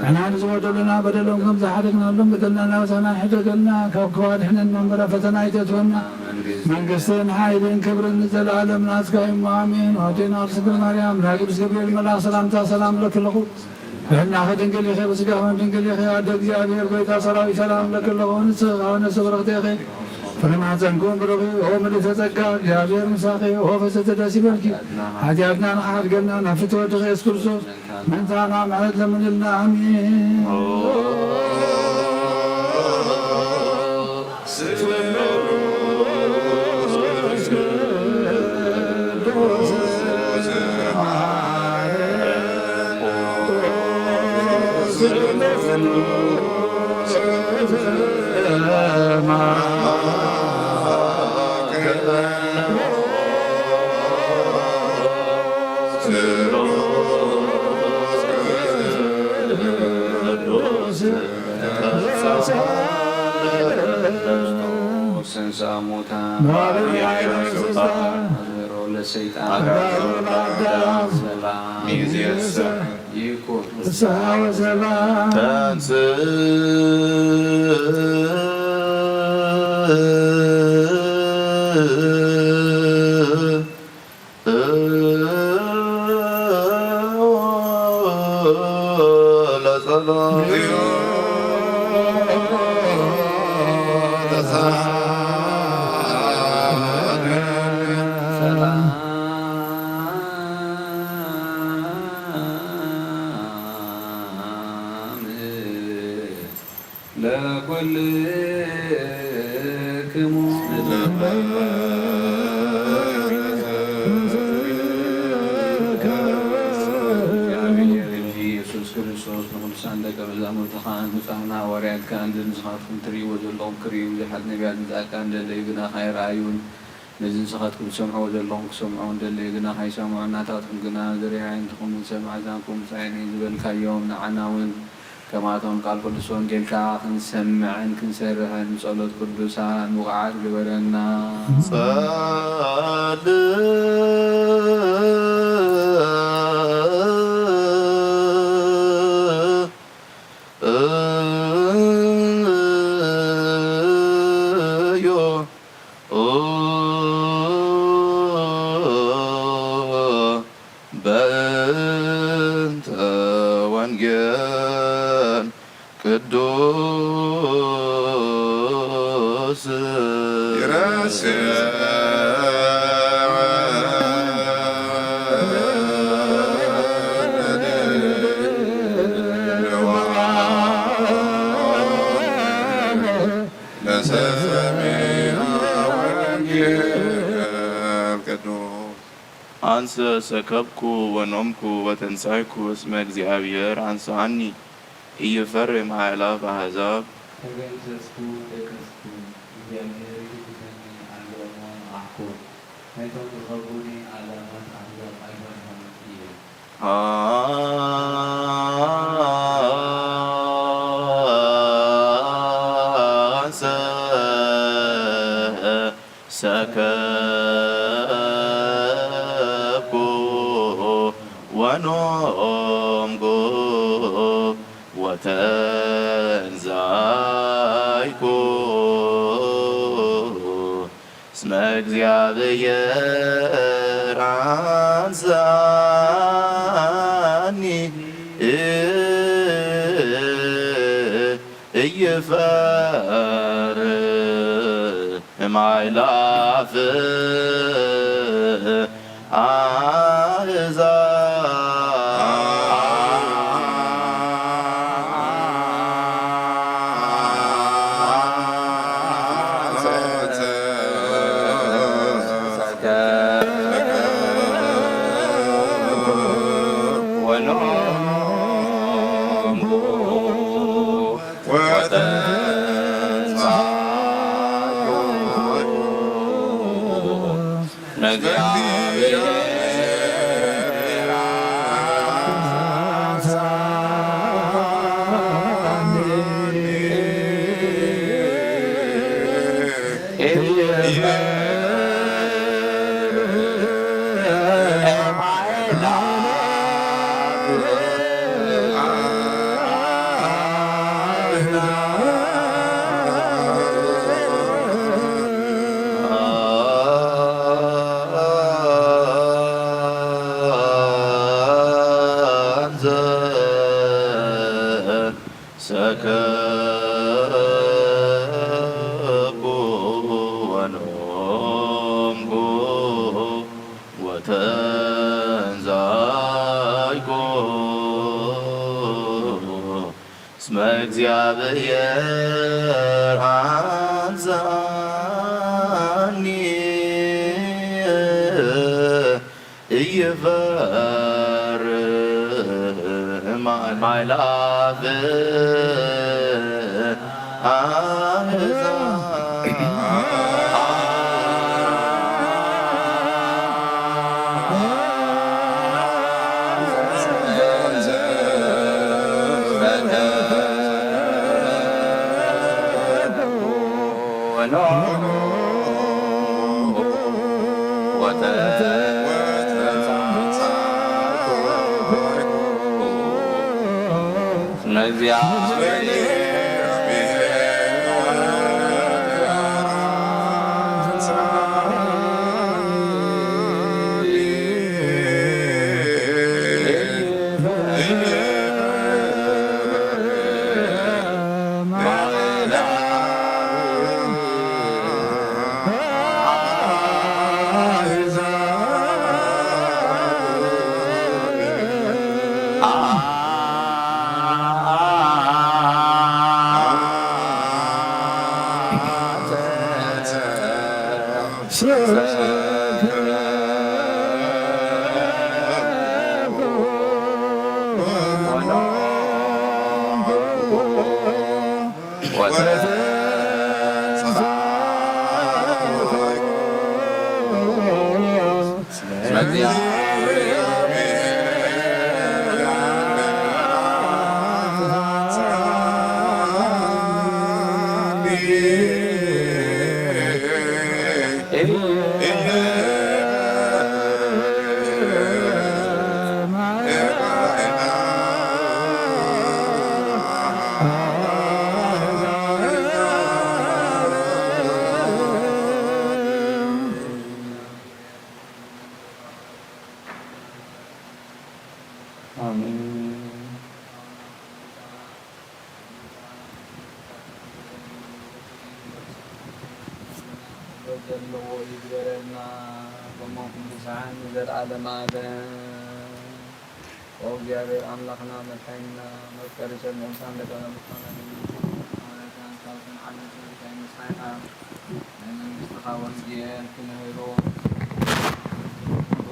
ንሕና ንዝበደሉና በደሎም ከም ዝሓደግናሎም በደልና ናብ ሰማይ ሕደገልና፣ ካብ ክፉ ኣድሕነና እምበር ኣብ ፈተና ኣይተእትወና። መንግስትን ሓይልን ክብርን ንዘለኣለም ናትካ እዩ እሞ ኣሜን። ኣዴና ቅድስት ድንግል ማርያም ናይ ቅዱስ ገብርኤል መልኣኽ ሰላምታ ሰላም እለኪ ኣለኹ። ብሕልናኺ ድንግል ኢኺ፣ ብስጋኺ እውን ድንግል ኢኺ። ኣደ እግዚኣብሔር፣ ጎይታ ሰራዊት፣ ሰላም እብለኪ ኣለኹ። ንስኺ ከኣ ነፍሲ ብርኽቲ ኢኺ፣ ፍረ ማህፀንኪ እውን ብሩኽ እዩ። ኦ ምልእተ ጸጋ፣ እግዚኣብሔር ምሳኺ፣ ኦ ፍስሕቲ ደስ ይበልኪ። ሓጢኣትና ንኽሓድገልና ናብ ፍትወ ወድኺ የሱስ ክርስቶስ ምእንታና ምሕረት ለምንልና። ኣሜን። ተንሥአ እሙታን፣ መዋዕለ ሥልጣን፣ አሰሮ ለሰይጣን፣ አግዓዞ ለአዳም፣ ሰላም ሚዜሰ ይኩን። ፍስሐ ወሰላም። ተንሥእ ለኩልክሙ። ኢየሱስ ክርስቶስ ንቅዱሳን ደቀ መዛሙርትኻን ብፁዓን ሃዋርያትካን፣ ንስኻትኩም ትርእይዎ ዘለኹም ክርእዩ፣ ብዙሓት ነቢያትን ጻድቃን ደለዩ ግና ካይረኣዩን፣ ነዚ ንስኻትኩም ትሰምዕዎ ዘለኹም ክሰምዑ እንደለዩ ግና ካይሰምዑ፣ ናታትኩም ግና ዝርያ ኣይንትኹምን ሰብ መኣዛንኩም ምጻእን እዩ ዝበልካዮም፣ ንዓና እውን ከማቶም ቃል ቅዱስ ወንጌል ከኣ ክንሰምዕን ክንሰርሕን ብጸሎት ቅዱሳን ብቑዓት ግበረና። ጸልዩ በእንተ ወንጌል ቅዱስ ይረስዕ ለሰሚዐ ወንጌል ቅዱስ። አንሰ ሰከብኩ ወኖምኩ ወተንሳይኩ እስመ እግዚአብሔር አንሳኒ ኢይፈርህ ማእላፍ አሕዛብ። ተገንዘዝኩ ደቀስኩ፣ እግዚኣብሔር ይግደሰኒ ኣሎ እሞ ነቓሕኩ። ናይቶም ዝኸብቡኒ ኣእላፋት ኣሕዛብ ኣይፈርሖምን እየ። አንሰ ሰከብኩ ወኖምኩ ወተንሳይኩ እስመ እግዚኣብሔር አንሳኒ ኢይፈርህ ማእላፍ አሕዛብ። ሰከብኩ ወኖምኩ ወተንሳይኩ እስመ እግዚኣብሔር አንሳኒ። ኢይፈርህ ማእላፍ አሕዛብ። ኣሜን። ዘለዎ ይግበረልና፣ በመንኩም ንስሓን ንዘለዓለም ዓለም። ኦ እግዚኣብሔር ኣምላኽና መድሓኒና፣ መፍቀሪ ሰብ ንእንሳን ደቀ መዝሙርና፣ ንመድሓኒትና ንሳልስን ዓለም ሰበይታይ ንስሓ ኢኻ። ናይ መንግስትኻ ወንጌል ክምህሮ፣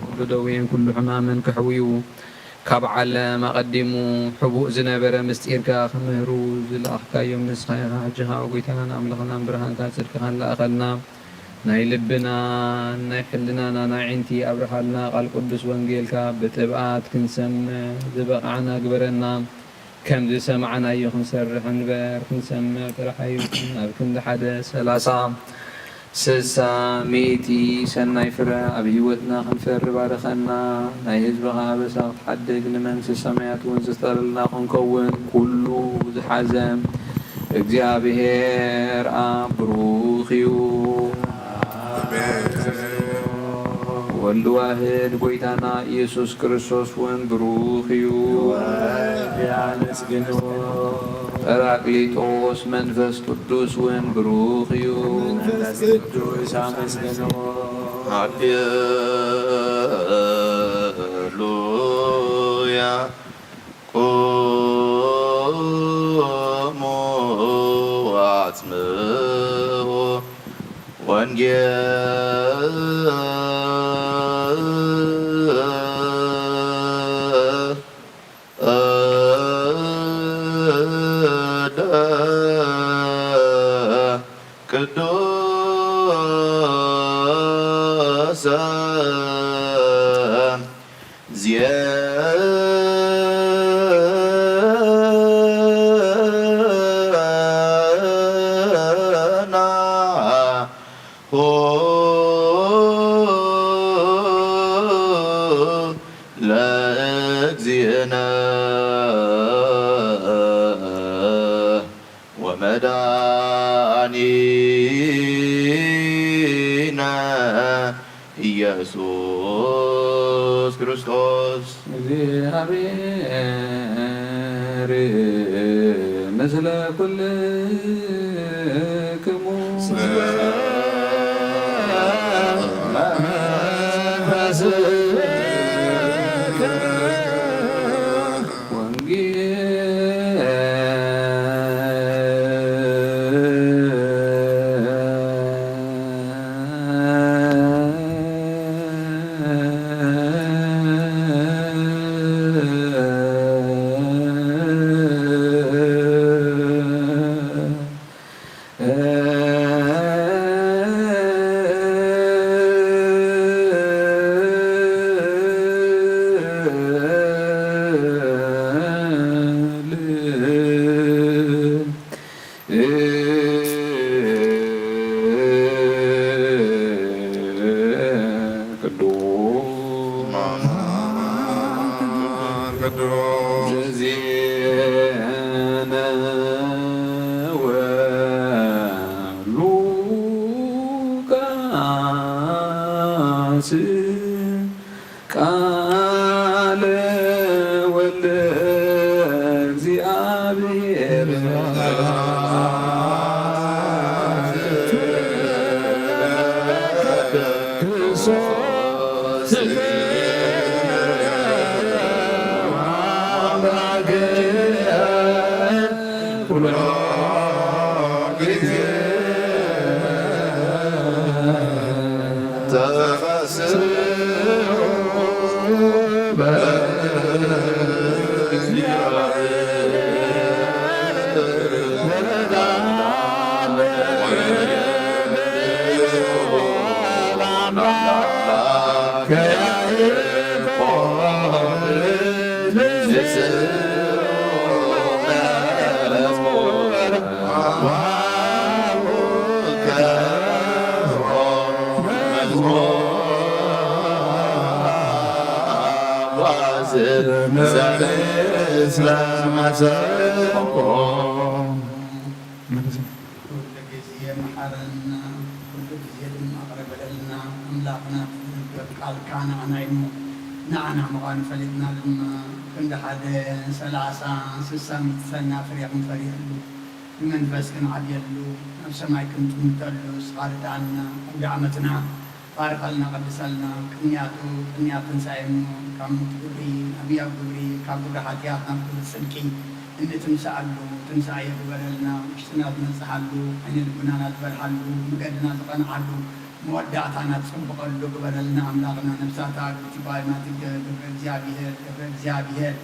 ኩሉ ደዌን ኩሉ ሕማምን ክሕውዩ፣ ካብ ዓለም ኣቐዲሙ ሕቡእ ዝነበረ ምስጢርካ ክምህሩ ዝለኣኽካዮም ንስኻ ኢኻ። ሕጂ ኸኣ ጎይታናን ኣምላኽናን ብርሃንካ ጽድቅኻን ለኣኸልና። ናይ ልብናን ናይ ሕልናናን ኣዒንቲ ኣብርሃልና። ቃል ቅዱስ ወንጌልካ ብጥብኣት ክንሰምዕ ዝበቕዓና ግበረና። ከም ዝሰማዕናዮ ክንሰርሕ እንበር ክንሰምዕ ጥራሕ ኣይኩን። ኣብ ክንዲ ሓደ ሰላሳ፣ ስሳ፣ ሚእቲ ሰናይ ፍረ ኣብ ህይወትና ክንፈሪ ባርኸና። ናይ ህዝብኻ ኣበሳ ክትሓድግ ንመንግስቲ ሰማያት እውን ዝፍጠረልና ክንከውን ኩሉ ዝሓዘ እግዚኣብሔር ኣብ ብሩኽ እዩ። ወልድ ዋህድ ጎይታና ኢየሱስ ክርስቶስ እውን ብሩኽ እዩ። ወልድ ኣመስግንዎ። ጳራቅሊጦስ መንፈስ ቅዱስ እውን ብሩኽ እዩ። መንፈስ ቅዱስ ኣመስግንዎ። ሃሌሉያ። ቁሙ ወአጽምዑ ወንጌል ቅዱስ ዜና ለእግዚእነ ወመድኃኒነ ኢየሱስ ክርስቶስ። እግዚኣብሔር ምስለ ኩልክሙ። ቅዱስ ዜና ወሉቃስ ቃለ ወልደ እግዚአብሔር ክርስቶስ አምላክ ኩሎ ጊዜ ተፈስሑ በእግዚአብሔር። ኩሉ ግዜ መሓረና፣ ኩሉ ግዜ ድማ ይቕረ በለልና። ኣምላኽና፣ እቲ ዝንበብ ቃልካ ንዓና እዩ እሞ፣ ንዓና ምዃኑ ፈሊጥና ድማ ክንዲ ሓደ ሰላሳ ስሳ ሚእቲ ሰና ፍሬ ክንፈርየሉ፣ ብመንፈስ ክንዓብየሉ፣ ናብ ሰማይ ክንጥምተሉ፣ ንስኻ ርድኣና፣ ኣውደ ዓመትና ባርኸልና፣ ቀድሰልና። ቅንያቱ ቅንያት ትንሳኤ እሞ፣ ካብ ሞት ግብሪ፣ ናብ ህያው ግብሪ፣ ካብ ግብሪ ሓጢኣት ናብ ግብሪ ጽድቂ እንትምስኣሉ ትንሳኤ ግበረልና። ውሽጥና ትነጽሓሉ፣ ዓይነ ልቡናና ትበርሃሉ፣ መገድና ዝቐንዓሉ፣ መወዳእታና ትጽብቐሉ ግበረልና ኣምላኽና። ነብሳታ ግብቲ ባይማቲ ግብረ እግዚኣብሔር፣ ግብረ እግዚኣብሔር፣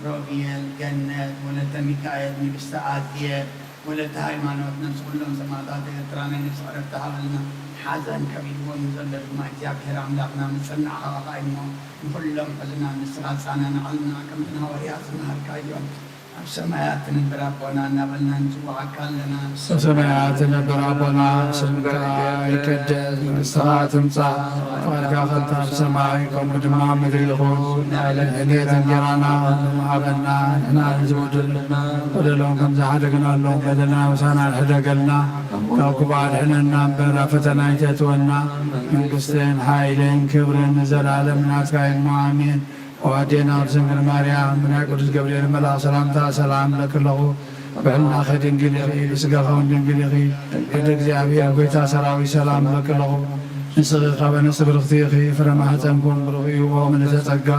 ሮብየል፣ ገነት፣ ወለተ ሚካኤል፣ ንግስተ ኣዝየር፣ ወለተ ሃይማኖት፣ ነብሲ ኩሎም ሰማእታት ኤርትራ ናይ ነብሲ ዕረፍቲ ሃበልና። ሓዘን ከቢድዎም ንዘሎ ድማ እግዚኣብሔር ኣምላኽና ምጽናዕኻ ከኣ እሞ ንኹሎም ሕዙናት ንስኻ ኣጸናንዓልና፣ ከምቲ ንሃዋርያት ዝመሃርካዮም። ኣብ ሰማያት ትነብር ኣቦና እናበልና ንጽውዓካ ኣለና። ኣብ ሰማያት ትነብር ኣቦና፣ ስምካ ይቀደስ፣ መንግስትኻ ትምጻእ፣ ፍቓድካ ከምቲ ኣብ ሰማይ ከምኡ ድማ ኣብ ምድሪ ይኹን። ንዕለት እንጀራና ሎሚ ሃበና፣ ንሕና ንዝበደሉና በደሎም ከም ዝሓደግናሎም በደልና ምሳና ንሕደገልና፣ ካብ ክፉእ ኣድሕነና እምበር ኣብ ፈተና ኣይተእትወና፣ መንግስትን ሓይልን ክብርን ንዘለኣለም ናትካ እዩ እሞ ኣሜን። ኣዴና ኣብ ድንግል ማርያም ብናይ ቅዱስ ገብርኤል መልኣኽ ሰላምታ ሰላም እብለኪ ኣለኹ። ብሕልናኺ ድንግል ኢኺ፣ ብስጋኺ እውን ድንግል ኢኺ። ወዲ እግዚኣብሔር ጐይታ ሰራዊት ሰላም እብለኪ ኣለኹ። ንስኺ ካብ ኣንስቲ ብርኽቲ ኢኺ፣ ፍረ ማህፀንኪ እውን ብሩኽ እዩ። ኦ ምልዕተ ጸጋ፣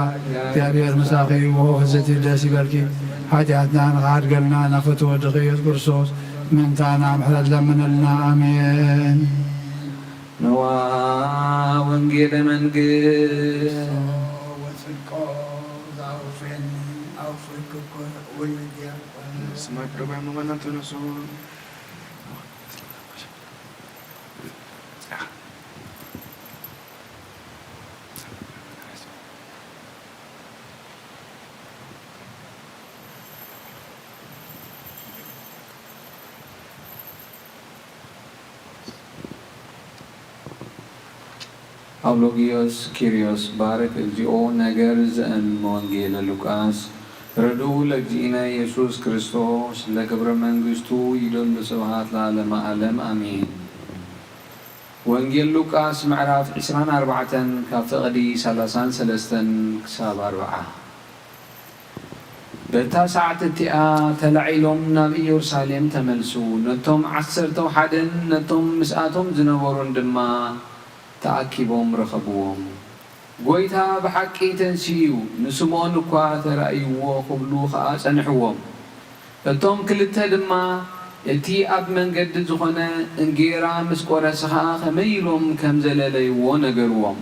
እግዚኣብሔር ምሳኺ እዩ። ኦ ፍስሕቲ ደስ ይበልኪ፣ ሓጢኣትና ንኽሓድገልና ናብ ፍትው ወድኺ ኢየሱስ ክርስቶስ ምእንታና ምሕረት ለምነልና። ኣሜን። ንዋ ወንጌለ መንግስት ወጽድቆ ዘአውፌኒ አውፌክኮ ወልድ ዲያቆን። ስማት ደጋሚ መናቱ ነሱ። አውሎጊዮስ ኪሪዮስ ባርክ እግዚኦ ነገር ዘእም ወንጌለ ሉቃስ ረድኡ ለእግዚእነ ኢየሱስ ክርስቶስ ለክብረ መንግስቱ ይደሉ ስብሃት ለዓለመ ዓለም አሜን። ወንጌል ሉቃስ ምዕራፍ ዕስራን ኣርባዕተን ካብ ፍቕዲ ሰላሳን ሰለስተን ክሳብ ኣርብዓ። በታ ሰዓት እቲኣ ተላዒሎም ናብ ኢየሩሳሌም ተመልሱ። ነቶም ዓሰርተው ሓደን ነቶም ምስኣቶም ዝነበሩን ድማ ተኣኪቦም ረኸብዎም። ጐይታ ብሓቂ ተንሲኡ እዩ፣ ንስምዖን እኳ ተራእይዎ ክብሉ ኸኣ ጸንሕዎም። እቶም ክልተ ድማ እቲ ኣብ መንገዲ ዝኾነ እንጌራ ምስ ቈረሰ ኸኣ ኸመይ ኢሎም ከም ዘለለይዎ ነገርዎም።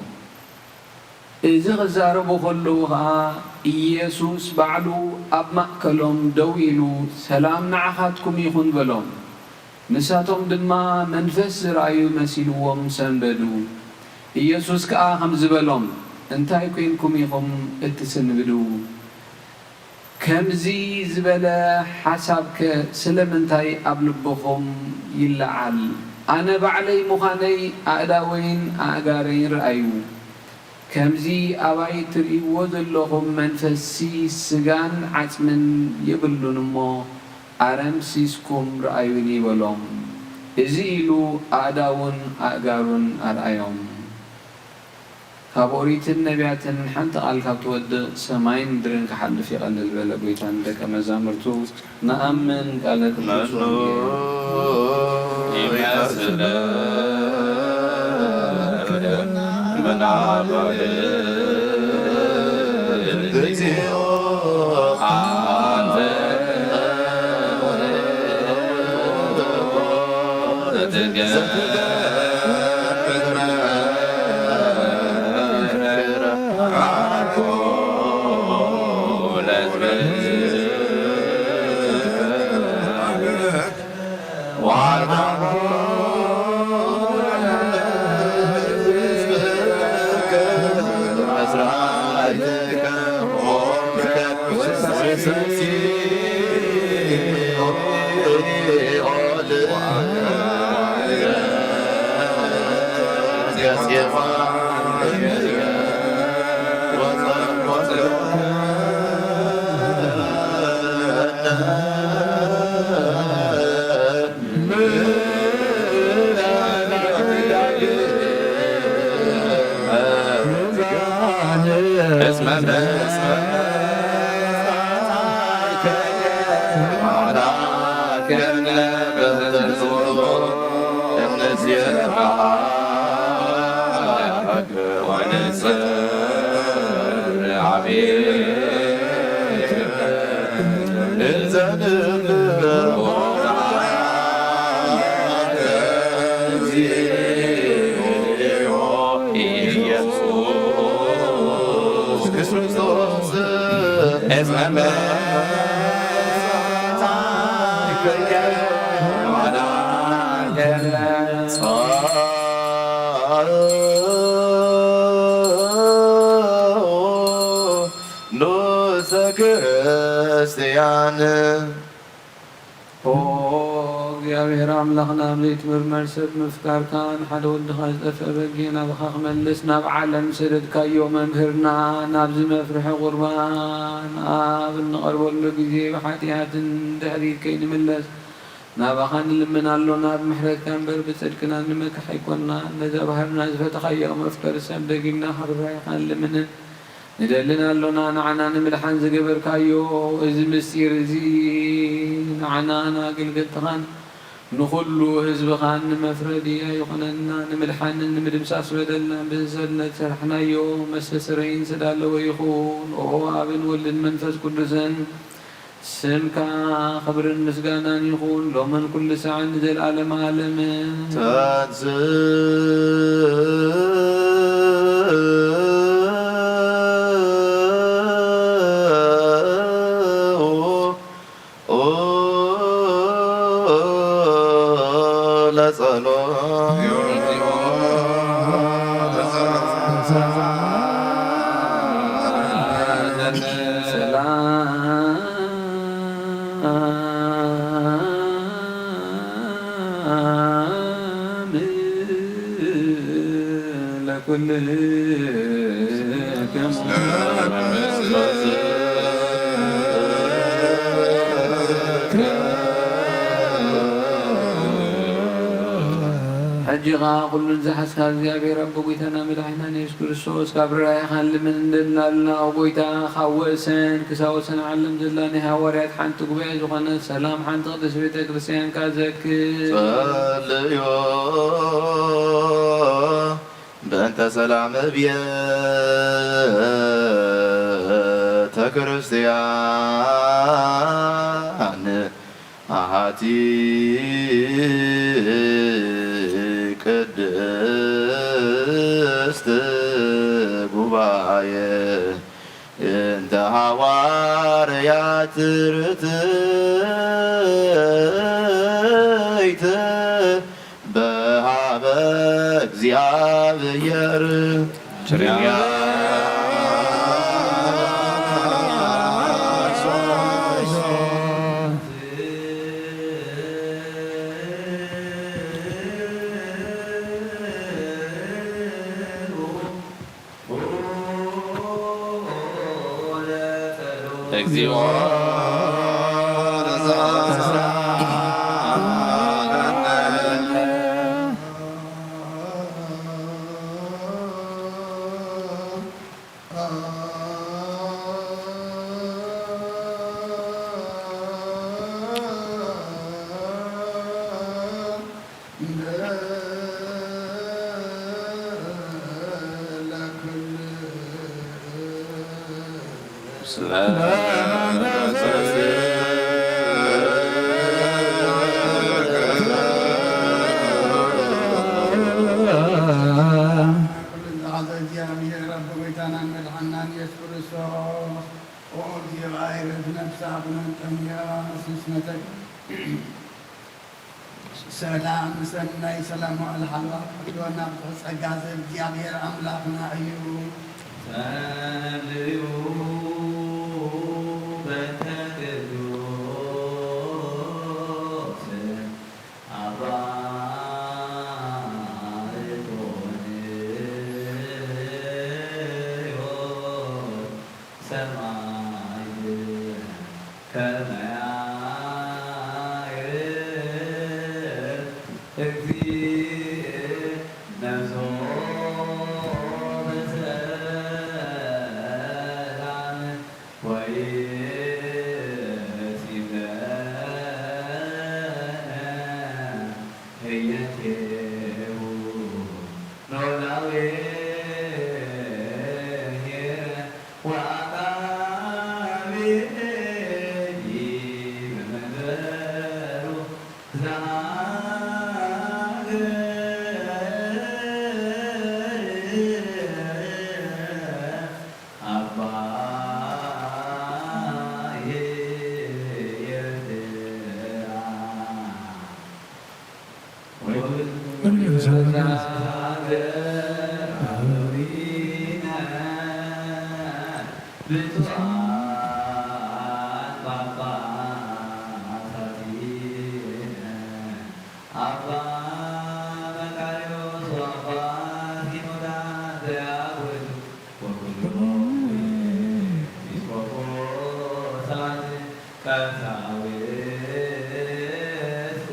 እዚ ኽዛረቡ ኸለዉ ኸኣ ኢየሱስ ባዕሉ ኣብ ማእከሎም ደው ኢሉ ሰላም ንዓኻትኩም ይኹን በሎም። ንሳቶም ድማ መንፈስ ዝረኣዩ መሲልዎም ሰንበዱ። ኢየሱስ ከኣ ከምዚ በሎም፣ እንታይ ኴንኩም ኢኹም እትስንብዱ? ከምዚ ዝበለ ሓሳብከ ስለምንታይ ኣብ ልብኹም ይለዓል? ኣነ ባዕለይ ምዃነይ ኣእዳወይን ኣእጋረይን ረኣዩ። ከምዚ ኣባይ እትርእይዎ ዘለኹም መንፈስሲ ስጋን ዓጽምን የብሉን እሞ፣ ኣረምሲስኩም ረኣዩኒ በሎም። እዚ ኢሉ ኣእዳዉን ኣእጋሩን ኣርኣዮም። ካብ ኦሪትን ነቢያትን ሓንቲ ቃል ካብ ትወድቕ ሰማይን ምድርን ክሓልፍ ይቐልል በለ ጐይታ ንደቀ መዛሙርቱ። ንኣምን ቃለ ቅዱስ መኑ ወንጌል። ይመስል ምናልባት እግዚኦ አንተ እስመ መጻእከ ማዕዳከነ በትጹ እንዚራ ወንጽር አቤት እንዘንብር ኢየሱስ ክርስቶስ እስመ መጻእከ ማዕዳከነ ንኡሰ ክርስቲያን። ኦ እግዚኣብሔር ኣምላኽና፣ ኣብ ዘይትምርመር ሰብ ምፍቃርካ፣ ንሓደ ወድኻ ዝጠፍአ በጊዕ ናባኻ ክመልስ ናብ ዓለም ዝሰደድካዮ መምህርና፣ ናብዚ መፍርሒ ቁርባን ኣብ እንቐርበሉ ግዜ ብሓጢኣትን ድሕሪት ከይንምለስ ናባኻ ንልምን ኣሎና። ብምሕረትካ እምበር ብጽድቅና ንመክሕ ኣይኮንናን። ነዛ ባህርና ዝፈተኻዮ መፍቀሪ ሰብ ደጊምና ክንርብረካ ንልምንን ንደልን ኣሎና። ንዓና ንምድሓን ዝገበርካዮ እዚ ምስጢር እዚ ንዓናን ኣገልገልትኻን ንኹሉ ህዝብኻን ንመፍረዲ ኣይኹነና። ንምድሓንን ንምድምሳስ በደልና ብህንሰልና ዝሰራሕናዮ መስተስረይን ዝተዳለወ ይኹን። ኦ ኣብን ወልድን መንፈስ ቅዱስን ስምካ ክብርን ምስጋናን ይኹን፣ ሎምን ኩሉ ሳዕን ንዘለዓለመ ዓለምን። ተንሥኡ ለጸሎት። ሰላም ለኩልክሙ። ሕጂ ኸኣ ኩሉን ዝሓዝካ እግዚኣብሔር ኣቦ፣ ጎይታና መድሓኒና ኢየሱስ ክርስቶስ፣ ካብ ርኣይኻን ልምን እንደልናልና፣ ኦ ጎይታ፣ ካብ ወሰን ክሳብ ወሰን ዓለም ዘላ ናይ ሃዋርያት ሓንቲ ጉባኤ ዝኾነት ሰላም ሓንቲ ቅድስት ቤተ ክርስቲያንካ ዘክር። ጸልዮ በእንተ ሰላም ቤተ ክርስቲያን። አሐቲ ቅድስት ጉባኤ እንተ ሐዋርያት ርትዕት በሃበ እግዚአብሔር። እግዚኦ። ኩሉ ዝሓዘ እግዚኣብሔር ኣቦ ጎይታናን መድሓናን ኢየሱስ ክርስቶስ፣ ኦ እግዚኣብሔር ነፍሳ ብመንጠንያ ስስነተ ሰላም ሰናይ ሰላም መዋዕለ ሓልዋ ክሕልወና ብዙሕ ጸጋ ዝህብ እግዚኣብሔር ኣምላኽና እዩ። ጸልዩ በእንተ ቅዱስ ኣባይኮን ሰማይ ከመ ያዕርግ እግዚእ ነፍሶ በሰማይ። ወአቃቤ ሕጊ በመንበሩ ዘሀገር አባዬ ኤርትራ። ቀሳውስት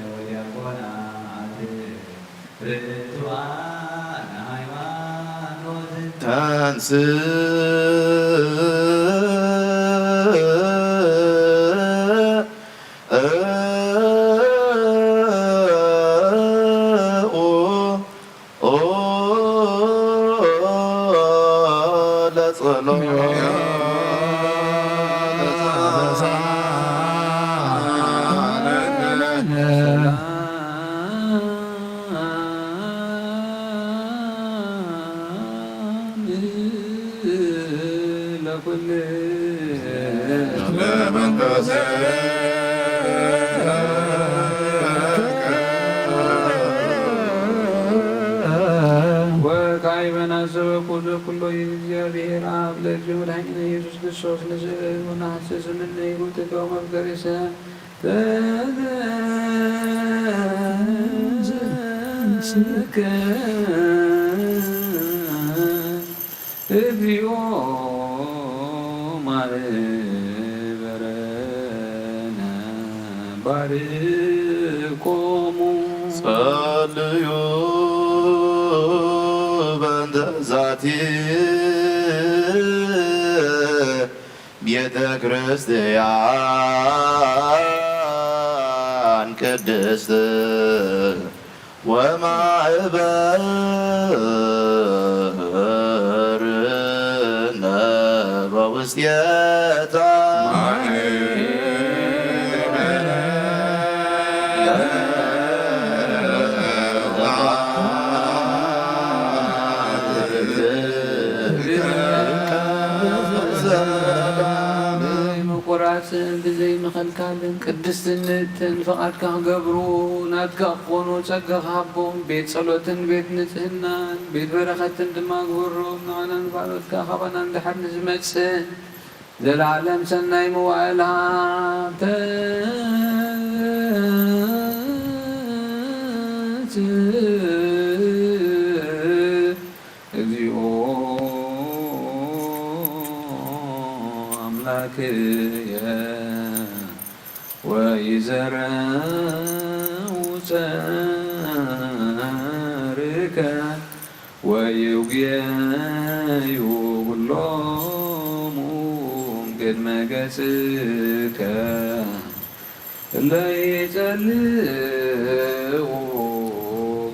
ወዲያቆናት ርቱዓን ሃይማኖት። ተንሥእ ኦ ለጸሎት ለኩል ወካዕበ ናሰበኩ ዘኩሎ ይእቲ እግዚአብሔር አብ ለእግዚኦ መድኃኒነ ኢየሱስ ክርስቶስ ንስእል ወነሐስስ እምነ ይሩትከ ወመፍቀሬሰ ተዘንስከ እግዚኦ ማህበረነ ባርኮሙ። ጸልዩ በእንተ ዛቲ ቤተ ክርስቲያን ቅድስት ወማህበርነ በውስቴታ። ምቁራጽን ብዘይምኽልካልን ቅድስትን ንእትን ፍቓድካ ክገብሩ ናትካ ክኾኑ ጸጋ ክሃቦም ቤት ጸሎትን ቤት ንጽህናን ቤት በረኸትን ድማ ግበሮም። ንዓናን ካልኦትካ ካባና ንድሓር ንዝመጽእ ዘለዓለም ሰናይ መዋእል ሃብተ እግዚኦ ኣምላክየ ወይዘረው ጸርከ ወይውግየዩ ኩሎሙ ቅድመ ገጽከ እለ ይጸልኡ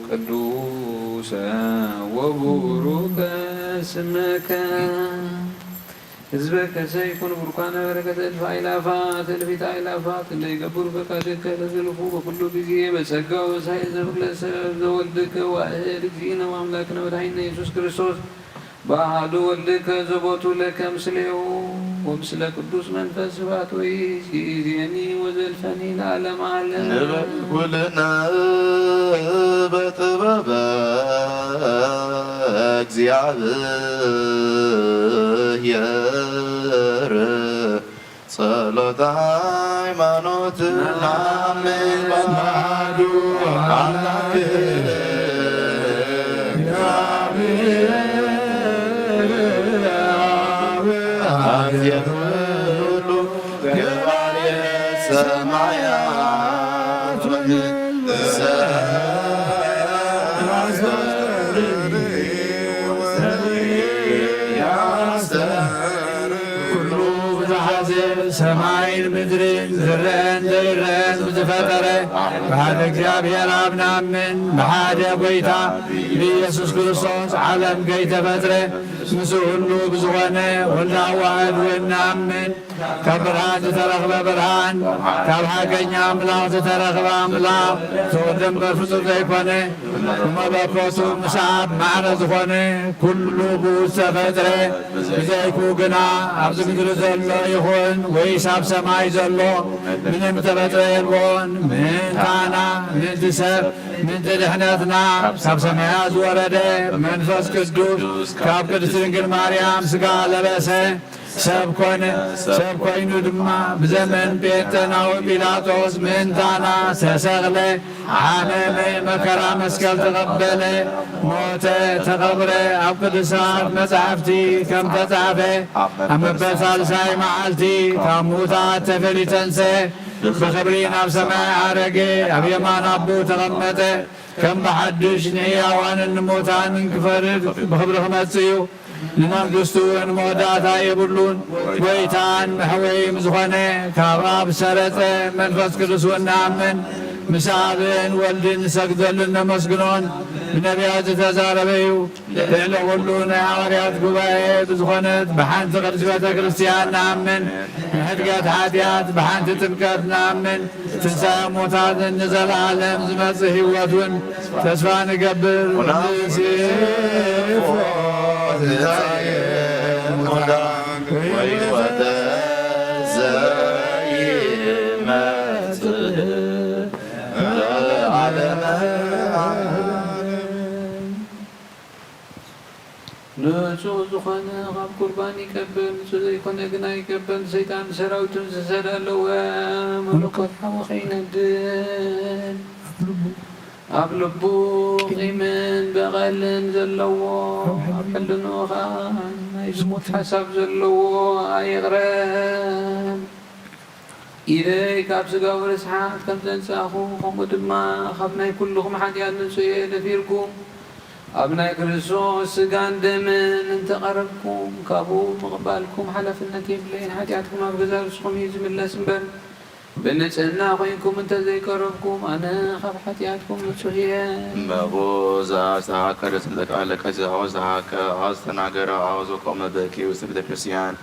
ቅዱሰ ወቡሩከ ስመከ። ህዝበከ ሰይኩን ቡርካነ በረከተ እልፍ አእላፋት እልፊተ አእላፋት እለ ይገብሩ ፈቃድከ ለዘልፉ በኩሉ ጊዜ በጸጋ ወበሳይል ዘፍቅለ ሰብ ዘወልድከ ዋህድ እግዚእነ ወአምላክነ መድኃኒነ ኢየሱስ ክርስቶስ በአሐዱ ወልድከ ዘቦቱ ለከ ምስሌሁ ወምስለ ቅዱስ መንፈስ ስብሐት ወይእዜኒ ወዘልፈኒ ለዓለመ ዓለም። ንበል ኩልነ በጥበበ እግዚአብሔር ጸሎተ ሃይማኖት። አሜን። አሐዱ አምላክ እግዚአብሔር አብ አዜ ኩሉ ገባሬ ሰማያት ወምድር ያስተር ኩሉ ብዝሓ ሰማይን ምድርን ዝረአን ዘይረአን ብዝፈጠረ ብሓደ እግዚኣብሔር ኣብ ንኣምን፣ ብሓደ ጐይታ ብኢየሱስ ክርስቶስ ዓለም ከይተፈጥረ ምስኡ ሁሉ ብዝኾነ ወልደ ኣዋህድ እውን ንኣምን። ካብ ብርሃን ዝተረኽበ ብርሃን፣ ካብ ሓቀኛ ኣምላኽ ዝተረኽበ ኣምላኽ፣ ተወልደ እምበር ፍጡር ዘይኮነ፣ ብመለኮቱ ምስ ኣብ ማዕረ ዝኾነ ኩሉ ብኡ ዝተፈጥረ፣ ብዘይብኡ ግና ኣብዚ ምድሪ ዘሎ ይኹን ወይስ ኣብ ሰማይ ዘሎ ምንም ተፈጥረ የልቦን። ምእንታና፣ ምእንቲ ሰብ፣ ምእንቲ ድሕነትና ካብ ሰማያት ዝወረደ መንፈስ ቅዱስ ካብ ቅድስቲ ድንግል ማርያም ሥጋ ለበሰ። ሰብ ኮነ። ሰብ ኮይኑ ድማ ብዘመን ጴንጠናዊ ጲላጦስ ምእንታና ተሰቕለ፣ ሓመመ፣ መከራ መስቀል ተቐበለ፣ ሞተ፣ ተቐብረ። ኣብ ቅዱሳት መጻሕፍቲ ከም ተጻሕፈ ኣብ መበል ሳልሳይ መዓልቲ ካብ ምዉታት ተፈልዩ ተንስአ፣ ብኽብሪ ናብ ሰማይ ዓረገ፣ ኣብ የማን ኣቦ ተቐመጠ። ከም ብሓድሽ ንሕያዋንን ንሙታንን ክፈርድ ብኽብሪ ክመጽእ እዩ። ንመንግስቱ እውን መወዳእታ የብሉን። ጎይታን መሕወይም ዝኾነ ካብ ኣብ ሰረጸ መንፈስ ቅዱስ እውን ንኣምን። ምስ ኣብን ወልድን ንሰግደሉን ነመስግኖን ብነቢያት ዝተዛረበ እዩ። ልዕሊ ኩሉ ናይ ሃዋርያት ጉባኤ ብዝኾነት ብሓንቲ ቅድስቲ ቤተ ክርስቲያን ንኣምን። ንሕድገት ሓጢኣት ብሓንቲ ጥምቀት ንኣምን። ትንሳኤ ሙታትን ንዘለዓለም ዝመጽእ ህይወት እውን ተስፋ ንገብር። ንሴፎ ትንሳኤ ሙታን ወሕይወተ ዘይመጽእ ለዓለመ ዓለም። ንጹህ ዝኾነ ካብ ቁርባን ይቀበል፣ ንጹህ ዘይኮነ ግን ኣይቀበል። ሰይጣን ሰራዊቱን ዝሰድ ኣለወ። መለኮት ሓዊ ከይነድድ ኣብ ልቡ ቂምን በቐልን ዘለዎ፣ ኣብ ሕልንኡ ኸኣ ናይ ዝሙት ሓሳብ ዘለዎ ኣይቕረብ። ኢደይ ካብ ስጋዊ ርስሓት ከም ዘንጻኹ፣ ከምኡ ድማ ካብ ናይ ኩልኹም ሓጢኣት ንጹህ እየ። ደፊርኩም ኣብ ናይ ክርስቶስ ስጋን ደምን እንተቐረብኩም፣ ካብኡ ምቕባልኩም ሓላፍነት የብለይን። ሓጢኣትኩም ኣብ ገዛእ ርእስኹም እዩ ዝምለስ እምበር፣ ብንጽህና ኮይንኩም እንተ ዘይቀረብኩም፣ ኣነ ካብ ሓጢኣትኩም ንጹህ እየ። እመቦ ዘአብ ዘሃከ ርእስን ዘቃለቀ ዘሃወ ዘሃከ አብ ዝተናገረ አብ ዘቆመ በኪ ውስተ ቤተ ክርስቲያን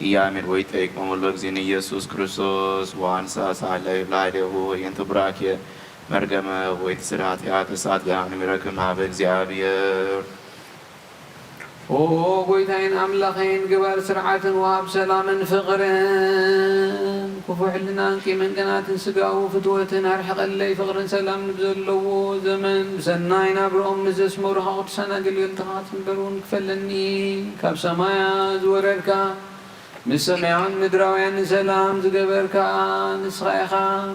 ኢያሜን ወይጠይቅ መሙሎ እግዚእነ ኢየሱስ ክርስቶስ ወአንሳ ሳህለ ይብላ ሌሁ ወይንቱ ብራኬ መርገመ ወይትስር ኃጢአት እሳት ገሃነም ይረክብ ሀበ እግዚአብሔር። ኦ ጎይታይን ኣምላኸይን፣ ገባር ስርዓትን ወሃብ ሰላምን ፍቕርን፣ ክፉ ሕልናን ቂምን ቅናትን ስጋዊ ፍትወትን ኣርሕቐለይ። ፍቕርን ሰላምን ብዘለዎ ዘመን ብሰናይ ናብርኦም ምስ ዘስመሩኻ ቅዱሳን ኣገልገልትኻ ክትንበር እውን ክፈለኒ። ካብ ሰማያ ዝወረድካ፣ ምስ ሰማያውያን ምድራውያን ንሰላም ዝገበርካ ንስኻ ኢኻ።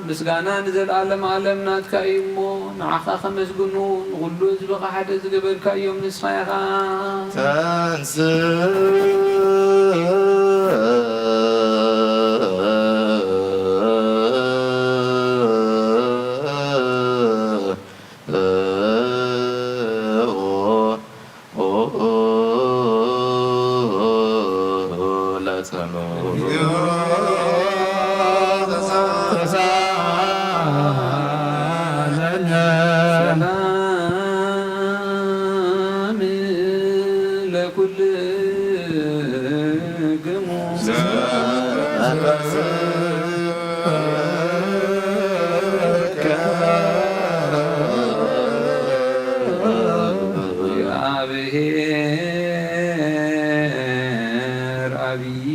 ምስጋና ንዘለኣለም ዓለም ናትካ እዩ እሞ፣ ንዓኻ ከመስግኑ ንኹሉ ህዝብኻ ሓደ ዝገበርካ እዮም ንስኻ ኢኻ። ተንስ ሰላም ለኩልክሙ። እግዚአብሔር አብይ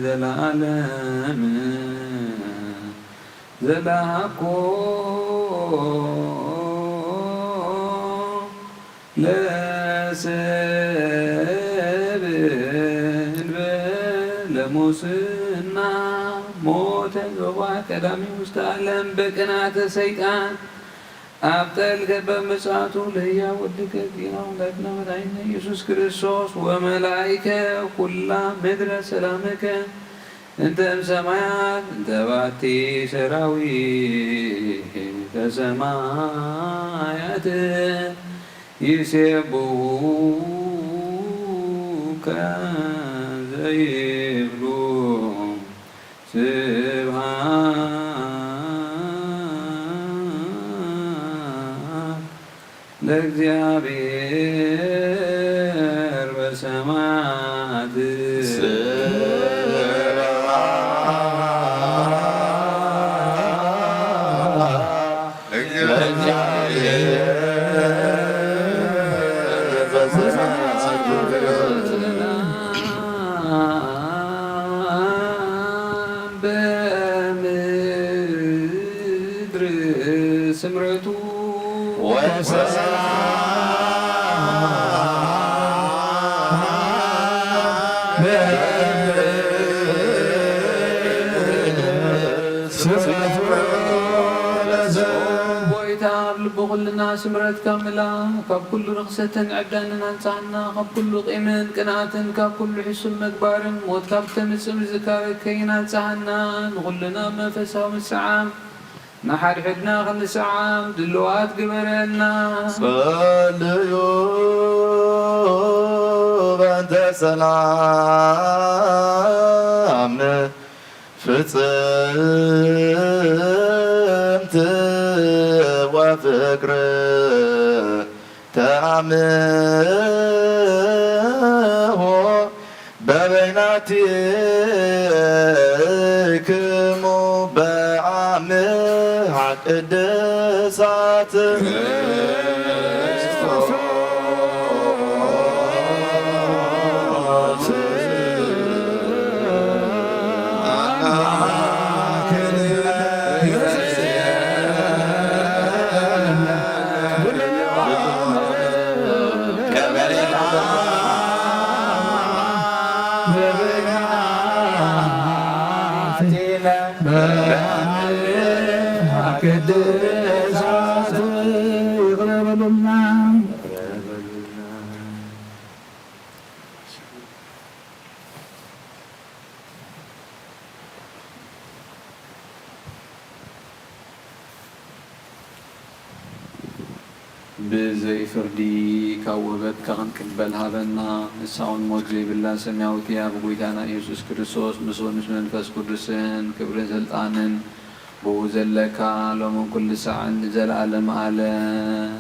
ዘለዓለም ዘለሃኮ ለሰብ እንበለ ሙስና ሞተ ዘዋ ቀዳሚ ውስተ ዓለም በቅናተ ሰይጣን። ኣብ ጠል ገበ ምጽኣቱ ለህያው ወልድከ ዲና ወላድና መድኃኒነ ኢየሱስ ክርስቶስ ወመላእከ ኩላ ምድረ ሰላምከ እንተ እምሰማያት እንተ ባቲ ሰራዊተ ሰማያት ይሴብሑከ ዘይ ስብሐት ለእግዚአብሔር በሰማያት። በምድር ስምረቱ ወሰላም ስምረቱ ለዘ ጎይታ ኣብ ልቢ ኩልና ስምረትካ ምላ፣ ካብ ኩሉ ርኽሰትን ዕብዳንን ኣንጽሃና፣ ካብ ኩሉ ቂምን ቅንኣትን፣ ካብ ኩሉ ሕሱም ምግባርን ሞት ካብ ተምጽእ ምዝካረከይን ኣንጽሃና፣ ንኹልና መንፈሳዊ ምስዓም ንሓድሕድና ክንስዓም ድልዋት ግበረና። ጸልዩ በእንተ ሰላም ፍጽምቲ ወፍቅር ተአምሆ በበይናቲክሙ በአምሃ ቅድሳት ቅድሳት ይቕረበልና። ብዘይ ፍርዲ ካብ ውህበትካ ክንቅበል ሃበና። ንሳ እውን ሞት ዘይብላ ሰማያዊት እያ። ብጎይታና ኢየሱስ ክርስቶስ ምስኡን ምስ መንፈስ ቅዱስን ክብርን ስልጣንን ብኡ ዘለካ ሎምን ኩሉ ሳዕን ንዘለዓለም ዓለም።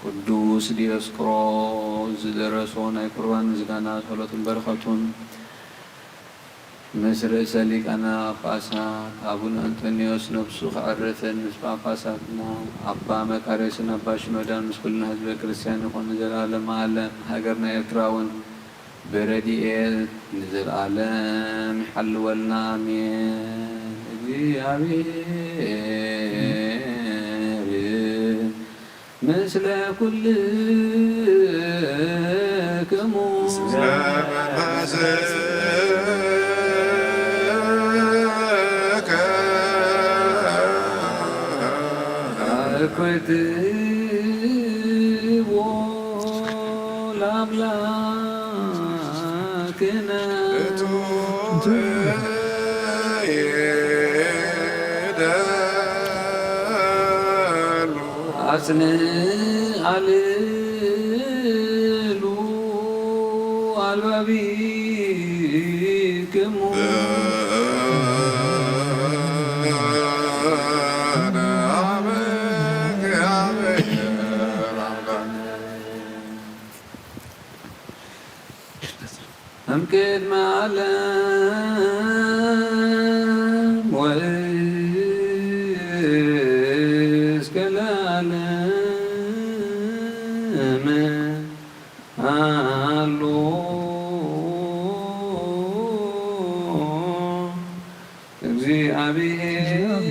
ቅዱስ ዲዮስቆሮስ ዝደረሶ ናይ ቁርባን ምስጋና ጸሎትን በረኸቱን ምስ ርእሰ ሊቃነ ጳጳሳት ኣቡነ እንጦንዮስ ነፍሱ ከዕርፍን ምስ ጳጳሳትና ኣባ መቃርዮስን ኣባ ሽኖዳን ምስ ኩልና ህዝበ ክርስቲያን ይኹን ንዘለዓለም ዓለም። ሃገርና ኤርትራ እውን ብረድኤት ንዘለዓለም ይሓልወልና፣ ኣሜን። እግዚኣብሔር ምስለ ኩልክሙ። ምስለ መንፈስከ። አኮትዎ ለአምላክነ። አጽንዕ አልሉ አልባቢክሙ። እምቅድመ ዓለም ወእስከ ለዓለም ሃሎ። እግዚአብሔር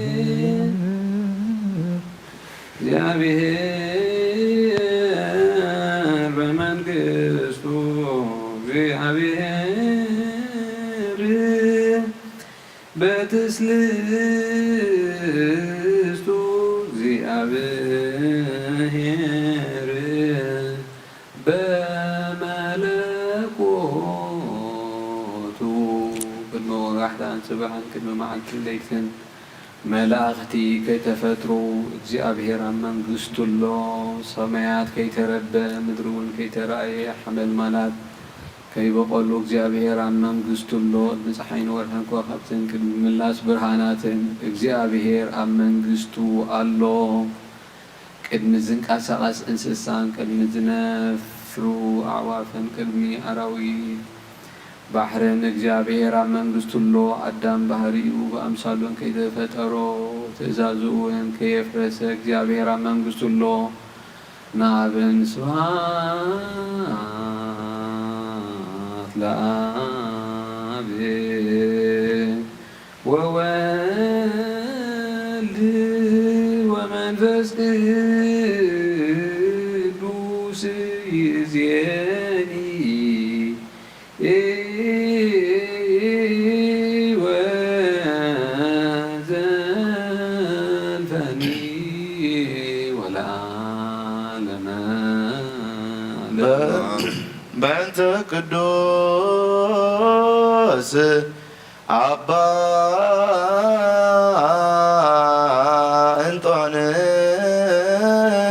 እግዚአብሔር በመንግስቱ፣ እግዚአብሔር በትስልስቱ፣ እግዚአብሔር በመለኮቱ። ቅድሚ ወጋሕታን ጽባሕን፣ ቅድሚ መዓልትን ለይትን መላእኽቲ ከይተፈጥሩ፣ እግዚኣብሔር ኣብ መንግስቱ ኣሎ። ሰማያት ከይተረበ፣ ምድሪ እውን ከይተራእየ፣ ሓመልማላት ከይበቐሉ እግዚኣብሔር ኣብ መንግስቱ ኣሎ። ቅድሚ ጸሓይን ወርሕን ከዋኽብትን ቅድሚ ምላስ ብርሃናትን እግዚኣብሔር ኣብ መንግስቱ ኣሎ። ቅድሚ ዝንቀሳቐስ እንስሳን ቅድሚ ዝነፍሩ ኣዕዋፍን ቅድሚ ኣራዊት ባሕርን እግዚኣብሔር ኣብ መንግስቱ ኣሎ። ኣዳም ባህሪኡ ብኣምሳሉን ከይተፈጠሮ ትእዛዙ እውን ከየፍረሰ እግዚኣብሔር ኣብ መንግስቱ ኣሎ። ንኣብን ስብሐት ለኣብ ወወልድ ወመንፈስ ቅዱስ ይእዜኒ ወዘልፈኒ ወለዓለመ ዓለም። በእንተ ቅዱስ ኣባ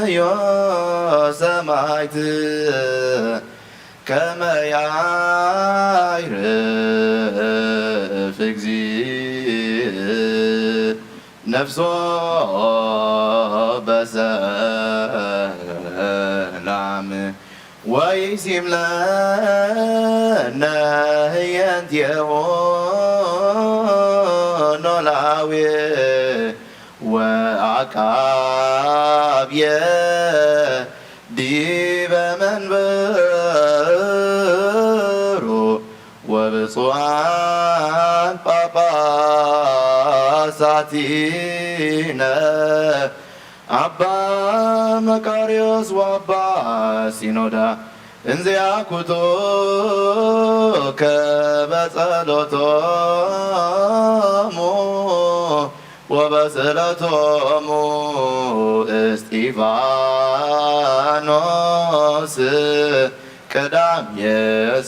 እንጦንዮስ ሰማዕት ከመ ያዕርፍ እግዚእ ነፍሶ በሰላም ወይሲም ለነ ህየንቴሆ ኖላዊ ወአቃብየ ዲበ መንበሩ ወብፁዓን ጳጳሳቲነ አባ መቃርዮስ ወአባ ሲኖዳ እንዚአኩቶ ከበጸሎቶሙ ወበስእለቶሙ እስጢፋኖስ ቀዳምየ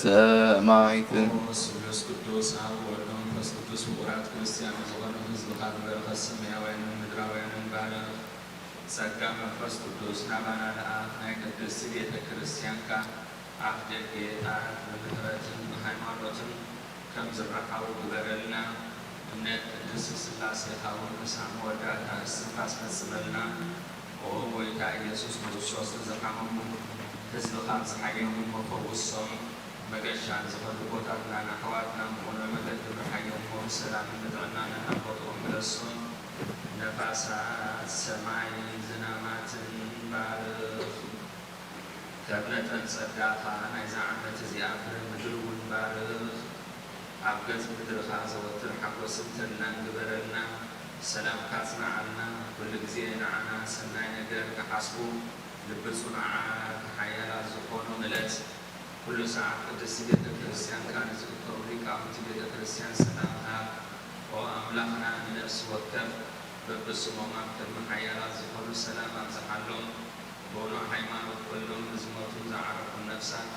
ሰማዕት። ስሉስ ቅዱስ አብ ወወልድ ወመንፈስ ቅዱስ ፍቁራት ክርስቲያን ዝኾኑ ህዝብኻ ዝበረኸ ሰማያውያንን ምድራውያንን ባርኽ። ጸጋ መንፈስ ቅዱስ ናባና ለኣኽ ናይ ቅድስቲ ቤተ ክርስቲያንካ ኣፍ ደገ የእትዋ ብምሕረትን ብሃይማኖትን ከም ዝረሓዉ ግበረልና። እምነት ቅድስት ስላሴኻ እውን ክሳዕ መወዳእታ እስትንፋስ ፈጽመልና። ኦ ጎይታ ኢየሱስ ክርስቶስ ንዝሓመሙ ህዝብኻ ኣብጽሓዮም እሞ ፈውሶም። መገሻ ንዝኸዱ ኣቦታትናን ኣሕዋትናን ብቑኑዕ መገዲ ምርሓዮም እሞ ብሰላምን ብጥዕናን ናብ ቦትኦም ምለሶም። ነፋሳት ሰማይ ዝናማትን ባርኽ። ከም መጠን ጸጋኻ ናይዛ ዓመት እዚኣ ፍረ ምድሪ እውን ባርኽ። ኣብ ገጽ ምድርኻ ዘወትር ሓጎስን ተድላን ግበረልና። ሰላምካ ኣጽንዓልና። ኩሉ ግዜ ንዓና ሰናይ ነገር ክሓስቡ ልቢ ጽኑዓት ሓያላት ዝኾኑ ምለት። ኩሉ ሰዓት ቅድስቲ ቤተ ክርስቲያንካ ንዝእከቡ ሊቃውንቲ ቤተ ክርስቲያን ሰላም ሃብ። ኦ ኣምላኽና፣ ንነፍሲ ወከፍ በብስሞም ኣብ ቅድሚ ሓያላት ዝኾኑ ሰላም ኣብዝሓሎም። ብቕኑዕ ሃይማኖት ኮይኖም ንዝሞቱን ዝዓረፉን ነፍሳት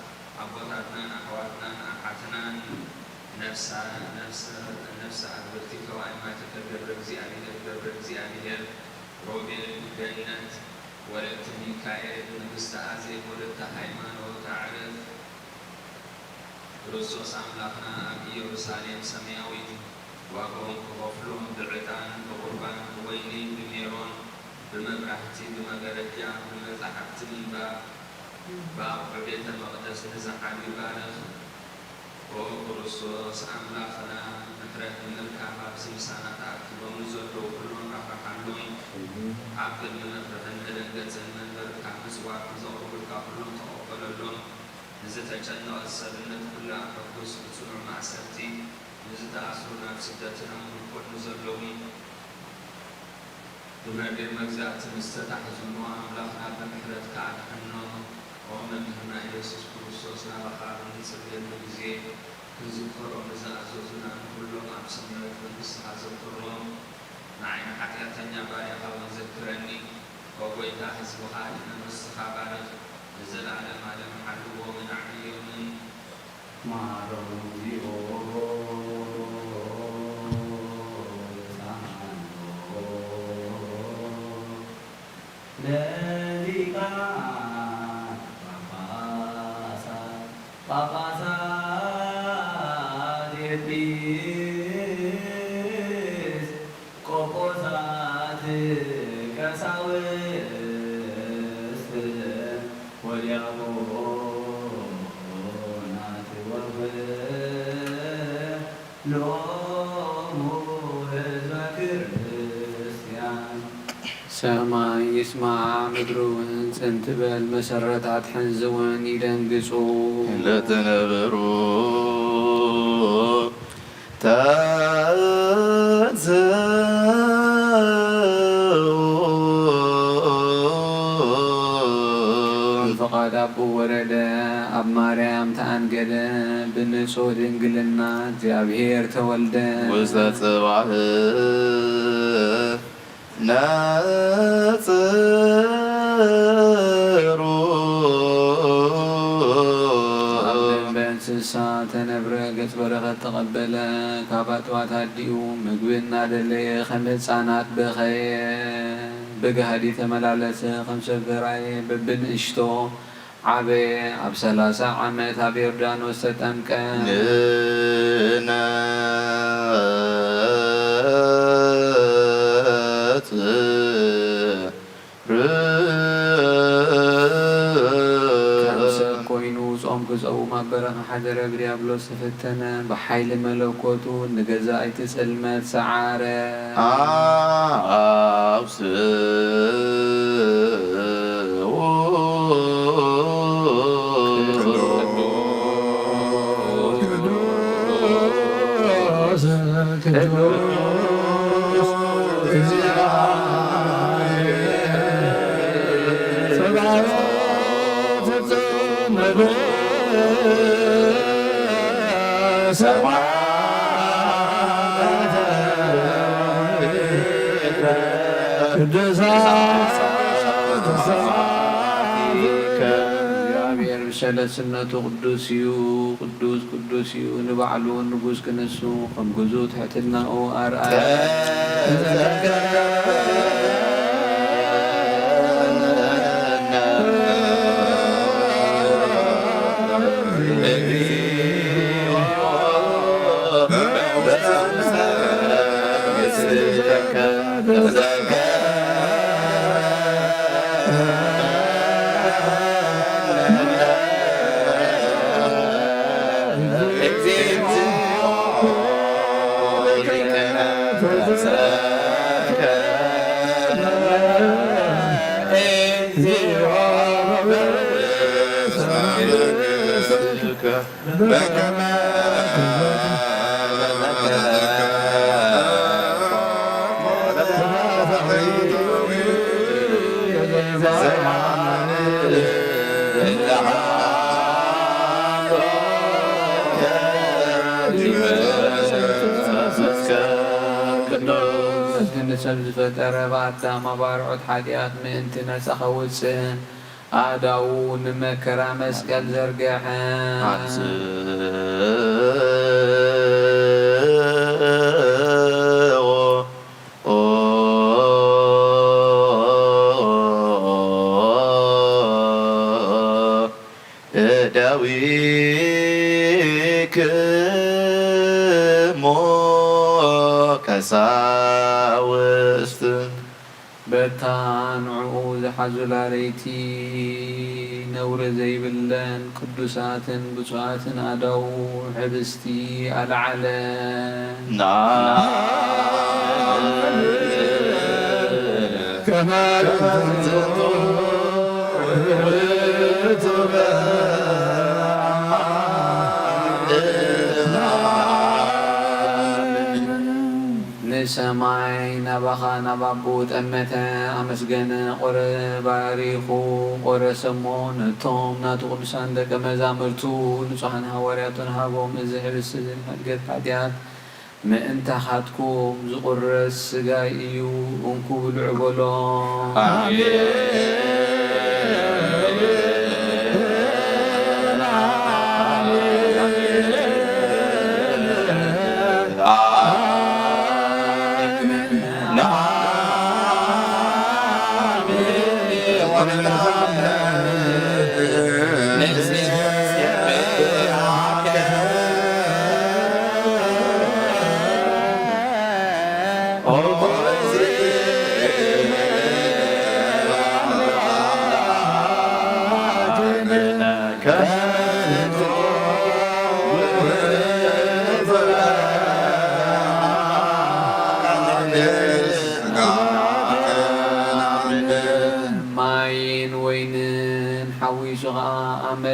ኣቦታትናን ኣሕዋትናን ኣሓትናን ነፍሳ-፣ ነፍሰ-፣ ነፍሰ ኣግብርቲ ከዋይማቲከ ገብረ እግዚኣብሔር፣ ገብረ እግዚኣብሔር ሮቤል ገነት ወለተ ሚካኤል፣ ንግስቲ ኣዜብ ወለተ ሃይማኖት ኣዕርፍ። ክርስቶስ ኣምላኽና ኣብ ኢየሩሳሌም ሰማያዊት ዋጋኦም ክኸፍሎም ብዕጣን፣ ብቁርባን፣ ብወይኒ፣ ብሜሮን፣ ብመብራህቲ፣ ብመጋረጃ፣ ብመጻሕፍቲ ምንባብ፣ ብኣቑሑ ቤተ መቕደስ ንዝዓብዩ ባርኽ። ኦ ክርስቶስ ኣምላኽና፣ ምሕረት ንምርካብ ኣብዚ ምሳና ተኣኪቦም ንዘለዉ ኩሎም ራሕርሓሎም። ኣብ ቅድሚ መፍርሕን መደንገጽን መንበርካ ምጽዋት ንዘቕርቡልካ ኩሎም ተቐበለሎም። ንዝተጨነቐት ሰብነት ኩላ ኣሐጉስ፣ ብጽኑዕ ማእሰርቲ ንዝተኣስሩ፣ ናብ ስደትን ኣብ ምርኮን ንዘለዉ፣ ብመሪር መግዛእቲ ንዝተታሕዙ እሞ ኣምላኽና ብምሕረትካ ኣድሕኖም። ኦ መምህርና ኢየሱስ ክርስቶስ፣ ናባኻ ኣብ እንጽልየሉ ግዜ ክንዝከሮም ንዝኣዘዙና ንኹሎም ኣብ ሰማያዊት መንግስትኻ ዘክሮም። ንዓይ ንሓጢኣተኛ ባርያኻ እውን ዘክረኒ። ኦ ጐይታ፣ ህዝብኻ ኣድሕኖም፣ ርስትኻ ባርኽ፣ ንዘለኣለም ኣለም ሓልዎም ኣዕብዮምን። ማረው እግዚኦ ወተሳሃሎ ለሊቃነ ጳጳሳት ጳጳሳት ኤጲስቆጶሳት፣ ቀሳውስት ወዲያቆናት ወኩሎሙ ህዝበ ክርስቲያን። ሰማይ ይስማዕ፣ ምድሪ እውን ጽን ትበል፣ መሰረታት ሕንዚ እውን ይደንግጹ። ለትነብሩ ተንስኡ። ብፍቓድ ኣቦ ወረደ፣ ኣብ ማርያም ተኣንገደ፣ ብንጹህ ድንግልና እግዚኣብሔር ተወልደ። ውስተ ጽባሕ ነጽሩ። ኣብ ደንበ እንስሳ ተነብረ፣ ገጽ በረኸት ተቐበለ። ካብ ኣጥባት ኣዲኡ ምግቢ እናደለየ ከም ህጻናት በኸየ። ብጋህዲ ተመላለሰ፣ ከም ሰብ ተራእየ፣ በብንእሽቶ ዓበየ። ኣብ ሰላሳ ዓመት ኣብ ዮርዳኖስ ተጠምቀ። ንነጽር። ከም ሰብ ኮይኑ ጾም ክጸውም ኣብ በረኻ ሓደረ፣ ብዲያብሎስ ተፈተነ፣ ብሓይሊ መለኮቱ ንገዛኢ እቲ ጽልመት ሰዓረ። ኣብ እግዚኣብሔር ብሰለስነቱ ቅዱስ እዩ፣ ቅዱስ ቅዱስ እዩ። ንባዕሉ ንጉስ ክንሱ ከም ግዙእ ትሕትናኡ ኣርኣየ። እቲ ንሰብ ዝፈጠረ ብኣዳም ኣብ ኣርዑት ሓጢኣት ምእንቲ ነጻ ከውጽእ ኣእዳዉ ንመከራ መስቀል ዘርግሐ። እደዊክሙ ቀሳውስት። በታ ንዕኡ ዝሓዙላ ለይቲ ነውሪ ዘይብለን ቅዱሳትን ብፁዓትን ኣእዳዉ ሕብስቲ ኣልዓለ። ንሰማይ ናባኻ ናብ ኣቦኡ ጠመተ፣ ኣመስገነ፣ ቆረ ባሪኹ ቆረሰሞ፣ ነቶም ናቱ ቅዱሳን ደቀ መዛምርቱ ንጹሓን ሃዋርያቱን ሃቦም። እዚ ሕብስቲ እዚ ንመሕገቲ ሓጢኣት ምእንታኻትኩም ዝቑረስ ስጋይ እዩ፣ እንኩ ብልዑ በሎ። ኣሜን።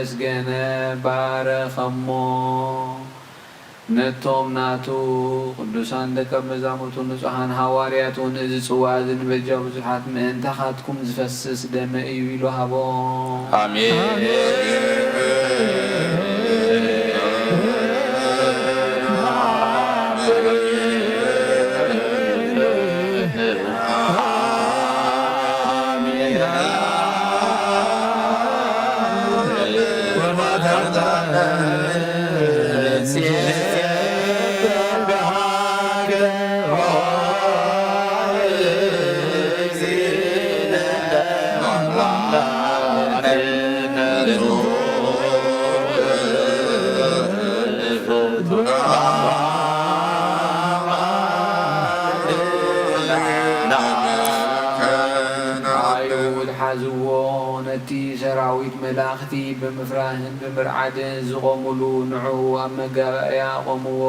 ኣመስገነ፣ ባረኸሞ። ነቶም ናቱ ቅዱሳን ደቀ መዛሙርቱ ንጹሓን ሃዋርያት እውን እዚ ጽዋ እዚ ንበጃ ብዙሓት ምእንታኻትኩም ዝፈስስ ደመ እዩ ኢሉ ሃቦም። ኣሜን። ኣይሁድ ሓዝዎ፣ ነቲ ሰራዊት መላእኽቲ ብምፍራህን ብምርዓድን ዝቖሙሉ፣ ንዕኡ ኣብ መጋባእያ ኣቖምዎ።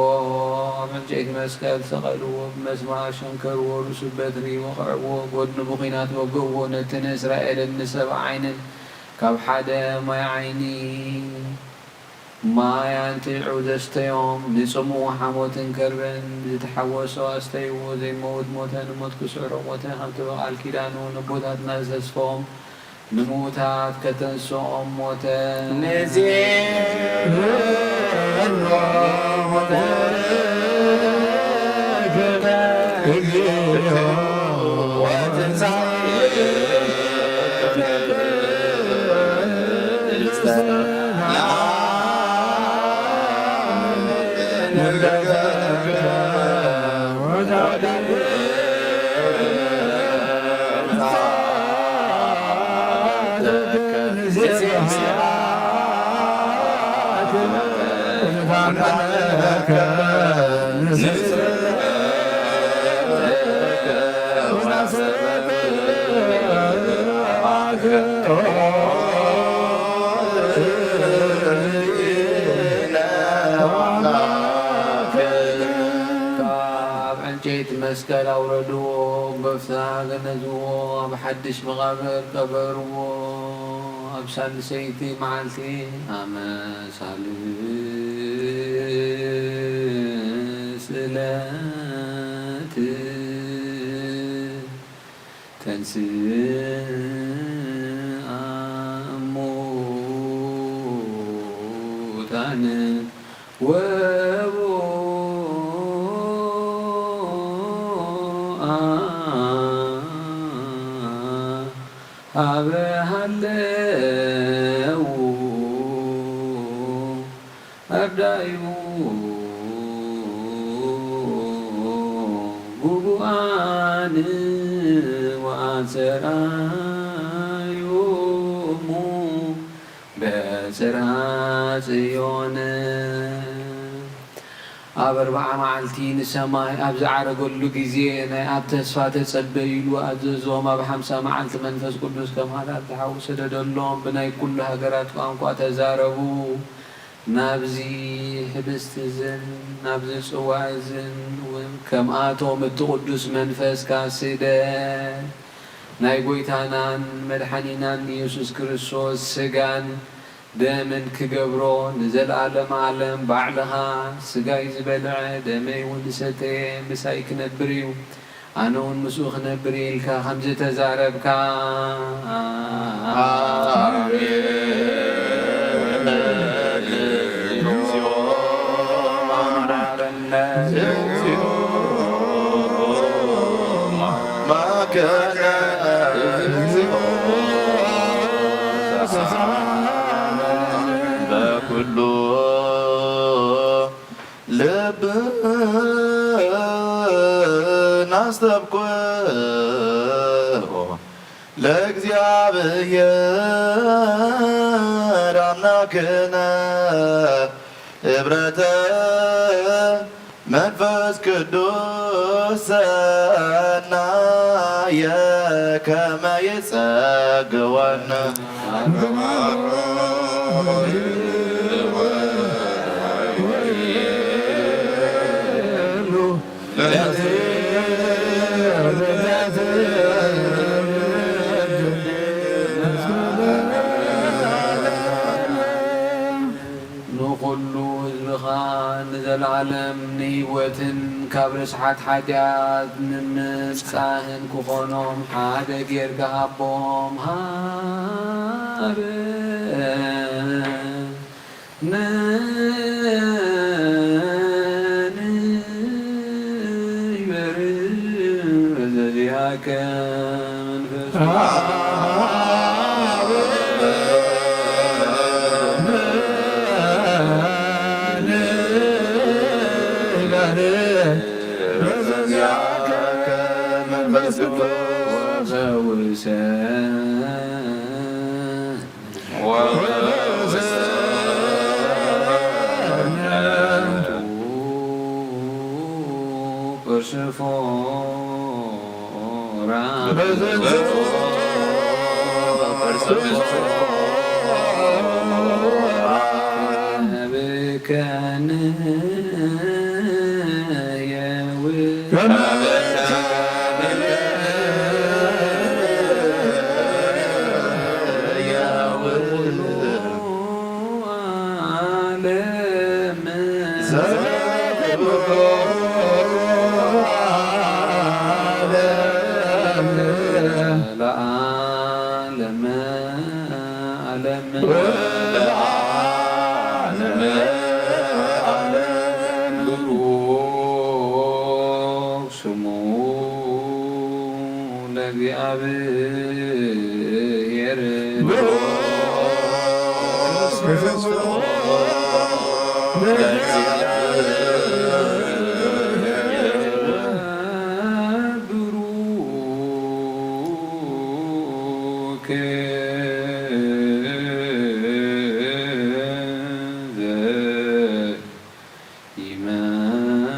ኣብ ዕንጨይቲ መስቀል ሰቐልዎ፣ ብመስማር ሸንከርዎ፣ ርእሱ በትሪ ወቕዕዎ፣ ጎድኑ ብኲናት ወግእዎ። ነቲ ንእስራኤልን ንሰብኣይንን ካብ ሓደ ማይ ዓይኒ ማይ ኣንትዑ ዘስተዮም፣ ንጽምኡ ሓሞትን ከርበን ዝተሓወሶ ኣስተይዎ። ዘይመውት ሞተ፣ ንሞት ክስዕሮ ሞተ፣ ከምቲ ብቓል ኪዳኑ ነቦታትና ዝተስፎም ንምዉታት ከተንስኦም ሞተ። ንዜሮ ሞተ ካብ ዕንጨይቲ መስቀል ኣውረድዎ፣ በፍታ ገነዝዎ፣ ኣብ ሓድሽ መቓብር ቀበርዎ። ኣብ ሳልሰይቲ መዓልቲ ኣመ ሳልስ ዕለት ተንስኣ እሙታን ወቦአ ሀበ ሃለው ኣርዳኢሁ ጉቡኣን ወኣንሰራዮሙ በጽርሐ ጽዮን። ኣብ ኣርብዓ መዓልቲ ንሰማይ ኣብ ዝዓረገሉ ግዜ፣ ናይ ኣብ ተስፋ ተጸበ ኢሉ ኣዘዞም። ኣብ ሓምሳ መዓልቲ መንፈስ ቅዱስ ከም ሃዳርት ሓዊ ሰደደሎም። ብናይ ኩሉ ሃገራት ቋንቋ ተዛረቡ። ናብዚ ሕብስቲ እዝን ናብዚ ጽዋ እዝን እውን ከምኣቶም እቲ ቅዱስ መንፈስካ ስደድ። ናይ ጐይታናን መድሓኒናን ኢየሱስ ክርስቶስ ስጋን ደምን ክገብሮ፣ ንዘለኣለመ ዓለም ባዕልኻ ስጋይ ዝበልዐ ደመይ እውን ዝሰተየ ምሳይ ክነብር እዩ፣ ኣነ እውን ምስኡ ክነብር እየ ኢልካ ከም ዝተዛረብካ። ኣሜን። እግዚኦ መሐረነ። እግዚኦ መሐረነ። እግዚኦ በኩሉ ልብና አስተብቁ ለእግዚአብሔር አምላክነ ህብረተ መንፈስ ቅዱስ ሰናየ ከመ ይጸግወነ። ንዘለዓለም ንህይወትን ካብ ርስሓት ሓጢኣት ንምብጻህን ክኾኖም ሓደ ጌርካ ሃቦም። ሃበ ነንበሪ በዘዚኣከ መንፈስ በዘዚኣከ መንፈስ ቅዱስ ወፈውሰ ስሙ ለእግዚኣብሔር ብሩክ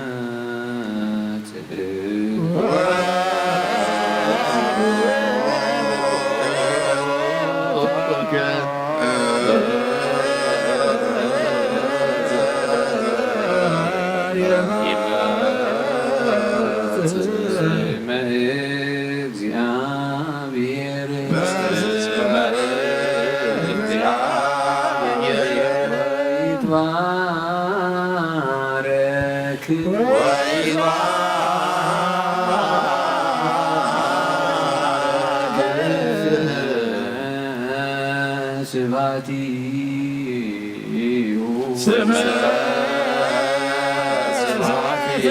ይመጽእ። ይትባረክ ወይትባረክ ስብሐቲሁ። ስመ ስብሐቲሁ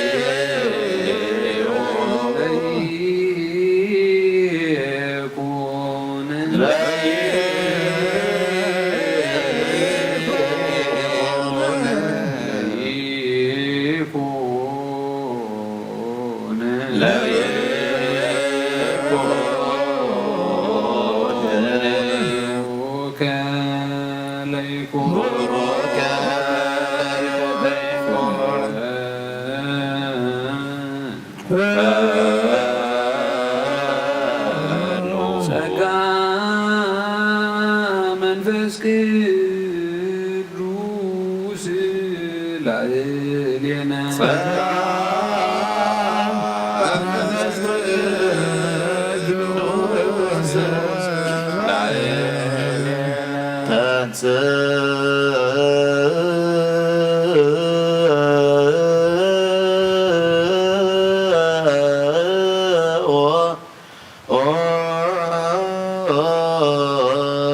ለይኩን። ጸጋ መንፈስ ቅዱስ ላዕሌነ። ጸጋ መንፈስ ቅዱስ ላዕሌነ። ተንሥእ ኦ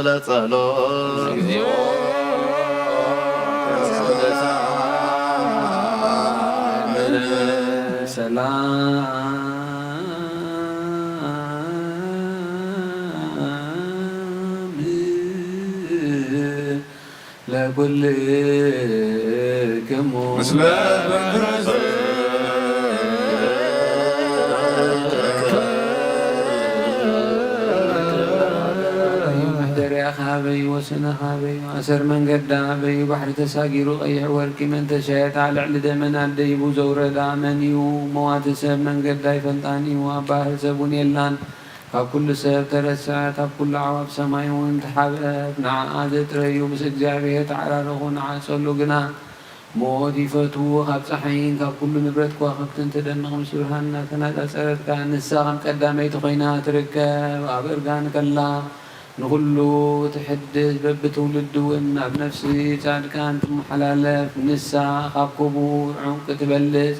ለጸሎት። ሰላም ለኩልክሙ። ምስለ መንፈስ መሕደሪያኻ ኣበይ፣ ወሰንኻ ኣበይ፣ ማእሰር መንገዳ ኣበይ፣ ባሕሪ ተሳጊሩ ቀይሕ ወርቂ መን ተሸየጣ፣ ልዕሊ ደመና ደይቡ ዘውረዳ መን እዩ? መዋቲ ሰብ መንገዳ ኣይፈልጣን እዩ፣ ኣባህር ሰብ እውን የላን። ካብ ኩሉ ሰብ ተረስዐት፣ ኣብ ኩሉ ኣዕዋፍ ሰማይ እውን ተሓብአት። ንዓኣ ዘጥረዩ ምስ እግዚኣብሔር ተዓራረኹ፣ ንዓጸሉ ግና ሞት ይፈትዉ። ካብ ጸሓይን ካብ ኩሉ ንብረት ከዋኽብትን ተደንቕ፣ ምስ ብርሃን እናተነጻጸረትካ ንሳ ከም ቀዳመይቲ ኮይና ትርከብ። ኣብ እርጋን ከላ ንኹሉ ትሕድስ፣ በብትውልዲ እውን ናብ ነፍሲ ጻድቃን ትመሓላለፍ። ንሳ ካብ ክቡር ዑንቂ ትበልጽ።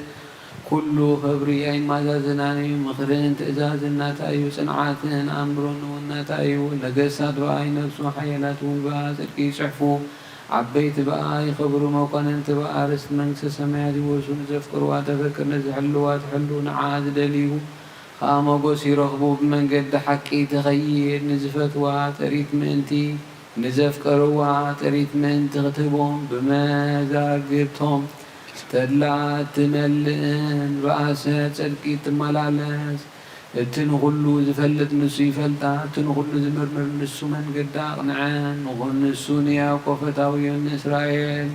ኩሉ ክብሪ ኣይመዛዘናን እዩ። ምኽርን ትእዛዝን ናታ እዩ። ጽንዓትን ኣእምሮን እውን ናታ እዩ። ነገስታት ብኣይ ነግሱ፣ ሓያላት እውን ብኣ ጽድቂ ይጽሕፉ። ዓበይቲ ብኣ ይኸብሩ፣ መኳንንቲ ብኣ ርስቲ መንግስተ ሰማያት ይወርሱ። ንዘፍቅርዋ ተፈቅር፣ ንዝሕልዋ ትሕሉ፣ ንዓ ዝደልዩ ከኣ ሞገስ ይረኽቡ። ብመንገዲ ሓቂ ትኸይድ፣ ንዝፈትዋ ጥሪት ምእንቲ፣ ንዘፍቀርዋ ጥሪት ምእንቲ ክትህቦም፣ ብመዛግብቶም ተድላ እትመልእን ብኣሰር ጽድቂ እትመላለስ። እቲ ንኹሉ ዝፈልጥ ንሱ ይፈልጣ፣ እቲ ንኹሉ ዝምርምር ንሱ መንገዳ ኣቕንዐ። ንኹ-፣ ንሱ ንያዕቆብ ፈታዊኡን ንእስራኤል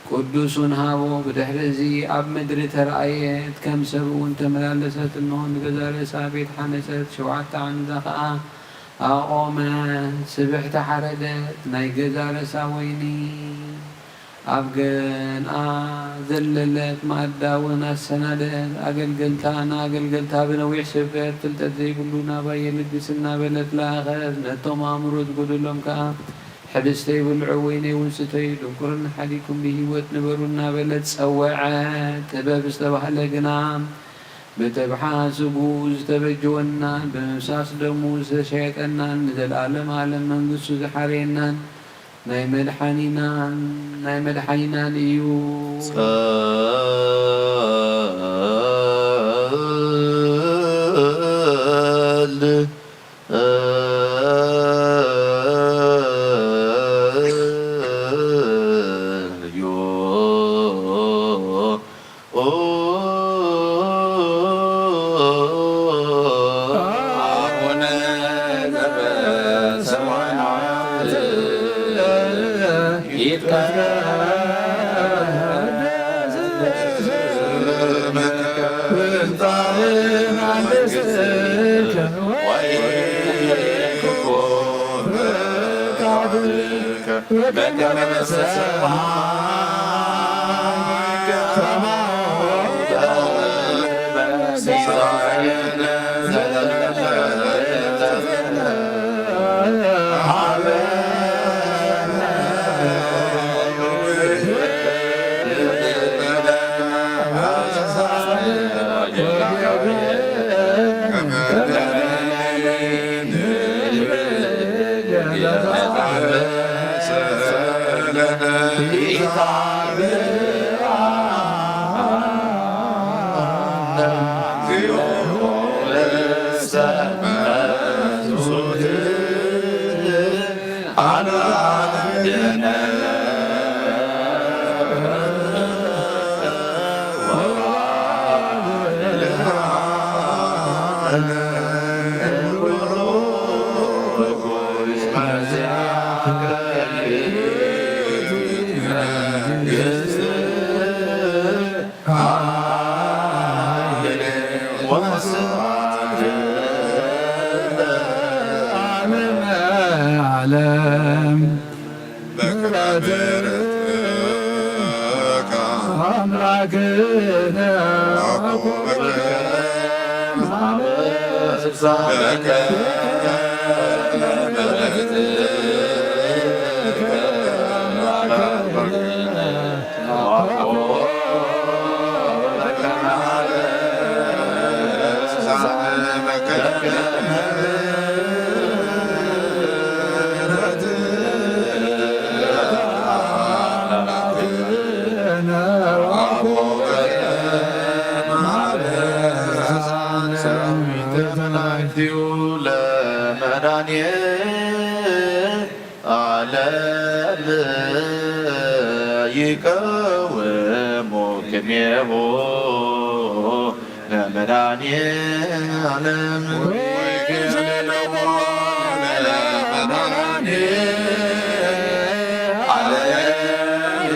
ቅዱሱን ሃቦ። ብድሕሪ እዚ ኣብ ምድሪ ተራእየት፣ ከም ሰብ እውን ተመላለሰት። እንሆ፣ ንገዛ ርእሳ ቤት ሓነጸት፣ ሸውዓተ ዓንዛ ኸኣ ኣቖመት። ስብሕቲ ሓረደት፣ ናይ ገዛ ርእሳ ወይኒ ኣብ ገንኣ ዘለለት ማእዳ እውን ኣሰናደት። ኣገልገልታ ንኣገልገልታ ብነዊሕ ስብከት፣ ፍልጠት ዘይብሉ ናባየ ልግስ እናበለት ለኣኸት። ነቶም ኣእምሮ ዝጎደሎም ከኣ፣ ሕብስተይ ብልዑ፣ ወይነይ እውን ስተዩ፣ ድንቁርና ሓዲግኩም ብህይወት ንበሩ እናበለት ጸወዐት። ጥበብ ዝተባህለ ግና ብጥብሓ ስጉኡ ዝተበጀወናን ብምፍሳስ ደሙ ዝተሸየጠናን ንዘለኣለም ዓለም መንግስቱ ዝሓረየናን ናይ መድሓኒናን፣ ናይ መድሓኒናን እዩ። ጸል ዮ ኦ አቡነ ዘበሰማያት ይትቀደስ ስምከ ወይኩን ፈቃድከ በከመ በሰማይ ከማሁ በምድር። ዓለም በክብርትከ አምላክነ ለመድኃኔ ዓለም ይቀውሙ ቅድሜሁ ለመድኃኔ ዓለም ወይቤልዎ ለመድኃኔ ዓለም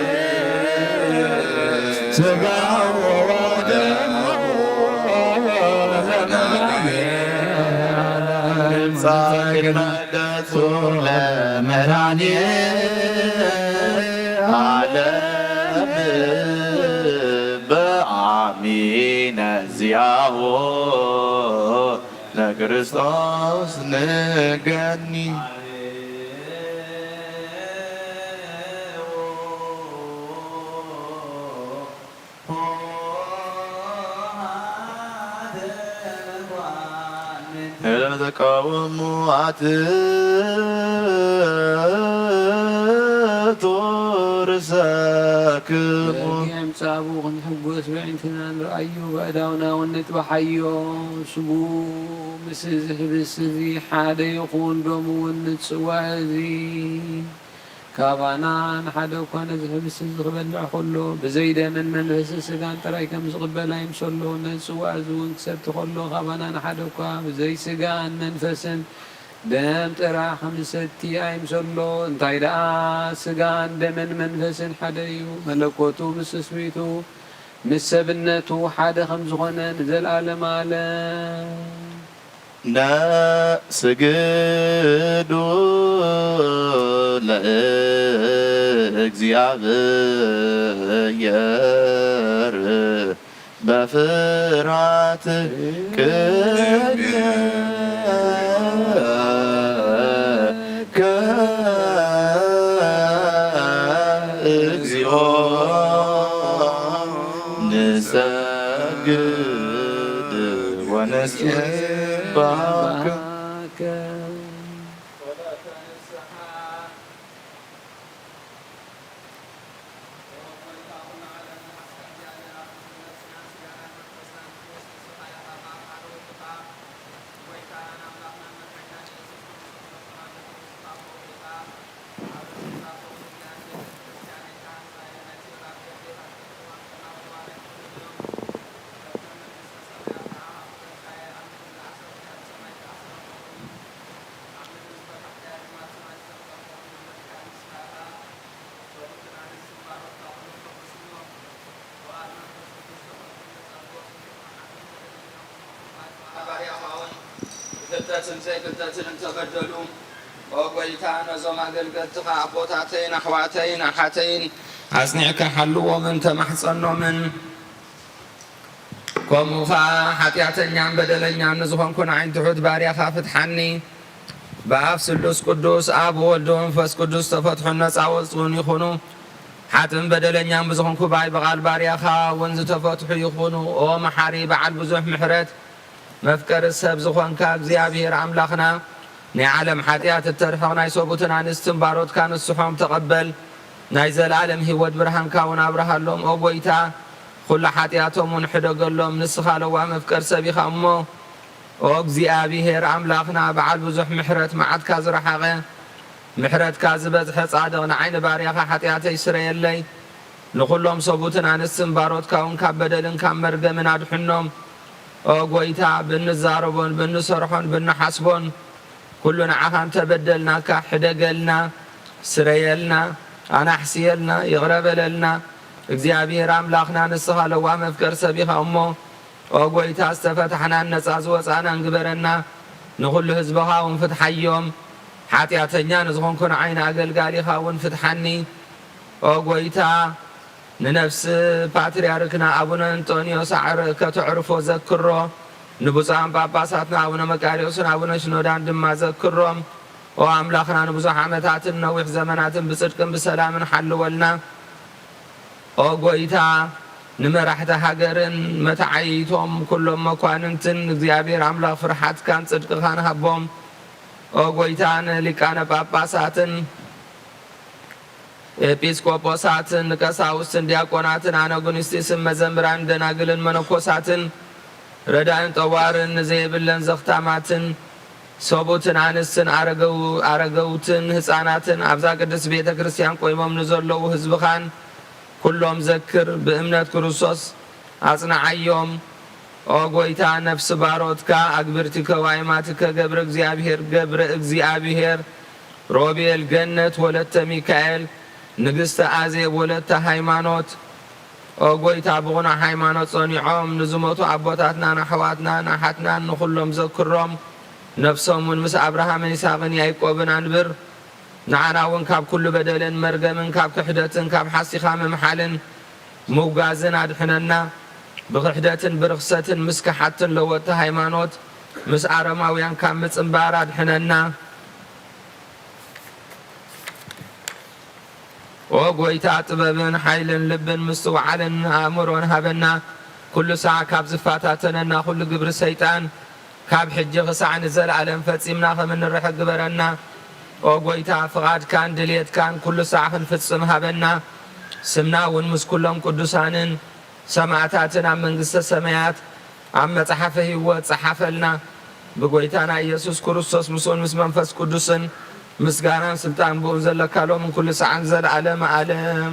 ሥጋሁ ወደሙ ለመድኃኔ ዓለም። ለመድኃኔ ዓለም በአሚነ ዚአሁ ለክርስቶስ ንገኒ። ተቃወሙ ኣትእቱ ርእሰክሙ። በጊዕ ምጻቡ ክንሕጎስ ብዕንትና ንርኣዮ፣ ባእዳውና እውን ንጥባሓዮ። ስቡ ምስ እዚ ህብስት እዚ ሓደ ይኹን፣ ደሙ እውን ንጽዋ እዚ ካባና ንሓደ እኳ ነዚ ህብስት እዚ ክበልዕ ከሎ፣ ብዘይ ደምን መንፈስ ስጋን ጥራይ ከም ዝቕበል ኣይምሰሎ። ነዚ ጽዋ እዚ እውን ክሰቲ ከሎ፣ ካባና ንሓደ እኳ ብዘይ ስጋን መንፈስን ደም ጥራሕ ከም ዝሰቲ ኣይምሰሎ። እንታይ ደኣ፣ ስጋን ደምን መንፈስን ሓደ እዩ። መለኮቱ ምስ ትስብእቱ፣ ምስ ሰብነቱ ሓደ ከም ዝኾነ ንዘለኣለም ኣለም። ነስግዱ ለእግዚኣብሔር በፍርሃት ቅድሜከ እግዚኦ ንሰግድ ወንስብሐከ። ብፍልጠትን ዘይፍልጠትን እንተበደሉ፣ ኦ ጐይታ፣ ነዞም ኣገልገልትኻ ኣቦታተይን ኣሕዋተይን ኣሓተይን ኣጽኒዕካ ሓልዎምን ተማሕጸኖምን። ከምኡ ኸኣ ሓጢኣተኛን በደለኛን ንዝኾንኩ ንዓይን ትሑት ባርያኻ ፍትሓኒ። ብኣብ ስሉስ ቅዱስ፣ ኣብ ወልድ ወመንፈስ ቅዱስ ዝተፈትሑን ነጻ ወጹን ይኹኑ። ሓጥእን በደለኛን ብዝኾንኩ ባይ ብቓል ባርያኻ እውን ዝተፈትሑ ይኹኑ። ኦ መሓሪ በዓል ብዙሕ ምሕረት፣ መፍቀሪ ሰብ ዝኾንካ እግዚኣብሔር ኣምላኽና፣ ናይ ዓለም ሓጢኣት እተርሕቕ ናይ ሰቡትን ኣንስትን ባሮትካ ንስሖም ተቐበል። ናይ ዘለኣለም ህይወት ብርሃንካ እውን ኣብርሃሎም። ኦ ጐይታ፣ ኵሉ ሓጢኣቶም እውን ሕደገሎም። ንስኻ ለዋህ መፍቀር ሰብ ኢኻ እሞ፣ ኦ እግዚኣብሔር ኣምላኽና፣ በዓል ብዙሕ ምሕረት፣ መዓትካ ዝረሓቐ፣ ምሕረትካ ዝበዝሐ ጻድቕ፣ ንዓይ ንባርያኻ ሓጢኣተይ ስረየለይ። ንኹሎም ሰቡትን ኣንስትን ባሮትካ እውን ካብ በደልን ካብ መርገምን ኣድሕኖም። ኦ ጐይታ፣ ብንዛረቦን ብንሰርሖን ብንሓስቦን ኩሉ ንዓኻ እንተበደልናካ፣ ሕደገልና፣ ስረየልና፣ ኣናሕስየልና፣ ይቕረ በለልና። እግዚኣብሔር ኣምላኽና፣ ንስኻ ለዋህ መፍቀር ሰብ ኢኻ እሞ፣ ኦ ጐይታ፣ ዝተፈታሕናን ነጻ ዝወጻእናን ግበረና። ንኹሉ ህዝብኻ እውን ፍትሓዮም። ሓጢኣተኛ ንዝኾንኩ ንዓይ ንኣገልጋሊኻ እውን ፍትሓኒ። ኦ ጐይታ፣ ንነፍሲ ፓትርያርክና ኣቡነ እንጦንዮስ ኣዕር-፣ ከተዕርፎ ዘክሮ። ንብፁዓን ጳጳሳትና ኣቡነ መቃርዮስን ኣቡነ ሽኖዳን ድማ ዘክሮም። ኦ ኣምላኽና፣ ንብዙሕ ዓመታትን ነዊሕ ዘመናትን ብጽድቅን ብሰላምን ሓልወልና። ኦ ጐይታ፣ ንመራሕቲ ሃገርን መተዓይይቶም ኩሎም መኳንንትን እግዚኣብሔር ኣምላኽ ፍርሓትካን ጽድቅኻን ሃቦም። ኦ ጐይታ፣ ንሊቃነ ጳጳሳትን ኤጲስቆጶሳትን ንቀሳውስትን ዲያቆናትን ኣነጉንስጢስን መዘምራን ደናግልን መነኮሳትን ረዳእን ጠዋርን ንዘየብለን ዘኽታማትን ሰቡትን ኣንስትን ኣረገው-፣ ኣረገውትን ህፃናትን ኣብዛ ቅድስት ቤተ ክርስቲያን ቆይሞም ንዘለዉ ህዝብኻን ኩሎም ዘክር። ብእምነት ክርስቶስ ኣጽንዓዮም። ኦ ጐይታ፣ ነፍሲ ባሮትካ ኣግብርቲከ ዋይማትከ ገብረ እግዚኣብሔር፣ ገብረ እግዚኣብሔር ሮቤል ገነት ወለተ ሚካኤል ንግስተ ኣዜብ ወለተ ሃይማኖት። ኦ ጐይታ፣ ብቕኑዕ ሃይማኖት ጸኒዖም ንዝሞቱ ኣቦታትናን ኣሕዋትናን ኣሓትናን ንኹሎም ዘክሮም። ነፍሶም እውን ምስ ኣብርሃምን ይስሐቅን ያዕቆብን ኣንብር። ንዓና እውን ካብ ኩሉ በደልን መርገምን ካብ ክሕደትን ካብ ሓሲኻ ምምሓልን ምውጋዝን ኣድሕነና። ብኽሕደትን ብርኽሰትን ምስ ከሓድትን ለወጥቲ ሃይማኖት ምስ ኣረማውያን ካብ ምጽንባር ኣድሕነና። ኦ ጐይታ፣ ጥበብን ሓይልን ልብን ምስትውዓልን ኣእምሮን ሃበና። ኩሉ ሳዕ ካብ ዝፈታተነና ኩሉ ግብሪ ሰይጣን ካብ ሕጂ ክሳዕ ንዘለኣለም ፈጺምና ከም እንርሕቅ ግበረና። ኦ ጐይታ፣ ፍቓድካን ድልየትካን ኩሉ ሳዕ ክንፍጽም ሃበና። ስምና እውን ምስ ኩሎም ቅዱሳንን ሰማዕታትን ኣብ መንግስተ ሰማያት ኣብ መጽሓፈ ህይወት ጸሓፈልና። ብጐይታና ኢየሱስ ክርስቶስ ምስኡን ምስ መንፈስ ቅዱስን ምስጋናን ስልጣን ብኡን ዘለካ ሎምን ኩሉ ሰዓን ዘለዓለመ ዓለም።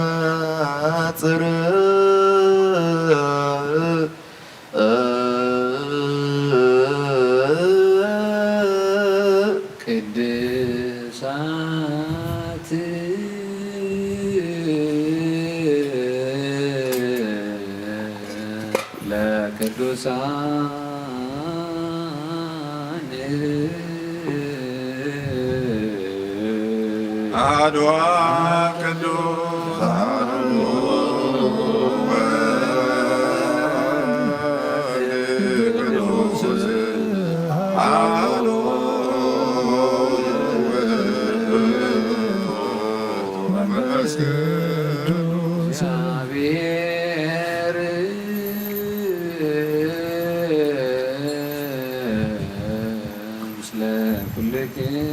ናጽር ቅድሳት ለቅዱሳን አሐዱ ቅዱስ አሐዱ ቅዱስ አሐዱ መንፈስ ቅዱስ እግዚአብሔር ምስለ ኩልክሙ።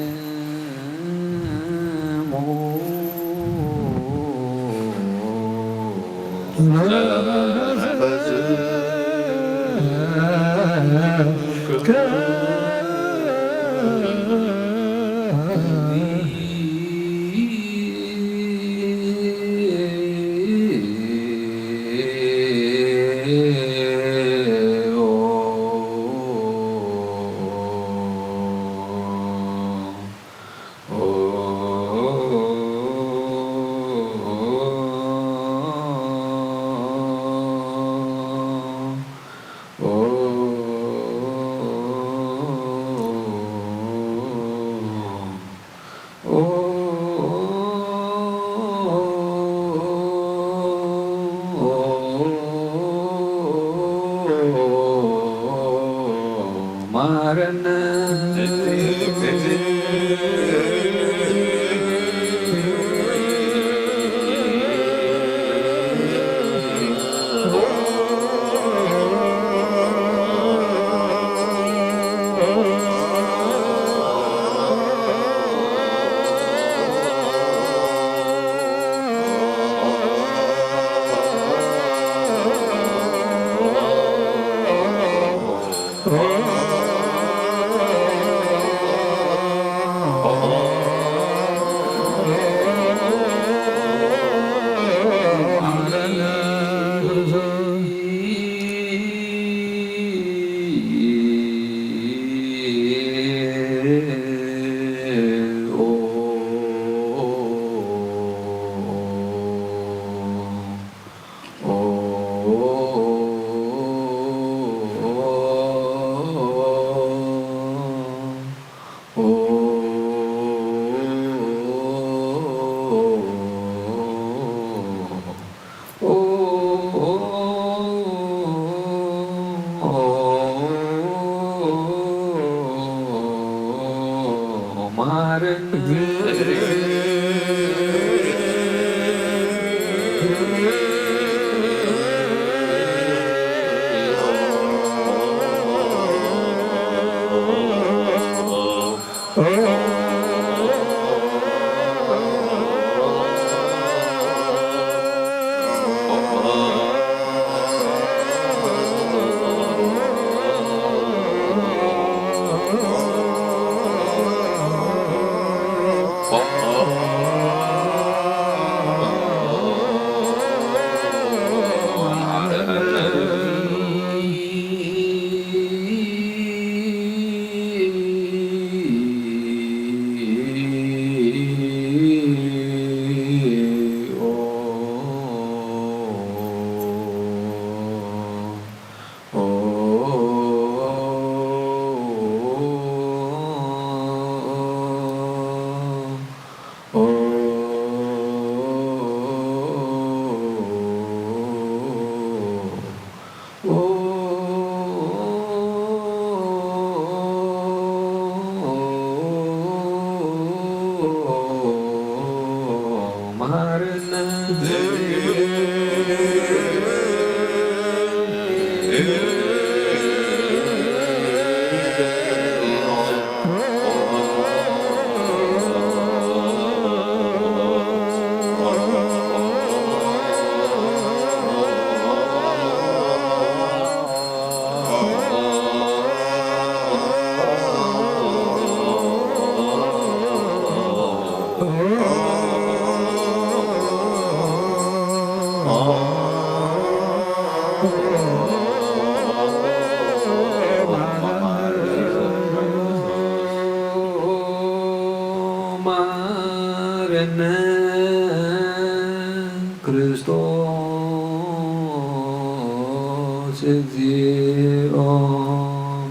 ክርስቶስ እግዚኦ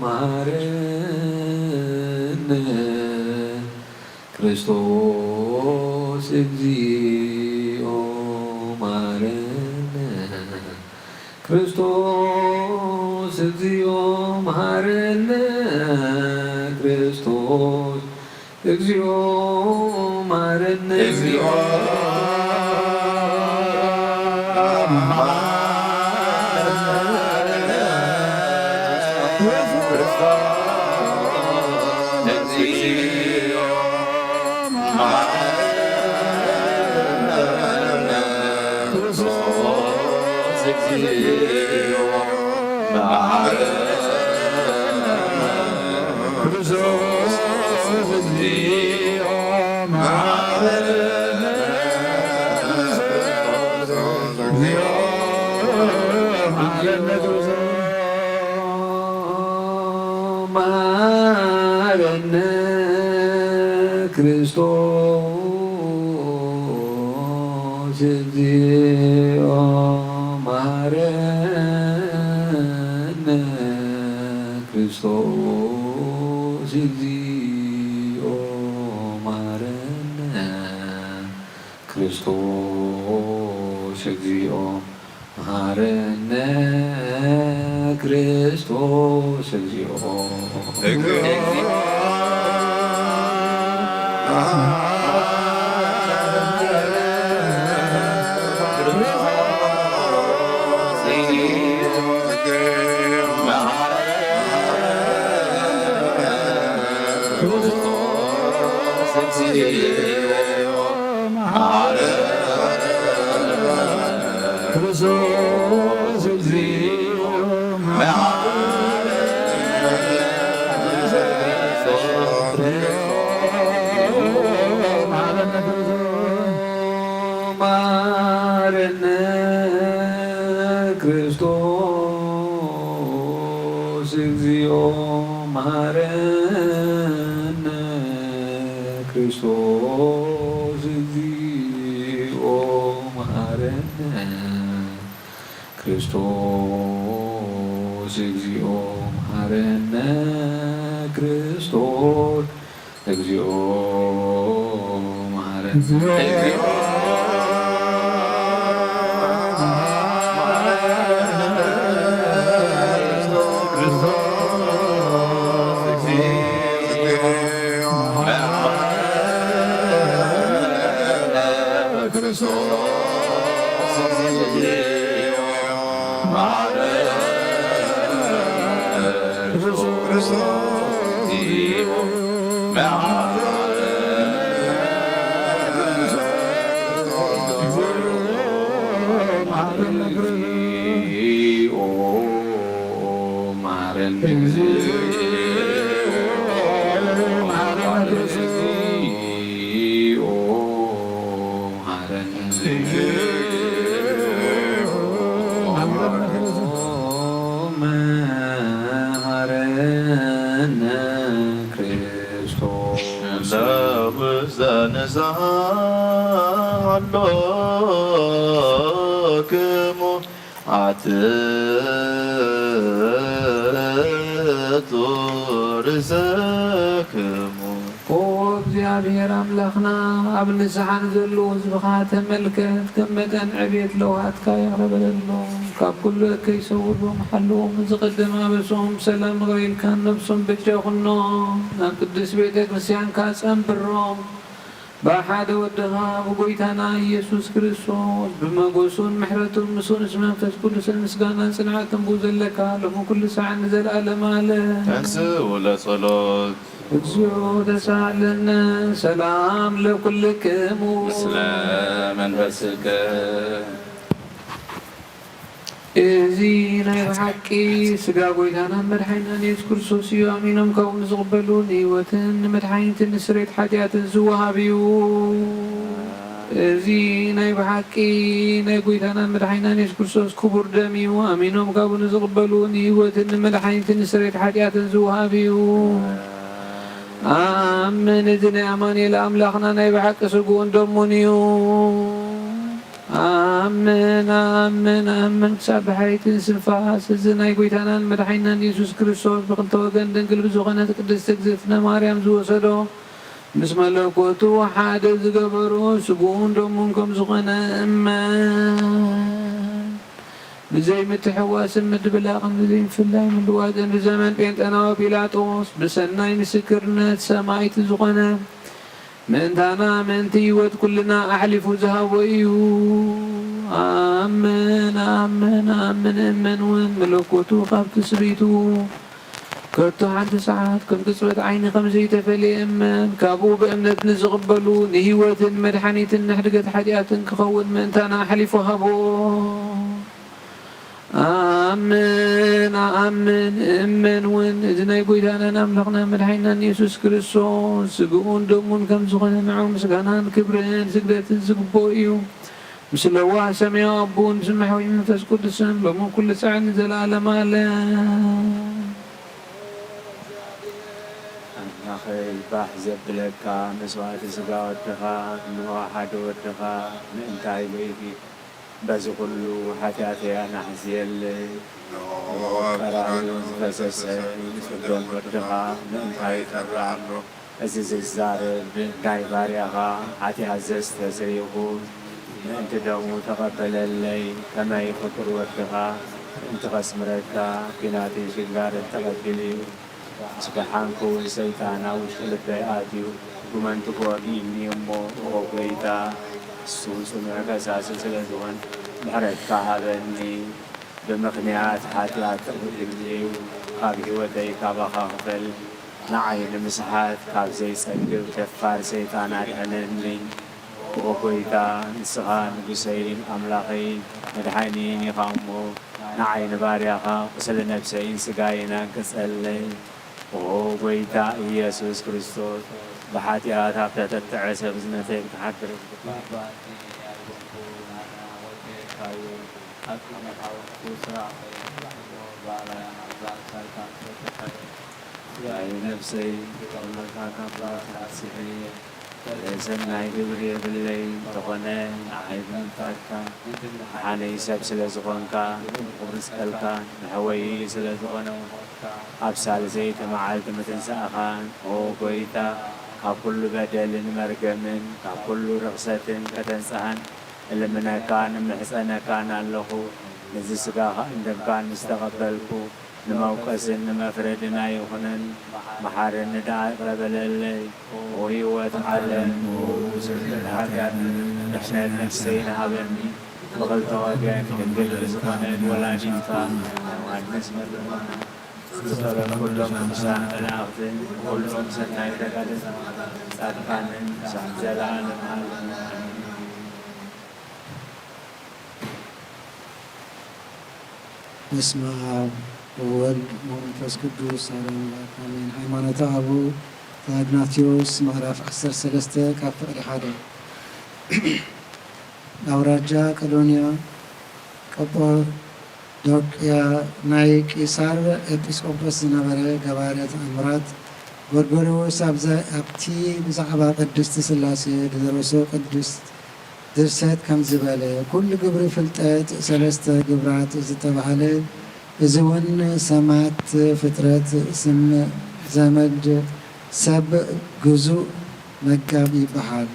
መሐረነ። ክርስቶስ እግዚኦ መሐረነ። ክርስቶስ እግዚኦ መሐረነ። ክርስቶስ እግዚኦ መሐረነ። እግዚኦ መሐረነ። መሐረነ። ክርስቶስ እግዚኦ መሐረነ። ክርስቶስ እግዚኦ መሐረነ። ክርስቶስ እግዚኦ መሐረነ። ክርስቶስ እግዚኦ መሐረነ። ክርስቶስ እግዚኦ መሐረነ። ክርስቶስ እግዚኦ መሐረነ። ክርስቶስ እግዚኦ መሐረነ። ክርስቶስ እግዚኦ መሐረነ። እግዚኦ መሐረነ። ክርስቶስ ለውዘ ንስሓ ኣሎክሙ ኣትቱ ርእሰክሙ። ኦ እግዚኣብሔር ኣምላኽና፣ ኣብ ንስሓ ንዘለዉ ህዝብኻ ተመልከት፣ ከም መጠን ዕቤት ለውሃትካ ይቕረ በለሎም፣ ካብ ኩሉ እከይ ሰውሮም ሓልዎም፣ ዝቐደመ ኣበሶም ሰላም ይቕረ ኢልካ ነብሶም በጃ ኩኖም፣ ናብ ቅድስት ቤተ ክርስቲያንካ ጸንብሮም። ብሓደ ወድኻ ብጎይታና ኢየሱስ ክርስቶስ ብመጎሱን ምሕረቱን ምስኡ ምስ መንፈስ ቅዱስን ምስጋናን ጽንዓትን ብኡ ዘለካ ሎሚ ኩሉ ሰዓት ንዘለኣለም ኣለ። ተንስኡ ለጸሎት። እግዚኦ ተሳለነ ሰላም ለኩልክሙ። ምስለ መንፈስከ። እዚ ናይ ብሓቂ ስጋ ጎይታናን መድሓኒናን የሱስ ክርስቶስ እዩ። ኣሚኖም ካብኡ ንዝቕበሉ ንህይወትን ንመድሓኒትን ንስሬት ሓጢኣትን ዝወሃብ እዩ። እዚ ናይ ብሓቂ ናይ ጎይታናን መድሓኒናን የሱስ ክርስቶስ ክቡር ደም እዩ። ኣሚኖም ካብኡ ንዝቕበሉ ንህይወትን ንመድሓኒትን ንስሬት ሓጢኣትን ዝወሃብ እዩ። ኣምን። እዚ ናይ ኣማኑኤል ኣምላኽና ናይ ብሓቂ ስግኡን ደሙን እዩ። ኣምን፣ ኣምን፣ ኣምን። ክሳብ ድሕሪት ስንፋስ እዚ ናይ ጎይታናን መድሓኒናን የሱስ ክርስቶስ ብኽልተ ወገን ድንግል ብዝኾነት ቅድስቲ እግዝእትነ ማርያም ዝወሰዶ፣ ምስ መለኮቱ ሓደ ዝገበሮ ስግኡን ደሙን ከም ዝኾነ እመን። ብዘይምትሕዋስን ምድብላቕን ብዘይምፍላይ ምልዋጥን ብዘመን ጴንጠናዊ ጲላጦስ ብሰናይ ምስክርነት ሰማዕቲ ዝኾነ፣ ምእንታና ምእንቲ ህይወት ኩልና ኣሕሊፉ ዝሃቦ እዩ። ኣምን፣ ኣምን፣ ኣምን። እመን እውን መለኮቱ ካብ ትስብእቱ ከቶ ሓንቲ ሰዓት ከም ቅጽበት ዓይኒ ከም ዘይተፈልየ እመን። ካብኡ ብእምነት ንዝቕበሉ ንህይወትን መድሓኒትን ንሕድገት ሓጢኣትን ክኸውን ምእንታና ኣሕሊፉ ሃቦ። ኣምን፣ ኣኣምን፣ እመን እውን። እዚ ናይ ጎይታናን ኣምላኽና መድሓኒናን የሱስ ክርስቶስ ስግኡን ደሙን ከም ዝኾነ ንዑ ምስጋናን ክብርን ስግደትን ዝግብኦ እዩ። ምስለ ዋህ ሰማያዊ ኣቦን ስምሐዊ መንፈስ ቅዱስን ሎምን ኩሉ ሳዕን ንዘለዓለም ኣለም። ኣምላኸይ ባሕ ዘብለካ መስዋእቲ ስጋ ወድኻ እንሆ ሓደ ወድኻ ምእንታይ በይኪ በዚ ኩሉ ሓጢኣተይ ኣናሕዝየለይ። እንሆ ኣብ ቀራንዮ ዝፈሰሰ ንጹህ ደም ወድኻ ምእንታይ ይጠርዕ ኣሎ። እዚ ዝዛረብ ናይ ባርያኻ ሓጢኣት ዘስተስርይ ይኹን። ምእንቲ ደሙ ተቐበለለይ፣ ከመይ ፍቁር ወድኻ ምእንቲ ከስምረካ ኲናትን ሽግጋርን ተቐቢሉ እዩ። ምስ ደሓንኩ እውን ሰይጣን ኣብ ውሽጢ ልበይ ኣትዩ፣ ጉመንትኡ ኣግኢኒ እሞ፣ ኦ ጐይታ፣ እሱ ጽኑዕ ከሳሲ ስለ ዝኾነ፣ ምሕረትካ ሃበኒ። ብምኽንያት ሓጢኣት ተበዲሉ እዩ። ካብ ህይወተይ ካባኻ ክፈል። ንዓይ ንምስሓት ካብ ዘይጸግብ ደፋር ሰይጣን ኣድሕነኒ። ኦ ጐይታ፣ ንስኻ ንጉሰይን ኣምላኸይን መድሓኒይን ኢኻ እሞ፣ ንዓይ ንባርያኻ ቁስሊ ነብሰይን ስጋይን ኣንቅጸለይ። ኦ ጐይታ ኢየሱስ ክርስቶስ፣ ብሓጢኣት ኣብ ተጠጥዐ ሰብዝነተይ ክትሓድር ዝግባእ ናይ ነብሰይ ክጠቕለልካ ካብ ሞት ኣስሒየ። ሰናይ ግብሪ የብለይ እንተኾነ፣ ንዓይ ብምፍቃድካ፣ ንዓነይ ሰብ ስለ ዝኾንካ፣ ክብሪ ስቀልካ፣ ንሕወይ ስለ ዝኾነ፣ ኣብ ሳልሰይቲ መዓልቲ ምትንሳእኻን፣ ኦ ጐይታ፣ ካብ ኩሉ በደልን መርገምን፣ ካብ ኩሉ ርኽሰትን ከተንጽሃን እልምነካን እምሕጸነካን ኣለኹ። ነዚ ስጋኻን ደምካን ምስ ተቐበልኩ፣ ንመውቀስን ንመፍረድን ኣይኹነን፣ መሓረኒ ደኣ ይቕረ በለለይ። ኦ ህይወት ዓለም፣ ኦ ስርደት ሓጢኣት፣ ድሕነት ነፍሰይ ንሃበኒ። ብኽልተ ወገን ድንግል ዝኾነት ወላዲትካ ዮሃንስ መጥምቕ፣ ዝጸለኹሎም ቅዱሳን መላእኽትን ኩሎም ሰናይ ደጋግን ጻድቃንን ክሳብ ዘለዓለም ዓለም። በስመ አብ ወወልድ ወመንፈስ ቅዱስ አሐዱ አምላክ አሜን። ሃይማኖተ አበው ዘእግናትዮስ ምዕራፍ ዓሰርተ ሰለስተ ካብ ፍቕዲ ሓደ። ኣውራጃ ቀዶንያ ቀጶዶቅያ ናይ ቂሳር ኤጲስቆጶስ ዝነበረ ገባረ ተኣምራት ጎርጎርዮስ ኣብዛ-፣ ኣብቲ ብዛዕባ ቅድስቲ ሥላሴ ዝደረሶ ቅዱስ ድርሰት ከምዚ በለ፣ ኩሉ ግብሪ ፍልጠት ሰለስተ ግብራት ዝተባህለ፣ እዚ እውን ሰማት ፍጥረት ስም ዘመድ ሰብ ግዙእ መጋቢ ይበሃል።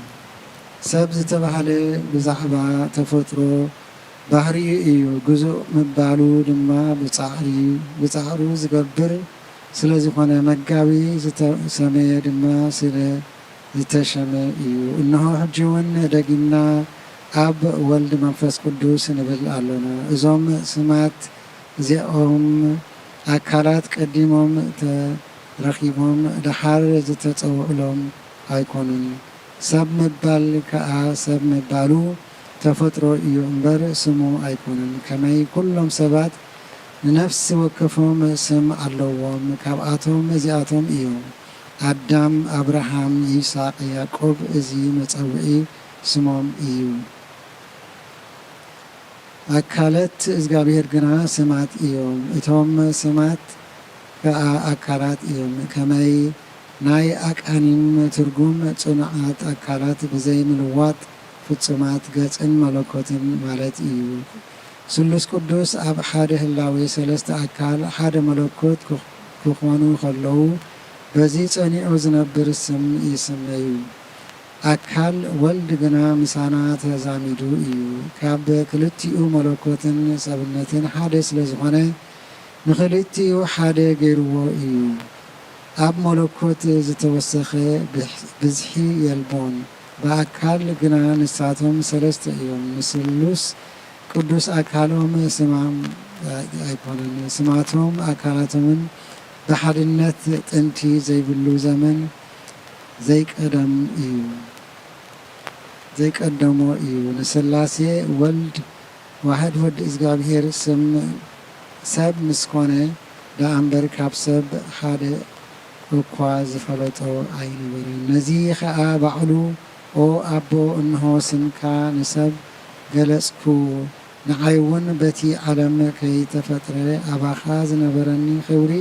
ሰብ ዝተባህለ ብዛዕባ ተፈጥሮ ባህሪኡ እዩ። ግዙእ ምባሉ ድማ ብጻዕሪ፣ ብጻዕሩ ዝገብር ስለ ዝኾነ፣ መጋቢ ዝተሰመየ ድማ ስለ ዝተሸመ እዩ። እነሆ ሕጂ እውን ደጊምና ኣብ ወልድ መንፈስ ቅዱስ ንብል ኣሎና። እዞም ስማት እዚኦም ኣካላት ቀዲሞም ተረኺቦም ደሓር ዝተጸውዑሎም ኣይኮኑን። ሰብ ምባል ከኣ ሰብ ምባሉ ተፈጥሮ እዩ እምበር ስሙ ኣይኮነን። ከመይ ኩሎም ሰባት ንነፍሲ ወከፎም ስም ኣለዎም፣ ካብኣቶም እዚኣቶም እዮም፣ ኣዳም፣ ኣብርሃም፣ ይስሐቅ፣ ያዕቆብ፣ እዚ መጸውዒ ስሞም እዩ። ኣካለት እግዚኣብሔር ግና ስማት እዮም፣ እቶም ስማት ከኣ ኣካላት እዮም። ከመይ ናይ ኣቃኒም ትርጉም ጽኑዓት ኣካላት ብዘይ ምልዋጥ ፍጹማት ገጽን መለኮትን ማለት እዩ። ስሉስ ቅዱስ ኣብ ሓደ ህላዌ ሰለስተ ኣካል ሓደ መለኮት ክኽ-፣ ክኾኑ ከለዉ በዚ ጸኒዑ ዝነብር ስም ይስመዩ። ኣካል ወልድ ግና ምሳና ተዛሚዱ እዩ። ካብ ክልቲኡ መለኮትን ሰብነትን ሓደ ስለ ዝኾነ ንኽልቲኡ ሓደ ገይርዎ እዩ። ኣብ መለኮት ዝተወሰኸ ብሕ-፣ ብዝሒ የልቦን። ብኣካል ግና ንሳቶም ሰለስተ እዮም። ንስሉስ ቅዱስ ኣካሎም ስማም ኣይኮነን፣ ስማቶም ኣካላቶምን ብሓድነት ጥንቲ ዘይብሉ ዘመን ዘይቀደም እዩ፣ ዘይቀደሞ እዩ። ንስላሴ ወልድ ዋሕድ ወዲ እግዚኣብሔር ስም ሰብ ምስ ኮነ ደኣ እምበር ካብ ሰብ ሓደ እኳ ዝፈለጦ ኣይነበረን። ነዚ ኸኣ ባዕሉ፣ "ኦ ኣቦ፣ እንሆ ስምካ ንሰብ ገለጽኩ፣ ንዓይ እውን በቲ ዓለም ከይተፈጥረ ኣባኻ ዝነበረኒ ክብሪ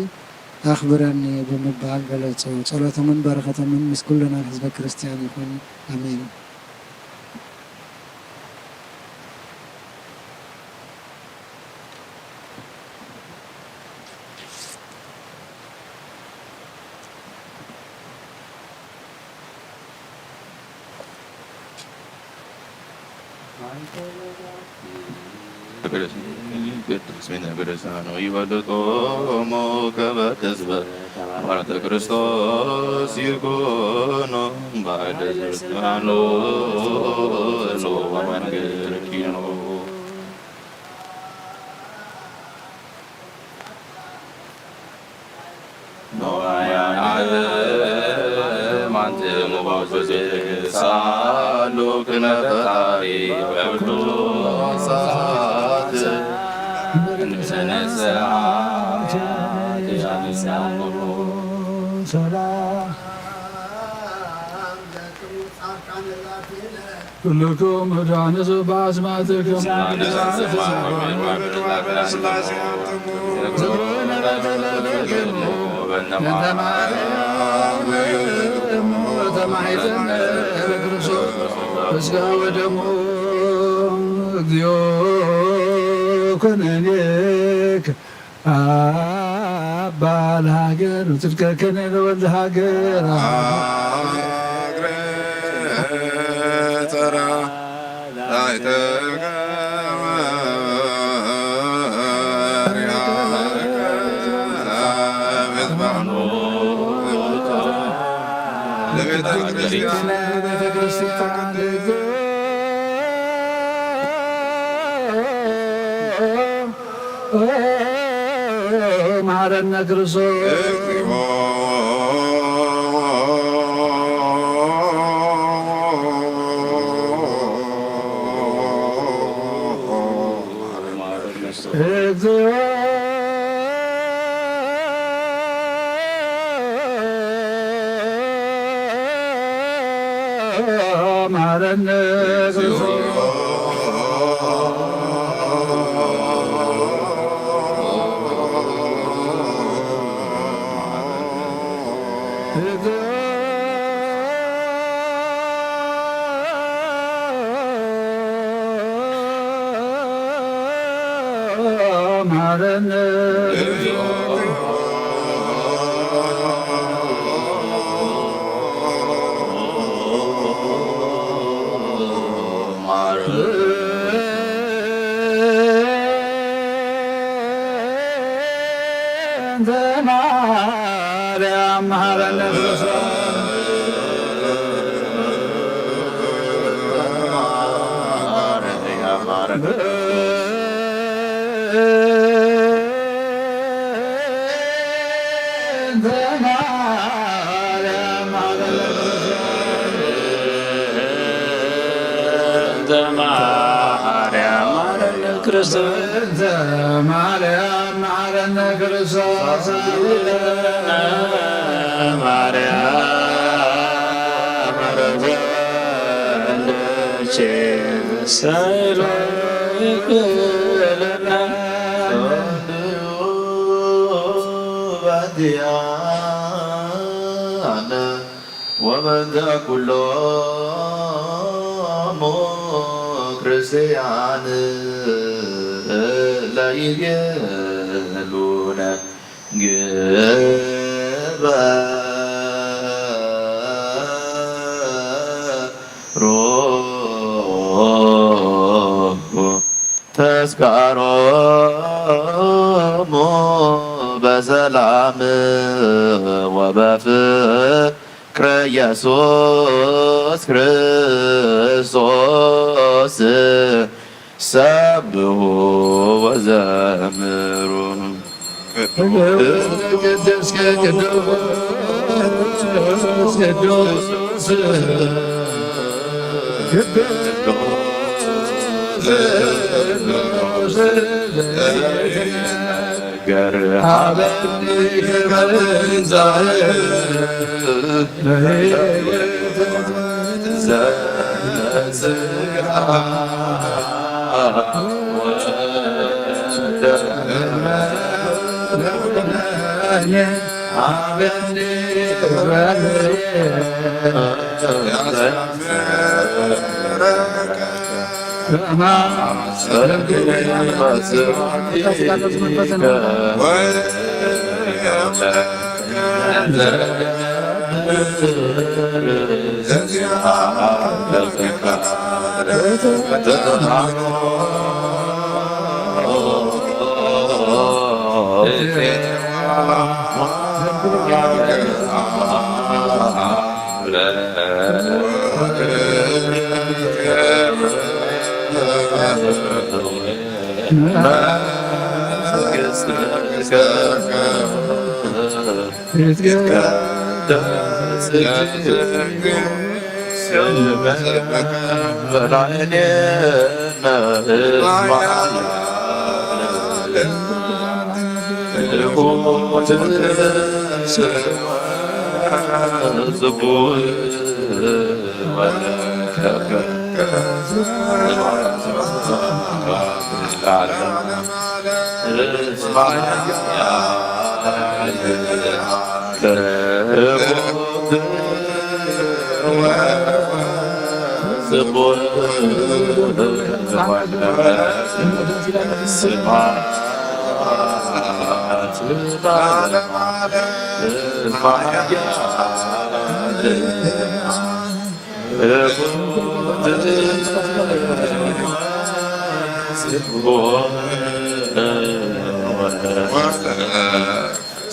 ኣኽብረኒ" ብምባል ገለጾ። ጸሎቶምን በረኸቶምን ምስ ኩልና ህዝበ ክርስትያን ይኹን። ኣሜን። ቅዱስ ሚነ ቅዱሳኑ ይበልጦሙ ከመ ተስበ ባሕተ ክርስቶስ ይኩኑ ባሕደ ስልጣኑ ጽዋ መንግስት ርኪኑ። ኩልኩም ዳነ ዘባስማትክም ተማሒተን በክርስቶስ ስጋ ወደሙ እግዚኦ ኩነኔክ ኣባ ለሃገር ጽድቀከነ ለወልድ ሃገር። ሃገረ ተራ ኣይተገበሪሃ ቤት ባሕኖ ለቤተ ክርስቲያን ቤተ ክርስቲያን መሐረነ ክርስቶስ። እግዚኦ መሐረነ ክርስቶስ። ወበእንተ ኩሎሙ ክርስቲያን ለይቤሉነ ግበሩ ተስካሮሙ በሰላም ወበፍቅረ ኢየሱስ ክርስቶስ ሰብሑ ወዘምሩ። ቅዱስ ቅዱስ ቅዱስ ቅዱስ ገር ሀበኒ ክብር እንዛህር ለህይወት ዘስጋ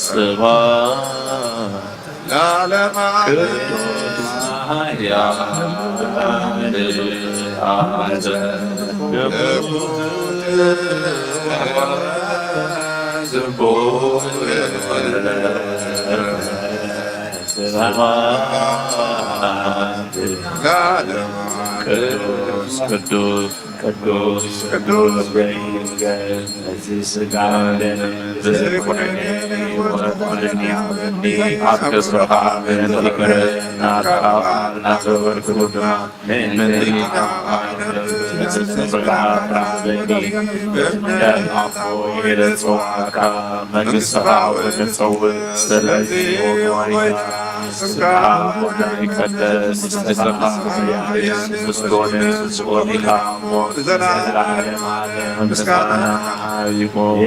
ስብሐት ለዓለመ ዓለም። ቅዱስ ኃያል አንተ። ስብሐት ለዓለመ ዓለም። ቅዱስ ቅዱስ ቅዱስ ቅዱስ በይንገር። እዚ ሥጋ ደም ዘይኮነ ወኮነኒ ኣብ ክብርኻ ምእንቲ ክብርና ተቓባልና ገበርኩ ድማ ምእንቲ ስጋ ራዘኒ ደም ኣቦ የደጽዋካ መንግሥትኻ ወንጸውዕ። ስለዚህ ሆይ ስጋ ይቀደስ፣ ንስኻ ምስጎነ ጽዮን ኢኻ እሞ ዘላለማት ምስጋና ይኹን።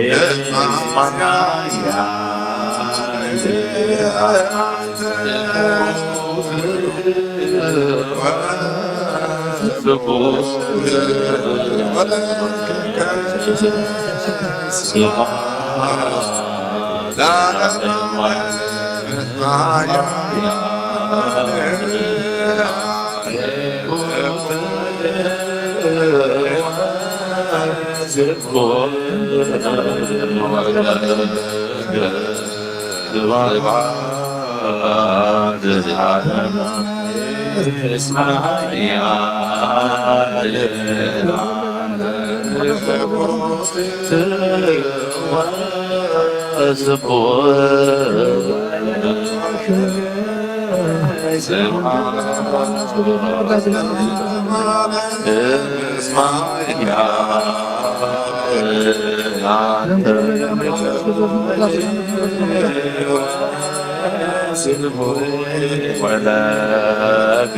ወለከ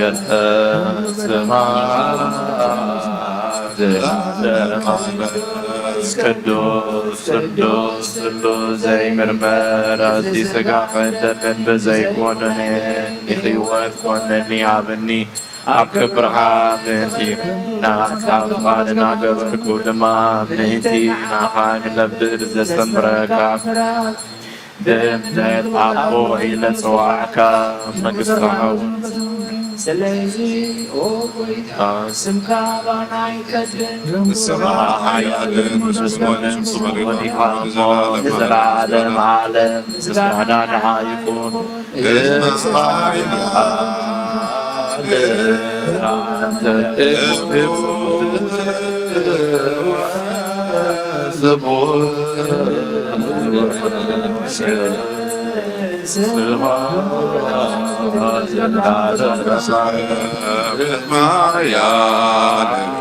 ስብሐት ለዓለመ ዓለም። ቅዱስ ቅዱስ ስሉስ ዘይምርመር፣ እዚ ሥጋኽን ደምን ብዘይኮነነ ንሕይወት ኮነኒ ሃበኒ። ኣብ ክብርኻ ምእንቲ ናትካ ፍቓድ እናገበርኩ ድማ ምእንቲ ናኻ ክነብር ዘስተምረካ ድምፀት ኣቦ ኢለ ጽዋዕካ መንግስቲ ሓው። ስለዚ ኦ ጎይታ ስምካ ባና ይቀድም። ንስኻ ሓያልን ምስጉንን ስሙር ኢኻ እሞ ንዘለዓለም ዓለም ምስጋና ንዓኻ ይኹን። እስመ ሓያል ኣንተ እኩብ ስቡሕ ስብሐት ለዓለመ ዓለም።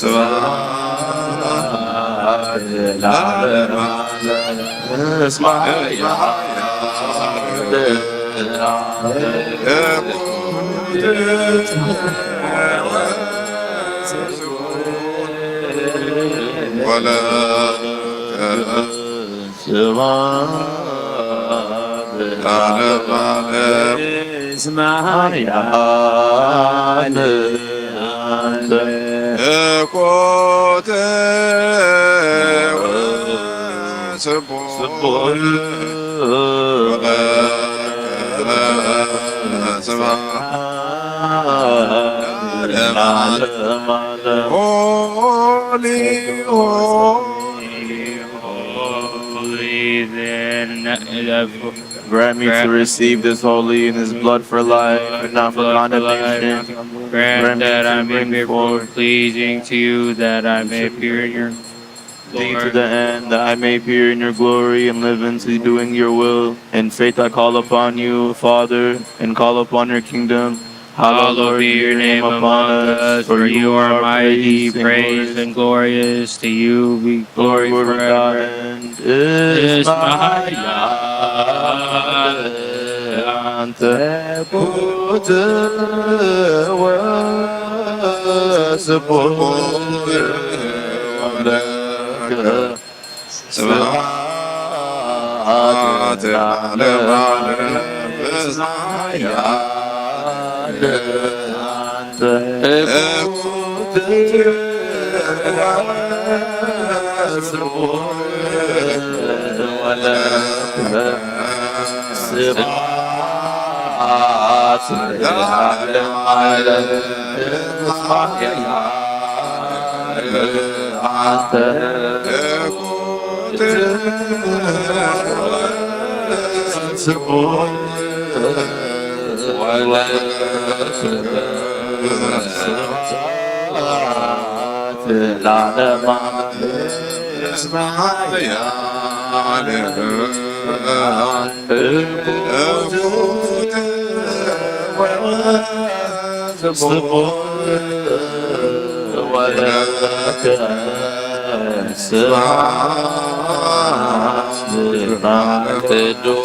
ስብሐት ለዓለመ ዓለም። እስመ ሓያል ወለከ ስብሐት ለዓለመ ዓለም። እስመ ሓያል ኣንተ። እኩት ወስቡሕ ስቡሕ ወለከ ስብሐት ለዓለመ ዓለም። ሆሊ ሆሊ ሆሊ። Grant me to receive this holy in his blood for life and not for condemnation. Grant that I may be forth pleasing to you, that I may appear in your thee to the end, that I may appear in your glory and live into doing your will. In faith I call upon you, Father, and call upon your kingdom. Hallowed be your name among us, for you are mighty, praise and glorious. To you be glory forever. ስብሐት ለዓለመ ዓለም። እስመ ሓያል ኣንተ። እኩት ወስቡሕ ወለከ ስብሐት ለዓለመ ዓለም። እስመ ሓያል ኣንተ። ስቡሕ ወለከ ስብሐት ቅዱስ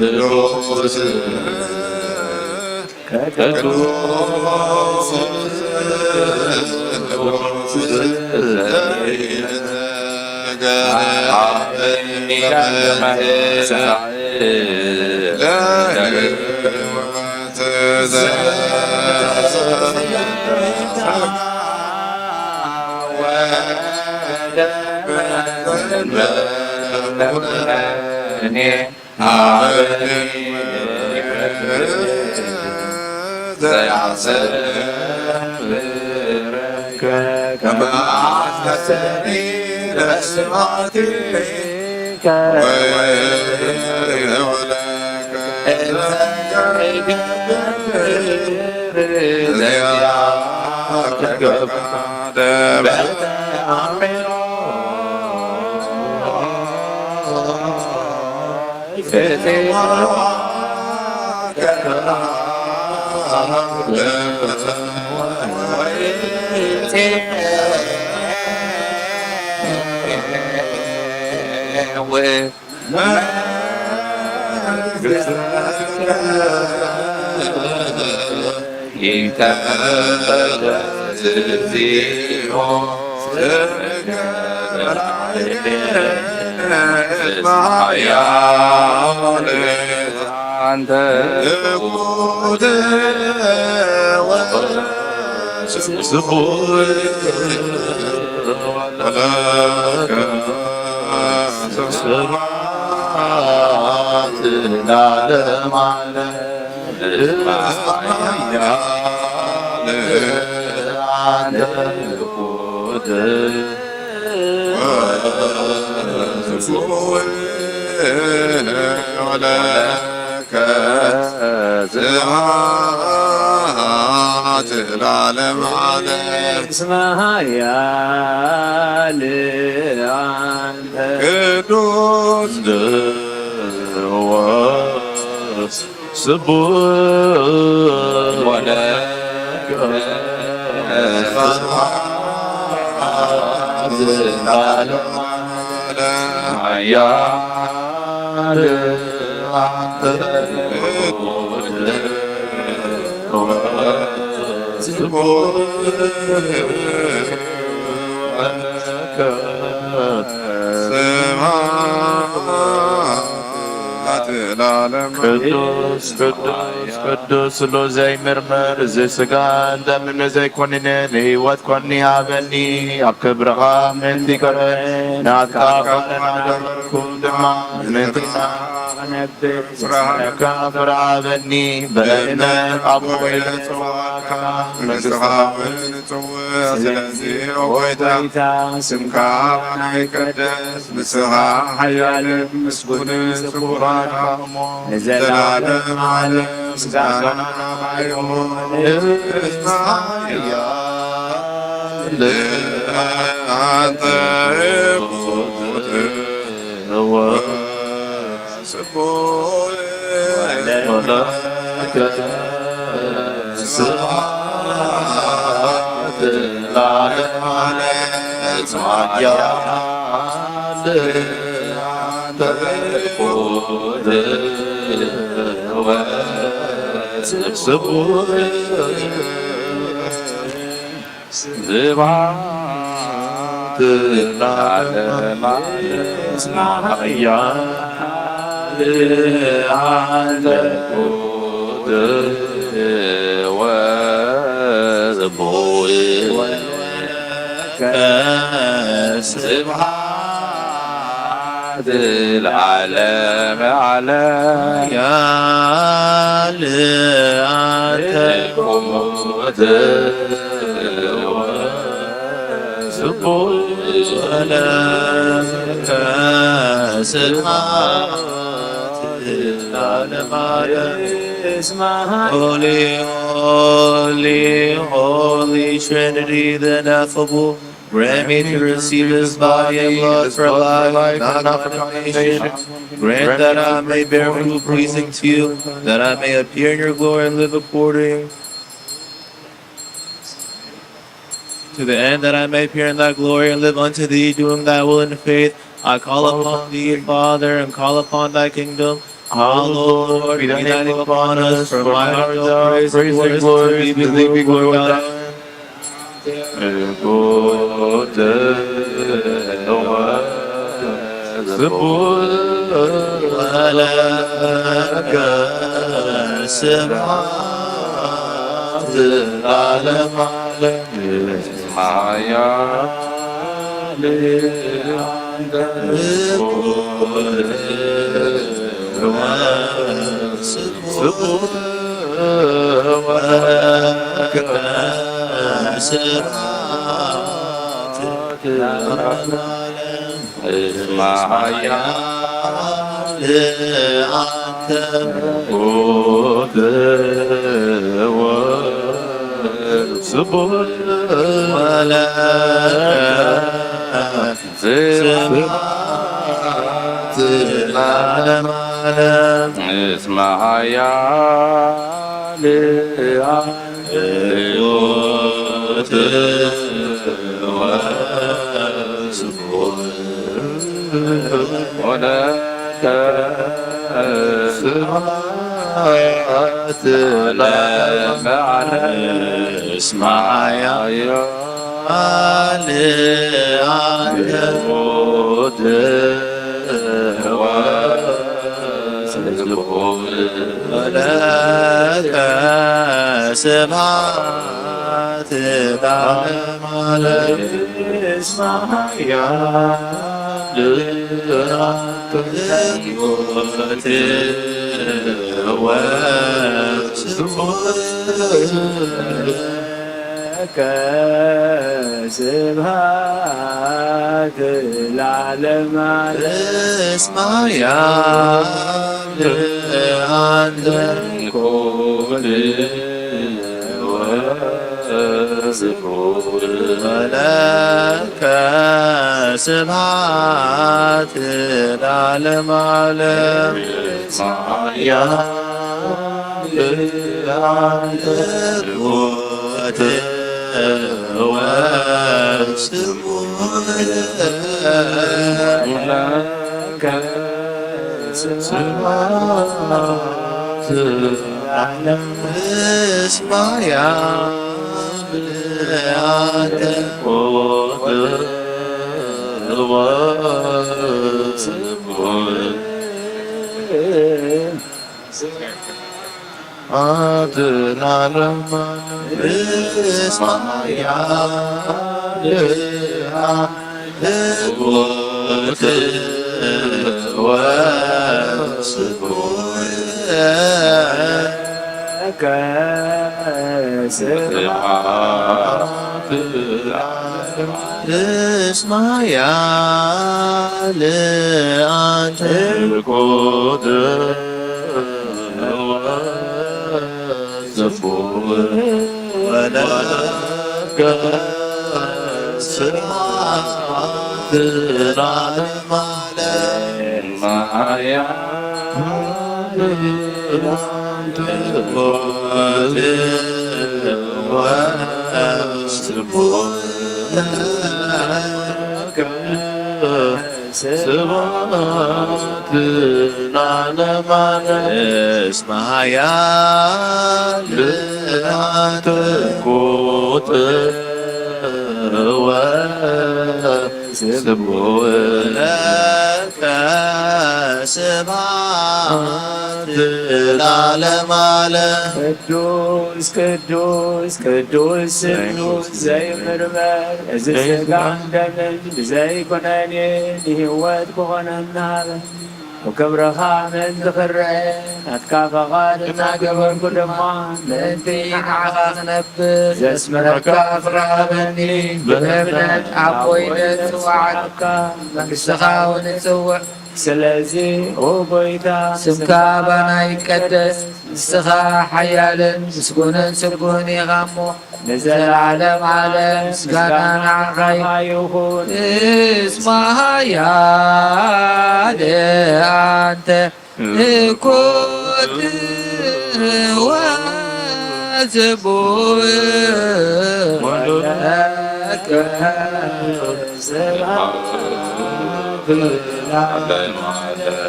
ቅዱስ ቅዱስ ስብሐትከ ወይሁለከ ዘይገብር ዘይገብር በተአምሮ ቅዱስ ቅዱስ ቅዱስ ሎዘይ ምርምር እዚ ስጋን ደምን ዘይኮንነ ንህይወት ኮኒ ሃበኒ። ኣብ ክብርኻ ምእንቲ ከረ ናትካ ባርና ነበርኩ ድማ ምእንቲ ስራሕካ ፍርሃበኒ። በእምነት ኣብ ኮይነ ጽዋካ ምእንቲ ንስኻ እውን ንጽውዕ። ስለዚ ኦ ጎይታ ስምካ ባና ይቀደስ። ንስኻ ሓያልን ምስጉንን ስቡሕን ኢኻ እሞ ንዘለዓለም ዓለም ምስጋና ይኹን። እስመ ሓያል ኣንተ ውእቱ ስቡሕ ወለከ ስብሐት ለዓለመ ዓለም። ስብሐት ለዓለመ ዓለም። እስመ ሓያል አንተ ውእቱ ወስቡሕ ወለከ ስብሐት ለዓለመ ዓለም። ሓያል አንተ ውእቱ ስቡሕ ወለከ ስብሐት ለዓለመ ዓለም። Holy, holy, holy Trinity, the ineffable, grant me to receive this body and blood for life, not for condemnation. Grant that I may bear fruit pleasing to you, that I may appear in your glory and live according to the end that I may appear in thy glory and live unto thee, doing thy will in faith. I call upon thee, Father, and call upon thy kingdom. Hallowed be thy name upon us, for thine art the praise and glory, to thee be glory without end. ስብሐት ለዓለመ ዓለም። ሓያል አንተ ስብሐት ለዓለመ ዓለም። እስመ ኃያል አንተ። ስቡሕ ወለከ ስብሐት ለዓለመ ዓለም። እስመ ኃያል አንተ። ወለከ ስብሐት ለዓለመ ዓለም። እስመ ኃያል አንተ። ወለከ ስብሐት ለዓለመ ዓለም። እስመ ኃያል አንተ። ወስብሐት ለከ ስብሐት ለዓለመ ዓለም። እስመ ኃያል አንተ። ወስብሐት ለከ ስብሐት ለዓለመ ዓለም። እስመ ኃያል አንተ። ወስብሐት ለከ ስብሐት ለዓለመ። እስመ ኃያል አንተ። ወስብሐት ለዓለመ ዓለም። እስመ ኃያል አንተ። ወስብሐት ለከ ስብሐት ለዓለመ ዓለም። እስመ ኃያል አንተ። ወስብሐት ለከ ስብሐት ለዓለመ ዓለም። ኃያል አንተ። ወስብሐት ለከ ስብሐት ለዓለመ ዓለም። እስመ ኃያል አንተ። ወስብሐት ለከ ስብሐት ለዓለመ ዓለም። ቅዱስ ቅዱስ ቅዱስ ስሉስ ዘይምርመር፣ እዚ ሥጋን ደምን ብዘይ ኵነኔ ንህይወት ክኾነና ሃበ። ወክብርኻ ምእንቲ ክረአ ናትካ ፈቓድ እናገበርኩ ድማ ምእንቲ ንዓኻ ክነብር ዘስምረካ ፍቕሪ ሃበኒ። ብእምነት ኣቦይ ነጽዋዕካ መንግሥትኻ እውን እጽውዕ። ስለዚ ኦ ጐይታ ስምካ ባና ይቀደስ፣ ንስኻ ሓያልን ምስጉንን ስጉህን ኢኻ እሞ ንዘለዓለም ዓለም ምስጋና ንዓኻ ይኹን። እስመ ኃያል አንተ። እኩት ወጽቡእ ወለከ ስብሐት ለዓለመ ዓለም።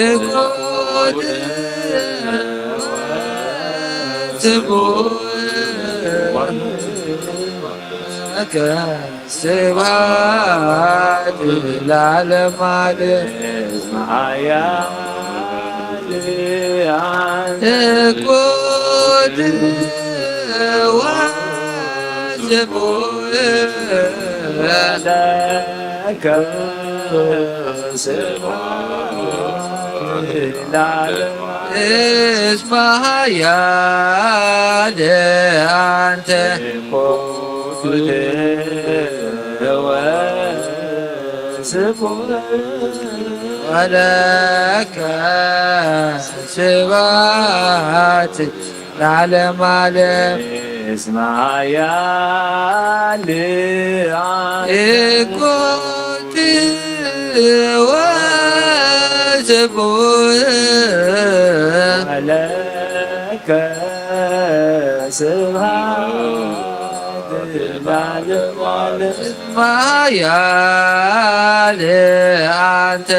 እኩት ወጽቡእ ወለከ ስብሐት ለዓለመ ዓለም። እስመ ኃያል አንተ። እኩት ወጽቡእ ወለከ ስብሐት ለዓለመ ዓለም። እስመ ኃያል አንተ። ወለከ ስብሐት ለዓለመ ዓለም። እስመ ኃያል እኩት ወስቡሕ ወለከ ስብሐት ለዓለመ ዓለም። ኃያል አንተ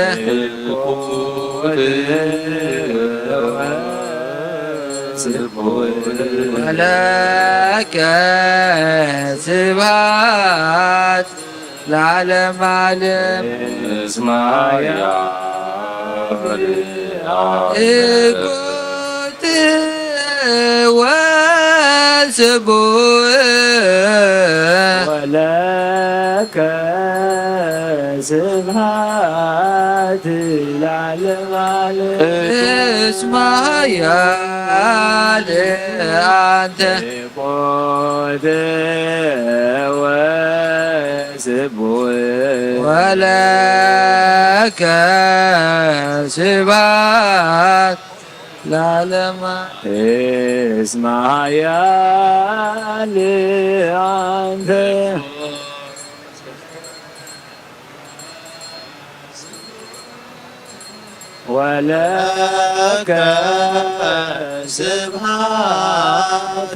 ወለከ ስብሐት ለዓለመ ዓለም። እስመ ኃያል እኩት ወስቡሕ ወለከ ስብሐት ለዓለመ ዓለም። እስመ ኃያል አንተ እኩት ወስቡሕ ወለከ ስብሐት ለዓለመ። እስመ ኃያል አንተ ወለከ ስብሐት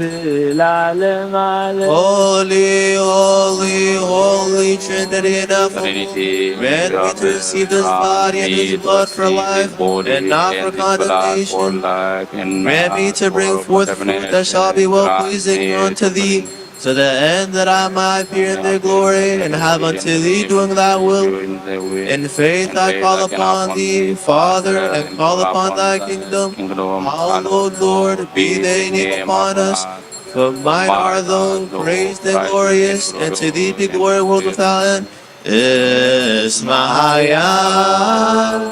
ለዓለመ ዓለም። Holy, holy, holy Trinity in heaven, grant me to receive this body and this blood for life, and not for condemnation. Grant me to bring forth fruit that shall be well pleasing unto thee, to the end that I might appear in their glory, and have unto thee doing thy will. In faith I call upon thee, Father, and call upon thy kingdom. Hallowed, Lord, be thy name upon us. For mine are the great and glorious, and to thee be glory world without end. እስመ ኃያል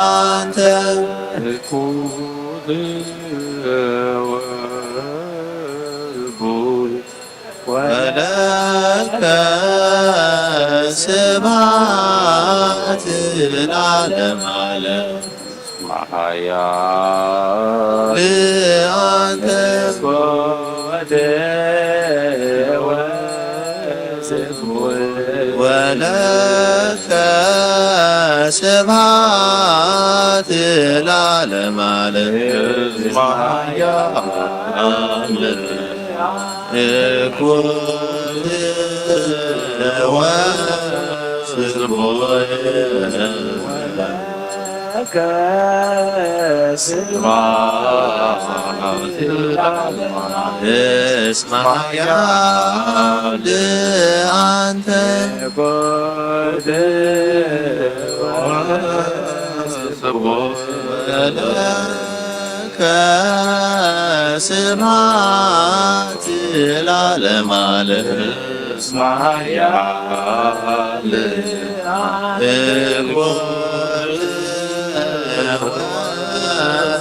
አንተ እኩት ወስቡሕ ወለከ ስብሐት ለዓለመ ዓለም። ኃያል አንተ ወለከ ስብሐት ለዓለመ ዓለም። ኃያል እኩት ወስቡሕ ለከ ስብሐት ለዓለመ ዓለም። እስመ ኃያል አንተ እኩት ወስቡሕ ለከ ስብሐት ለዓለመ ዓለም። እስመ ኃያል እኩት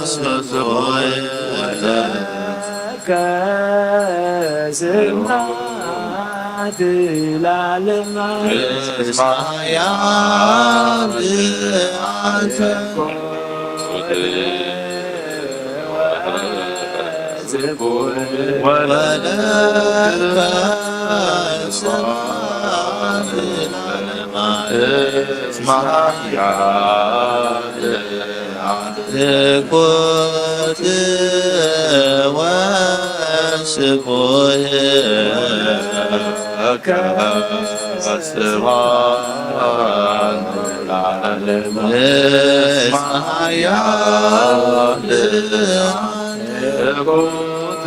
ወስቡሕ ለከ ስብሐት ለዓለመ ዓለም። እስመ ኃያል አንተ ወለከ ስብሐት ለዓለመ ዓለም። እስመ ኃያል እኩት ወስቡሕ ለከ ስብሐት ለዓለመ ዓለም። እስመ ኃያል እኩት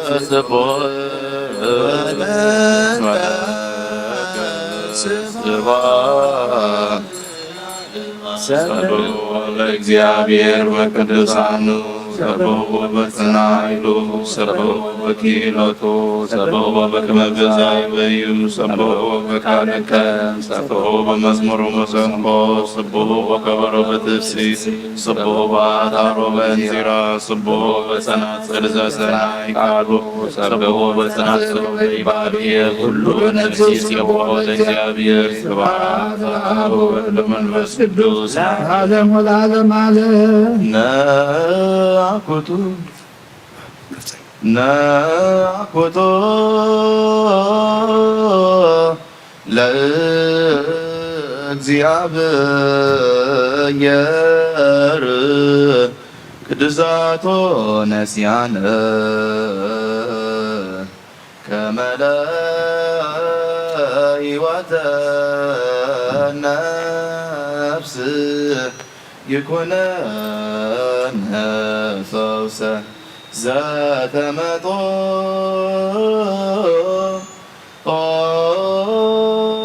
ወስቡሕ ለከ ስብሐት። ሰብሖ ለእግዚአብሔር በቅዱሳኑ ሰብእዎ በጽናይሉ፣ ሰብእዎ በኪኢሎቱ፣ ሰብእዎ በክመ ገዛይ በዩ፣ ሰብእዎ በካልከ፣ ሰብእዎ በመዝሙሩ መሰንቆ፣ ስብእዎ በከበሮ በትፍሲ፣ ስብእዎ በአታሮ በእንዚራ፣ ስብእዎ በጸናጽል ዘሰናይ ቃሉ፣ ሰብእዎ በጸናጽሎ በይባብየ፣ ኩሉ ነፍሲ ሴብሖ ለእግዚአብሔር። ስብሐት ለአብ ወወልድ ወመንፈስ ቅዱስ። ለዓለም ወለዓለም ዓለም። ነአኩቱ ነአኩቶ ለእግዚአብሔር ግዛቶ ነሲያነ ከመ ለህይወተ ነፍስ ይኩነነ ፈውሰ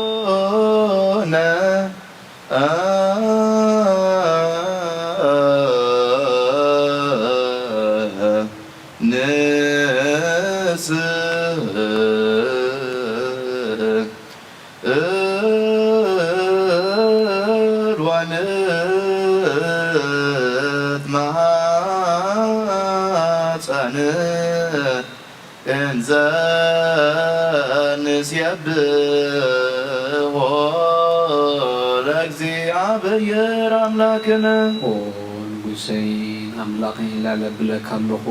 ዘተመጦነ ንስ እድ ወንት መሃፀን እንዘ ንሴብሖ ለእግዚአብሔር አምላክነ። ኦ ንጉሰይ ኣምላኸይ ላለብለካ ኣለኹ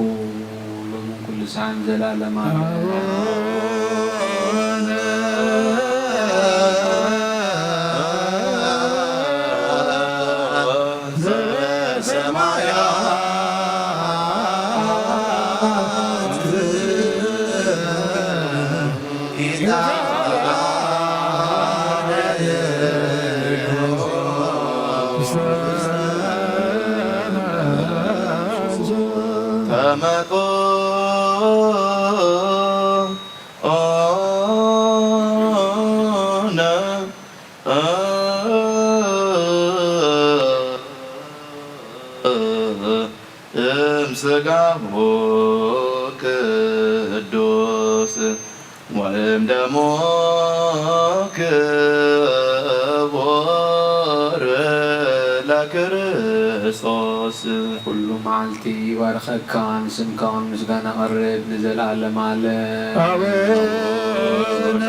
ሎምን ኩሉ ሰዓን ዘላለም ኣሜን። ተመጦ ኦነ እም ስጋሁ ቅዱስ ወእም ደሙ ክቡር ለክርስቶስ። ኩሉ መዓልቲ ይባርኸካ፣ ንስምካ እውን ምስጋና ቀርብ ንዘለዓለም ዓለም። ኣሜን።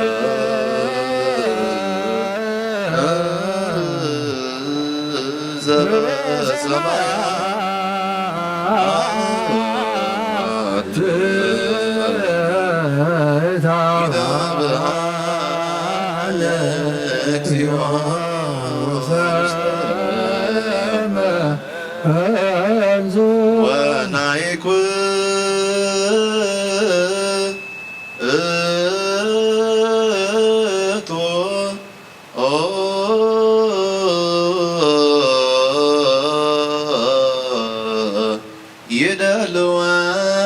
ወናይኩ እቶ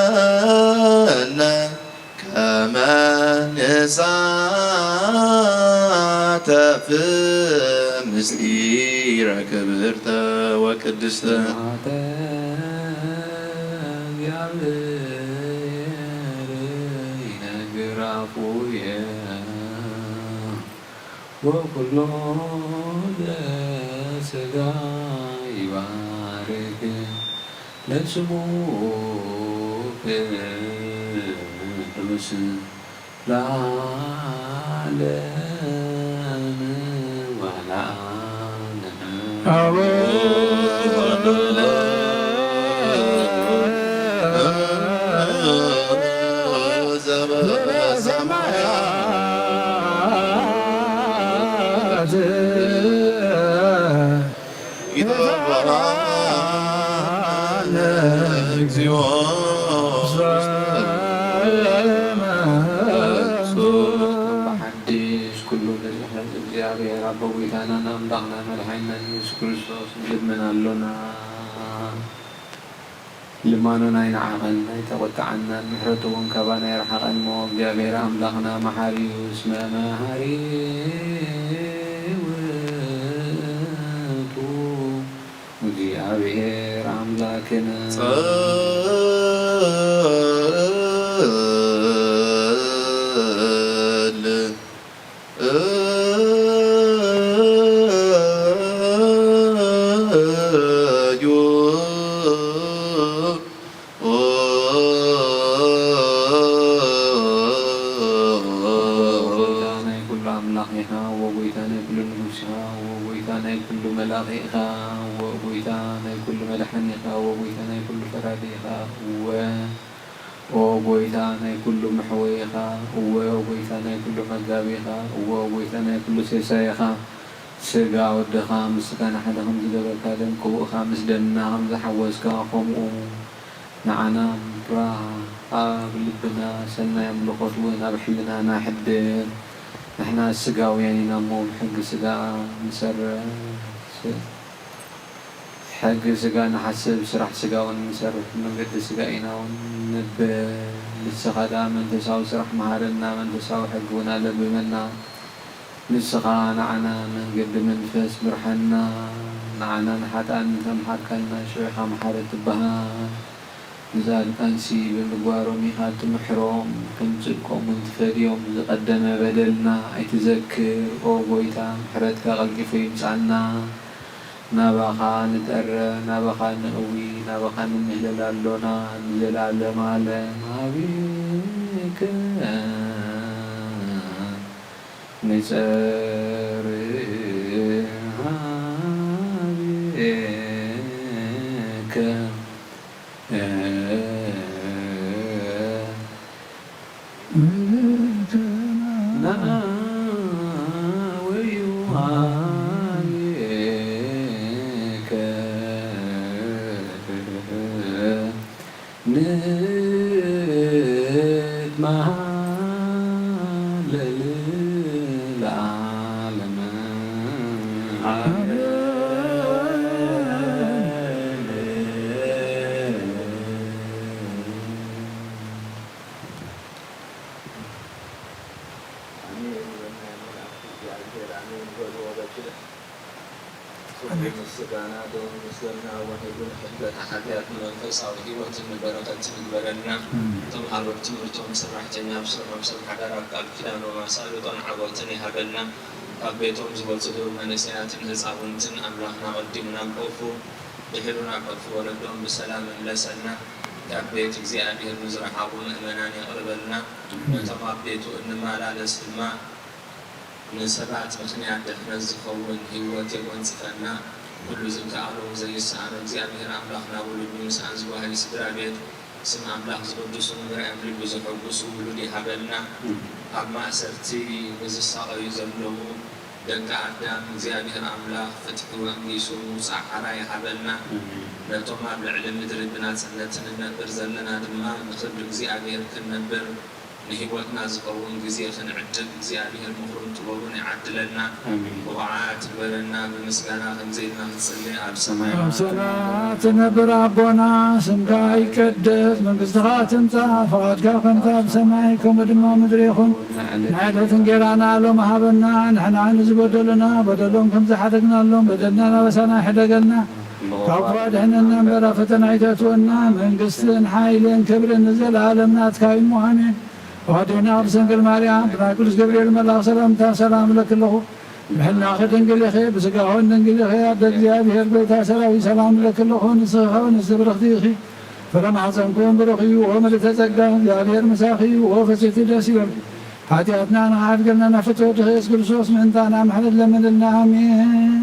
ይደልወነ ከመ ንሳተፍ ምስጢረ ክብርተ ወቅድስተ። ስብሐተ እግዚአብሔር ይነግር አፉየ። ወኩሎ ዘሥጋ ይባርክ ለስሙ ቅዱስ ለዓለም ወለዓለም። አሜን። ዘበሰማያት ይትባረክ እግዚኦ። በሓድሽ ኩሉ ንዝሕዝ እግዚኣብሔር ኣቦ ጐይታናን ኣምላኽና መድሓኒናን ኢየሱስ ክርስቶስ ንልምን ኣሎና። ልማኖን ኣይንዓቐን፣ ኣይተቖጥዓናን፣ ምሕረቱ እውን ካባና ኣይርሓቐን እሞ፣ እግዚኣብሔር ኣምላኽና መሓሪ እዩ፣ እስመ መሓሪ ውእቱ እግዚኣብሔር ኣምላክነ። እዩ። ወጎይታ ናይ ኩሉ ኣምላኽ ኢኻ፣ ወጎይታ ናይ ኩሉ ንጉስ ኢኻ፣ ወጎይታ ናይ ኩሉ መላኺ ኢኻ፣ ወጎይታ ናይ ኩሉ መድሓኒ ኢኻ፣ ወጎይታ ናይ ኩሉ ፈራዲ ኢኻ። እወ፣ ኦ ጎይታ ናይ ኩሉ መሕወይ ኢኻ፣ እወ፣ ኦ ጎይታ ናይ ኩሉ መጋቢ ኢኻ፣ እወ፣ ኦ ጎይታ ናይ ኩሉ ሴሳይ ኢኻ። ስጋ ወድኻ ምስ ስጋና ሓደ ከም ዝገበርካ፣ ደም ቅቡእካ ምስ ደምና ከም ዝሓወስካ፣ ከምኡ ንዓና እምራ ኣብ ልብና ሰናይ ኣምልኾት እውን ኣብ ሕልናና ሕድር። ንሕና ስጋውያን ኢና እሞ፣ ብሕጊ ስጋ ንሰርሕ። ሕጊ ስጋ ንሓስብ፣ ስራሕ ስጋ እውን ንሰርሕ፣ ብመንገዲ ስጋ ኢና እውን ንብል። ንስኻ ደኣ መንፈሳዊ ስራሕ መሃረና፣ መንፈሳዊ ሕጊ እውን ኣለብመና። ንስኻ ንዓና መንገዲ መንፈስ ምርሓና፣ ንዓና ንሓጥኣን እንተምሓርካና፣ ሽዑ ኢኻ መሓሪ ትበሃል። ንጻድቃንሲ ብምግባሮም ኢኻ ትምሕሮም፣ ከም ጽድቆም እውን ትፈድዮም። ዝቐደመ በደልና ኣይትዘክር፣ ኦ ጎይታ፣ ምሕረትካ ቀልጢፉ ይምጻና። ናባኻ ንጠረ፣ ናባኻ ንእዊ፣ ናባኻ ንምህለል ኣሎና፣ ንዘለኣለም ዓለም ኣቤከ ንጸርህ ኣቤከ። ምሕረትካ ወዩ ሃቤከ ንትመሃለል ለዓለም። ኣሜን። ኣሜን ይበልና መላእክቲ እግዚኣብሔር፣ ኣሜን በሉ ወረድለ። ኩሉ ምስጋና ዶ ምስጋና ወሒዱ ንሕድገት ሓጢኣት ንመንፈሳዊ ህይወትን ንበረኸትን ይግበረልና። ኣሜን። ተምሃሮ ኣብ ትምህርቶም፣ ሰራሕተኛ ኣብ ስርሖም፣ ሰብ ሓዳር ኣብ ቃል ኪዳኖም፣ ኣሳልጦን ዓወትን ይሃበልና። ካብ ቤቶም ዝወፅኡ መንእሰያትን ህፃውንትን ኣምላኽና ቀዲሙ ናብ ኦፉ ድሒሩ ናብ ኦፉ ወለዶም ብሰላም ይምለሰልና። ካብ ቤት እግዚኣብሔር ንዝረሓቑ ምእመናን የቕርበልና። ነቶም ኣብ ቤቱ እንመላለስ ድማ ንሰባት ምኽንያት ድሕነት ዝኸውን ህይወት የጎንጽፈና። ኩሉ ዝከኣሎ ዘይሰኣኖ እግዚኣብሔር ኣምላኽና ውሉድ ብምስኣን ዝጓሃዩ ስድራ ቤት ስም ኣምላኽ ዝቕድሱ ንምርኣዮም ልቢ ዘሐጉሱ ውሉድ ይሃበልና። ኣብ ማእሰርቲ ንዝሳቐዩ ዘለዉ ደቂ ኣዳም እግዚኣብሔር ኣምላኽ ፍትሒ ወንጊሱ ምውጻእ ሓራ ይሃበልና። ኣሜን። ነቶም ኣብ ልዕሊ ምድሪ ብናጽነት እንነብር ዘለና ድማ ንኽብሪ እግዚኣብሔር ክንነብር ንህይወትና ዝኸውን ግዜ ክንዕድል እግዚኣብሔር ምኽሩን ጥበቡን ይዓድለልና። ኣሜን። ብቑዓት ይግበረና። ብምስጋና ከምዚ ኢልና ክንጽሊ ኣብ ሰማይ ኣብ ሰማያት ትነብር ኣቦና፣ ስምካ ይቀደስ፣ መንግስትኻ ትምጻእ፣ ፈቓድካ ከምቲ ኣብ ሰማይ ከምኡ ድማ ምድሪ ይኹን። ንዕለት እንጌራና ሎም ሃበና፣ ንሕና ንዝበደሉና በደሎም ከም ዝሓደግናሎም በደልና ናበሳና ይሕደገልና። ካብ ክፉእ ኣድሕነና እምበር ኣብ ፈተና ኣይተእትወና፣ መንግስትን ሓይልን ክብርን ንዘለኣለም ናትካ እዩ እሞ ኣሜን። ኣዴና ቅድስት ድንግል ማርያም ብናይ ቅዱስ ገብርኤል መልኣኽ ሰላምታ ሰላም እለኪ ኣለኹ። ብሕልናኺ ድንግል ኢኺ፣ ብስጋኺ እውን ድንግል ኢኺ። ኣደ እግዚኣብሔር ጎይታ ሰራዊት ሰላም እለኪ ኣለኹ። ንስኺ ከኣ ንእስቲ ብርኽቲ ኢኺ፣ ፍረ ማሕፀንኪ እውን ብሩኽ እዩ። ኦ ምልዕተ ጸጋ እግዚኣብሔር ምሳኺ እዩ። ኦ ፍስሕቲ ደስ ይበልኪ። ሓጢኣትና ንኽሓድገልና ናብ ፍትወት ወዲ ኢየሱስ ክርስቶስ ምእንታና ምሕረት ለምንልና። ኣሜን።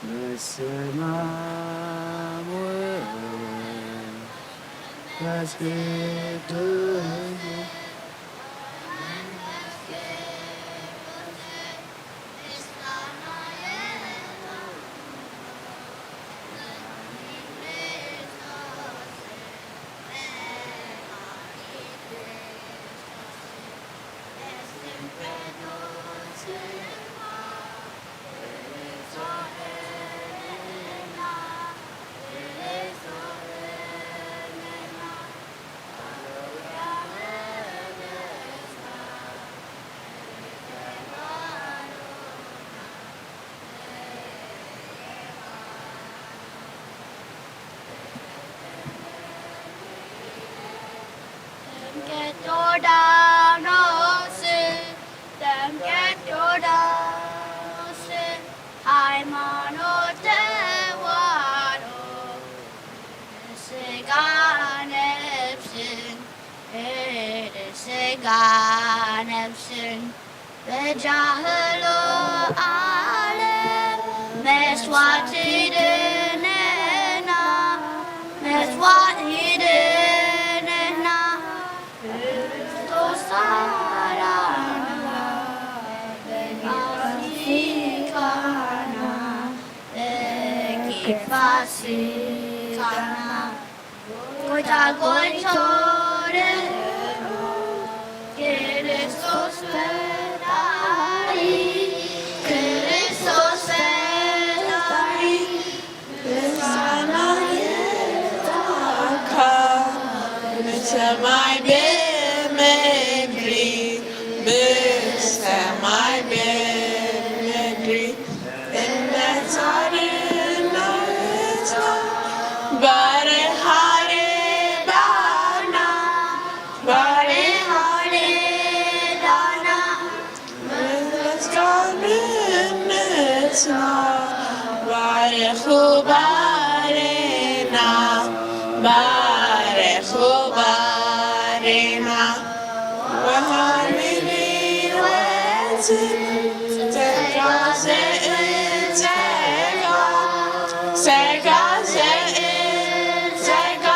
በስመ አብ ወወልድ ወመንፈስ ቅዱስ። ጥምቀት ዮርዳኖስ፣ ጥምቀት ዮርዳኖስ፣ ሃይማኖት ተዋህዶ፣ ስጋ ነፍስን፣ ስጋ ነፍስን፣ በጃ ህሎ ዓለም መስዋዕት ይድነና፣ መስዋዕት ይድነና። ክርስቶስ ጻድቃና፣ ፋሲካና፣ በኪ ፋሲካና። ጎይታ ጎይታ ርዕሮ ክርስቶስ ፈጣሪ፣ ክርስቶስ ፈጣሪ፣ ምስጋና ይግባእካ ብሰማይ ብምድሪ፣ ብሰማይ ብምድሪ። እምነትና ባርኻሬ ባና፣ ባርኻሬ ባና። መንፈስ ቅዱስና ባርኹ ባሬና፣ ባርኹ ባሬና። ወሃቢ ሕይወት ጸጋ ዘእንጸጋ፣ ጸጋ ዘእንጸጋ።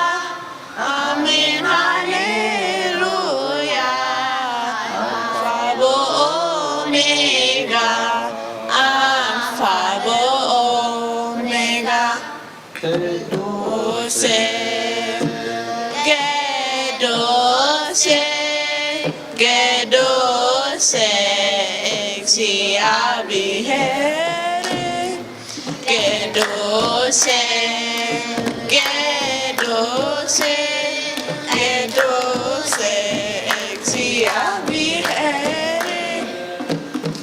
ኣሜን ሃሌሉያ። ኣልፋ ወኦሜጋ፣ ኣልፋ ወኦሜጋ። ቅዱስ ቅዱስ ቅዱስ እግዚአብሔር፣ ቅዱስ ቅዱስ ቅዱስ እግዚአብሔር፣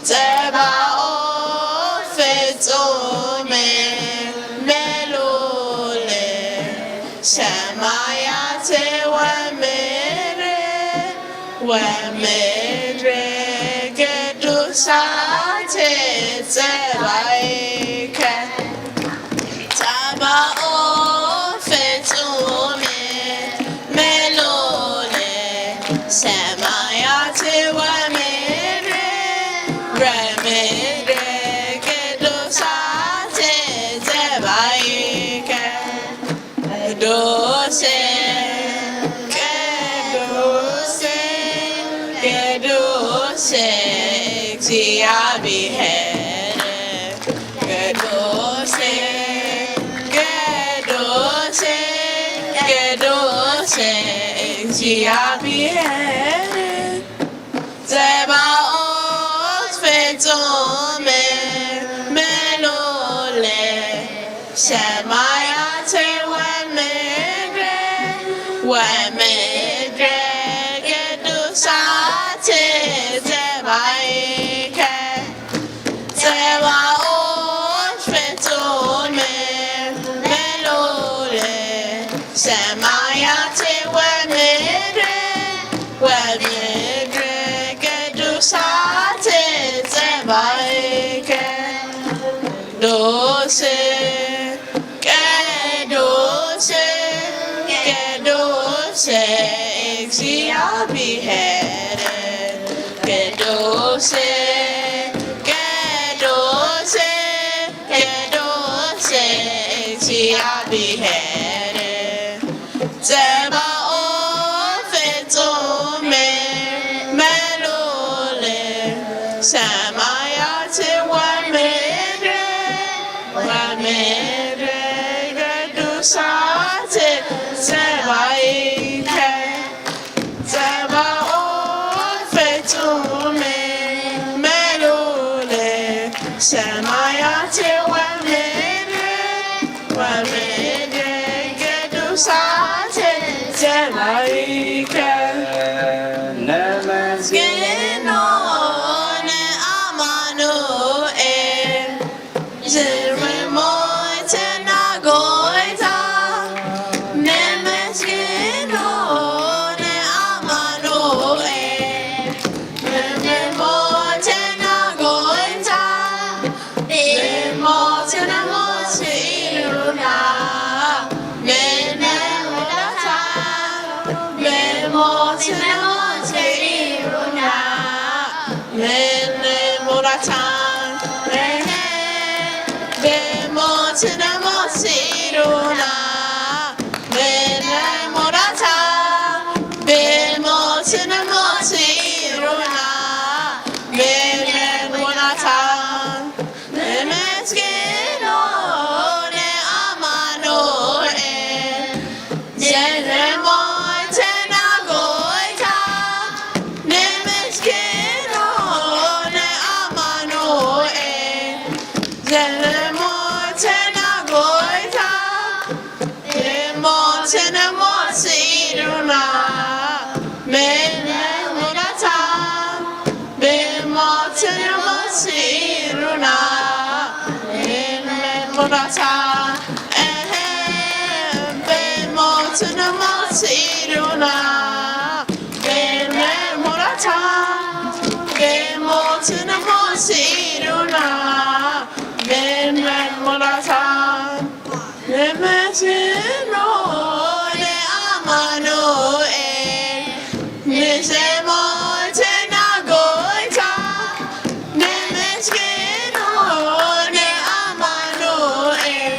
ጸባኦት ፍጹም ምሉል፣ ሰማያት ወምድር ወምድር ቅዱሳት ጸባኢከ። ጸባኦት ፍጹም ምሉል፣ ሰማያት ወምድር ወምድር ቅዱሳት ጸባኢከ። ቅዱስ ቅዱስ ቅዱስ እግዚአብሔር፣ ቅዱስ ቅዱስ ቅዱስ እግዚአብሔር፣ ጸባኦት ፍጹም ምሉል፣ ሰማያት ወምድር ወምድር ቅዱሳት ጸባኢከ። ጸባኦት ፍጹም ምሉል፣ ሰማያት ወምድር ወምድር ቅዱሳት ጸባኢከ። ቅዱስ ቅዱስ ቅዱስ እግዚአብሔር፣ ቅዱስ ቅዱስ እግዚኣብሔር ጸባኦት ፍጹም ምሉል ሰማያት ወምድር ወምድር ቅዱሳት ጸባኢከ ጸባኦት ፍጹም ምሉል ሰማያት ወምድር ወምድር ቅዱሳት ጸባኢከ ነመስግኖ ንኣማኑኤል ዝርሞትና ጎይታ ነመስግኖ ንኣማኑኤል ዝርሞትና ጎይታ ብሞትና ሞት ስኢሩና ምንም ውለታ ብሞትና ሞት ስኢሩና ምንም ውለታ ብሞትና ሞት ስኢሩና ምንም ውለታ ብሞትና ሞት ስኢሩና ምንም ውለታ ነመስግኖ ንኣማኑኤል ዝርሞትና ጎይታ ነመስግኖ ንኣማኑኤል ዝርሞትና ጎይታ ብሞትና ሞት ስኢሩና ምንም ውለታ ብሞትና ሞት ስኢሩና ምንም ውለታ እህ ብሞትና ሞት ስኢሩና ምንም ውለታ ብሞትና ሞት ስኢሩና ምንም ውለታ ነመስግኖ ንኣማኑኤል ንዝሞትና ጎይታ ነመስግኖ ንኣማኑኤል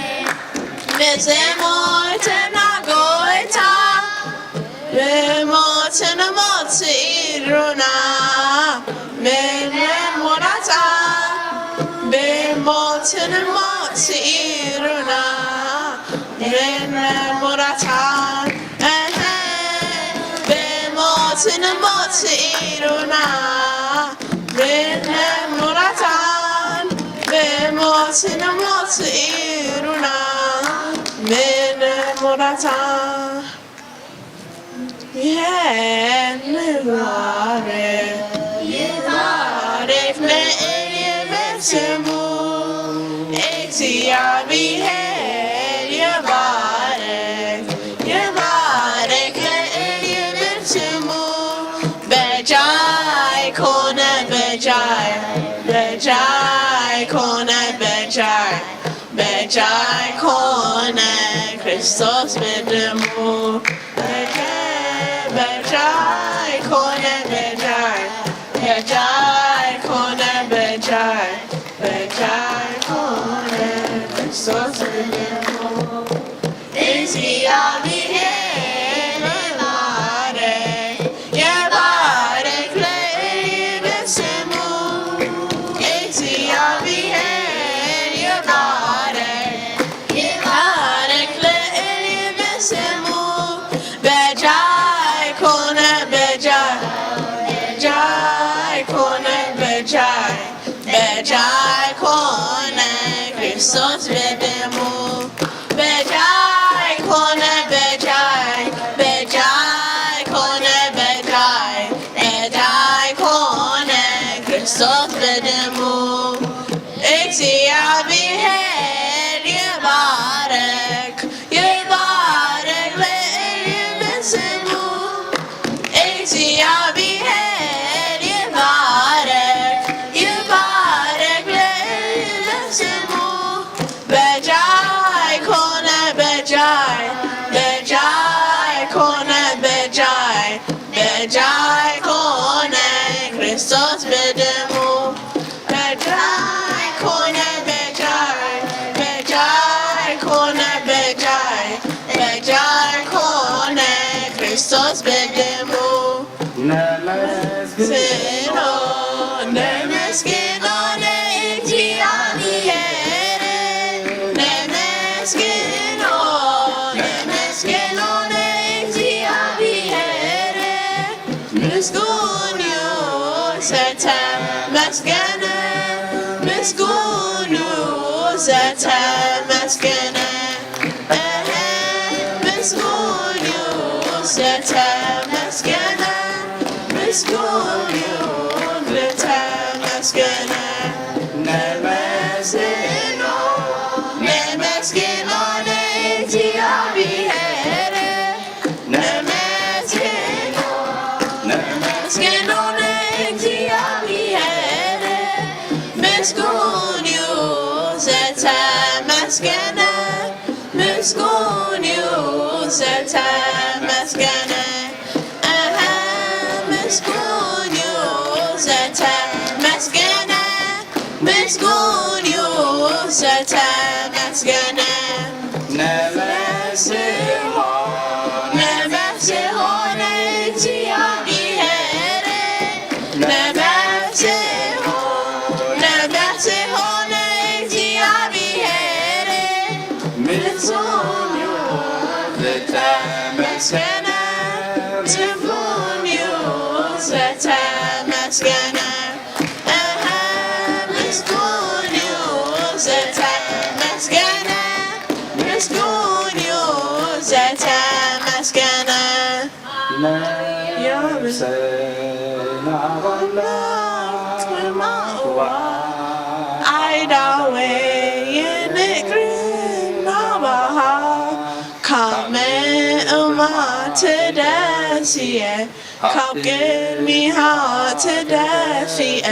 ንዝሞትና ጎይታ ብሞትና ሞት ስኢሩና ምንም ውለታ ብሞትና ሞት ስኢሩና ምንም ውለታ እህ ብሞትና ሞት ስኢሩና ምንም ውለታ ብሞትና ሞት ስኢሩና ምንም ውለታ ይባረክ ይባረክ ልዑል ይበል ስሙ። እግዚኣብሔር ይባረክ ይባረክ ልዑል ይበል ስሙ። በጃይ ኮነ በጃይ በጃይ ኮነ በጃይ በጃይ ኮነ ክርስቶስ በደሙ በጃይ በጃይ ኮነ በጃይ በጃይ ኮነ በጃይ በጃይ ኮነ ክርስቶስ በደሙ እግዚአብሔር ይባረክ ይባረክ ልዑል ይበል ስሙ። እግዚአብሔር ይባረክ ይባረክ ልዑል ይበል ስሙ። በጃይ ኮነ በጃይ በጃይ ኮነ በጃይ በጃይ ኮነ ክርስቶስ በደሙ በጃይ ኮነ በጃይ በጃይ ኮነ በጃይ በጃይ ኮነ ክርስቶስ በደሙ እግዚአብሔር ይባረክ ይባረክ ልዑል ይበል ስሙ። እግዚአብሔር ይባረክ ይባረክ ልዑል ይበል ስሙ። በጃ ምስጉን እዩ ዝተመስገነ፣ እህ፣ ምስጉን እዩ ዝተመስገነ፣ ምስጉን እዩ ዝተመስገነ። ነመስግኖ፣ ነመስግኖ ንእግዚኣብሔር። ነመስግኖ፣ ነመስግኖ ንእግዚኣብሔር። ምስጉን እዩ ዝተመስገነ፣ ምስጉን እዩ ዝተመስገነ። እህ፣ ምስጉን እዩ ዝተመስገነ፣ ምስጉን እዩ ዝተመስገነ። ነበስሖ፣ ነበስሖ ንእግዚኣብሔር። ነበስሖ፣ ነበስሖ ንእግዚኣብሔር። ምስጉን እዩ ዝተመስገነ፣ ምስጉን እዩ ዝተመስገነ። እህ፣ ምስጉን እዩ ዝተመስገነ፣ ምስጉን እዩ ዝተመስገነ። ነፍሰይ ናብ ኣምላኽ ትማእዋ፣ ኣይዳወ የንቅሪ ናባኻ፣ ካብ ምእማ ተደሲየ፣ ካብ ቅድሚኻ ተደፊኤ።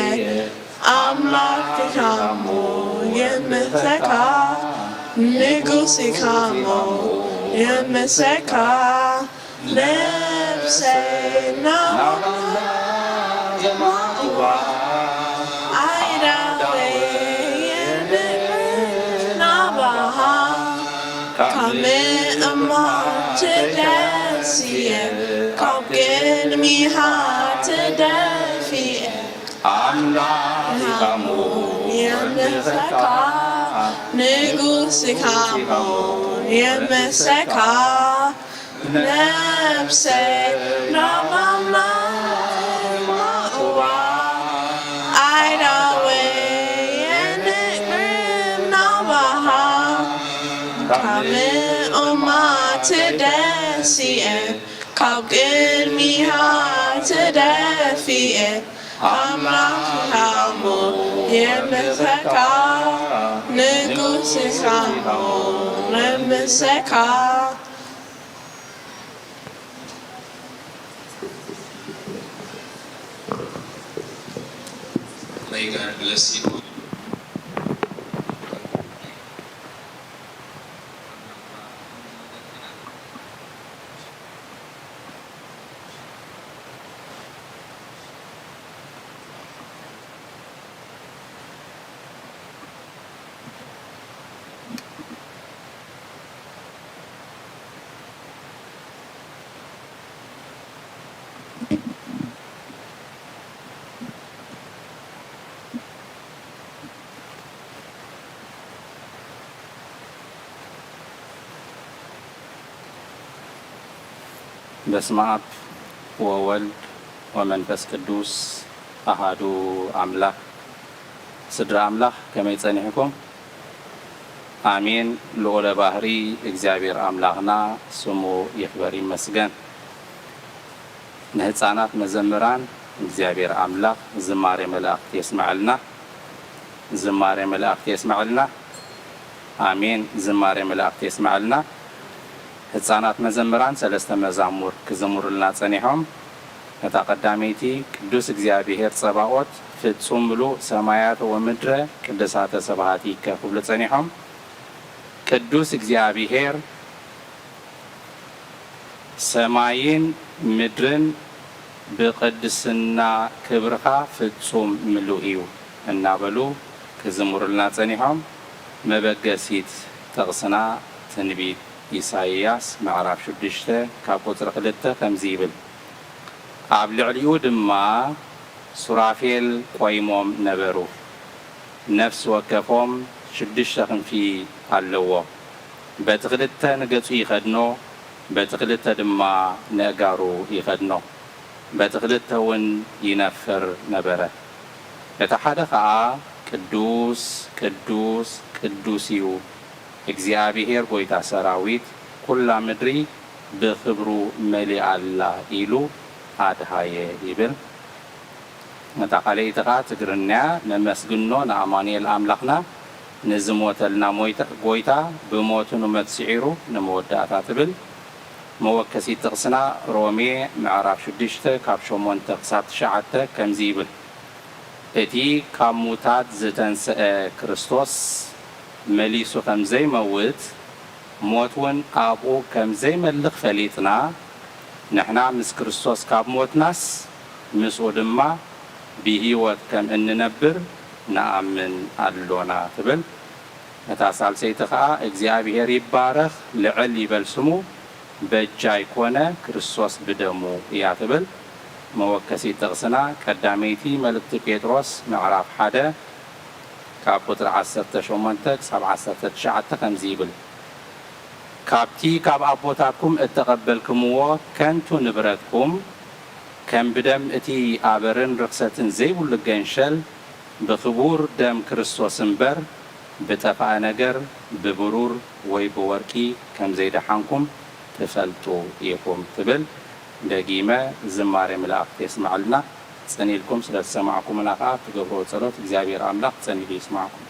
ኣምላኽ ኢኻ እሞ የምልኸካ፣ ንጉስ ኢኻ እሞ የምልኸካ። ነፍሰይ ናብ ኣምላኽ ትማእዋ፣ ኣይዳወ የንቅሪ ናባኻ፣ ካብ ምእማ ተደሲየ፣ ካብ ቅድሚኻ ተደፊኤ። ኣምላኽ ኢኻ እሞ የምልኸካ፣ ንጉስ ኢኻ እሞ የምልኸካ። ነፍሰይ ናብ ኣምላኽ ማእዋ፣ ኣይዳወ የንቅሪ ናባኻ፣ ካብ ምእማ ተደሲየ፣ ካብ ቅድሚኻ ተደፊኤ። ኣምላኽ ኢኻ እሞ የምልኸካ፣ ንጉስ ኢኻ እሞ የምልኸካ። May God bless you. በስመ አብ ወወልድ ወመንፈስ ቅዱስ አሃዱ አምላክ። ስድራ ኣምላኽ ከመይ ጸኒሕኩም? ኣሜን። ልዑለ ባህሪ እግዚኣብሔር ኣምላኽና ስሙ ይኽበር ይመስገን። ንህፃናት መዘምራን እግዚኣብሔር ኣምላኽ ዝማሬ መላእኽቲ የስመዐልና። ዝማሬ መላእኽቲ የስመዐልና። ኣሜን። ዝማሬ መላእኽቲ የስመዐልና። ህፃናት መዘምራን ሰለስተ መዛሙር ክዝምሩልና ጸኒሖም። እታ ቀዳመይቲ፣ ቅዱስ እግዚኣብሔር ጸባኦት ፍጹም ምሉእ ሰማያተ ወምድረ ቅድሳተ ስብሐቲከ ክብሉ ጸኒሖም። ቅዱስ እግዚኣብሔር ሰማይን ምድርን ብቕድስና ክብርኻ ፍጹም ምሉእ እዩ እናበሉ ክዝምሩልና ጸኒሖም። መበገሲት ጥቕስና ትንቢት ኢሳይያስ ምዕራፍ ሽዱሽተ ካብ ቁጽሪ ክልተ ከምዚ ይብል፣ ኣብ ልዕሊኡ ድማ ሱራፌል ቆይሞም ነበሩ። ነፍሲ ወከፎም ሽዱሽተ ክንፊ ኣለዎ። በቲ ክልተ ንገጹ ይኸድኖ፣ በቲ ክልተ ድማ ነእጋሩ ይኸድኖ። በቲ ክልተ እውን ይነፍር ነበረ። እቲ ሓደ ኸኣ ቅዱስ ቅዱስ ቅዱስ እዩ እግዚኣብሔር ጐይታ ሰራዊት፣ ኵላ ምድሪ ብኽብሩ መሊኣ ኣላ ኢሉ ኣድሃየ ይብል። እታ ካልኣይቲ ኸኣ ትግርኛ እያ። ነመስግኖ ንኣማኑኤል ኣምላኽና ንዝሞተልና ሞይታ- ጐይታ ብሞቱ ንሞት ስዒሩ ንመወዳእታ ትብል። መወከሲት ጥቕስና ሮሜ ምዕራፍ ሽዱሽተ ካብ ሸሞንተ ክሳብ ትሽዓተ ከምዚ ይብል። እቲ ካብ ሙታት ዝተንስአ ክርስቶስ መሊሱ ከም ዘይመውት፣ ሞት እውን ኣብኡ ከም ዘይመልኽ ፈሊጥና፣ ንሕና ምስ ክርስቶስ ካብ ሞትናስ፣ ምስኡ ድማ ብህይወት ከም እንነብር ንኣምን ኣሎና ትብል። እታ ሳልሰይቲ ኸኣ እግዚኣብሔር ይባረኽ፣ ልዕል ይበል ስሙ፣ በጃይ ኮነ ክርስቶስ ብደሙ እያ ትብል። መወከሲት ጥቕስና ቀዳመይቲ መልእኽቲ ጴጥሮስ ምዕራፍ ሓደ ካብ ቁጽሪ ዓሰርተ ሸሞንተ ክሳብ ዓሰርተ ትሽዓተ ከምዚ ይብል፣ ካብቲ ካብ ኣቦታትኩም እተቐበልክምዎ ከንቱ ንብረትኩም ከም ብደም እቲ ኣበርን ርኽሰትን ዘይብሉ ገንሸል ብኽቡር ደም ክርስቶስ እምበር ብጠፍኣ ነገር ብብሩር ወይ ብወርቂ ከም ዘይደሓንኩም ትፈልጡ ኢኹም ትብል። ደጊመ ዝማሬ መላእክት የስምዐልና። ጽን ኢልኩም ስለ ዝሰማዕኩምና ከኣ እትገብርዎ ጸሎት እግዚኣብሔር ኣምላኽ ጸን ኢሉ ይስማዕኩም።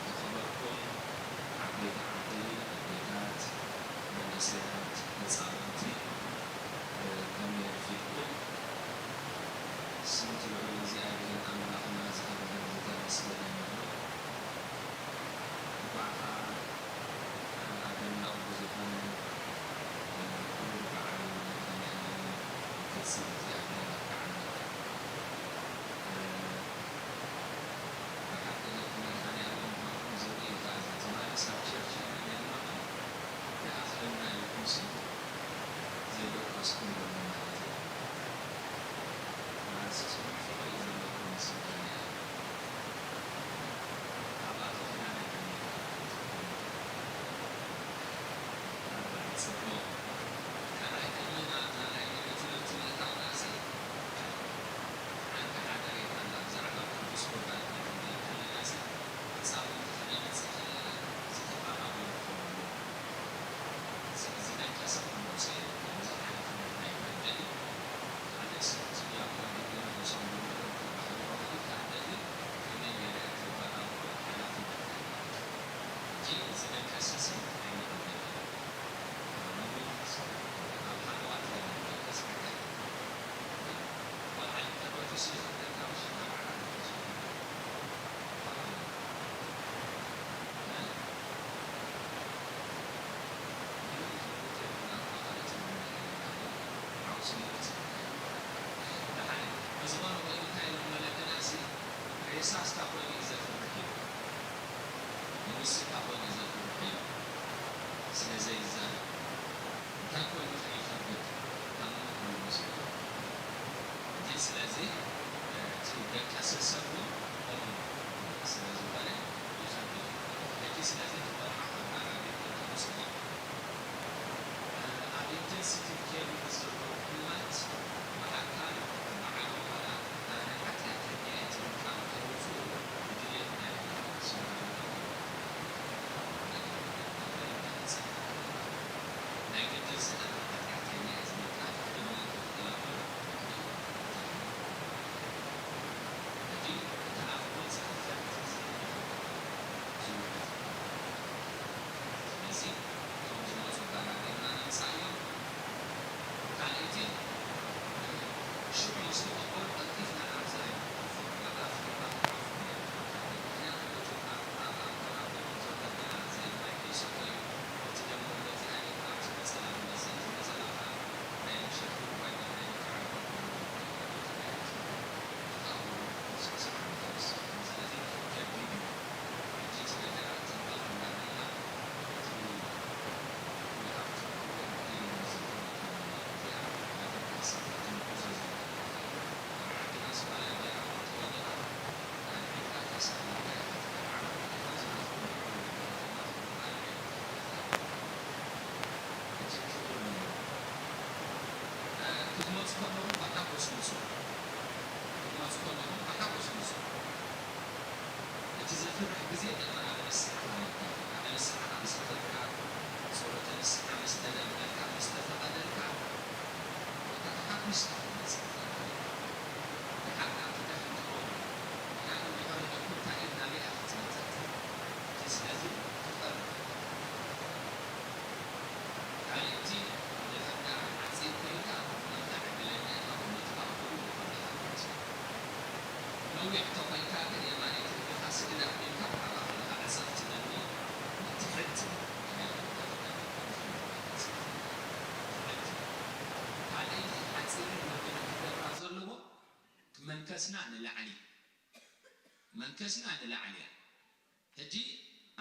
ዝኸበርኩም ዓበይቲ ዓዲ፣ ኣዴታት፣ መንእሰያት፣ ህፃውንቲ፣ ከመይ ኣርፊድኩም? ስምቲ ልዑል እግዚኣብሔር ኣምላኽና ዝኸበረን ዝተመስገነ ይኹን። እንኳዕ ኸዓ ኣደናቑ ብዝኾነ ክቡር በዓል መድኃኔዓለም ንፈጽም እግዚኣብሔር ኣብቅዓና። ብሓቂ ደቂ መድኃኔዓለም ምዃንኩም ዘርኢ እዩ። ከኣ እዚ ትማሊ ሳብ ቸርች ኢና ነርና እሞ ይኣኽለና ኢልኩምሲ ዘይደቀስኩም ዘሎ ማለት እዩ። ስለዚ እቲ ደቀሰ ሰብ እውን ከምኡ ስለ ዝኾነ ይኸብድ። ሕጂ ስለዚ እቲ ቆልዓ ካብ ናብራ ቤት ተምፅኦ ኣብ ኢንተንሲቲቭ ኬር ንዘለዉ ሕሙማት ብኣካል ይኹን ብዓይኒ ዋላ ኣነ ሓጢኣተኛ እየ ትብል ቃል ከየውፅኡ ብድሌት ናይ ስምዑ ኣለዎም። ናይ ግድን ስለ ሓጢኣተኛ እየ ዝብል ቃል ክድመ ክላበሉ ከለኹም ብሓጎስ ምጹ። ክትመጹ ከለኹም ብሓጎስ ምጹ። እቲ ዘፍርሕ ግዜ ደኣ ኣብ ንስሓ፣ ኣብ ንስሓ ምስ ኣተካ፣ ጸሎተ ንስሓ ምስ ተደመልካ፣ ምስ ተፈቐደልካ፣ ወታ ተሓጒስካ ክትመጽእ ትኽእል። ደሓር ናብ ኪዳን ትኸውን። ደሓር እንድሕሪ ሕኩም እንታይ ኢልና ሪኣ ክትመጽእ ትኽእል። ስለዚ ትቐርብ። ካልእቲ ንፍዳ ዓፂን ኮይንካ ናብታ ዕድለኛ ኢኻ፣ ኩሉ ትኣኽሉ ይኾነኻ ማለት እዩ። ነዊሕ ተኾይንካ ግን የማነይቲ እግርኻ ስግድ ኣቢልካ ብሓባ ከለኻ ዕፅፍቲ ነኒ ትሕት ካልእቲ ሓፂርን ወድን ክገብራ ዘለዎ መንከስና ንላዕሊ፣ መንከስና ንላዕሊ እያ። ሕጂ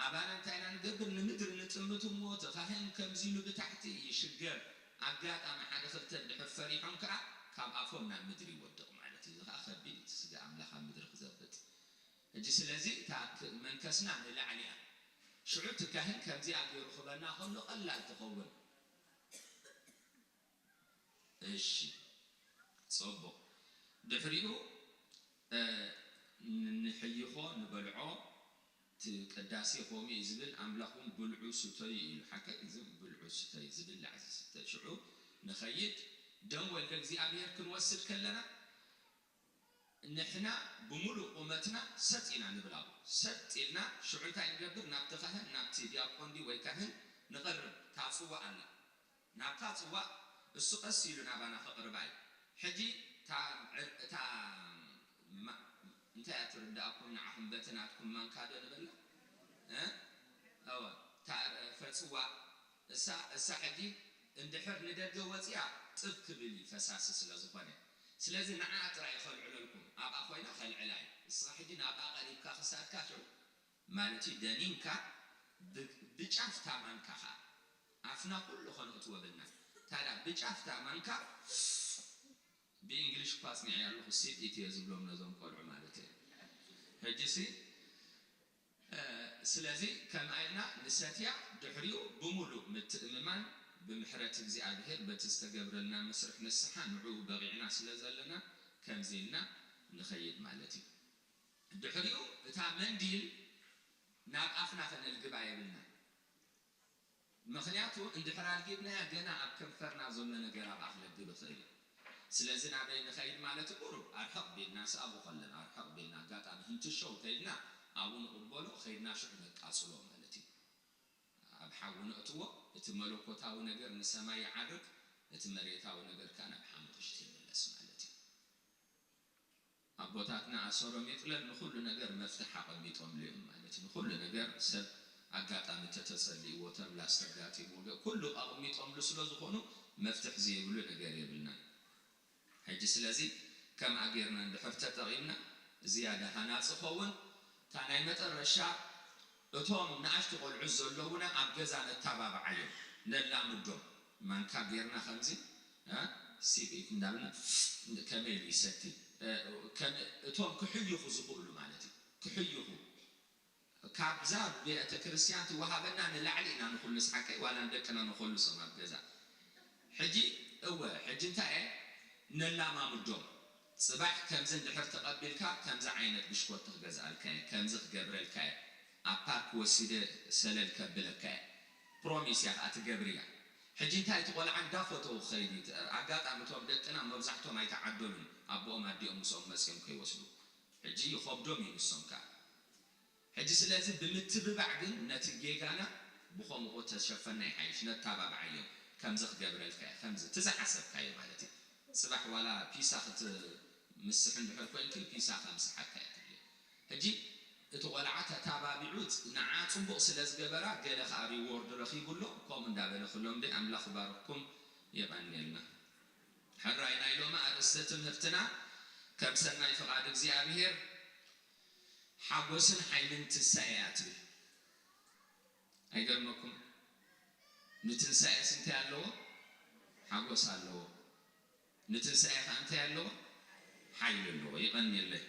ኣባና እንታይ ኢና ንገብር? ንምድሪ ንጥምት እሞ እቲ ካህን ከምዚ ኢሉ ብታሕቲ ይሽገር። ኣጋጣሚ ሓደ ክልተ እንድሕር ፈሪሖም ከኣ ካብ ኣፎም ናብ ምድሪ ይወድቕ ማለት እዩ። እዚ ከኣ ከቢድ እዩ፣ እቲ ስጋ ኣምላኽ ኣብ ምድሪ ክዘብጥ። ሕጂ ስለዚ እታ ክ-፣ መንከስና ንላዕሊ እያ። ሽዑ እቲ ካህን ከምዚኣ ገይሩ ክበና ከሎ ቀላል ትኸውን። እሺ፣ ጽቡቕ። ድሕሪኡ፣ እ፣ ን-፣ ንሕይኾ፣ ንበልዖ፣ እቲ ቅዳሴ ከምኡ እዩ ዝብል፣ ኣምላኽ እውን ብልዑ ስተዩ ኢሉ። ሓቀይ፣ እዚ ብልዑ ስተዩ፣ ዝብላዕ ዝስተ። ሽዑ ንኸይድ፣ ደም ወልደ እግዚኣብሔር ክንወስድ ከለና፣ ንሕና ብምሉእ ቁመትና ሰጥ ኢና ንብል ኣብኡ። ሰጥ ኢልና፣ ሽዑ እንታይ ንገብር? ናብቲ ካህን፣ ናብቲ ዲያቆን ድዩ ወይ ካህን ንቐርብ። እታ ጽዋእ ኣላ። ናብታ ጽዋእ እሱ ቀስ ኢሉ ናባና ከቕርባ እዩ። ሕጂ እታ፣ እታ ማ-፣ እንታይ እያ ትርድኣኩም ንዓኹም በቲ ናትኩም ማንካ ዶ ንበላ? እ? እወ፣ እታ ፈጽዋ እሳ፣ እሳ ሕጂ እንድሕር ንደገ ወጺኣ ጥብ ክብል እዩ ፈሳሲ ስለ ዝኾነ። ስለዚ ንዓኣ ጥራይ እዩ ከልዕለልኩም። ኣብኣ ኮይና ከልዕላ እዩ። እስኻ ሕጂ ናብኣ ቀሪብካ ክሳድካ ሽዑ ማለት እዩ ደኒንካ ብ-፣ ብጫፍ እታ ማንካ ኸኣ ኣፍና ኩሉ ከነእትዎ ብልና። ታዲያ ብጫፍ እታ ማንካ ብእንግሊሽ እኳ ኣጽኒዐ ኣለኹ፣ ሲፕ ኢት እየ ዝብሎም ነዞም ቆልዑ ማለት እየ። ሕጂሲ፣ እ፣ ስለዚ ከምኣ ኢልና ንሰትያ፣ ድሕሪኡ ብምሉእ ምትእምማን ብምሕረት እግዚኣብሔር በቲ ዝተገብረልና መስርሕ ንስሓ ንዕኡ በቒዕና ስለ ዘለና ከምዚ ኢልና ንኸይድ ማለት እዩ። ድሕሪኡ እታ መንዲል ናብ ኣፍና ከነልግባ የብልና። ምኽንያቱ እንድሕር ኣልጊብናያ ገና ኣብ ከንፈርና ዘሎ ነገር ኣብኣ ክለግብ ይኽእል እዩ። ስለዚ ናበይ ንኸይድ ማለት ቁሩብ ኣርሕቕ ቢልና፣ ስኣቡ ከለና ኣርሕቕ ቢልና፣ ኣጋጣሚ ህንትሸው ተይልና ኣብኡ ንቕበሎ፣ ከይድና ሽዑ ነቃጽሎ ማለት እዩ። ኣብ ሓዊ ነእትዎ፣ እቲ መለኮታዊ ነገር ንሰማይ ይዓርግ፣ እቲ መሬታዊ ነገር ከኣ ናብ ሓሙኽሽቲ ይምለስ ማለት እዩ። ኣቦታትና ኣሰሮም ይጥለል ንኹሉ ነገር መፍትሕ ኣቐሚጦምሉ እዮም ማለት እዩ። ንኹሉ ነገር ሰብ ኣጋጣሚ ተተጸሊእዎ ተብላ ዝተጋጢምዎ ገ-፣ ኩሉ ኣቐሚጦምሉ ስለ ዝኾኑ መፍትሕ ዘይብሉ ነገር የብልናን። ሕጂ ስለዚ ከምኣ ጌርና እንድሕር ተጠቒምና ዝያዳ ሃናጺ ኸውን። እታ ናይ መጠረሻ እቶም ንኣሽቱ ቆልዑት ዘለዉና ኣብ ገዛ ነተባብዓዮም፣ ነላምዶም። ማንካ ጌርና ከምዚ፣ እ፣ ሲብ ኢት እንዳበልና ከመይ ኢሉ ይሰቲ፣ እ፣ ከም-፣ እቶም ክሕይኹ ዝኽእሉ ማለት እዩ። ክሕይኹ። ካብዛ ቤተ ክርስቲያን ትወሃበና ንላዕሊ ኢና ንኹልስ ሓቀይ፣ ዋላ ንደቅና ንኾልሶም ኣብ ገዛ። ሕጂ፣ እወ፣ ሕጂ እንታይ እየ ነላማምዶም? ጽባሕ ከምዚ እንድሕር ተቐቢልካ፣ ከምዚ ዓይነት ብሽኮቲ ክገዝኣልካ እየ፣ ከምዚ ክገብረልካ እየ፣ ኣብ ፓርክ ወሲደ ሰለል ከብለካ እየ። ፕሮሚስ እያ ከኣ ትገብር እያ። ሕጂ እንታይ እቲ ቆልዓ እንዳፈተው ክኸይድ እዩ። ኣጋጣሚ እቶም ደቅና መብዛሕቶም ኣይተዓደሉን፣ ኣቦኦም ኣዲኦም ምስኦም መጺኦም ከይወስዱ። ሕጂ ይኸብዶም እዩ ንሶም ከኣ። ሕጂ ስለዚ ብምትብባዕ ግን ነቲ ጌጋና ብኸምኡ ተሸፈና ይሓይሽ፣ ነተባብዓዮም። ከምዚ ክገብረልካ እየ፣ ከምዚ እቲ ዝሓሰብካዮ ማለት እዩ። ጽባሕ ዋላ ፒሳ ክትምስሒ እንድሕር ኮይንኪ ፒሳ ከምስሓካ እየ ትብልዮ። ሕጂ እቲ ቆልዓ ተታባቢዑ ንዓ ጽቡቕ ስለ ዝገበራ ገለ ከኣ ሪዎርድ ረኺቡ ኣሎ። ከምኡ እንዳበለ ክሎም ደይ ኣምላኽ ይባርኽኩም፣ የቐንየልና። ሕራይ ናይ ሎሚ ኣርእስተ ትምህርትና ከም ሰናይ ፍቓድ እግዚኣብሔር ሓጎስን ሓይልን ትንሳኤ እያ ትብል። ኣይገርመኩም? ንትንሳኤስ እንታይ ኣለዎ? ሓጎስ ኣለዎ። ንትንሳኤ ኸዓ እንታይ ኣለዎ? ሓይሊ ኣለዎ። ይቐንየለይ።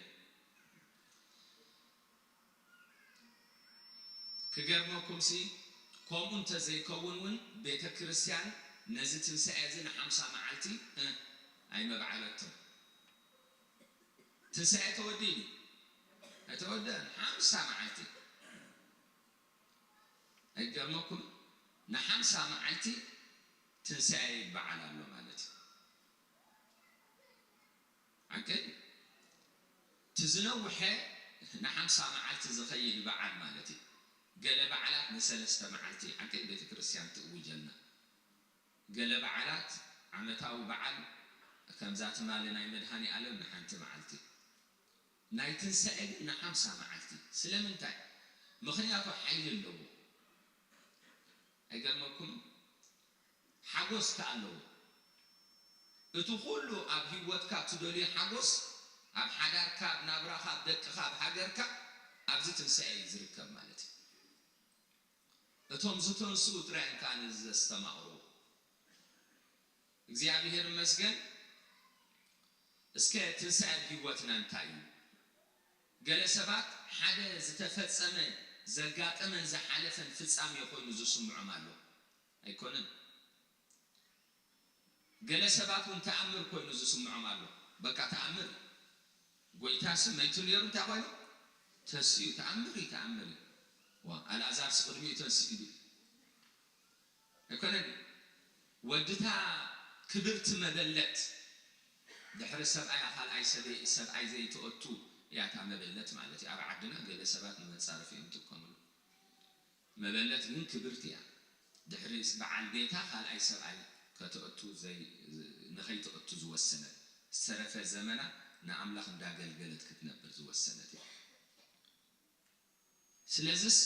ክገርመኩምሲ፣ ከምኡ እንተዘይከውን እውን ቤተ ክርስቲያን ነዚ ትንሳኤ እዚ ንሓምሳ መዓልቲ፣ እ፣ ኣይመብዓለቶን። ትንሳኤ ተወዲኡ ድዩ? ኣይተወደአን። ሓምሳ መዓልቲ። ኣይገርመኩም? ንሓምሳ መዓልቲ ትንሳኤ ይበዓል ኣሎ ማለት እዩ። ሓቂ? እቲ ዝነውሐ ንሓምሳ መዓልቲ ዝኸይድ በዓል ማለት እዩ። ገለ በዓላት ንሰለስተ መዓልቲ፣ ሓቂ? ቤተ ክርስቲያን ትእውጀልና። ገለ በዓላት፣ ዓመታዊ በዓል፣ ከምዛ ትማሊ ናይ መድሃኔ ኣለም ንሓንቲ መዓልቲ። ናይ ትንሳኤ ግን ንሓምሳ መዓልቲ። ስለምንታይ? ምኽንያቱ ሓይሊ ኣለዎ። ኣይገርመኩምን? ሓጎስ ከኣ ኣለዎ። እቲ ኩሉ ኣብ ህይወትካ ትደልዮ ሓጎስ፣ ኣብ ሓዳርካ፣ ኣብ ናብራኻ፣ ኣብ ደቅኻ፣ ኣብ ሃገርካ፣ ኣብዚ ትንሳኤ እዩ ዝርከብ ማለት እዩ። እቶም ዝተንስኡ ጥራይ እዮም ከኣ ነዚ ዘስተማቕሩ። እግዚኣብሔር ይመስገን። እስከ ትንሳኤ ኣብ ህይወትና እንታይ እዩ? ገለ ሰባት ሓደ ዝተፈጸመ፣ ዘጋጠመን ዝሓለፈን ፍጻሜ ኮይኑ ዝስምዖም ኣሎ። ኣይኮነን? ገለ ሰባት እውን ተኣምር ኮይኑ ዝስምዖም ኣሎ። በቃ ተኣምር። ጎይታሲ መይቱ ነይሩ እንታይ ኮይኑ? ተሲኡ። ተኣምር እዩ፣ ተኣምር እዩ። ዋ፣ ኣልኣዛርስ ቅድሚኡ ተንሲኡ ድዩ? ኣይኮነን? ወድታ ክብርቲ መበለት ድሕሪ ሰብኣያ ካልኣይ ሰበ-፣ ሰብኣይ ዘይትኦቱ እያ እታ መበለት ማለት እዩ። ኣብ ዓድና ገለ ሰባት ንመጻረፊ እዮም ዝጥቀምሉ። መበለት ግን ክብርቲ እያ። ድሕሪ በዓል ቤታ ካልኣይ ሰብኣይ ከተእቱ ዘይ-፣ ንኸይተእቱ ዝወሰነት፣ ዝተረፈ ዘመና ንኣምላኽ እንዳገልገለት ክትነብር ዝወሰነት እያ። ስለዝስ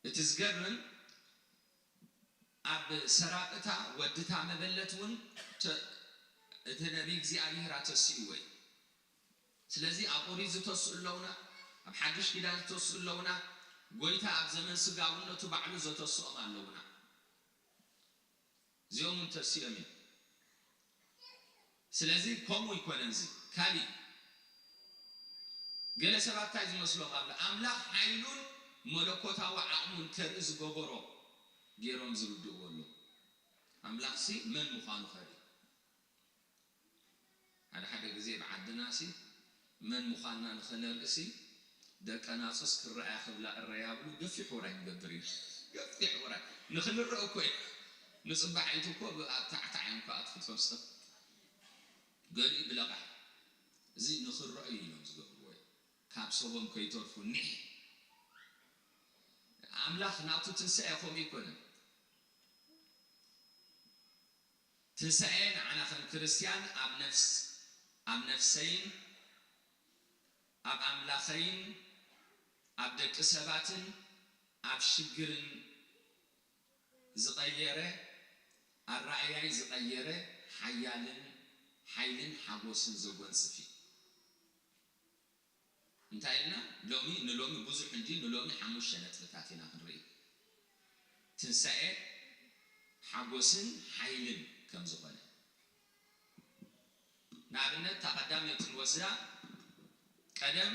እቲ ዝገርም ኣብ ሰራቕታ ወድታ መበለት እውን ተ-፣ እቲ ነቢይ እግዚኣብሔር ኣተስእዎ እዩ። ስለዚ ኣብ ኦሪት ዝተስኡ ኣለውና፣ ኣብ ሓድሽ ኪዳን ዝተስኡ ኣለውና፣ ጎይታ ኣብ ዘመን ስጋውነቱ ባዕሉ ዘተስኦም ኣለውና። እዚኦም እውን ተሲኦም እዮም። ስለዚ ከምኡ ይኮነን፣ እዚ ካሊእ ገለ ሰባት እንታይ ዝመስሎም ኣሎ፣ ኣምላኽ ሓይሉን መለኮታዊ ዓቕሙን ከርኢ ዝገበሮ ገይሮም ዝርድእዎ ኣሎ። ኣምላኽሲ መን ምዃኑ ከርኢ። ሓደ ሓደ ግዜ ብዓድናሲ መን ምዃንና ንኸነርእሲ ደቂ ኣናጹስ ክረኣያ ክብላ እረ ያብሉ ገፊሕ ውራይ ንገብር ኢና። ገፊሕ ውራይ። ንኽንረእ እኮ ኢና። ንጽባሒቱ እኮ ብኣብ ታዕታዕ እዮም እኮ ኣጥፍቶም ሰብ። ገሊኡ ብለቓሕ። እዚ ንኽረኣዩ ኢሎም ዝገብርዎ እዩ። ካብ ሰቦም ከይተርፉ ኒሕ። ኣምላኽ ናቱ ትንሳኤ ከምኡ ኣይኮነን። ትንሳኤ ንዓና ከም ክርስትያን ኣብ ነፍስ-፣ ኣብ ነፍሰይን ኣብ ኣምላኸይን ኣብ ደቂ ሰባትን ኣብ ሽግርን ዝቐየረ፣ ኣረኣእያይ ዝቐየረ ሓያልን ሓይልን ሓጎስን ዘጎንጽፍ እዩ። እንታይ ኢልና? ሎሚ፣ ንሎሚ ብዙሕ እንጂ ንሎሚ ሓሙሽተ ነጥብታት ኢና ክንርኢ። ትንሳኤ ሓጎስን ሓይልን ከም ዝኾነ። ንኣብነት፣ እታ ቀዳመይቲ ንወስዳ፣ ቀደም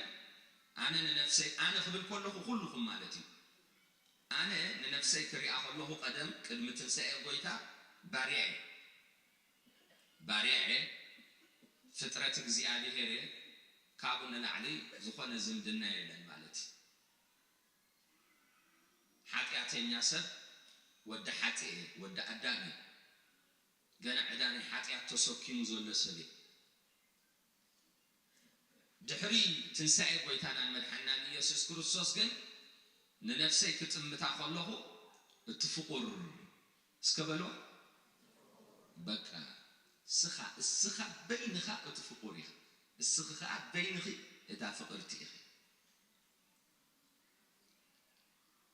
ኣነ ንነፍሰይ፣ ኣነ ክብል ከለኹ ኩልኹም ማለት እዩ። ኣነ ንነፍሰይ ክሪኣ ከለኹ ቀደም ቅድሚ ትንሳኤ ጎይታ ባርያ እየ። ባርያ እየ፣ ፍጥረት እግዚኣብሔር እየ፣ ካብኡ ንላዕሊ ዝኾነ ዝምድና የለን ማለት እዩ። ሓጢኣተኛ ሰብ፣ ወዲ ሓጢእ እየ፣ ወዲ ኣዳም እየ። ገና ዕዳ ናይ ሓጢኣት ተሰኪሙ ዘሎ ሰብ እየ። ድሕሪ ትንሳኤ ጎይታናን መድሓናን ኢየሱስ ክርስቶስ ግን ንነፍሰይ ክጥምታ ከለኹ እቲ ፍቑር እስከ በልዋ። በቃ እስኻ፣ እስኻ በይንኻ እቲ ፍቑር ኢኻ። እስኺ ኸኣ በይንኺ እታ ፍቕርቲ ኢኺ።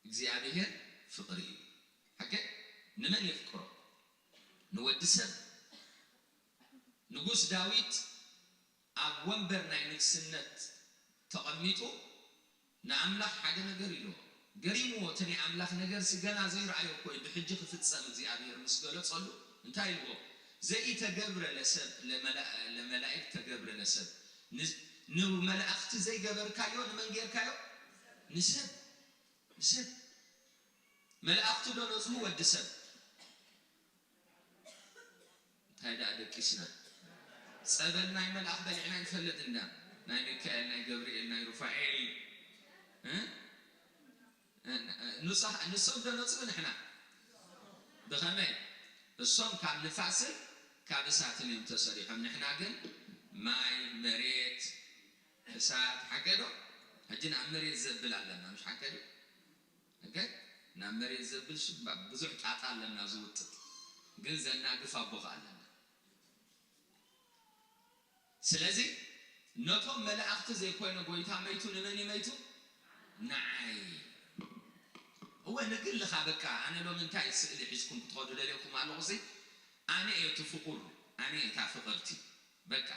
እግዚኣብሔር ፍቕሪ እዩ። ሓቂ? ንመን የፍቅሮ? ንወዲ ሰብ። ንጉስ ዳዊት ኣብ ወንበር ናይ ንግስነት ተቐሚጡ ንኣምላኽ ሓደ ነገር ኢልዎ። ገሪምዎ፣ እቲ ናይ ኣምላኽ ነገርሲ ገና ዘይረኣዮ እኮ እዩ፣ ብሕጂ ክፍጸም እግዚኣብሔር ምስ ገለጸሉ እንታይ ኢልዎ? "ዘኢተገብረ ለሰብ ለመላ-፣ ለመላእክት ተገብረ ለሰብ"። ን-፣ ንመላእኽቲ ዘይገበርካዮ ንመን ጌርካዮ? ንሰብ። ንሰብ። መላእኽቲ ዶ ነጽሁ ወዲ ሰብ? እንታይ ደኣ ደቂስና? ጸበል ናይ መልኣኽ በሊዕና ንፈልጥ እንዳ ናይ ሚካኤል፣ ናይ ገብርኤል፣ ናይ ሩፋኤል፣ እ? ንሳ-፣ ንሶም ዶ ነጽሩ ንሕና? ብኸመይ? እሶም ካብ ንፋስን ካብ እሳትን እዮም ተሰሪሖም። ንሕና ግን ማይ፣ መሬት፣ እሳት፣ ሓቀ ዶ? ሕጂ ናብ መሬት ዘብል ኣለና፣ ምሽ ሓቀ ዶ? ኦኬ? ናብ መሬት ዘብል ሽ-፣ ባ-፣ ብዙሕ ጣጣ ኣለና ዝውጥጥ፣ ግን ዘናግፍ ኣቦ ከኣ ኣለና። ስለዚ ነቶም መላእኽቲ ዘይኮነ ጎይታ መይቱ ንመን እዩ መይቱ? ንዓይ። እወ ንግልኻ በቃ፣ ኣነ ሎሚ እንታይ ስእሊ ሒዝኩም ክትኸዱ ደልየኩም ኣለኹ ሲ፣ ኣነ እየ እቲ ፍቑር፣ ኣነ እየ እታ ፍቕርቲ። በቃ።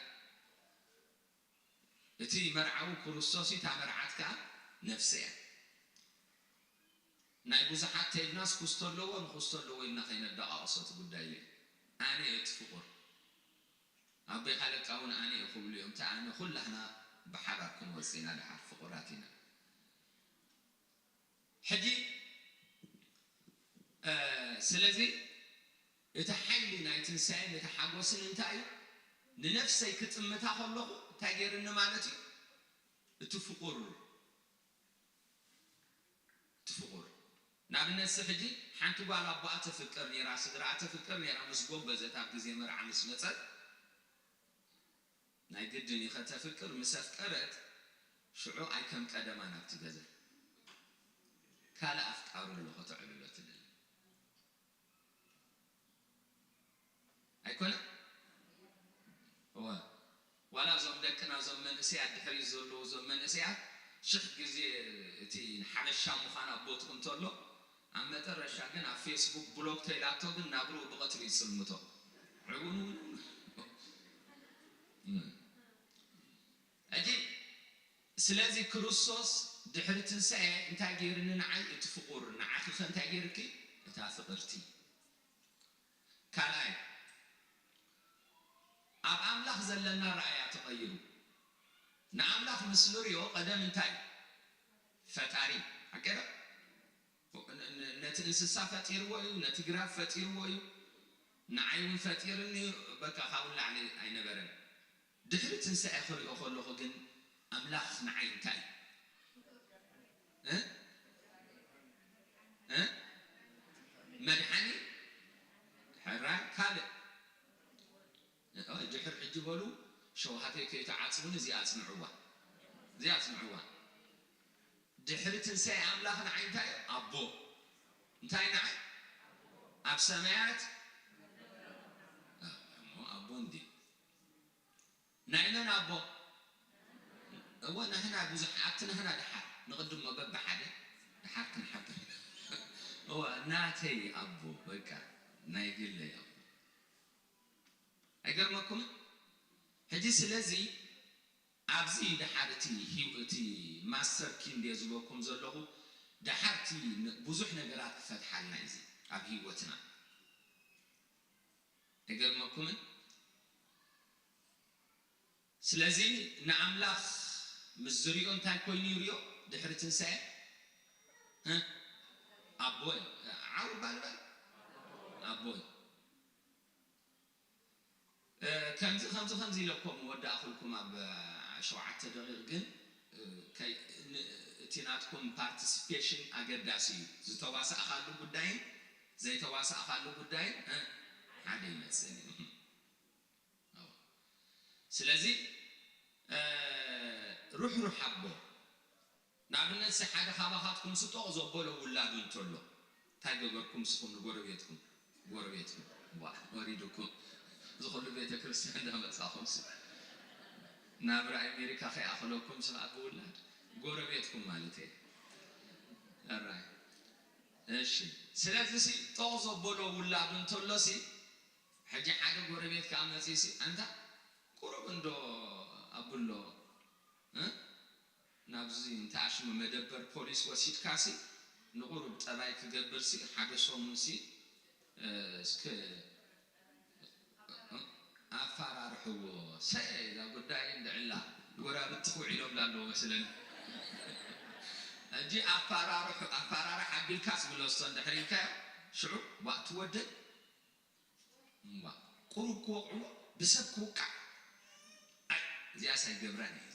እቲ መርዓዊ ክርስቶስ እዩ፣ እታ መርዓት ከኣ ነፍሰ እያ። ናይ ብዙሓት ተይልናስ ኩስቶ ኣለዎ፣ ንኹስቶ ኣለዎ ኢልና ከይነደቓቕሶ እቲ ጉዳይ እዩ። ኣነ እየ እቲ ፍቑር። ኣቦይ ሃለቃ እውን ኣነ እየ ክብሉ እዮም። እቲ ኣነ ኩላህና ብሓባር ክንወጽእ ኢና፣ ደሓር ፍቑራት ኢና። ሕጂ፣ እ፣ ስለዚ እቲ ሓይሊ ናይ ትንሳኤን እቲ ሓጎስን እንታይ እዩ? ንነፍሰይ ክጥምታ ከለኹ እንታይ ገይርኒ ማለት እዩ? እቲ ፍቑር፣ እቲ ፍቑር። ንኣብነት ሲ ሕጂ ሓንቲ ጓል ኣቦኣ ተፍቅር ነይራ፣ ስድራኣ ተፍቅር ነይራ፣ ምስ ጎበዘት ኣብ ግዜ መርዓ ምስ መጸት፣ ናይ ግድን እዩ ከተፍቅር፣ ምስ ኣፍቀረት ሽዑ ኣይ ከም ቀደማ ናብቲ ገዛ። ካልእ ኣፍቃሪ ኣሎ ከተዕልሎ ትደሊ። ኣይኮነ? እወ። ዋላ እዞም ደቅና፣ እዞም መንእሰያት፣ ድሕሪ ዘለዉ እዞም መንእሰያት፣ ሽሕ ግዜ እቲ ንሓበሻ ምዃን ኣብ ቦትኡ እንተሎ፣ ኣብ መጠረሻ ግን ኣብ ፌስቡክ ብሎክ ተይላቶ ግን ናብርኡ ብቐትሪ ይጽልምቶ። ዕውንውን። ሕጂ ስለዚ ክርስቶስ ድሕሪ ትንሳኤ እንታይ ገይርኒ ንዓይ? እቲ ፍቑር። ንዓኺ ኸ እንታይ ገይርኪ? እታ ፍቕርቲ። ካልኣይ፣ ኣብ ኣምላኽ ዘለና ረኣያ ተቐይሩ። ንኣምላኽ ምስ ንሪኦ ቀደም እንታይ? ፈጣሪ። ሓቂ ዶ? ን-፣ ን-፣ ነቲ እንስሳ ፈጢርዎ እዩ፣ ነቲ ግራፍ ፈጢርዎ እዩ፣ ንዓይ እውን ፈጢርኒ እዩ። በቃ ካብኡ ንላዕሊ ኣይነበረን። ድሕሪ ትንሳኤ ክሪኦ ከለኹ ግን ኣምላኽ ንዓይ እንታይ? እ? እ? መድሓኒ? ሕራይ ካልእ? እ፣ ድሕር ሕጂ በሉ ሸውሃተይ ከይትዓጽዉኒ እዚኣ ኣጽንዕዋ። እዚኣ ኣጽንዕዋ። ድሕሪ ትንሳኤ ኣምላኽ ንዓይ እንታይ እዩ? ኣቦ። እንታይ ንዓይ? ኣብ ሰማያት። እ፣ እሞ ኣቦ እንዲ። ናይ መን ኣቦ? እወ፣ ናህና ብዙሕ፣ ኣብቲ ናህና ደሓር ንቕድሞ በብሓደ ደሓር ክንሓብር። እወ፣ ናተይ ኣቦ፣ በቃ፣ ናይ ግለይ ኣቦ። ኣይገርመኩምን? ሕጂ ስለዚ ኣብዚ ደሓር እቲ ሂው-፣ እቲ ማስተር ኪ እንድየ ዝብለኩም ዘለኹ፣ ደሓር እቲ ን-፣ ብዙሕ ነገራት ክፈትሓልና እዩ እዚ ኣብ ህይወትና። ኣይገርመኩምን? ስለዚ ንኣምላኽ ምስ ዝሪኦ እንታይ ኮይኑ ይሪኦ? ድሕሪ ትንሳኤ፣ እ? ኣቦይ፣ ዓው ባል በል። ኣቦይ። እ፣ ከምዚ፣ ከምዚ፣ ከምዚ ኢለኩም ወዳእኹልኩም ኣብ፣ እ፣ ሸውዓተ ደቂቕ ግን፣ እ፣ ከይ-፣ ን-፣ እቲ ናትኩም ፓርቲሲፔሽን ኣገዳሲ እዩ። ዝተዋሳእኻሉ ጉዳይን ዘይተዋሳእኻሉ ጉዳይን፣ እ፣ ሓደ ይመስል እዩ። ኣዎ። ስለዚ፣ እ፣ ሩሕሩሕ ኣቦ፣ ንኣብነት፣ ሲ ሓደ ካባኻትኩም ስጦቕ ዘበሎ ውላዱ እንተሎ፣ እንታይ ገበርኩም ንስኹም ንጎረቤትኩም? ጎረቤትኩም፣ ዋ፣ ወሪዱኩም። እዚ ኩሉ ቤተ ክርስቲያን እንዳመጻኹም ሲ ናብራ ኣሜሪካ ከይኣኽለኩም ሲ ኣብ ውላድ ጎረቤትኩም ማለት እየ። ኣራይ። እሺ። ስለዚ ሲ ጦቕ ዘበሎ ውላዱ እንተሎ ሲ፣ ሕጂ ሓደ ጎረቤት ከኣ መጺኡ ሲ፣ ኣንታ ቁሩብ እንዶ ኣብሎ፣ እ? ናብዚ እንተ ኣሽሙ መደበር ፖሊስ ወሲድካሲ ንቑሩብ ጠባይ ክገብርሲ ሓደ ሰሙንሲ፣ እ፣ እስከ ኣፋራርሕዎ። ሰ እዛ ጉዳይ እንድዕላ ጎራብቲ ውዒሎምላ ኣለዎ መስለኒ። ሕጂ ኣፋራርሑ፣ ኣፋራርሕ ኣቢልካስ ብለስቶ እንድሕር ኢልካዮ ሽዑ ዋእ ትወደይ እምባ ቁሩብ ክወቕዕዎ ብሰብ ክውቃዕ፣ ኣይ እዚኣስ ኣይገብራን እየ።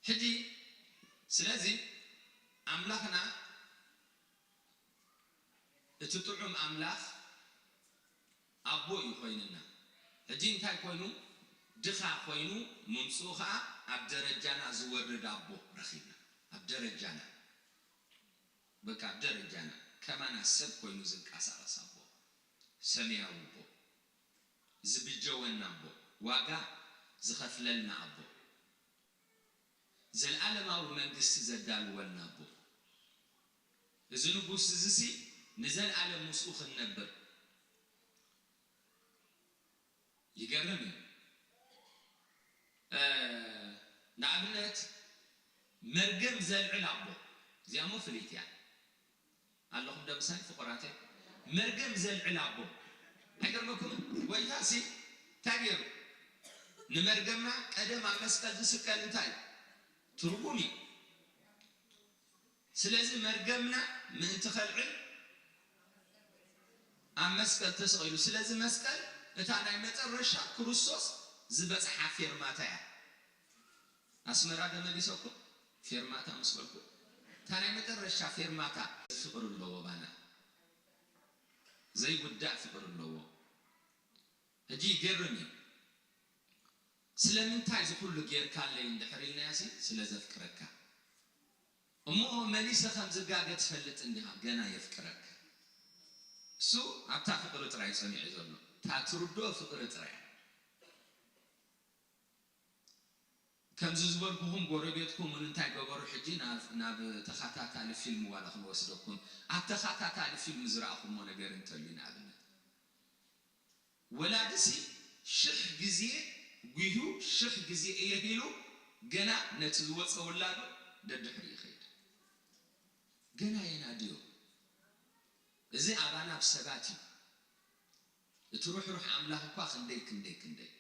ሕጂ ስለዚ ኣምላኽና እቲ ጥዑም ኣምላኽ ኣቦ እዩ ኮይንና። ሕጂ እንታይ ኮይኑ? ድኻ ኮይኑ ምምፅኡ ከዓ ኣብ ደረጃና ዝወርድ ኣቦ ረኺብና። ኣብ ደረጃና፣ በቃ ኣብ ደረጃና ከማና ሰብ ኮይኑ ዝንቀሳቐስ ኣቦ፣ ሰማያዊ ኣቦ፣ ዝብጀወና ኣቦ፣ ዋጋ ዝኸፍለልና ኣቦ፣ ዘለዓለማዊ መንግስቲ ዘዳልወልና ኣቦ። እዚ ንጉስ እዚሲ ንዘለዓለም ምስኡ ክንነብር። ይገርም እዩ። እ፣ ንኣብነት መርገም ዘልዕል ኣቦ፣ እዚኣ እሞ ፍልይቲ እያ። ኣለኹም ዶ ምሳይ ፍቑራተይ? መርገም ዘልዕል ኣቦ። ኣይገርመኩምን? ጎይታሲ እንታይ ገይሩ? ንመርገምና ቀደም ኣብ መስቀል ዝስቀል እንታይ ትርጉም እዩ? ስለዚ መርገምና ምእንቲ ከልዕል ኣብ መስቀል ተሰቒሉ። ስለዚ መስቀል እታ ናይ መጨረሻ ክርስቶስ ዝበጽሓ ፌርማታ እያ። ኣስመራ ዶ መሊሰኩም? ፌርማታ ምስ በልኩ፣ እታ ናይ መጨረሻ ፌርማታ። ፍቕሪ ኣለዎ ባና፣ ዘይውዳእ ፍቕሪ ኣለዎ። ሕጂ ይገርም እዩ። ስለምንታይ እዚ ኩሉ ጌርካለይ እንድሕር ኢልናያሲ፣ ስለ ዘፍቅረካ። እሞ መሊሰ ከም ዝጋገ ትፈልጥ እንዲኻ፣ ገና የፍቅረካ። እሱ ኣብታ ፍቕሪ ጥራይ ጸኒዑ ዘሎ፣ እታ ትርድኦ ፍቕሪ ጥራይ። ከምዚ ዝበልኩኹም ጎረቤትኩም እውን እንታይ ገበሩ? ሕጂ ናብ፣ ናብ ተኸታታሊ ፊልም ዋላ ክንወስደኩም፣ ኣብ ተኸታታሊ ፊልም ዝረኣኹሞ ነገር እንተልዩ ንኣብነት፣ ወላዲሲ ሽሕ ግዜ ጉሂዩ፣ ሽሕ ግዜ እየ ኢሉ፣ ገና ነቲ ዝወፀ ውላዱ ደድሕሪ ይኸይድ። ገና የናድዮ። እዚ ኣባና ኣብ ሰባት እዩ። እቲ ሩሕሩሕ ኣምላኽ እኳ ክንደይ፣ ክንደይ፣ ክንደይ።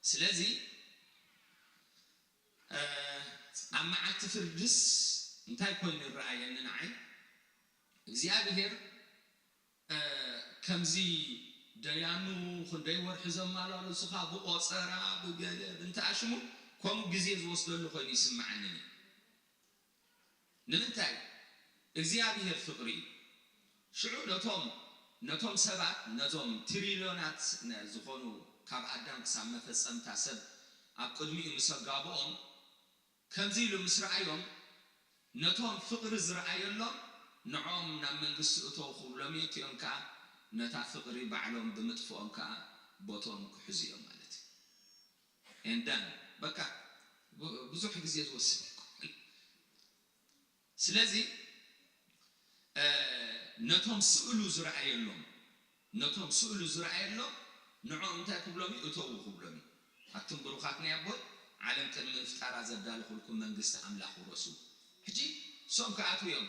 ስለዚ፣ እ፣ ኣብ መዓልቲ ፍርድስ እንታይ ኮይኑ ይረኣየኒ ንዓይ? እግዚኣብሄር፣ እ፣ ከምዚ ደያኑ ክንደይ ወርሒ ዘመላለሱኻ ብቆጸራ፣ ብገለ፣ ብእንተኣሽሙ፣ ከምኡ ግዜ ዝወስደሉ ኮይኑ ይስምዓኒ እዩ። ንምንታይ? እግዚኣብሄር ፍቕሪ እዩ። ሽዑ ነቶም፣ ነቶም ሰባት፣ ነቶም ትሪልዮናት ነ-፣ ዝኾኑ ካብ ኣዳም ክሳብ መፈጸምታ ሰብ ኣብ ቅድሚኡ ምስ ኣጋብኦም፣ ከምዚ ኢሉ ምስ ረኣዮም፣ ነቶም ፍቕሪ ዝረኣየሎም ንዕኦም ናብ መንግስቲ እተው ክብሎም እዩ። እቲኦም ከኣ ነታ ፍቕሪ ባዕሎም ብምጥፍኦም ከኣ ቦትኦም ክሕዙ እዮም ማለት እዩ። And done። በቃ ቡ-፣ ብዙሕ ግዜ ዝወስድ ኣይኮነን። ስለዚ፣ እ፣ ነቶም ስእሉ ዝረኣየሎም፣ ነቶም ስእሉ ዝረኣየሎም ንዕኦም እንታይ ክብሎም እዩ? እተዉ ክብሎም እዩ። ኣቱም ብሩኻት ናይ ኣቦይ፣ ዓለም ቅድሚ ምፍጣራ ዘዳለኹልኩም መንግስቲ ኣምላኽ ውረሱ። ሕጂ እሶም ክኣትዉ እዮም።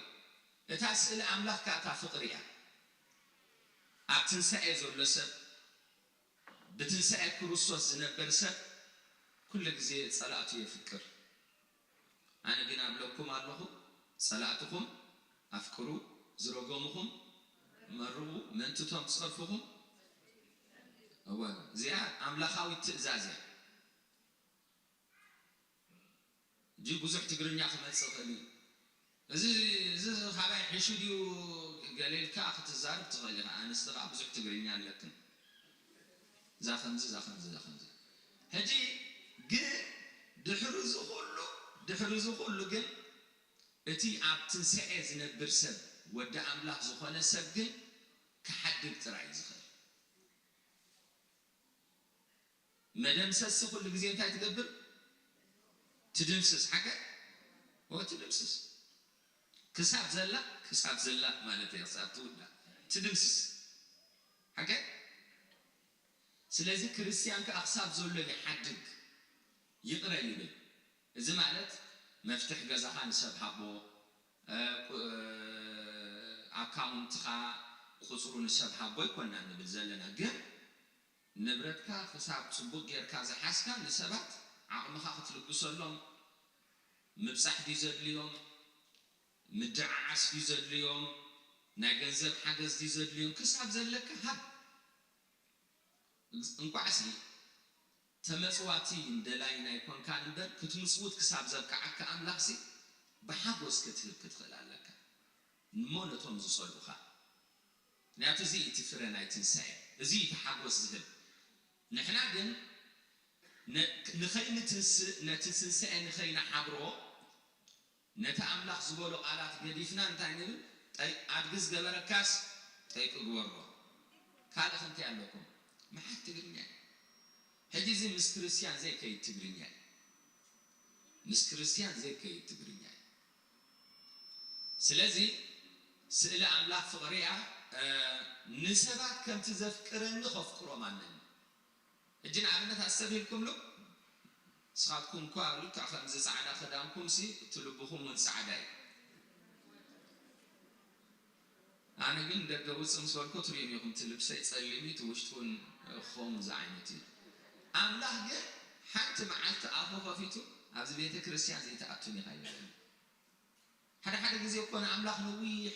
እታ ስእሊ ኣምላኽ ከኣ እታ ፍቕሪ እያ። ኣብ ትንሳኤ ዘሎ ሰብ፣ ብትንሳኤ ክርስቶስ ዝነብር ሰብ ኩሉ ግዜ ጸላእቱ የፍቅር። ኣነ ግና እብለኩም ኣለኹ፣ ጸላእትኹም ኣፍቅሩ፣ ዝረገሙኹም መርቑ፣ ምእንቲ እቶም ዝጸርፉኹም። እወ፣ እዚኣ ኣምላኻዊት ትእዛዝ እያ። ሕጂ ብዙሕ ትግርኛ ክመጽእ ይኽእል እዩ። እዚ፣ እዚ ካባይ ሒሹ ድዩ ገለ ኢልካ ክትዛረብ ትኽእል ኢኻ። ኣንስቲ ከኣ ብዙሕ ትግርኛ ኣለክን። እዛ ከምዚ፣ እዛ ከምዚ፣ እዛ ከምዚ። ሕጂ ግን ድሕሪ እዚ ኩሉ፣ ድሕሪ እዚ ኩሉ ግን እቲ ኣብ ትንሳኤ ዝነብር ሰብ፣ ወዲ ኣምላኽ ዝኾነ ሰብ ግን ክሓድግ ጥራይ እዩ ዝኽእል። መደምሰሲ ኩሉ ግዜ እንታይ ትገብር? ትድምስስ። ሓቀ? ኦ፣ ትድምስስ። ክሳብ ዘላ፣ ክሳብ ዘላ ማለት እያ፣ ክሳብ ትውዳእ። ትድምስስ። ሓቀ? ስለዚ ክርስትያን ከኣ ክሳብ ዘሎ ይሓድግ፣ ይቕረ ይብል። እዚ ማለት መፍትሕ ገዛኻ ንሰብ ሃቦ፣ እ፣ ቁ-፣ ኣካውንትኻ ቁጽሩ ንሰብ ሃቦ ኣይኮና ንብል ዘለና፣ ግን ንብረትካ ክሳብ ጽቡቕ ጌርካ ዝሓዝካ ንሰባት ዓቕምኻ ክትልግሰሎም፣ ምብጻሕ ድዩ ዘድልዮም? ምድዓዓስ ድዩ ዘድልዮም? ናይ ገንዘብ ሓገዝ ድዩ ዘድልዮም? ክሳብ ዘለካ ሃብ። እንቋዕሲ ተመጽዋቲ ደላይ ኣይኮንካን እምበር፣ ክትምጽውት ክሳብ ዘብቅዓካ ኣምላኽሲ ብሓጎስ ክትህብ ክትኽእል ኣለካ። እሞ ነቶም ዝጸልኡኻ። ምኽንያቱ እዚ እቲ ፍረ ናይ ትንሳኤ፣ እዚ እቲ ሓጎስ ዝህብ። ንሕና ግን ነ-፣ ንኸይንትንስእ፣ ነቲ ትንሳኤ ንኸይንሓብሮ፣ ነቲ ኣምላኽ ዝበሎ ቃላት ገዲፍና እንታይ ንብል? ጠይ-፣ ኣድጊ ዝገበረካስ ጠይቂ ግበሮ። ካልእ እንታይ ኣለኩም? መዓት ትግርኛ እዩ። ሕጂ እዚ ምስ ክርስትያን ዘይከይድ ትግርኛ እዩ። ምስ ክርስትያን ዘይከይድ ትግርኛ እዩ። ስለዚ ስእሊ ኣምላኽ ፍቕሪ እያ። እ፣ ንሰባት ከምቲ ዘፍቅረኒ ከፍቅሮም ኣለኒ። ሕጂ ንኣብነት ኣስተብሂልኩምሉ? ንስኻትኩም እኳ ልክዕ ከምዚ ጻዕዳ ክዳንኩም ሲ እቲ ልብኹም እውን ጻዕዳ እዩ። ኣነ ግን ደገ ውጽእ ምስ በልኩ ትርእዩኒ ኢኹም፣ እቲ ልብሰይ ጸሊም እዩ፣ እቲ ውሽጡ እውን ከምዚ ዓይነት እዩ። ኣምላኽ ግን ሓንቲ መዓልቲ ኣፉ ከፊቱ ኣብዚ ቤተ ክርስቲያን ዘይትኣቱን ኢኻ ይብለኒ። ሓደ ሓደ ግዜ እኮ ንኣምላኽ ነዊሕ፣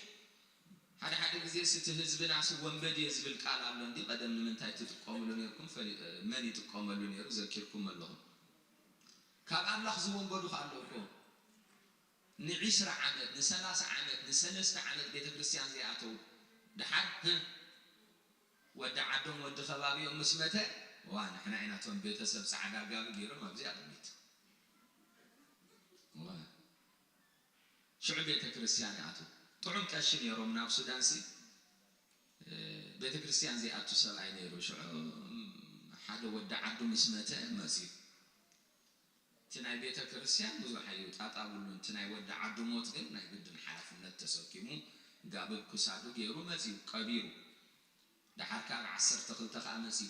ሓደ ሓደ ግዜ ስቲ ህዝብና ሲ ወንበዴ ዝብል ቃል ኣሎ እንዲ፣ ቀደም ንምንታይ ትጥቀምሉ ነርኩም? ፈሊ-፣ መን ይጥቀመሉ ነይሩ? ዘኪርኩም ኣለኹም። ካብ ኣምላኽ ዝወንበዱ ከ ኣለዉ እኮ። ንዒስራ ዓመት፣ ንሰላሳ ዓመት፣ ንሰለስተ ዓመት ቤተ ክርስቲያን ዘይኣተዉ። ደሓር፣ ህ፣ ወዲ ዓዶም ወዲ ከባቢኦም ምስ መተ፣ ዋ፣ ንሕና ኢና እቶም ቤተሰብ ጻዕዳ ጋቢ ገይሮም ኣብዚ ኣቕሚት። ዋ። ሽዑ ቤተ ክርስቲያን ይኣትዉ። ጥዑም ቀሺ ነይሮም ናብ ሱዳንሲ፣ እ፣ ቤተ ክርስቲያን ዘይኣቱ ሰብኣይ ነይሩ። ሽዑ፣ እም፣ ሓደ ወዲ ዓዱ ምስ መተ መጽዩ። እቲ ናይ ቤተ ክርስቲያን ብዙሕ እዩ ጣጣ ብሉን። እቲ ናይ ወዲ ዓዱ ሞት ግን ናይ ግድን ሓላፍነት ተሰኪሙ ጋብብ ክሳዱ ገይሩ መጽዩ፣ ቀቢሩ። ደሓር ካብ ዓሰርተ ክልተ ከኣ መጽዩ።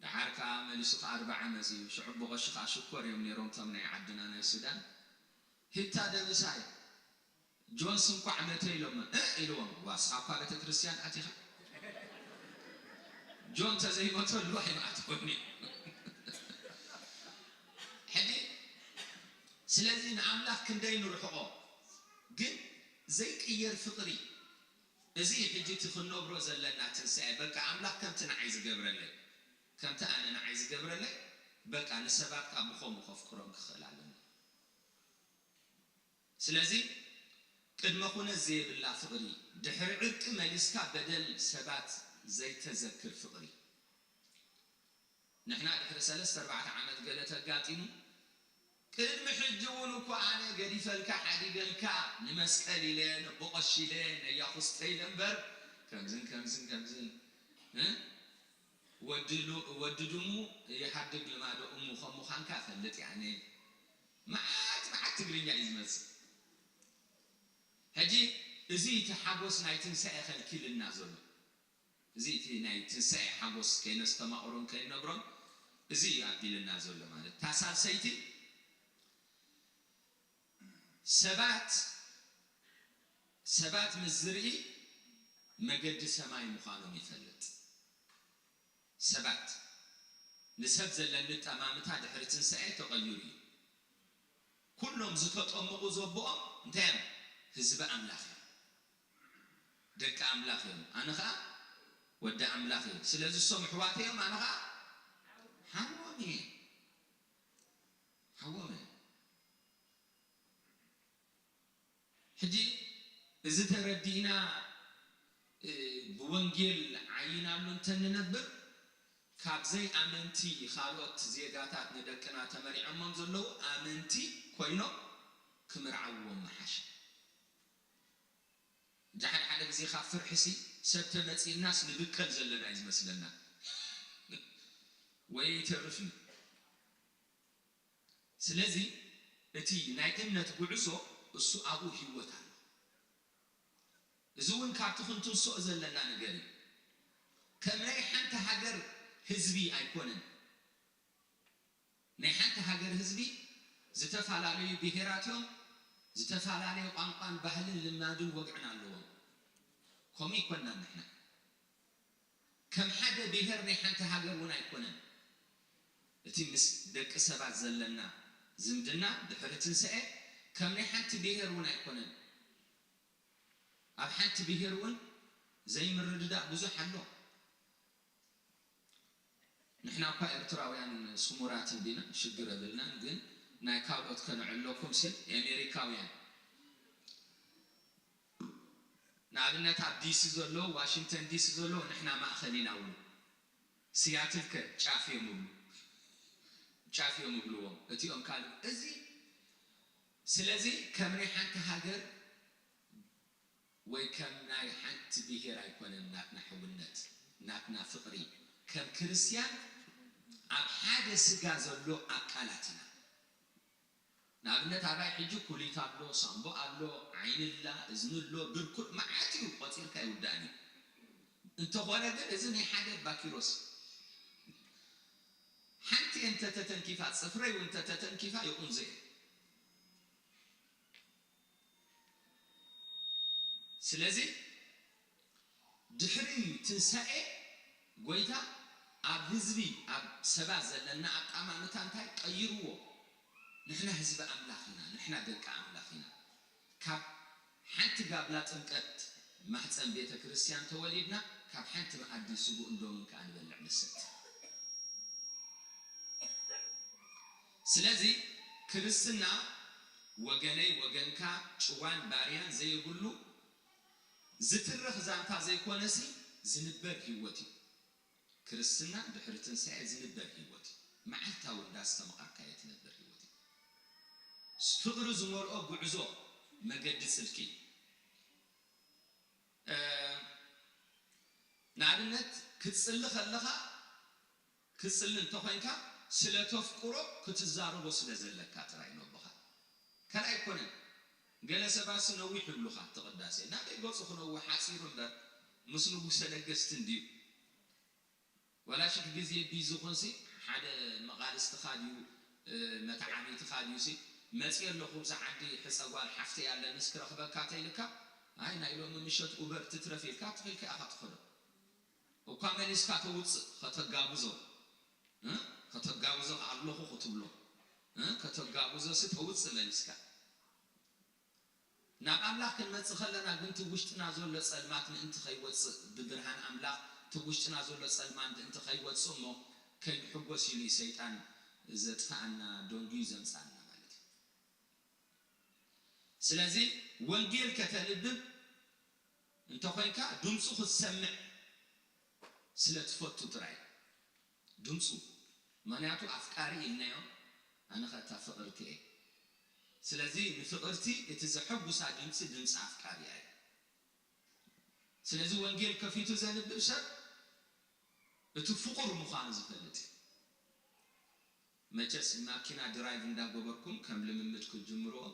ደሓር ከኣ መሊሱ ከኣ ኣርብዓ መጽዩ። ሽዑ ብቐሺ ከኣ ሽኮር እዮም ነይሮም እቶም ናይ ዓድና ናይ ሱዳን። ሂታ ደብሳይ፣ ጆንስ እንኳዕ መተ ኢሎሞ፣ እ ኢልዎም። ዋስኻ እኳ ቤተ ክርስቲያን ኣቲኻ? ጆን ተዘይመተሉ ኣይምኣተወኒ። ሕጂ ስለዚ ንኣምላኽ ክንደይ ንርሕቆ፣ ግን ዘይቅየር ፍቕሪ። እዚ ሕጂ እቲ ክንነብሮ ዘለና ትንሳኤ፣ በቃ ኣምላኽ ከምቲ ንዓይ ዝገብረለይ፣ ከምቲ ኣነ ንዓይ ዝገብረለይ፣ በቃ ንሰባት ካብ ብኸምኡ ከፍቅሮም ክኽእል ኣለኒ። ስለዚ ቅድመ ኩነት ዘየብላ ፍቕሪ፣ ድሕሪ ዕርቂ መሊስካ በደል ሰባት ዘይተዘክር ፍቕሪ። ንሕና ድሕሪ ሰለስተ ኣርባዕተ ዓመት ገለ ተጋጢሙ፣ ቅድሚ ሕጂ እውን እኮ ኣነ ገዲፈልካ፣ ሓዲገልካ፣ ንመስቀል ኢለ፣ ነቦ ቀሺ ኢለ፣ ነያኹስተ ኢለ እምበር፣ ከምዝን ከምዝን ከምዝን፣ እ? ወዲ ሉ-፣ ወዲ ድሙ ይሓድግ ልማደ እሙ ከም ምዃንካ እፈልጥ እየ ኣነ። መዓት፣ መዓት ትግርኛ እዩ ዝመጽእ። ሕጂ እዚ እቲ ሓጎስ ናይ ትንሳኤ ከልኪልና ዘሎ። እዚ እቲ ናይ ትንሳኤ ሓጎስ ከይነስተማቕሮን ከይንነብሮን እዚ እዩ ኣቢልና ዘሎ ማለት። እታ ሳልሰይቲ ሰባት፣ ሰባት ምስ ዝርኢ መገዲ ሰማይ ምዃኖም ይፈልጥ። ሰባት፣ ንሰብ ዘለኒ ጠማምታ ድሕሪ ትንሳኤ ተቐይሩ እዩ። ኩሎም ዝተጠምቑ ዘቦኦም እንታይ እዮም? ህዝቢ ኣምላኽ እዮም። ደቂ ኣምላኽ እዮም። ኣነ ኸኣ ወዲ ኣምላኽ እየ። ስለዚ እሶም ኣሕዋተይ እዮም፣ ኣነ ኸኣ ሓዎም እየ። ሓዎም እየ። ሕጂ እዚ ተረዲእና፣ እ፣ ብወንጌል ዓይናሉ እንተንነብር፣ ካብ ዘይኣመንቲ ካልኦት ዜጋታት ንደቅና ተመሪዖሞም ዘለዉ ኣመንቲ ኮይኖም ክምርዓውዎም ምሓሸ። እንጂ ሓደ ሓደ ግዜ ካብ ፍርሒሲ ሰብ ተመጺእናስ ንብቀል ዘለና እዩ ዝመስለና። ወይ ይተርፍኒ። ስለዚ እቲ ናይ እምነት ጉዕዞ እሱ ኣብኡ ህይወት ኣሎ። እዚ እውን ካብቲ ክንትንስኦ ዘለና ነገር እዩ። ከም ናይ ሓንቲ ሃገር ህዝቢ ኣይኮነን። ናይ ሓንቲ ሃገር ህዝቢ ዝተፈላለዩ ብሄራት እዮም፣ ዝተፈላለዩ ቋንቋን ባህልን ልማድን ወግዕን ኣለዎም። ከምኡ ኣይኮንናን ንሕና። ከም ሓደ ብሄር ናይ ሓንቲ ሃገር እውን ኣይኮነን። እቲ ምስ ደቂ ሰባት ዘለና ዝምድና ድሕሪ ትንሳኤ ከም ናይ ሓንቲ ብሄር እውን ኣይኮነን። ኣብ ሓንቲ ብሄር እውን ዘይምርድዳእ ብዙሕ ኣሎ። ንሕና እኳ ኤርትራውያን ስሙራት እንዲና፣ ሽግር የብልናን፣ ግን ናይ ካልኦት ከነዕለኩም ሲ፣ ኣሜሪካውያን ንኣብነት ኣብ ዲሲ ዘሎ፣ ዋሽንግተን ዲሲ ዘሎ፣ ንሕና ማእኸል ኢና ውሉ፣ ስያትል ከ ጫፍ እዮም ውሉ፣ ጫፍ እዮም ውብልዎም እቲኦም ካልእ። እዚ ስለዚ ከም ናይ ሓንቲ ሃገር ወይ ከም ናይ ሓንቲ ብሄር ኣይኮነን ናትና ሕውነት፣ ናትና ፍቕሪ። ከም ክርስትያን ኣብ ሓደ ስጋ ዘሎ ኣካላት ኢና። ንኣብነት ኣባይ ሕጂ ኩሊት ኣሎ፣ ሳምቦ ኣሎ፣ ዓይኒ ኣላ፣ እዝኒ ኣሎ፣ ብርኩል መዓት እዩ፣ ቆፂርካ ይውዳእን እዩ። እንተኾነ ግን እዚ ናይ ሓደ ባኪሮስ ሓንቲ እንተተተንኪፋ፣ ፅፍረይ እውን እንተተተንኪፋ ይቑንዘ እዩ። ስለዚ ድሕሪ ትንሳኤ ጎይታ ኣብ ህዝቢ ኣብ ሰባት ዘለና ኣጣማምታ እንታይ ቀይርዎ? ንሕና ህዝቢ ኣምላኽ ኢና፣ ንሕና ደቂ ኣምላኽ ኢና። ካብ ሓንቲ ጋብላ ጥምቀት ማህፀን ቤተ ክርስቲያን ተወሊድና ካብ ሓንቲ መኣዲ ስጉእን ደሙን ከኣ ንበልዕ ንሰቲ። ስለዚ ክርስትና ወገነይ ወገንካ ጭዋን ባርያን ዘይብሉ ዝትረኽ ዛንታ ዘይኮነሲ ዝንበር ህይወት እዩ። ክርስትና ድሕሪ ትንሳኤ ዝንበር ህይወት እዩ። መዓልታዊ እንዳስተምቓርካዮ ትነብር ህይወት እዩ። ፍቕሪ ዝመልኦ ጉዕዞ መገዲ ጽድቂ። ንኣብነት ክትጽሊ ከለኻ ክትጽሊ እንተኾይንካ ስለ ተፍቅሮ ክትዛረቦ ስለ ዘለካ ጥራይ ነቦኻ ካልእ ኣይኮነን። ገለ ሰባትሲ ነዊሕ ይብሉኻ እቲ ቅዳሴ ናበይ ገጹ ክነውሕ ሓጺሩ እምበር ምስ ንጉሰ ነገስት እንድዩ። ዋላ ሽሕ ግዜ ቢዚ ኹንሲ ሓደ መቓልስትኻ ድዩ መተዓቢትኻ ድዩሲ መፅየ ኣለኹ ብዛ ዓዲ ሕፀ ጓል ሓፍተይ ኣለንስ ክረኽበካ ተይልካ ኣይ ናይ ሎሚ ምሸት ኡበር ትትረፍ ኢልካ ትኺልካ ኢኻ ትኸዶ። እኳ መሊስካ ተውፅእ ከተጋብዞ ከተጋብዞ ኣለኹ ክትብሎ ከተጋብዞ ሲ ተውፅእ መሊስካ ናብ ኣምላኽ ክንመፅእ ከለና ግን እቲ ውሽጥና ዘሎ ፀልማት ምእንቲ ከይወፅእ ብብርሃን ኣምላኽ እቲ ውሽጥና ዘሎ ፀልማት ምእንቲ ከይወፅእ እሞ ከይንሕጎስ ኢሉ እዩ ሰይጣን ዘጥፍኣና ደንጉዩ ዘምፃና ማለት እዩ። ስለዚ ወንጌል ከተንብብ እንተኾይንካ ድምፁ ክትሰምዕ ስለ ትፈቱ ጥራይ ድምፁ ምኽንያቱ ኣፍቃሪ ኢልናዮ ኣነ ኸእታ ፍቕርቲ እየ። ስለዚ ንፍቕርቲ እቲ ዘሐጉሳ ድምፂ ድምፂ ኣፍቃሪ እያ። ስለዚ ወንጌል ከፊቱ ዘንብብ ሰብ እቲ ፍቑር ምዃኑ ዝፈልጥ እዩ። መቸስ ማኪና ድራይቭ እንዳገበርኩም ከም ልምምድ ክትጅምርኦ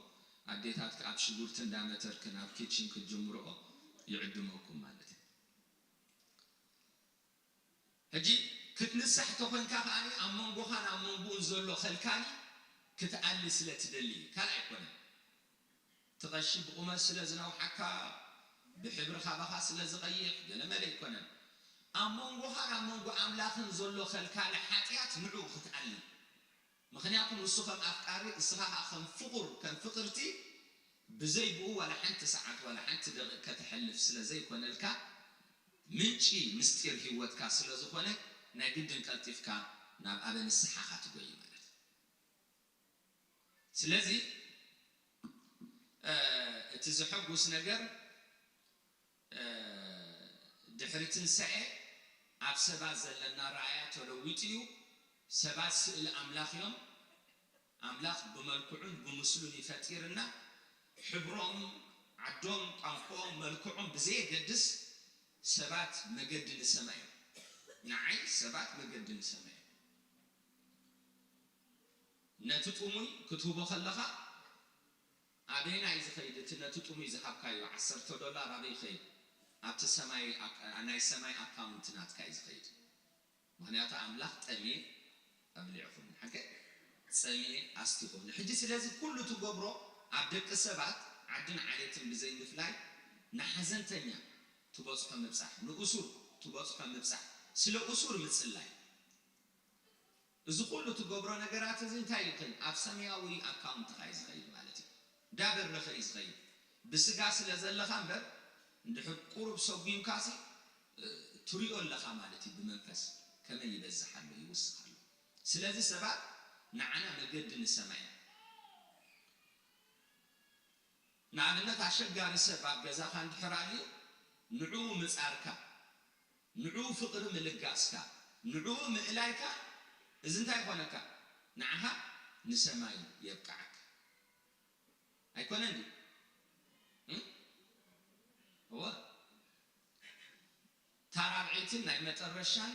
ኣዴታት ኣብ ሽጉርቲ እንዳመተርክን ኣብ ኪችን ክትጅምርኦ ይዕድመኩም ማለት እዩ። ሕጂ ክትንሳሕ ተኾንካ ከኣ ኣብ መንጎኻን ኣብ መንጎኡን ዘሎ ኸልካሊ ክትኣሊ ስለ ትደሊ ካልእ ኣይኮነን። እቲ ቐሺ ብቑመት ስለ ዝነውሓካ ብሕብሪ ካባኻ ስለ ዝቐይሕ ገለመለ ኣይኮነን። ኣብ መንጎኻን ኣብ መንጎ ኣምላኽን ዘሎ ኸልካሊ ሓጢኣት ንዕኡ ክትኣሊ ምኽንያቱ ንሱ ከም ኣፍቃሪ እስኻ ኸዓ ከም ፍቑር ከም ፍቕርቲ ብዘይ ብኡ ዋላ ሓንቲ ሰዓት ዋላ ሓንቲ ደቂቕ ከተሕልፍ ስለ ዘይኮነልካ ምንጪ ምስጢር ህይወትካ ስለ ዝኾነ ናይ ግድን ቀልጢፍካ ናብ ኣበ ንስሓኻ ትጎይ ማለት እዩ። ስለዚ እቲ ዘሐጉስ ነገር ድሕሪ ትንሳኤ ኣብ ሰባት ዘለና ረኣያ ተለዊጡ እዩ። ሰባት ስእሊ ኣምላኽ እዮም። ኣምላኽ ብመልክዑን ብምስሉን እዩ ፈጢርና። ሕብሮም፣ ዓዶም፣ ቋንቋኦም፣ መልክዖም ብዘየገድስ ሰባት መገዲ ንሰማይ እዮም። ንዓይ ሰባት መገዲ ንሰማይ እዮም። ነቲ ጥሙይ ክትህቦ ከለኻ ኣበየናይ ዝኸይድ እቲ ነቲ ጥሙይ ዝሃብካዮ ዓሰርተ ዶላር ኣበይ ይኸይድ? ኣብቲ ሰማይ ናይ ሰማይ ኣካውንት ናትካ እዩ ዝኸይድ። ምኽንያቱ ኣምላኽ ጠምየ ኣብሊዕኹም ሓቀ ጸምየ ኣስቲኹም ሕጂ ስለዚ ኩሉ ትገብሮ ኣብ ደቂ ሰባት ዓድን ዓሌትን ብዘይ ምፍላይ ንሓዘንተኛ ትበጽሖ ምብጻሕ ንእሱር ትበጽሖ ምብጻሕ ስለ እሱር ምጽላይ እዚ ኩሉ ትገብሮ ነገራት እዚ እንታይ ይኸይድ ኣብ ሰማያዊ ኣካውንትኻ እዩ ዝኸይድ ማለት እዩ። ዳበረኸ እዩ ዝኸይድ ብስጋ ስለ ዘለኻ እምበር እንድሕር ቁሩብ ሰጒምካሲ፣ እ፣ ትሪኦ ኣለኻ ማለት እዩ። ብመንፈስ ከመይ ይበዝሕ ኣሎ፣ ይውስኽ ኣሎ። ስለዚ ሰባት ንዓና መገዲ ንሰማይ ንኣብነት ኣሸጋሪ ሰብ ኣብ ገዛኻ እንድሕር ኣልዩ፣ ንዕኡ ምጻርካ፣ ንዕኡ ፍቕሪ ምልጋስካ፣ ንዕኡ ምእላይካ፣ እዚ እንታይ ይኾነካ? ንዓኻ ንሰማይ የብቅዓካ። ኣይኮነን ድዩ? እም? እወ። እታ ራብዐይትን ናይ መጠረሻን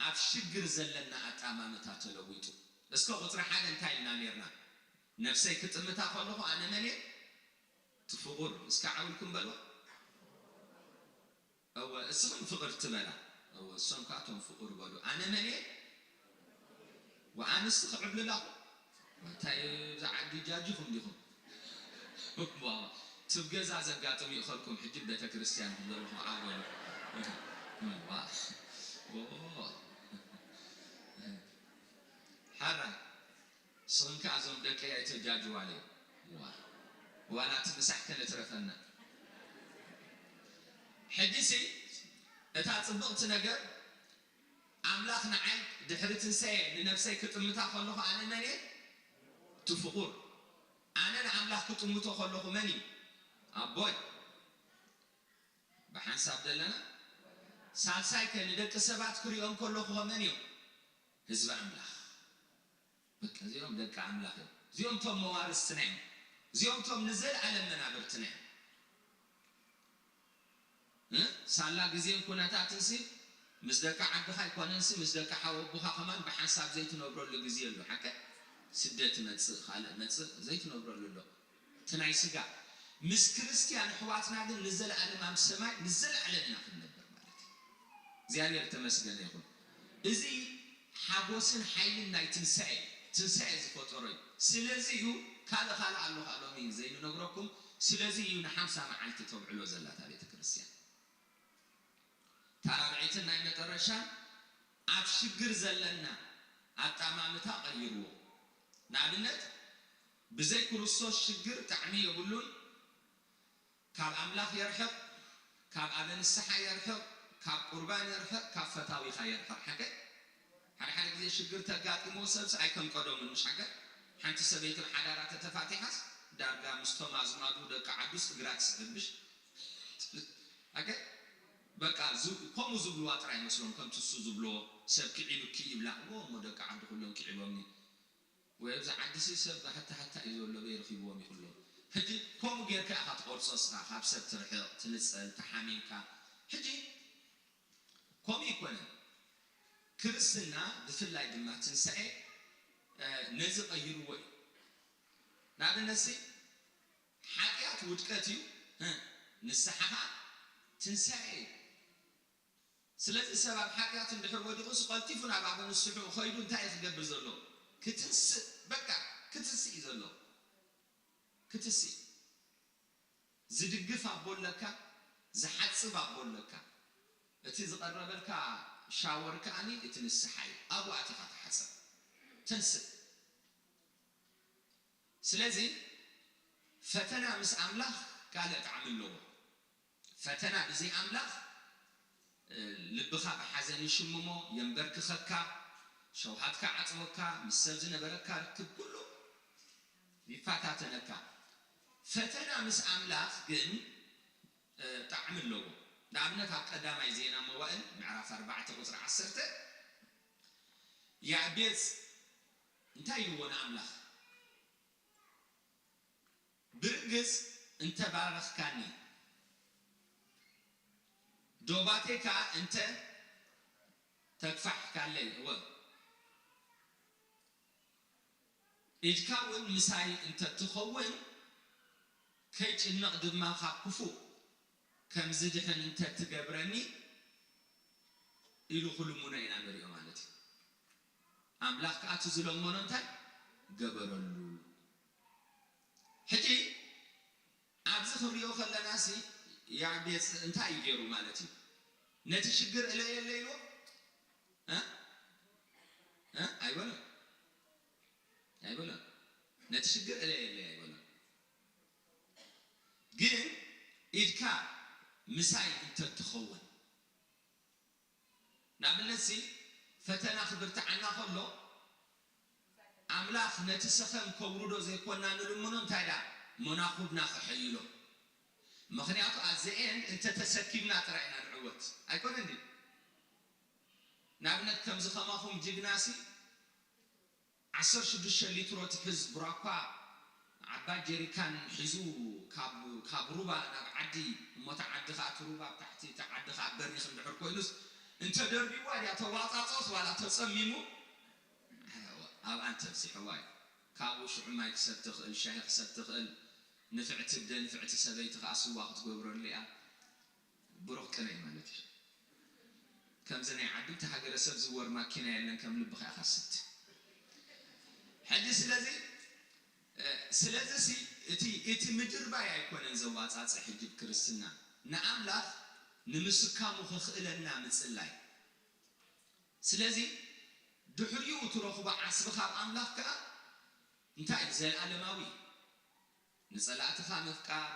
ኣብ ሽግር ዘለና ኣጣማምታ ተለዊጡ። እስከ ቁጽሪ ሓደ እንታይ ኢልና ኔርና? ነፍሰይ ክጥምታ ከለኹ ኣነ መን እየ? እቲ ፍቑር። እስከ ዓው ኢልኩም በልዋ። እወ፣ እስኽን ፍቕር ትበላ። እወ፣ እሶም ከኣ እቶም ፍቑር በሉ። ኣነ መን እየ? ወኣንስቲ ክዕብልላኹ? እንታይ እዛ ዓዲ ጃጂኹም ዲኹም? ዋው፣ ትብ ገዛ ዘጋጥም ይእኸልኩም ሕጂ ቤተ ክርስቲያን ዘለኹም ዓበሉ። ዋ፣ ኦ። ሓራይ፣ ስኽን ከኣ እዞም ደቀይ ኣይተጃጅዋለይ። ዋ፣ ዋላ እቲ ምሳሕ ከነትረፈና። ሕጂሲ እታ ጽብቕቲ ነገር ኣምላኽ ንዓይ ድሕሪ ትንሳኤ ንነፍሰይ ክጥምታ ከለኹ ኣነ መን እየ? እቲ ፍቑር። ኣነ ንኣምላኽ ክጥምቶ ከለኹ መን እዩ? ኣቦይ። ብሓንሳብ ዘለና ሳልሳይ ከ ንደቂ ሰባት ክሪኦም ከለኹ ከ መን እዮም? ህዝቢ ኣምላኽ። በቃ እዚኦም ደቂ ኣምላኽ እዮም። እዚኦም ቶም መዋርስትና እዮም። እዚኦም ቶም ንዘለኣለም መናብርትና እዮም። እ? ሳላ ግዜን ኩነታትንሲ ምስ ደቂ ዓድኻ ኣይኮነንሲ ምስ ደቂ ሓወቦኻ ከማን ብሓንሳብ ዘይትነብረሉ ግዜ ኣሎ። ሓቀ ስደት መጽእ ካልእ መጽእ ዘይትነብረሉ ኣሎ። እቲ ናይ ስጋ። ምስ ክርስትያን ኣሕዋትና ግን ንዘለኣለም ኣብ ሰማይ ንዘለኣለም ኢና ክንነብር ማለት እዩ። እግዚኣብሔር ተመስገነ ይኹን። እዚ ሓጎስን ሓይልን ናይ ትንሳኤ፣ ትንሳኤ ዝፈጠሮ እዩ። ስለዚ እዩ ካልእ ካልእ ኣሎ፣ ካልኦም እዩ ዘይንነግረኩም። ስለዚ እዩ ንሓምሳ መዓልቲ ተብዕሎ ዘላ እታ ቤተ ክርስትያን። እታ ራብዐይትን ናይ መጠረሻን ኣብ ሽግር ዘለና ኣጣማምታ ቀይርዎ። ንኣብነት ብዘይ ክርስቶስ ሽግር ጣዕሚ የብሉን። ካብ ኣምላኽ የርሕቕ፣ ካብ ኣበ ንስሓ የርሕቕ፣ ካብ ቁርባን የርሕቕ፣ ካብ ፈታዊኻ የርሕቕ። ሓቀ? ሓደ ሓደ ግዜ ሽግር ተጋጢሞ ሰብስ ኣይከም ቀደሙን፣ ምሽ ሓቀ? ሓንቲ ሰበይቲ ብሓዳራ ተተፋቲሓስ ዳርጋ ምስቶም ኣዝማዱ ደቂ ዓዱስ እግራ ትስዕብ፣ ምሽ? ሓቀ? በቃ ዝ-፣ ከምኡ ዝብልዋ ጥራይ መስሎም፣ ከምቲ እሱ ዝብሎ ሰብ ክዒብኪ ይብላ። እሞ እሞ ደቂ ዓዲ ኩሎም ክዒቦምኒ። ወይ ኣብዚ ዓዲሲ ሰብ ሃታ ሃታ እዩ ዘሎ፣ በይ ረኺብዎም ይኽሎ። ሕጂ ከምኡ ጌርካ ኢኻ ትቆርጾ፣ እስኻ ካብ ሰብ ትርሕቕ፣ ትንጸል፣ ተሓሚምካ። ሕጂ ከምኡ ይኮነን። ክርስትና ብፍላይ ድማ ትንሳኤ፣ እ፣ ነዚ ቀይርዎ እዩ። ንኣብነትሲ ሓጢኣት ውድቀት እዩ፣ እ፣ ንስሓ ኸኣ ትንሳኤ እዩ። ስለዚ ሰብ ኣብ ሓጢኣት እንድሕር ወዲቑስ ቀልጢፉ ናብ ኣበ ንስሕኡ ኸይዱ እንታይ እዩ ክገብር ዘሎ? ክትንስእ፣ በቃ ክትንስእ እዩ ዘሎ። ክትንስእ። ዝድግፍ ኣቦ ኣለካ፣ ዝሓጽብ ኣቦ ኣለካ። እቲ ዝቐረበልካ ሻወር ከኣኒ እቲ ንስሓ እዩ። ኣብኡ ኣቲኻ ተሓጸብ። ተንስእ። ስለዚ ፈተና ምስ ኣምላኽ ካልእ ጣዕሚ ኣለዎ። ፈተና ብዘይ ኣምላኽ፣ እ፣ ልብኻ ብሓዘን ይሽምሞ፣ የንበርክኸካ፣ ሸውሃትካ ዓጽወካ፣ ምስ ሰብ ዝነበረካ ርክብ ኩሉ ይፈታተነካ። ፈተና ምስ ኣምላኽ ግን፣ እ፣ ጣዕሚ ኣለዎ። ንኣብነት ኣብ ቀዳማይ ዜና መዋእል ምዕራፍ ኣርባዕተ ቁጽሪ ዓሰርተ ያዕቤጽ እንታይ ኢልዎ ንኣምላኽ? ብርግጽ እንተ ባረኽካኒ፣ ዶባተይ ከኣ እንተ ተግፋሕካለይ፣ እወ፣ ኢድካ እውን ምሳይ እንተ ትኸውን፣ ከይጭነቕ ድማ ካብ ክፉእ ከም ዝድሕን እንተ ትገብረኒ፣ ኢሉ ክልምኖ ኢና ንሪኦ ማለት እዩ። ኣምላኽ ከኣ እቲ ዝለመኖ እንታይ ገበረሉ? ሕጂ ኣብዚ ክንሪኦ ከለናሲ ያዕቤጽ እንታይ እዩ ገይሩ ማለት እዩ? ነቲ ሽግር እለየለይ ኢልዎ? እ? እ? ኣይበሎን። ኣይበሎን። ነቲ ሽግር እለየለይ ኣይበሎን። ግን ኢድካ ምሳይ እንተትኸውን። ንኣብነት ሲ ፈተና ክብርትዓና ከሎ ኣምላኽ ነቲ ሰኸም ከውርዶ ዘይኮና ንልምኖ እንታይ ዳ መናኹብና ከሐይሎ። ምኽንያቱ ኣዘኤን እንተተሰኪምና ጥራይ ኢና ንዕወት ኣይኮነ እንዲ። ንኣብነት ከምዚ ከማኹም ጅግናሲ ዓሰርተ ሽዱሽተ ሊትሮ ትሕዝ ብራኳ ዓባይ ጀሪካን ሒዙ ካብ ሩባ ናብ ዓዲ፣ እሞታ ዓዲ ከኣ እቲ ሩባ ኣብ ታሕቲ እቲ ዓዲ ከኣ በሪኽ እንድሕር ኮይኑስ እንተደርቢዋ ድያ ተዋጻጾስ ዋላ ተጸሚሙ ኣብኣ እንተብጺሕዋ እዩ። ካብኡ ሽዑ ማይ ክሰቲ ይኽእል፣ ሻሂ ክሰቲ ይኽእል፣ ንፍዕቲ ብደ ንፍዕቲ ሰበይቲ ከኣ ስዋ ክትገብረሉ እያ። ብሩኽ ቅነ እዩ ማለት እዩ። ከምዚ ናይ ዓዲ እቲ ሃገረሰብ ዝወር ማኪና የለን ከም ልብኻ ኢኻ ስት። ሕጂ ስለዚ ስለዚ ሲ እቲ እቲ ምድርባይ ኣይኮነን ዘዋጻጽእ ሕጂ ክርስትና ንኣምላኽ ንምስካሙ ክኽእለና ምጽላይ። ስለዚ ድሕሪኡ ትረኽቦ ዓስቢ ካብ ኣምላኽ ከኣ እንታይ እዩ? ዘለኣለማዊ እዩ። ንጸላእትኻ ምፍቃር፣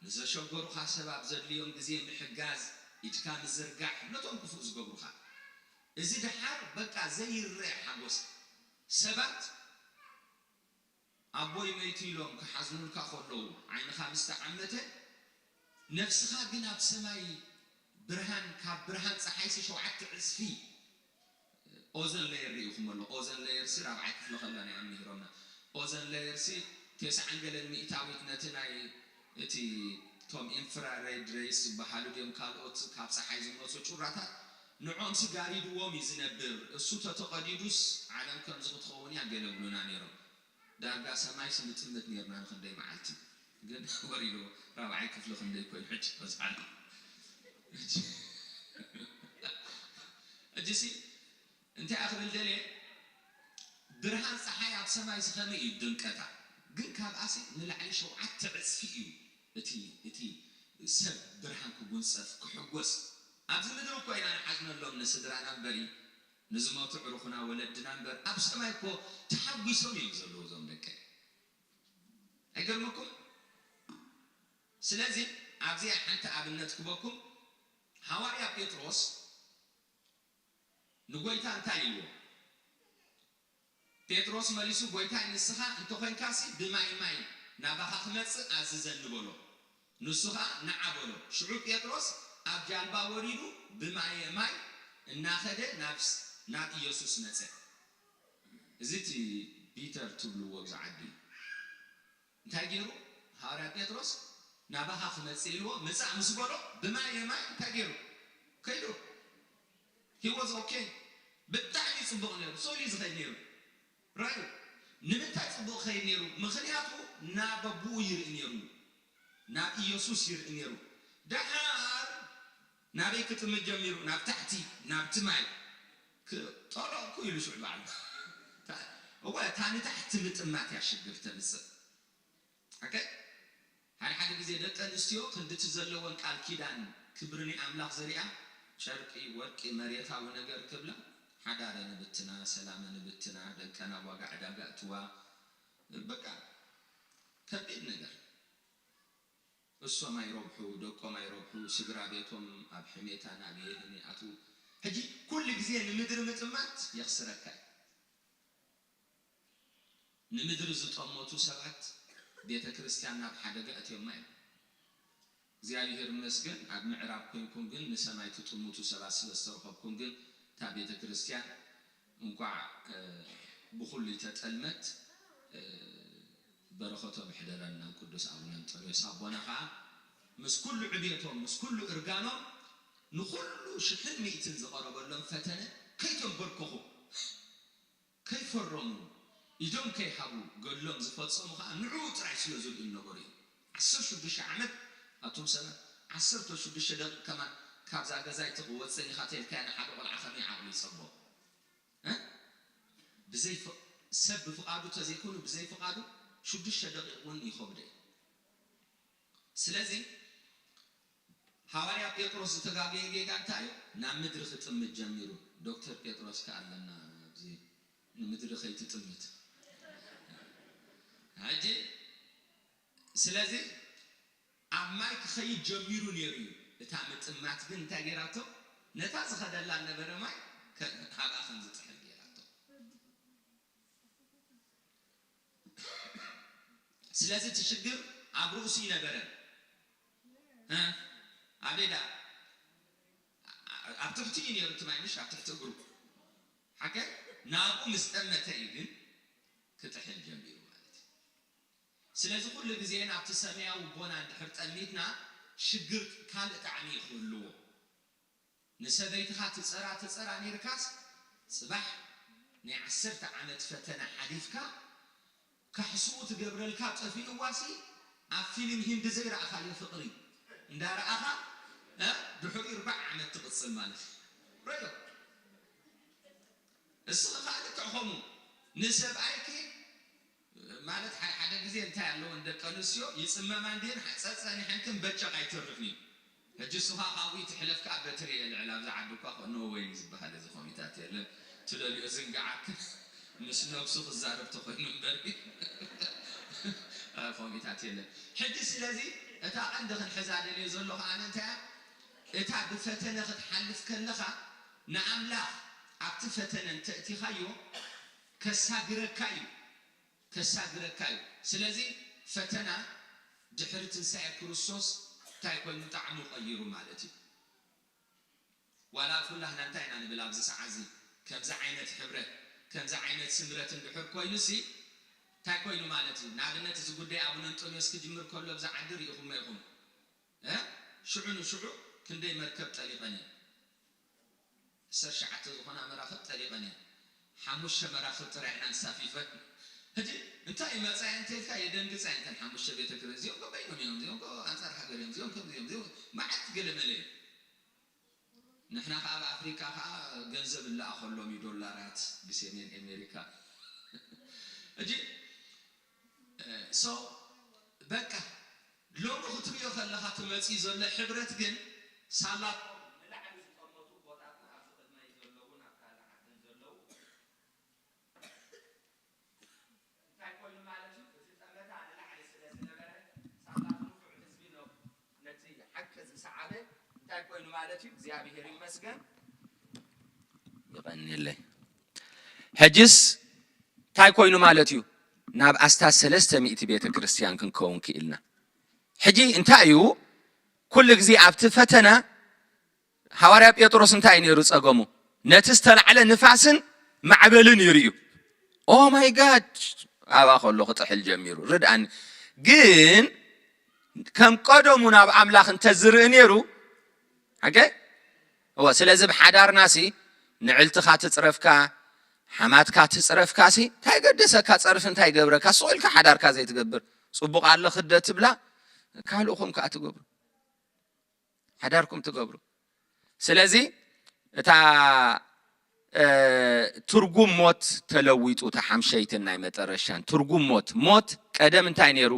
ንዘሸገሩኻ ሰብ ኣብ ዘድልዮም ግዜ ምሕጋዝ፣ ኢድካ ምዝርጋሕ ነቶም ክፉእ ዝገብሩኻ። እዚ ደሓር በቃ ዘይረኣ ሓጎስ። ሰባት ኣቦይ መይቱ ኢሎም ክሓዝኑልካ ከለዉ ዓይንኻ ምስ ተዓመተ ነፍስኻ ግን ኣብ ሰማይ ብርሃን ካብ ብርሃን ጸሓይሲ ሸውዓተ ዕጽፊ ኦዘን ሌየር ርኢኹም ኣሎ። ኦዘን ሌየር ሲ ራብዓይ ክፍሊ ከለና እዮም ምሂሮምና። ኦዘን ሌየር ሲ ተስዓን ገለን ሚእታዊት ነቲ ናይ እቲ እቶም ኢንፍራሬድ ሬይስ ዝበሃሉ ድዮም ካልኦት ካብ ፀሓይ ዝመፁ ጩራታት ንዖም ሲ ጋሪድዎም እዩ ዝነብር። እሱ ተተቐዲዱስ ዓለም ከምዚ ክትኸውን እያ ገለ ብሉና ነይሮም። ዳርጋ ሰማይስ ንጥምት ኔርና ንክንደይ መዓልቲ ግን ወሪዶ ራብዓይ ክፍሊ ክንደይ ኮይኑ ሕጂ በዝሓልና ሕጂ ሲ እንታይ ኣኽብል ደልየ ብርሃን ፀሓይ ኣብ ሰማይ ዝኸመይ እዩ ድምቀታ ግን ካብኣሲ ንላዕሊ ሸውዓተ ዕፅፊ እዩ እቲ እቲ ሰብ ብርሃን ክጉንፀፍ ክሕጎስ ኣብዚ ምድሪ እኮ ኢና ንሓዝነሎም ንስድራና እምበሪ ንዝሞቱ ዕሩኽና ወለድና እምበር ኣብ ሰማይ እኮ ተሓጒሶም እዮም ዘለዉ እዞም ደቀይ። ኣይገርመኩም? ስለዚ ኣብዚኣ ሓንቲ ኣብነት ክበኩም። ሃዋርያ ጴጥሮስ ንጎይታ እንታይ ኢልዎ? ጴጥሮስ መሊሱ ጎይታይ ንስኻ እንተኾይንካሲ ብማይ ማይ ናባኻ ክመጽእ ኣዝዘኒ በሎ። ንሱ ኸኣ ንዓ በሎ። ሽዑ ጴጥሮስ ኣብ ጃልባ ወሪዱ ብማየ ማይ እናኸደ ናብ ናብ ኢየሱስ መጸ። እዚ እቲ ፒተር ትብልዎ ኣብዚ ዓዲ እዩ። እንታይ ገይሩ? ሃዋርያ ጴጥሮስ ናባኻ ክመጽእ ኢልዎ ምጻእ ምስ በሎ ብማይ የማይ እንታይ ገይሩ? ከይዱ። He was okay። ብጣዕሚ ጽቡቕ ነይሩ። ስእሉ እዩ ዝኸይድ ነይሩ። ራዩ ንምንታይ ጽቡቕ ክኸይድ ነይሩ? ምኽንያቱ ናብ ኣቦኡ ይርኢ ነይሩ። ናብ ኢየሱስ ይርኢ ነይሩ። ደሓር ናበይ ክጥምት ጀሚሩ? ናብ ታሕቲ ናብቲ ማይ። ጠሎቕኩ ኢሉ ሽዑ ባዕሉ። እወ እታ ንታሕቲ ምጥማት እያ ሽግር ተምጽእ። ኦኬ ሓደ ሓደ ግዜ ደቂ ኣንስትዮ ክንድቲ ዘለወን ቃል ኪዳን ክብሪ ናይ ኣምላኽ ዘሪኣ ጨርቂ ወርቂ መሬታዊ ነገር ክብላ ሓዳረ ንብትና ሰላመ ንብትና ደቀን ኣብ ዋጋ ዕዳጋ እትዋ በቃ ከቢድ ነገር እሶም ኣይረብሑ ደቆም ኣይረብሑ ስድራ ቤቶም ኣብ ሕሜታ ናብ የህን ይኣትዉ ሕጂ ኩሉ ግዜ ንምድሪ ምጥማት የኽስረካ እዩ ንምድሪ ዝጠመቱ ሰባት ቤተ ክርስቲያን ናብ ሓደጋ እትዮማ እዮም እግዚኣብሔር ይመስገን ኣብ ምዕራብ ኮይንኩም ግን ንሰማይ ትጥምቱ ሰባት ስለ ዝተረኸብኩም ግን እታ ቤተ ክርስቲያን እንቋዕ ብኹሉ ይተጠልመት በረኸቶም ይሕደረና ቅዱስ ኣቡነ እንጠርዮስ ኣቦና ከዓ ምስ ኩሉ ዕብየቶም ምስ ኩሉ እርጋኖም ንኹሉ ሽሕን ሚእትን ዝቐረበሎም ፈተነ ከይተንበርከኹ ከይፈረሙ ኢዶም ከይሃቡ ገድሎም ዝፈፀሙ ከዓ ንዕኡ ጥራይ ስለ ዝርእዩ ነበሩ እዮም ዓሰርተ ሽዱሽተ ዓመት ኣቱም ሰባት ዓሰርተ ሽዱሽተ ደቂ ከማን ካብዛ ገዛይቲ ክወፅን ኢኻ ተልካያ ንሓደ ቆልዓ ከመይ ዓቕሉ ይፀቦ ብዘይ ሰብ ብፍቓዱ ተዘይኮኑ ብዘይ ፍቓዱ ሽዱሽተ ደቂቕ እውን ይኸብደ እዩ ስለዚ ሃዋርያ ጴጥሮስ ዝተጋገየ ጌጋ እንታይ እዩ ናብ ምድሪ ክጥምት ጀሚሩ ዶክተር ጴጥሮስ ከ ኣለና ኣብዚ ንምድሪ ከይትጥምት ሕጂ ስለዚ ኣብ ማይ ክኸይድ ጀሚሩ ነይሩ እዩ እታ ምጥማት ግን እንታይ ገይራቶ? ነታ ዝኸደላ ዝነበረ ማይ ከ-፣ ኣብኣ ከም ዝጥሕል ገይራቶ። ስለዚ እቲ ሽግር ኣብ ርእሱ ይነበረ። እ? ኣበይ ደኣ? ኣብ ትሕቲ እዩ ነይሩ እቲ ማይ፣ ምሽ ኣብ ትሕቲ እግሩ። ሓቀ? ናብኡ ምስ ጠመተ እዩ ግን ክጥሕል ጀሚሩ ማለት እዩ። ስለዚ ኩሉ ግዜ ናብቲ ሰማያዊ ቦና እንድሕር ጠሚትና ሽግር ካልእ ጣዕሚ ይኽህልዎ። ንሰበይትኻ ትጸራ ትጸራ ነይርካስ ጽባሕ ናይ ዓሰርተ ዓመት ፈተነ ሓሊፍካ ካሕስኡ ትገብረልካ ጠፊእዋሲ ኣብ ፊልም ሂንዲ ዘይረኣኻዮ ፍቕሪ እንዳረኣኻ እ ድሕሪኡ ኣርባዓ ዓመት ትቕጽል ማለት እዩ። ረዮ እስኺ ከዓ ልክዕ ከምኡ ንሰብኣይኪ ማለት ሓደ ሓደ ግዜ እንታይ ኣለዎ ንደቂ ኣንስትዮ ይፅመማ እንዲን ጸጸኒሐንክን በጨቕ ኣይተርፍን እዩ። ሕጂ እሱ ከዓ ካብኡ ትሕለፍ ከዓ በትሪ እየ ልዕል ኣብዚ ዓዲ እኳ ከ no way ዝበሃል እዚ ኮሚታት የለን ትደልዮ ዝንግዓክን ምስ ነብሱ ክዛረብ ተኮይኑ እምበር ኮሚታት የለን። ሕጂ ስለዚ እታ ቀንዲ ክንሕዛ ደልዮ ዘሎ ከዓ እንታይ እያ? እታ ብፈተነ ክትሓልፍ ከለኻ ንኣምላኽ ኣብቲ ፈተነ እንተእቲኻዮ ከሳግረካ እዩ፣ ከሳግረካ እዩ። ስለዚ ፈተና ድሕሪ ትንሳኤ ክርስቶስ እንታይ ኮይኑ ጣዕሙ ቀይሩ ማለት እዩ። ዋላ ኩላህና እንታይ ኢና ንብል ኣብዚ ሰዓት እዚ? ከምዚ ዓይነት ሕብረት ከምዚ ዓይነት ስምረት እንድሕር ኮይኑ ሲ እንታይ ኮይኑ ማለት እዩ? ንኣብነት እዚ ጉዳይ ኣቡነ እንጦንዮስ ክጅምር ከሎ ኣብዚ ዓዲ ርኢኹሞ ኢኹም። እ? ሽዑ ንሽዑ ክንደይ መርከብ ጠሊቐን እየን። ዓሰርተ ትሽዓተ ዝኾና መራኽብ ጠሊቐን እየን። ሓሙሽተ መራኽብ ጥራይ ኢና ኣንሳፊፈን። ሕጂ እንታይ መጻ እየን ተልካ የደንግጻ እየን እተን ሓሙሽተ ቤተ ክርስቲያን። እዚኦም ከ በይኖም እዮም፣ እዚኦም ከ ኣንጻር ሃገር እዮም፣ እዚኦም ከምዚ እዮም፣ እዚኦም መዓት ገለ መለ እዩ። ንሕና ከኣ ኣብ ኣፍሪቃ ከኣ ገንዘብ እለኣኸሎም እዩ ዶላራት ብሰሜን ኣሜሪካ። ሕጂ ሶ በቃ ሎሚ ክትሪኦ ከለኻ እቲ መፂኡ ዘሎ ሕብረት ግን ሳላቶም ንላዕሊ ዝጠመቱ ጎጣትና ኣብዚ ቅድመይ ዘለውን ኣብ ካልእ ዓድን ዘለዉ እንታይ ኮይኑ ማለት እዩ? እቲ ጠመታ ንላዕሊ ስለ ዝነበረ ሳላት ንፉዕ ህዝቢ ነው ነቲ ሓቂ ዝሰዓበ እንታይ ኮይኑ ማለት እዩ? እግዚኣብሔር ይመስገን። ይቐንየለይ። ሕጅስ እንታይ ኮይኑ ማለት እዩ? ናብ ኣስታት ሰለስተ ሚእቲ ቤተ ክርስቲያን ክንከውን ክኢልና። ሕጂ እንታይ እዩ? ኩሉ ግዜ ኣብቲ ፈተና ሃዋርያ ጴጥሮስ እንታይ እዩ ነይሩ ጸገሙ? ነቲ ዝተላዕለ ንፋስን ማዕበልን ይርእዩ። ኦ ማይ ጋድ! ኣብኣ ከሎ ክጥሕል ጀሚሩ። ርድኣኒ። ግን ከም ቀደሙ ናብ ኣምላኽ እንተዝርኢ ነይሩ፣ ሓቀ? እወ፣ ስለዚ ብሓዳርና ሲ ንዕልትኻ ትጽረፍካ፣ ሓማትካ ትጽረፍካ ሲ እንታይ ገደሰካ? ጸርፊ እንታይ ገብረካ? ስቕ ኢልካ ሓዳርካ ዘይትገብር። ጽቡቕ ኣለኺ ዶ ትብላ፣ ካልእኹም ከኣ ትገብሩ። ሓዳርኩም ትገብሩ። ስለዚ እታ፣ እ፣ ትርጉም ሞት ተለዊጡ፣ እታ ሓምሸይትን ናይ መጠረሻን ትርጉም ሞት። ሞት ቀደም እንታይ ነይሩ?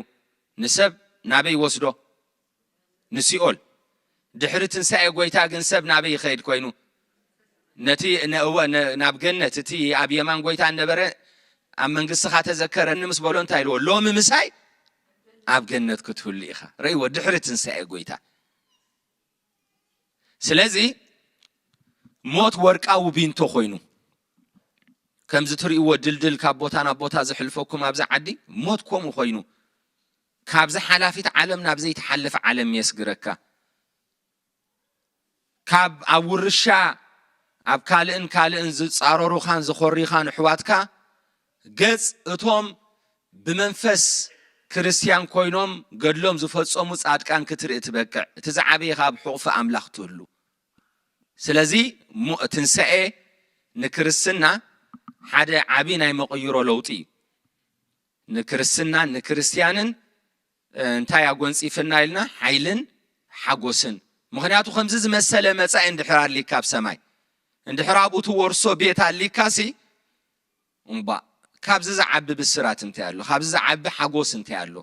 ንሰብ ናበይ ይወስዶ? ንሲኦል። ድሕሪ ትንሳኤ ጎይታ ግን ሰብ ናበይ ይኸይድ ኮይኑ? ነቲ ነ-፣ እወ፣ ነ-፣ ናብ ገነት፣ እቲ ኣብ የማን ጎይታ ነበረ፣ ኣብ መንግስትኻ ተዘከረኒ ምስ በሎ እንታይ ኢልዎ? ሎሚ ምሳይ ኣብ ገነት ክትህሉ ኢኻ። ርእይዎ፣ ድሕሪ ትንሳኤ ጎይታ። ስለዚ ሞት ወርቃዊ ቢንቶ ኮይኑ፣ ከምዚ ትርእይዎ ድልድል ካብ ቦታ ናብ ቦታ ዘሕልፈኩም ኣብዚ ዓዲ፣ ሞት ከምኡ ኮይኑ፣ ካብዚ ሓላፊት ዓለም ናብ ዘይትሓልፍ ዓለም የስግረካ። ካብ ኣብ ውርሻ ኣብ ካልእን ካልእን ዝጻረሩኻን ዝኾሪኻን ኣሕዋትካ፣ ገጽ እቶም ብመንፈስ ክርስትያን ኮይኖም ገድሎም ዝፈጸሙ ጻድቃን ክትርኢ ትበቅዕ። እቲ ዝዓበየ ካብ ሕቑፊ ኣምላኽ ትህሉ። ስለዚ ሞ-፣ ትንሳኤ ንክርስትና ሓደ ዓቢ ናይ መቐይሮ ለውጢ እዩ። ንክርስትናን ንክርስትያንን፣ እ፣ እንታይ ኣጎንጺፍና ኢልና? ሓይልን ሓጎስን። ምኽንያቱ ከምዚ ዝመሰለ መጻኢ እንድሕር ኣሊካ ኣብ ሰማይ፣ እንድሕር ኣብኡ ትወርሶ ቤት ኣሊካሲ፣ እምባ፣ ካብዚ ዝዓቢ ብስራት እንታይ ኣሎ? ካብዚ ዝዓቢ ሓጎስ እንታይ ኣሎ?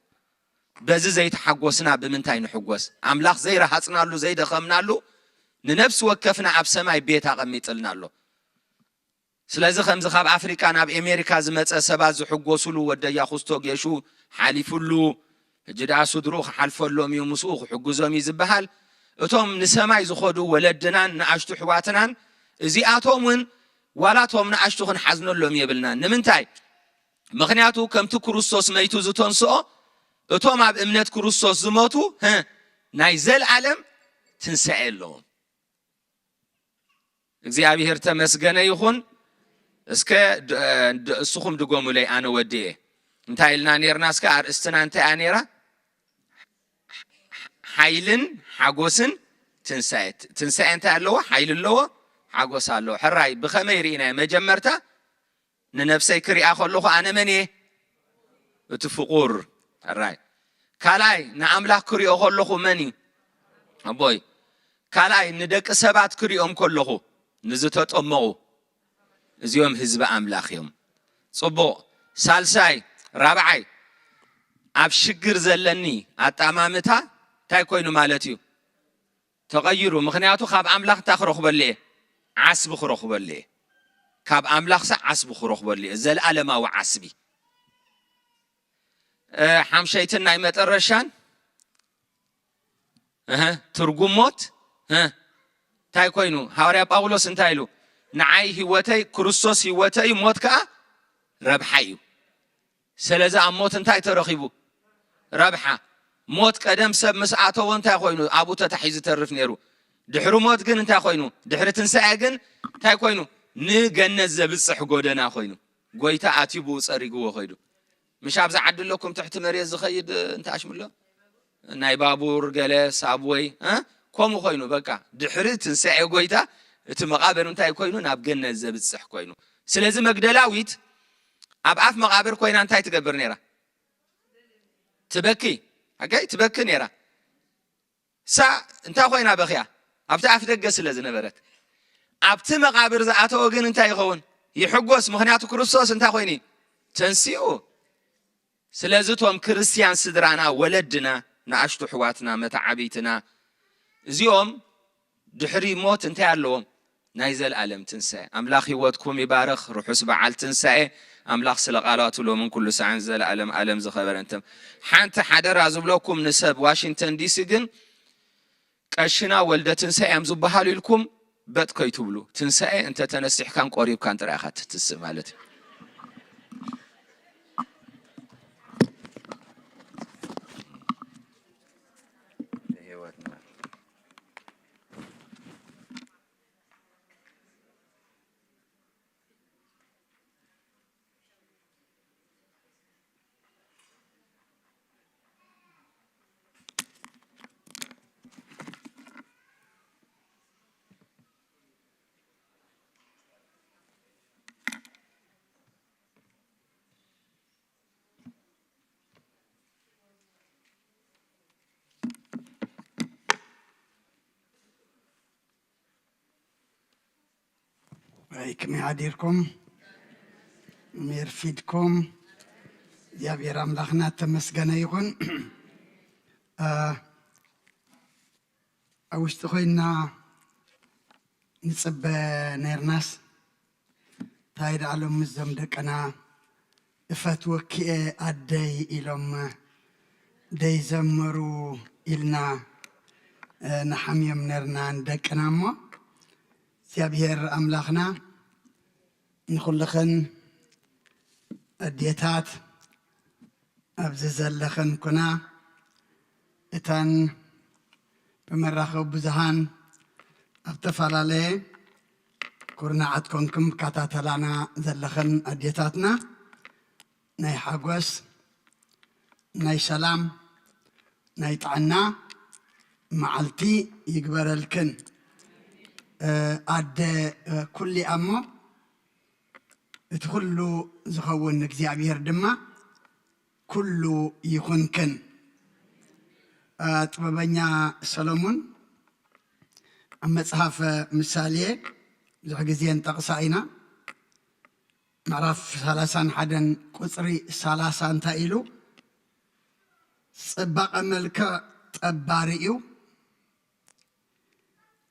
በዚ ዘይተሓጎስና ብምንታይ ንሕጎስ? ኣምላኽ ዘይረሃጽናሉ፣ ዘይደኸምናሉ፣ ንነፍሲ ወከፍና ኣብ ሰማይ ቤት ኣቐሚጥልና ኣሎ። ስለዚ ከምዚ ካብ ኣፍሪቃ ናብ ኤሜሪካ ዝመጸ ሰባት ዝሕጎስሉ፣ ወደያ ኩስቶ ጌሹ ሓሊፉሉ፣ ሕጂ ደኣ ስድርኡ ክሓልፈሎም እዩ፣ ምስኡ ክሕግዞም እዩ ዝበሃል፣ እቶም ንሰማይ ዝኸዱ ወለድናን ንኣሽቱ ኣሕዋትናን፣ እዚኣቶም እውን ዋላ እቶም ንኣሽቱ ክንሓዝነሎም የብልናን። ንምንታይ? ምኽንያቱ ከምቲ ክርስቶስ መይቱ ዝተንስኦ፣ እቶም ኣብ እምነት ክርስቶስ ዝሞቱ፣ ህ፣ ናይ ዘልኣለም ትንሳኤ ኣለዎም። እግዚኣብሔር ተመስገነ ይኹን። እስከ ድ-፣ ድ-፣ እስኹም ድጎሙለይ፣ ኣነ ወዲኤ። እንታይ ኢልና ኔርና? እስከ ኣርእስትና እንታይ እያ ኔራ? ሓይልን ሓጎስን ትንሳኤ። ትንሳኤ እንታይ ኣለዎ? ሓይሊ ኣለዎ፣ ሓጎስ ኣለዎ። ሕራይ ብኸመይ ርኢናዮ? መጀመርታ ንነብሰይ ክሪኣ ከለኹ ኣነ መን እየ? እቲ ፍቑር። ሕራይ ካልኣይ ንኣምላኽ ክሪኦ ከለኹ መን እዩ? ኣቦይ። ካልኣይ ንደቂ ሰባት ክሪኦም ከለኹ ንዝተጠመቑ፣ እዚኦም ህዝቢ ኣምላኽ እዮም። ጽቡቕ። ሳልሳይ፣ ራብዓይ፣ ኣብ ሽግር ዘለኒ ኣጣማምታ እንታይ ኮይኑ ማለት እዩ? ተቐይሩ። ምኽንያቱ ካብ ኣምላኽ እንታይ ክረኽበሉ እየ? ዓስቢ ክረኽበሉ እየ። ካብ ኣምላኽሰ ዓስቢ ክረኽበሉ እየ፣ ዘለኣለማዊ ዓስቢ። እ፣ ሓምሸይትን ናይ መጠረሻን፣ እህ፣ ትርጉም ሞት፣ እህ፣ እንታይ ኮይኑ? ሃዋርያ ጳውሎስ እንታይ ኢሉ? ንዓይ ህይወተይ ክርስቶስ ህይወተይ እዩ፣ ሞት ከኣ ረብሓ እዩ። ስለዚ ኣብ ሞት እንታይ ተረኺቡ? ረብሓ። ሞት ቀደም ሰብ ምስ ኣተወ እንታይ ኮይኑ? ኣብኡ ተታሒዙ ተርፍ ነይሩ። ድሕሪ ሞት ግን እንታይ ኮይኑ? ድሕሪ ትንሳኤ ግን እንታይ ኮይኑ? ንገነት ዘብጽሕ ጎደና ኮይኑ። ጎይታ ኣትዩ ብኡ ጸሪግዎ ኸይዱ። ምሽ ኣብዚ ዓዲ ኣለኩም ትሕቲ መሬት ዝኸይድ እንተ ኣሽምሎ? ናይ ባቡር ገለ ሳብወይ፣ እ? ከምኡ ኮይኑ በቃ ድሕሪ ትንሳኤ ጎይታ እቲ መቓብር እንታይ ኮይኑ? ናብ ገነት ዘብጽሕ ኮይኑ። ስለዚ መግደላዊት ኣብ ኣፍ መቓብር ኮይና እንታይ ትገብር ነይራ? ትበኪ። ኣገይ ትበኪ ነይራ። ሳ እንታይ ኮይና በኽያ? ኣብቲ ኣፍ ደገ ስለ ዝነበረት። ኣብቲ መቓብር ዝኣተወ ግን እንታይ ይኸውን? ይሕጎስ። ምኽንያቱ ክርስቶስ እንታይ ኮይኑ? ተንሲኡ። ስለዚ እቶም ክርስትያን ስድራና፣ ወለድና፣ ንኣሽቱ ኣሕዋትና፣ መተዓብይትና፣ እዚኦም ድሕሪ ሞት እንታይ ኣለዎም? ናይ ዘለኣለም ትንሳኤ። ኣምላኽ ህይወትኩም ይባርኽ። ርሑስ በዓል ትንሳኤ። ኣምላኽ ስለ ቃላቱ ሎምን ኩሉ ሳዕን ዘለኣለም ኣለም ዝኸበረ እንተም። ሓንቲ ሓደራ ዝብለኩም ንሰብ ዋሽንግተን ዲሲ ግን፣ ቀሽና ወልደ ትንሳኤ እዮም ዝበሃሉ ኢልኩም በጥ ከይትብሉ። ትንሳኤ እንተ ተነሲሕካን ቆሪብካን ጥራይ ኢኻ ትትስእ ማለት እዩ። ኣይ፣ ከመይ ሓዲርኩም? ከመይ ኣርፊድኩም? እግዚኣብሔር ኣምላኽና ተመስገነ ይኹን። እ፣ ኣብ ውሽጢ ኮይንና ንጽበ ነርናስ፣ እንታይ ደኣ ሎም ምስዞም ደቅና እፈትወኪ እየ ኣደይ ኢሎም ደይዘመሩ ኢልና፣ እ፣ ንሓምዮም ነርና ንደቅና። እሞ እግዚኣብሔር ኣምላኽና ንኹልኽን ኣዴታት ኣብዚ ዘለኽን ኩና፣ እተን ብመራኸቢ ብዙሃን ኣብ ዝተፈላለየ ኩርናዓት ኮንኩም ትከታተላና ዘለኽን ኣዴታትና፣ ናይ ሓጎስ፣ ናይ ሰላም፣ ናይ ጥዕና መዓልቲ ይግበረልክን። እ፣ ኣደ፣ እ፣ ኩሉ እያ እሞ፣ እቲ ኩሉ ዝኸውን እግዚኣብሔር ድማ ኩሉ ይኹንክን። እ፣ ጥበበኛ ሰሎሞን ኣብ መጽሓፍ ምሳሌ ብዙሕ ግዜ ንጠቕሳ ኢና። ምዕራፍ ሰላሳን ሓደን ቁጽሪ ሰላሳ እንታይ ኢሉ? "ጽባቐ መልክዕ ጠባሪ እዩ፣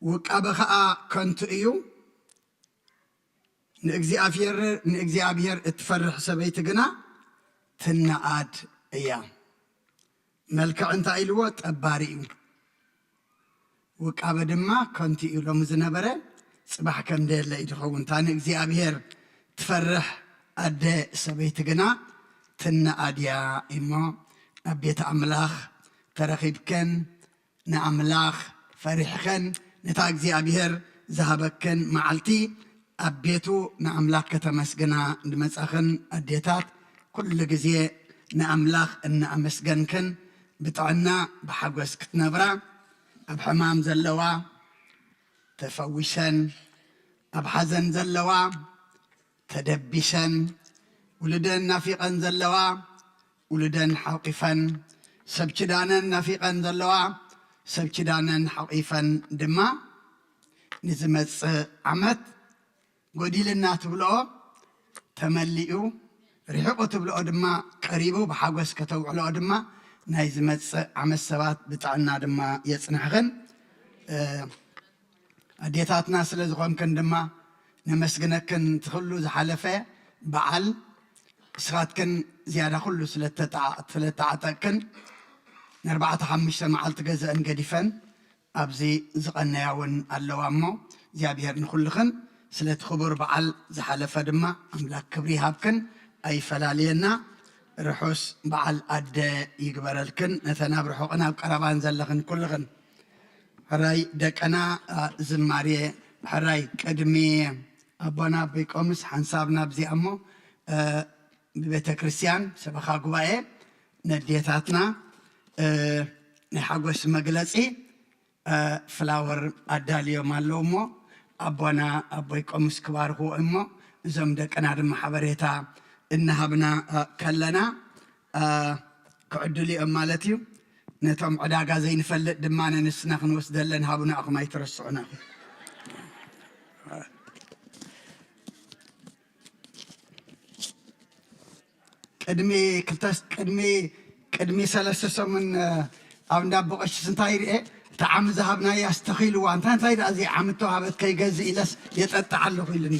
ውቃበ ኸኣ ከንቱ እዩ፣ ንእግዚኣብሔር፣ ንእግዚኣብሔር እትፈርሕ ሰበይቲ ግና ትነኣድ እያ።" መልክዕ እንታይ ኢልዎ? ጠባሪ እዩ። ውቃበ ድማ ከንቱ እዩ ሎሚ ዝነበረ፣ ጽባሕ ከም ደየለ እዩ ዝኸውን። እታ ንእግዚኣብሔር ትፈርሕ ኣደ ሰበይቲ ግና ትነኣድ እያ እሞ፣ ኣብ ቤት ኣምላኽ ተረኺብከን ንኣምላኽ ፈሪሕኸን ነታ እግዚኣብሔር ዝሃበክን መዓልቲ ኣብ ቤቱ ንኣምላኽ ከተመስግና ዝመጻኽን ኣዴታት፣ ኩሉ ግዜ ንኣምላኽ እናኣመስገንክን ብጥዕና ብሓጎስ ክትነብራ፣ ኣብ ሕማም ዘለዋ ተፈዊሰን፣ ኣብ ሓዘን ዘለዋ ተደቢሰን፣ ውሉደን ናፊቐን ዘለዋ ውሉደን ሓቂፈን፣ ሰብ ኪዳነን ናፊቐን ዘለዋ ሰብ ኪዳነን ሓቂፈን ድማ ንዝመጽእ ዓመት ጎዲልና ትብልኦ ተመሊኡ፣ ርሒቑ ትብልኦ ድማ ቀሪቡ፣ ብሓጎስ ከተውዕልኦ ድማ ናይ ዝመጽእ ዓመት ሰባት ብጥዕና ድማ የጽንሕኽን። እ፣ ኣዴታትና ስለ ዝኾንክን ድማ ነመስግነክን። እቲ ኩሉ ዝሓለፈ በዓል ንስኻትክን ዝያዳ ኩሉ ስለ እተጣ-፣ ስለ እተዓጠቅክን፣ ንኣርባዕተ ሓሙሽተ መዓልቲ ገዘአን ገዲፈን ኣብዚ ዝቐነያ እውን ኣለዋ እሞ፣ እግዚኣብሔር ንኹልኽን ስለቲ ክቡር በዓል ዝሓለፈ ድማ ኣምላክ ክብሪ ይሃብክን ኣይፈላልየና። ርሑስ በዓል ኣደ ይግበረልክን፣ ነተን ኣብ ርሑቕን ኣብ ቀረባን ዘለኽን ኩልኽን። ሕራይ ደቀና፣ አ፣ ዝማሬ። ሕራይ ቅድሚ ኣቦና ኣቦይ ቆምስ ሓንሳብ ናብዚኣ እሞ፣ እ፣ ብቤተ ክርስቲያን ሰበኻ ጉባኤ ነዴታትና፣ እ፣ ናይ ሓጎስ መግለጺ፣ እ፣ ፍላወር ኣዳልዮም ኣለዉ እሞ ኣቦና ኣቦይ ቆምስ ክባርኽዎ እሞ እዞም ደቅና ድማ ሓበሬታ እናሃብና፣ እ፣ ከለና፣ እ፣ ክዕድሉ እዮም ማለት እዩ። ነቶም ዕዳጋ ዘይንፈልጥ ድማ ንንስና ክንወስደለን ሃቡና ኢኹም ኣይትረስዑና። ቅድሚ ክልተ፣ ቅድሚ፣ ቅድሚ ሰለስተ ሰሙን፣ እ፣ ኣብ እንዳ ኣቦ ቀሺስ እንታይ ይርኤ፣ እቲ ዓሚ ዝሃብናያ ኣስተኺልዋ፣ እንታይ፣ እንታይ ደኣ እዚ ዓሚ እተዋህበት ከይገዝእ ኢለስ የጠጥዕ ኣለኹ ኢሉኒ።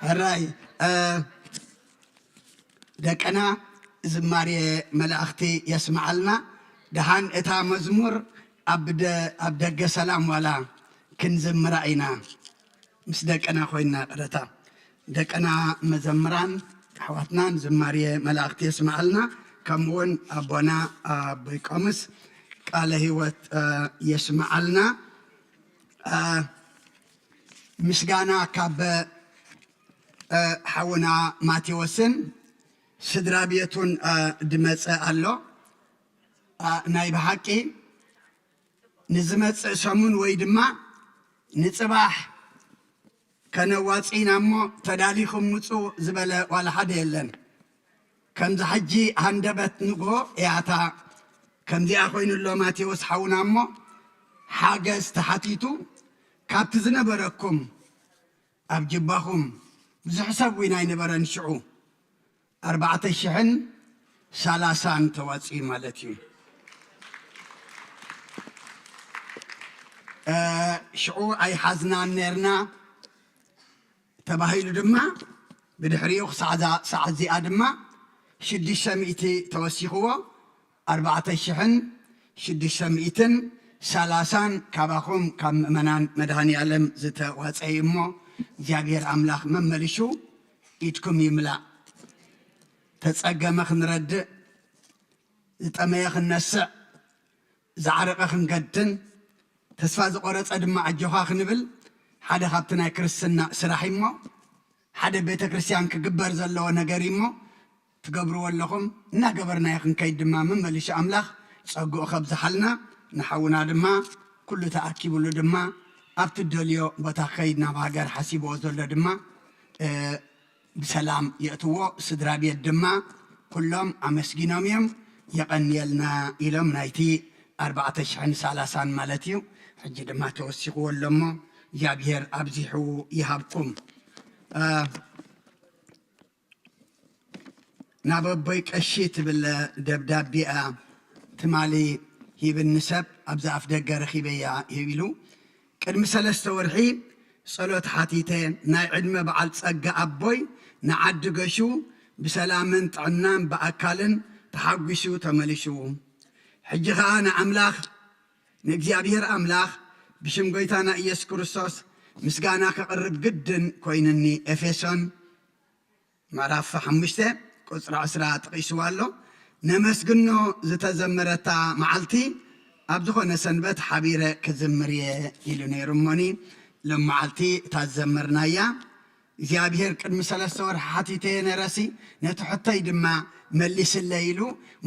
ሕራይ፣ እ፣ ደቅና ዝማሬ መላእኽቲ የስምዓልና። ደሓን እታ መዝሙር ኣብ ደ-፣ ኣብ ደገ ሰላም ዋላ ክንዝምራ ኢና፣ ምስ ደቅና ኮይንና ቅረታ። ደቅና መዘምራን ኣሕዋትናን ዝማሬ መላእኽቲ የስምዓልና። ከምኡውን ኣቦና ኣቦይ ቆምስ ቃለ ህይወት፣ እ፣ የስምዓልና። እ፣ ምስጋና ካብ፣ እ፣ ሓውና ማቴዎስን ስድራ ቤቱን፣ እ፣ ድመጸ ኣሎ። እ፣ ናይ ብሓቂ ንዝመጽእ ሰሙን ወይ ድማ ንጽባሕ ከነዋጽእ ኢና እሞ ተዳሊኹም ምጹ ዝበለ ዋላ ሓደ የለን። ከምዚ ሕጂ ሃንደበት ንግሆ እያ እታ ከምዚኣ ኮይኑ ኣሎ ማቴዎስ ሓውና እሞ ሓገዝ ተሓቲቱ ካብቲ ዝነበረኩም ኣብ ጅባኹም ብዙሕ ሰብ እውን ኣይነበረን ሽዑ ኣርባዕተ ሽሕን ሰላሳን ተዋጺኡ ማለት እዩ። እ፣ ሽዑ ኣይሓዝናን ነርና ተባሂሉ ድማ ብድሕሪኡ ክሳዕ እዛ ሰዓት እዚኣ ድማ ሽዱሽተ ሚእቲ ተወሲኽዎ ኣርባዕተ ሽሕን ሽዱሽተ ሚእትን ሰላሳን ካባኹም ካብ ምእመናን መድኃኔ ዓለም ዝተዋጸዩ እሞ እግዚኣብሔር ኣምላኽ መመሊሹ ኢድኩም ይምላእ። ተጸገመ ክንረድእ፣ ዝጠመየ ክንነስዕ፣ ዝዓረቐ ክንገድን፣ ተስፋ ዝቖረጸ ድማ ኣጆኻ ክንብል ሓደ ካብቲ ናይ ክርስትና ስራሕ እሞ ሓደ ቤተ ክርስቲያን ክግበር ዘለዎ ነገር እሞ ትገብርዎ ኣለኹም። እናገበርናዮ ክንከይድ ድማ መመሊሹ ኣምላኽ ጸግኡ ከብዝሓልና፣ ንሓውና ድማ ኩሉ ተኣኪብሉ ድማ ኣብቲ ደልዮ ቦታ ክኸይድ ናብ ሃገር ሓሲብዎ ዘሎ ድማ፣ እ፣ ብሰላም የእትዎ። ስድራ ቤት ድማ ኩሎም ኣመስጊኖም እዮም። የቐንየልና ኢሎም ናይቲ ኣርባዕተ ሽሕን ሰላሳን ማለት እዩ። ሕጂ ድማ ተወሲኽዎ ኣሎ እሞ እግዚኣብሔር ኣብዚሑ ይሃብኩም። እ፣ ናብ ኣቦይ ቀሺ ትብል ደብዳቤኣ ትማሊ ሂብኒ ሰብ ኣብዛ ኣፍ ደገ ረኺበያ ኢሉ። ቅድሚ ሰለስተ ወርሒ ጸሎት ሓቲተ ናይ ዕድመ በዓል ጸጋ ኣቦይ ንዓዲ ገሹ ብሰላምን ጥዕናን ብኣካልን ተሓጒሱ ተመሊሱ። ሕጂ ኸኣ ንኣምላኽ ንእግዚኣብሔር ኣምላኽ ብሽም ጐይታና ኢየሱስ ክርስቶስ ምስጋና ከቕርብ ግድን ኮይኑኒ። ኤፌሶን ምዕራፍ ሓሙሽተ ቁጽሪ ዕስራ ጠቒስዋ ኣሎ። ነመስግኖ ዝተዘመረታ መዓልቲ ኣብ ዝኾነ ሰንበት ሓቢረ ክዝምር እየ ኢሉ ነይሩ። እሞኒ ሎም መዓልቲ እታ ዝዘመርናያ እግዚኣብሔር ቅድሚ ሰለስተ ወርሒ ሓቲተየ ነረሲ ነቲ ሕቶይ ድማ መልስለይ ኢሉ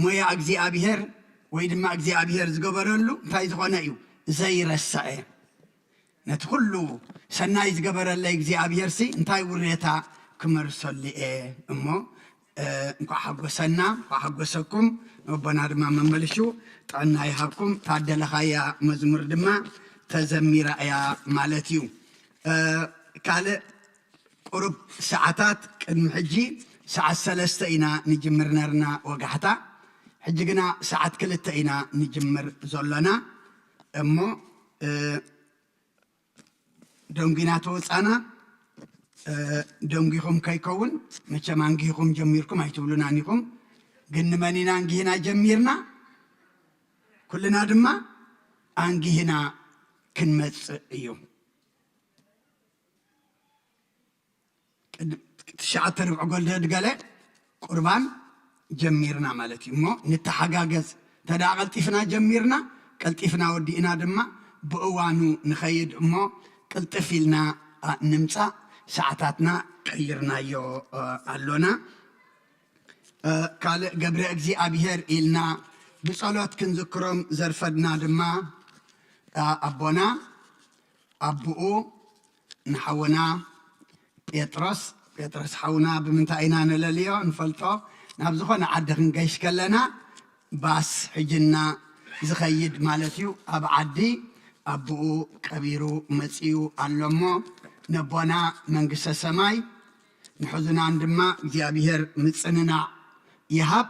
ሞያ እግዚኣብሔር ወይ ድማ እግዚኣብሔር ዝገበረሉ እንታይ ዝኾነ እዩ ዘይረስዐ። ነቲ ኩሉ ሰናይ ዝገበረለይ እግዚኣብሔርሲ እንታይ ውሬታ ክመርሰሉ እየ እሞ፣ እ፣ እንኳዕ ሓጎሰና፣ እንኳዕ ሓጎሰኩም። ንኣቦና ድማ መመልሹ ጥዕና ይሃብኩም። ታደለኻያ መዝሙር ድማ ተዘሚራ እያ ማለት እዩ። እ፣ ካልእ ቁሩብ ሰዓታት ቅድሚ ሕጂ ሰዓት ሰለስተ ኢና ንጅምር ነርና ወጋሕታ። ሕጂ ግና ሰዓት ክልተ ኢና ንጅምር ዘሎና እሞ፣ እ፣ ደንጒና ተወጻና። እ፣ ደንጒኹም ከይከውን መቸም ኣንጊህኹም ጀሚርኩም ኣይትብሉናን ኢኹም። ግን ንመን ኢና ኣንጊህና ጀሚርና? ኩልና ድማ ኣንጊህና ክንመጽእ እዩ። ቅድ-፣ ትሽዓተ ርብዒ ጎልደድ ገለ ቁርባን ጀሚርና ማለት እዩ። እሞ ንተሓጋገዝ። እንተ ደኣ ቀልጢፍና ጀሚርና፣ ቀልጢፍና ወዲእና ድማ ብእዋኑ ንኸይድ እሞ ቅልጥፍ ኢልና፣ ኣ፣ ንምጻእ ሰዓታትና ቀይርናዮ፣ እ፣ ኣሎና። እ፣ ካልእ ገብረ እግዚኣብሔር ኢልና ብጸሎት ክንዝክሮም ዘርፈድና ድማ፣ እ፣ ኣቦና፣ ኣቦኡ ንሓውና ጴጥሮስ፣ ጴጥሮስ ሓውና ብምንታይ ኢና ንለልዮ ንፈልጦ? ናብ ዝኾነ ዓዲ ክንገይሽ ከለና ባስ ሒጅና ዝኸይድ ማለት እዩ። ኣብ ዓዲ ኣቦኡ ቀቢሩ መጺኡ ኣሎ እሞ ነቦና መንግስተ ሰማይ ንሕዙናን ድማ እግዚኣብሔር ምጽንናዕ ይሃብ።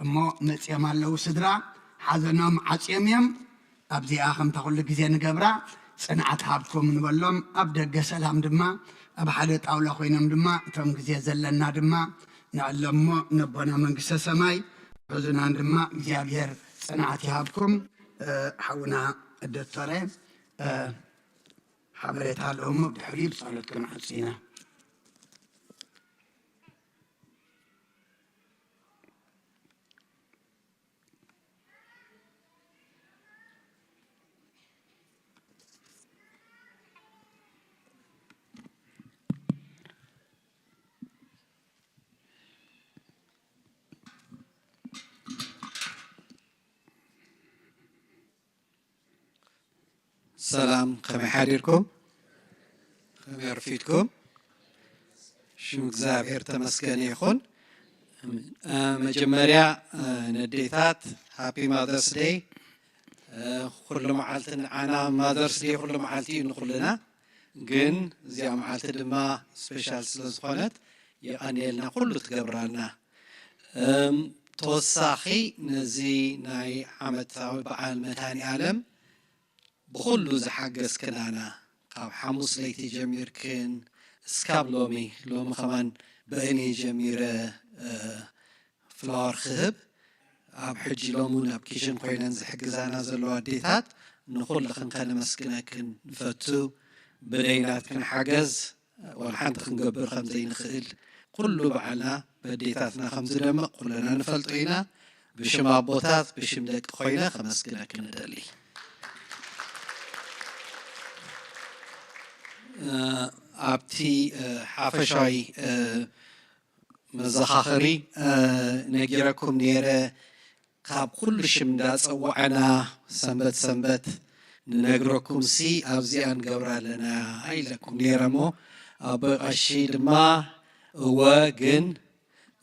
እሞ መጺኦም ኣለዉ ስድራ፣ ሓዘኖም ዓጽዮም እዮም። ኣብዚኣ ከምታ ኩሉ ግዜ ንገብራ ጽንዓት ሃብኩም ንበሎም። ኣብ ደገ ሰላም ድማ ኣብ ሓደ ጣውላ ኮይኖም ድማ እቶም ግዜ ዘለና ድማ ንዕለሞ ነቦና መንግስተ ሰማይ ሕዙናን ድማ እግዚኣብሔር ጽንዓት ይሃብኩም። እ፣ ሓውና ዶክተረ፣ እ፣ ሓበሬታ ኣለዎ እሞ ብድሕሪ ብጸሎት ክንዓጹ ኢና። ሰላም፣ ከመይ ሓዲርኩም? ከመይ ኣርፊድኩም? ሽም እግዚኣብሔር ተመስገን ይኹን። እ፣ መጀመርያ፣ እ፣ ነዴታት ሃፒ ማዘርስ ዴይ። እ፣ ኩሉ መዓልቲ ንዓና ማዘርስ ዴይ ኩሉ መዓልቲ እዩ ንኹልና፣ ግን እዚኣ መዓልቲ ድማ ስፔሻል ስለ ዝኾነት የቐንየልና ኩሉ ትገብራልና። እም፣ ተወሳኺ ነዚ ናይ ዓመታዊ በዓል መድሃኔ ዓለም ብኹሉ ዝሓገዝክናና፣ ካብ ሓሙስ ለይቲ ጀሚርክን እስካብ ሎሚ፣ ሎሚ ከማን በእኔ ጀሚረ፣ እ፣ ፍላወር ክህብ፣ ኣብ ሕጂ ሎሚ እውን ኣብ ኪሽን ኮይነን ዝሕግዛና ዘለዋ ኣዴታት፣ ንኹልኽን ከነመስግነክን ንፈቱ። ብደይ ናትክን ሓገዝ ዋላ ሓንቲ ክንገብር ከም ዘይንኽእል ኩሉ በዓልና በዴታትና ከም ዝደምቕ ኩልና ንፈልጦ ኢና። ብሽም ኣቦታት፣ ብሽም ደቂ ኮይነ ከመስግነክን እደሊ። እ፣ ኣብቲ፣ እ፣ ሓፈሻዊ፣ እ፣ መዘኻኸሪ፣ እ፣ ነጊረኩም ነይረ። ካብ ኩሉ ሽም እንዳጸዋዕና ሰንበት ሰንበት ንነግረኩም ሲ ኣብዚኣ ንገብራ ኣለና ኢለኩም ነይረ እሞ፣ ኣቦይ ቀሺ ድማ፣ እወ፣ ግን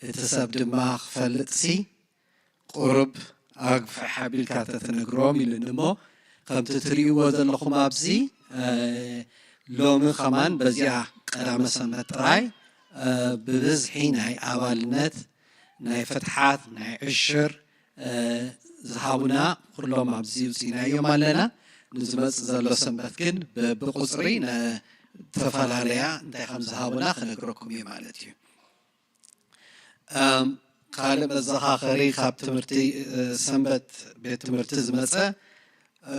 እቲ ሰብ ድማ ክፈልጥ ሲ ቁሩብ ኣግፍሕ ኣቢልካ ተትነግሮም ኢሉኒ እሞ፣ ከምቲ ትርእይዎ ዘለኹም ኣብዚ፣ እ፣ ሎሚ ከማን በዚኣ ቀዳመ ሰንበት ጥራይ፣ እ፣ ብብዝሒ ናይ ኣባልነት፣ ናይ ፍትሓት፣ ናይ ዕሽር፣ እ፣ ዝሃቡና ኩሎም ኣብዚ ውፂእናዮም ኣለና። ንዝመፅእ ዘሎ ሰንበት ግን ብ-፣ ብቁፅሪ ነ-፣ ዝተፈላለያ እንታይ ከም ዝሃቡና ክነግረኩም እየ ማለት እዩ። ካልእ መዘኻኸሪ ካብ ትምህርቲ ሰንበት ቤት ትምህርቲ ዝመፀ፣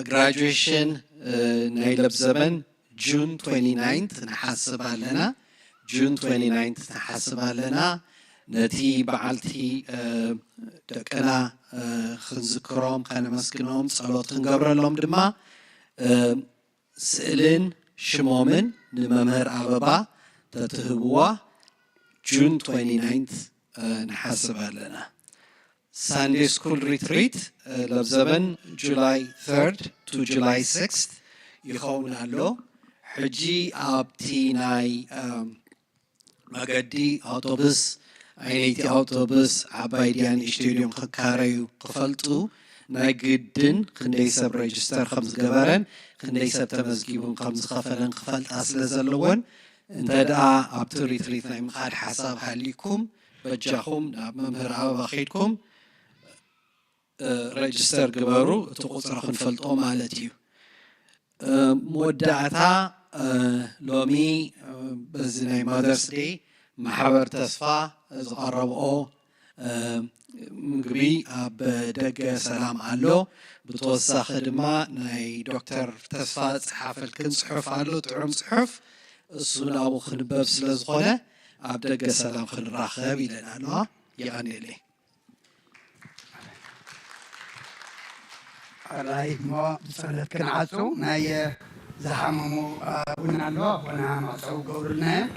ግራጁዌሽን ናይ ለብዘበን ጁን ትዌንቲ ናይንት ንሓስብ ኣለና። ጁን ትዌንቲ ናይንት ንሓስብ ኣለና። ነቲ በዓልቲ ደቅና ክንዝክሮም፣ ከነመስግኖም፣ ጸሎት ክንገብረሎም ድማ ስእልን ሽሞምን ንመምህር ኣበባ ተትህብዋ ጁን ትዌንቲ ናይንት ንሓስብ ኣለና። ሳንዴ ስኩል ሪትሪት ለብዘበን ጁላይ ተርድ ቱ ጁላይ ሲክስት ይኸውን ኣሎ። ሕጂ ኣብቲ ናይ መገዲ ኣውቶቡስ፣ ኣይነይቲ ኣውቶቡስ ዓባይ ድያ ንእሽተይ ድዮም ክካረዩ ክፈልጡ፣ ናይ ግድን ክንደይ ሰብ ሬጅስተር ከም ዝገበረን ክንደይ ሰብ ተመዝጊቡን ከም ዝኸፈለን ክፈልጣ ስለ ዘለወን፣ እንተ ደኣ ኣብቲ ሪትሪት ናይ ምኻድ ሓሳብ ሃሊኩም፣ በጃኹም ናብ መምህር ኣበባ ኸይድኩም ሬጅስተር ግበሩ። እቲ ቁፅሪ ክንፈልጦ ማለት እዩ። መወዳእታ፣ ሎሚ በዚ ናይ ማደርስ ዴይ ማሕበር ተስፋ ዝቐረብኦ ምግቢ ኣብ ደገ ሰላም ኣሎ። ብተወሳኺ ድማ ናይ ዶክተር ተስፋ ዝጸሓፈልክን ጽሑፍ ኣሎ፣ ጥዑም ጽሑፍ። እሱ ናብኡ ክንበብ ስለ ዝኾነ ኣብ ደገ ሰላም ክንራኸብ ኢለን ኣለዋ። የቐንየለይ። ሕራይ እሞ ብጸሎት ክንዓጹ። ናይ ዝሓመሙ ኣቡና ኣሎ፣ ኣቦና ማዕጾ ገብሩልና እዮም።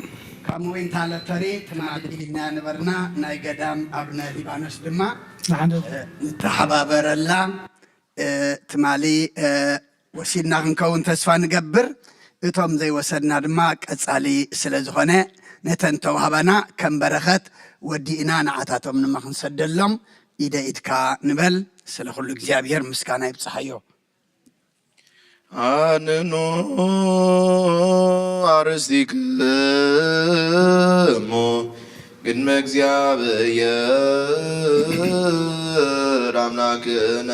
ካብ ሞይንታ ለተሪ ትማሊ ዲግና ነበርና፣ ናይ ገዳም ኣቡነ ሊባኖስ ድማ ንሓንደብ። ንተሓባበረላ። ትማሊ ወሲድና ክንከውን ተስፋ ንገብር። እቶም ዘይወሰድና ድማ ቀጻሊ ስለ ዝኾነ ነተን ተዋህባና ከም በረኸት ወዲእና ንዓታቶም ድማ ክንሰደሎም ኢደ ኢድካ ንበል። ስለ ኩሉ እግዚኣብሔር ምስጋና ይብጽሓዮ። ኣንኑ ኣርስቲክሙ ቅድመ እግዚኣብሔር ኣምላክነ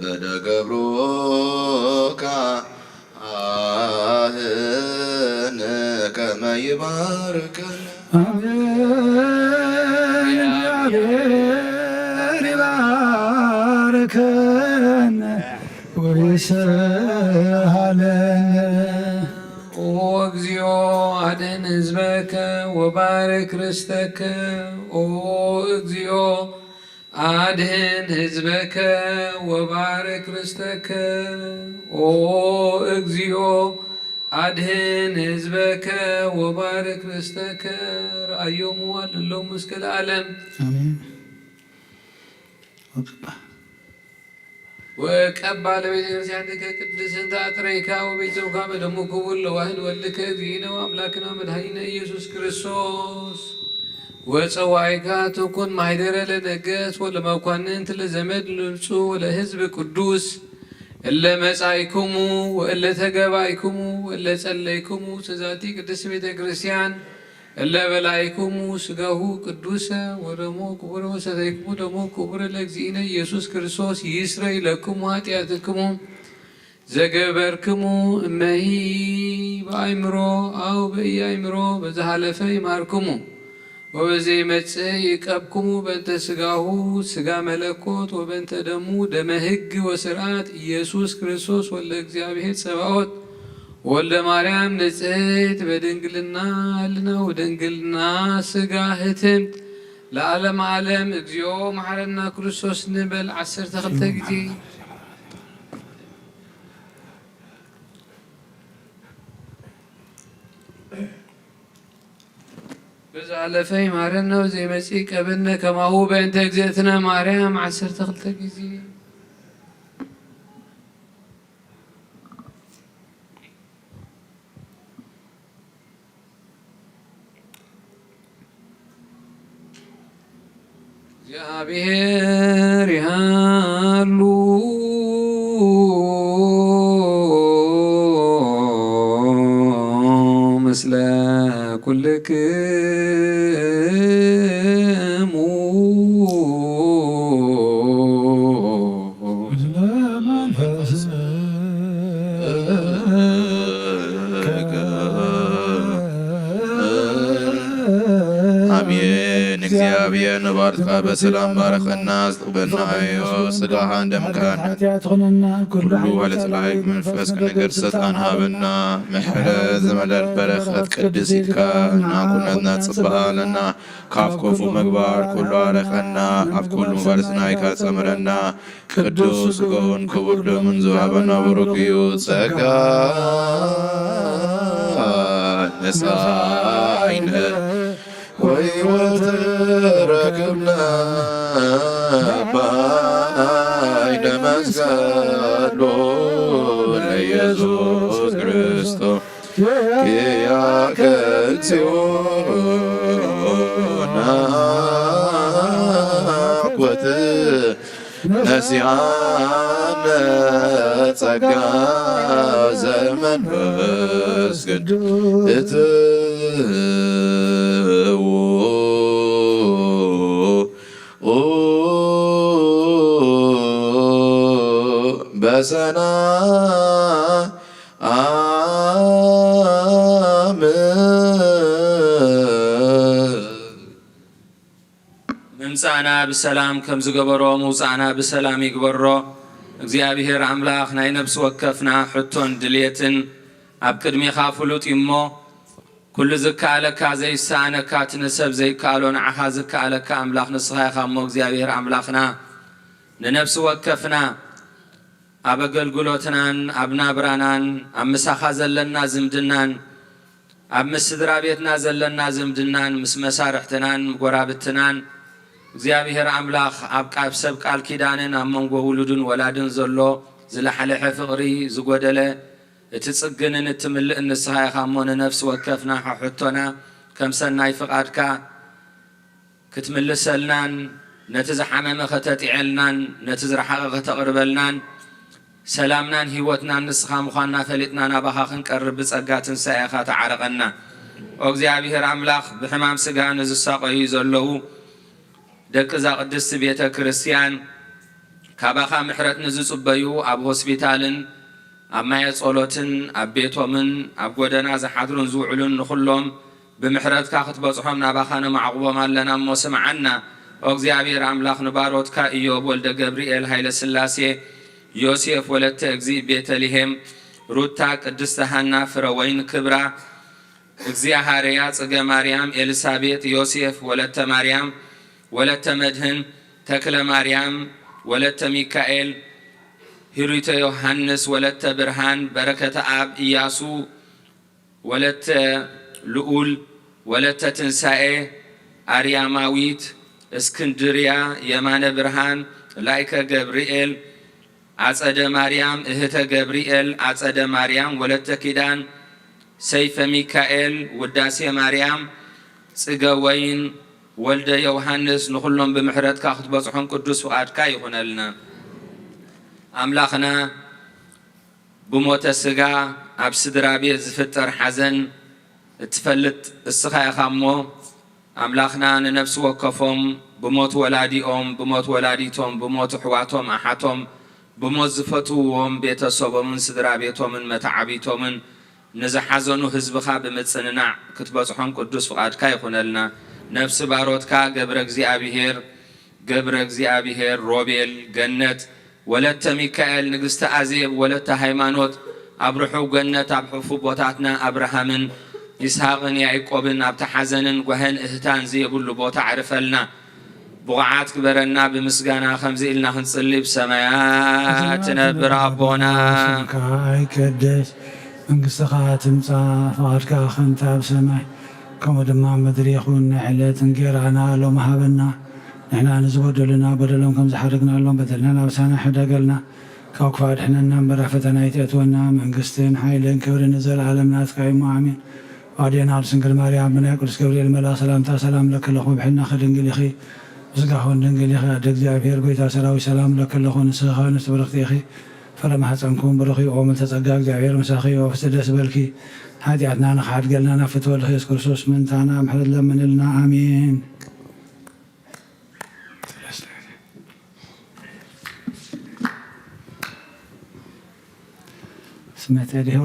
በደገብሩካ ኣህን ከመ ይባርከነ። እግዚአብሔር ይባርከነ ወይስሃለነ። ኦ እግዚኦ አድን ህዝበከ ወባርክ ርስተከ። ኦ እግዚኦ አድን ህዝበከ ወባርክ ርስተከ። ኦ እግዚኦ አድን ህዝበከ ወባርክ ርስተከ። ረአዮሙ አለሎሙ እስከ ለዓለም። አሜን። ወቀባ ለቤተ ክርስቲያንከ ቅድስት እንተ አጥረይካ ወቤቶምካ በደሙ ክቡር ለዋህድ ወልድከ እግዚእነ ወአምላክነ ወመድኃኒነ ኢየሱስ ክርስቶስ። ወፀዋይካ ትኩን ማሕደረ ለነገስ ወለመኳንንት ለዘመድ ንብፁ ወለህዝብ ቅዱስ እለ መጻይኩሙ ወእለ ተገባይኩሙ ወእለ ጸለይኩሙ ተዛቲ ቅድስት ቤተ ክርስቲያን እለ በላይኩሙ ስጋሁ ቅዱሰ ወደሞ ክቡረ ወሰተይኩሙ ደሞ ክቡረ ለእግዚእነ ኢየሱስ ክርስቶስ ይስረይ ለክሙ ኃጢአትክሙ ዘገበርክሙ እመሂ በአእምሮ አው በኢአእምሮ በዘሃለፈ ይምሃርክሙ ወበዘይመጽእ ይቀብክሙ በእንተ ስጋሁ ስጋ መለኮት ወበእንተ ደሙ ደመ ህግ ወስርዓት ኢየሱስ ክርስቶስ ወልደ እግዚአብሔር ጸባኦት ወልደ ማርያም ንጽሕት በድንግልና ህልና ወድንግልና ስጋ ህትምት ለዓለም ዓለም። እግዚኦ መሐረና ክርስቶስ ንበል ዓሰርተ ክልተ ግዜ። ብዝሓለፈ ይማረና ወዘይመጽእ ይቀበልና ከማሁ በእንተ እግዝእትነ ማርያም ዓሰርተ ክልተ ግዜ። እግዚኣብሔር ይሃሉ ምስለ ኩልክሙ። አሜን። ኣብየ ንባርትካ በሰላም ባረኸና፣ ዝጥበና ኣዮ ስጋኻን ደምካን ሓጢኣት ኾነና፣ ኩሉ ኩሉ ሓጢኣት ዋለ ጽላኢ ጽላኢ መንፈስ መንፈስ ክነገር ክነገር ስልጣን ስልጣን ሃበና። ምሕረት ዝመልአት በረኸት ቅድስ ኢድካ ንዓኩነትና ጽባሃለና። ካብ ክፉ ምግባር ኩሉ ኣረኸና፣ ኣብ ኩሉ ባርስናይካ ጸምረና። ቅዱስ ስጋውን ክቡር ደሙን ዝሃበና ብሩክ እዩ። ጸጋ ነሳይነ ወሕይወት ረክብና ባይነ መስቀሉ ለኢየሱስ ክርስቶስ ኪያከ እግዚኦ ናፍቆት ነሲኣነ ጸጋ ዘመንፈስ ቅዱስ እትዉ በሰና ኣም ምምጻእና ብሰላም ከም ዝገበሮ፣ ምውጻእና ብሰላም ይግበሮ። እግዚኣብሔር ኣምላኽ ናይ ነፍሲ ወከፍና ሕቶን ድልየትን ኣብ ቅድሜኻ ፍሉጥ እዩ እሞ፣ ኩሉ ዝከኣለካ ዘይሰኣነካ፣ እቲ ንሰብ ዘይከኣሎ ንዓኻ ዝከኣለካ ኣምላኽ ንስኻ ኢኻ እሞ፣ እግዚኣብሔር ኣምላኽና ንነፍሲ ወከፍና ኣብ ኣገልግሎትናን ኣብ ናብራናን ኣብ ምሳኻ ዘለና ዝምድናን ኣብ ምስ ስድራ ቤትና ዘለና ዝምድናን ምስ መሳርሕትናን ጎራብትናን እግዚኣብሔር ኣምላኽ ኣብ ቃ-፣ ኣብ ሰብ ቃል ኪዳንን ኣብ መንጎ ውሉድን ወላድን ዘሎ ዝለሓለሐ ፍቕሪ ዝጎደለ እቲ ጽግንን እትምልእን ንስኻ ኢኻ እሞ ንነፍሲ ወከፍና ሕሕቶና ከም ሰናይ ፍቓድካ ክትምልሰልናን ነቲ ዝሓመመ ከተጢዐልናን ነቲ ዝረሓቐ ከተቕርበልናን ሰላምናን ህይወትናን ንስኻ ምዃንና ፈሊጥና ናባኻ ክንቀርብ ብጸጋ ትንሳኤኻ ተዓረቐና። ኦ እግዚኣብሔር ኣምላኽ፣ ብሕማም ስጋ ንዝሳቐዩ ዘለዉ ደቂ እዛ ቅድስቲ ቤተ ክርስቲያን ካባኻ ምሕረት ንዝጽበዩ ኣብ ሆስፒታልን ኣብ ማየ ጸሎትን ኣብ ቤቶምን ኣብ ጎደና ዝሓድሩን ዝውዕሉን ንኹሎም ብምሕረትካ ክትበጽሖም ናባኻ ነማዕቑቦም ኣለና እሞ ስምዓና። ኦ እግዚኣብሔር ኣምላኽ፣ ንባሮትካ ኢዮብ ወልደ ገብርኤል ሃይለ ስላሴ፣ ዮሴፍ ወለተ እግዚእ ቤተልሔም፣ ሩታ ቅድስተ ሃና ፍረ ወይን ክብራ፣ እግዚኣብሃርያ ጽገ ማርያም ኤልሳቤጥ፣ ዮሴፍ ወለተ ማርያም ወለተ መድህን፣ ተክለ ማርያም ወለተ ሚካኤል፣ ሂሩተ ዮሃንስ ወለተ ብርሃን፣ በረከተ ኣብ ኢያሱ ወለተ ልኡል፣ ወለተ ትንሳኤ ኣርያማዊት፣ እስክንድርያ የማነ ብርሃን፣ ላይከ ገብርኤል፣ ኣጸደ ማርያም እህተ ገብርኤል፣ ኣጸደ ማርያም ወለተ ኪዳን፣ ሰይፈ ሚካኤል፣ ውዳሴ ማርያም፣ ጽገ ወይን፣ ወልደ ዮሃንስ፣ ንኹሎም ብምሕረትካ ክትበጽሖም ቅዱስ ፍቓድካ ይኹነልና። ኣምላኽና ብሞተ ስጋ ኣብ ስድራ ቤት ዝፍጠር ሓዘን እትፈልጥ እስኻ ኢኻ እሞ፣ ኣምላኽና ንነፍሲ ወከፎም ብሞት ወላዲኦም፣ ብሞት ወላዲቶም፣ ብሞት ኣሕዋቶም ኣሓቶም፣ ብሞት ዝፈትውዎም ቤተሰቦምን ስድራ ቤቶምን መተዓቢቶምን ንዝሓዘኑ ህዝብኻ ብምጽንናዕ ክትበጽሖም ቅዱስ ፍቓድካ ይኹነልና። ነፍሲ ባሮትካ ገብረ እግዚኣብሔር ገብረ እግዚኣብሔር ሮቤል ገነት ወለተ ሚካኤል፣ ንግስቲ ኣዜብ ወለተ ሃይማኖት፣ ኣብ ርሑው ገነት ኣብ ሕፉ ቦታትና ኣብርሃምን ይስሃቕን ያዕቆብን ኣብቲ ሓዘንን ጓህን እህታን ዝየብሉ ቦታ ዕርፈልና። ብቑዓት ግበረና ብምስጋና ከምዚ ኢልና ክንጽሊ፣ ብሰማያት ትነብር ኣቦና። ስምካ ይቀደስ፣ መንግስትኻ ትምጻእ፣ ፍቓድካ ከምቲ ኣብ ሰማይ ከምኡ ድማ ኣብ ምድሪ ይኹን። ናይ ዕለት እንጌራና ሎሚ ሃበና፣ ንሕና ንዝበደሉና በደሎም ከም ዝሓረግናሎም በደልና ናብሳና ሕደገልና፣ ካብ ክፉእ ኣድሕነና እምበር ኣብ ፈተና ኣይተእትወና። መንግስትን ሓይልን ክብርን ንዘለኣለም ናትካ እዩ እሞ ኣሜን። ኣዴና ቅድስት ድንግል ማርያም ብናይ ቅዱስ ገብርኤል መልኣኽ ሰላምታ ሰላም ለኪ ኣለኹ፣ ብሕልናኺ ድንግል ኢኺ፣ ብስጋኺ እውን ድንግል ኢኺ። ኣደ እግዚኣብሔር ጎይታ ሰራዊት ሰላም ለኪ ኣለኹ፣ ንስኺ ከኣ ንስቲ ብርኽቲ ኢኺ፣ ፍረ ማህፀንኩም ብሩኽ እዩ። ኦ ምልዕተ ጸጋ እግዚኣብሔር ምሳኺ እዩ፣ ኦ ፍስቲ ደስ በልኪ፣ ሓጢኣትና ንኽሓድገልና ናብ ፍትወ ወልድኺ የሱስ ክርስቶስ ምእንታና ምሕረት ለምንልና። ኣሜን። ስመተ ዲሁ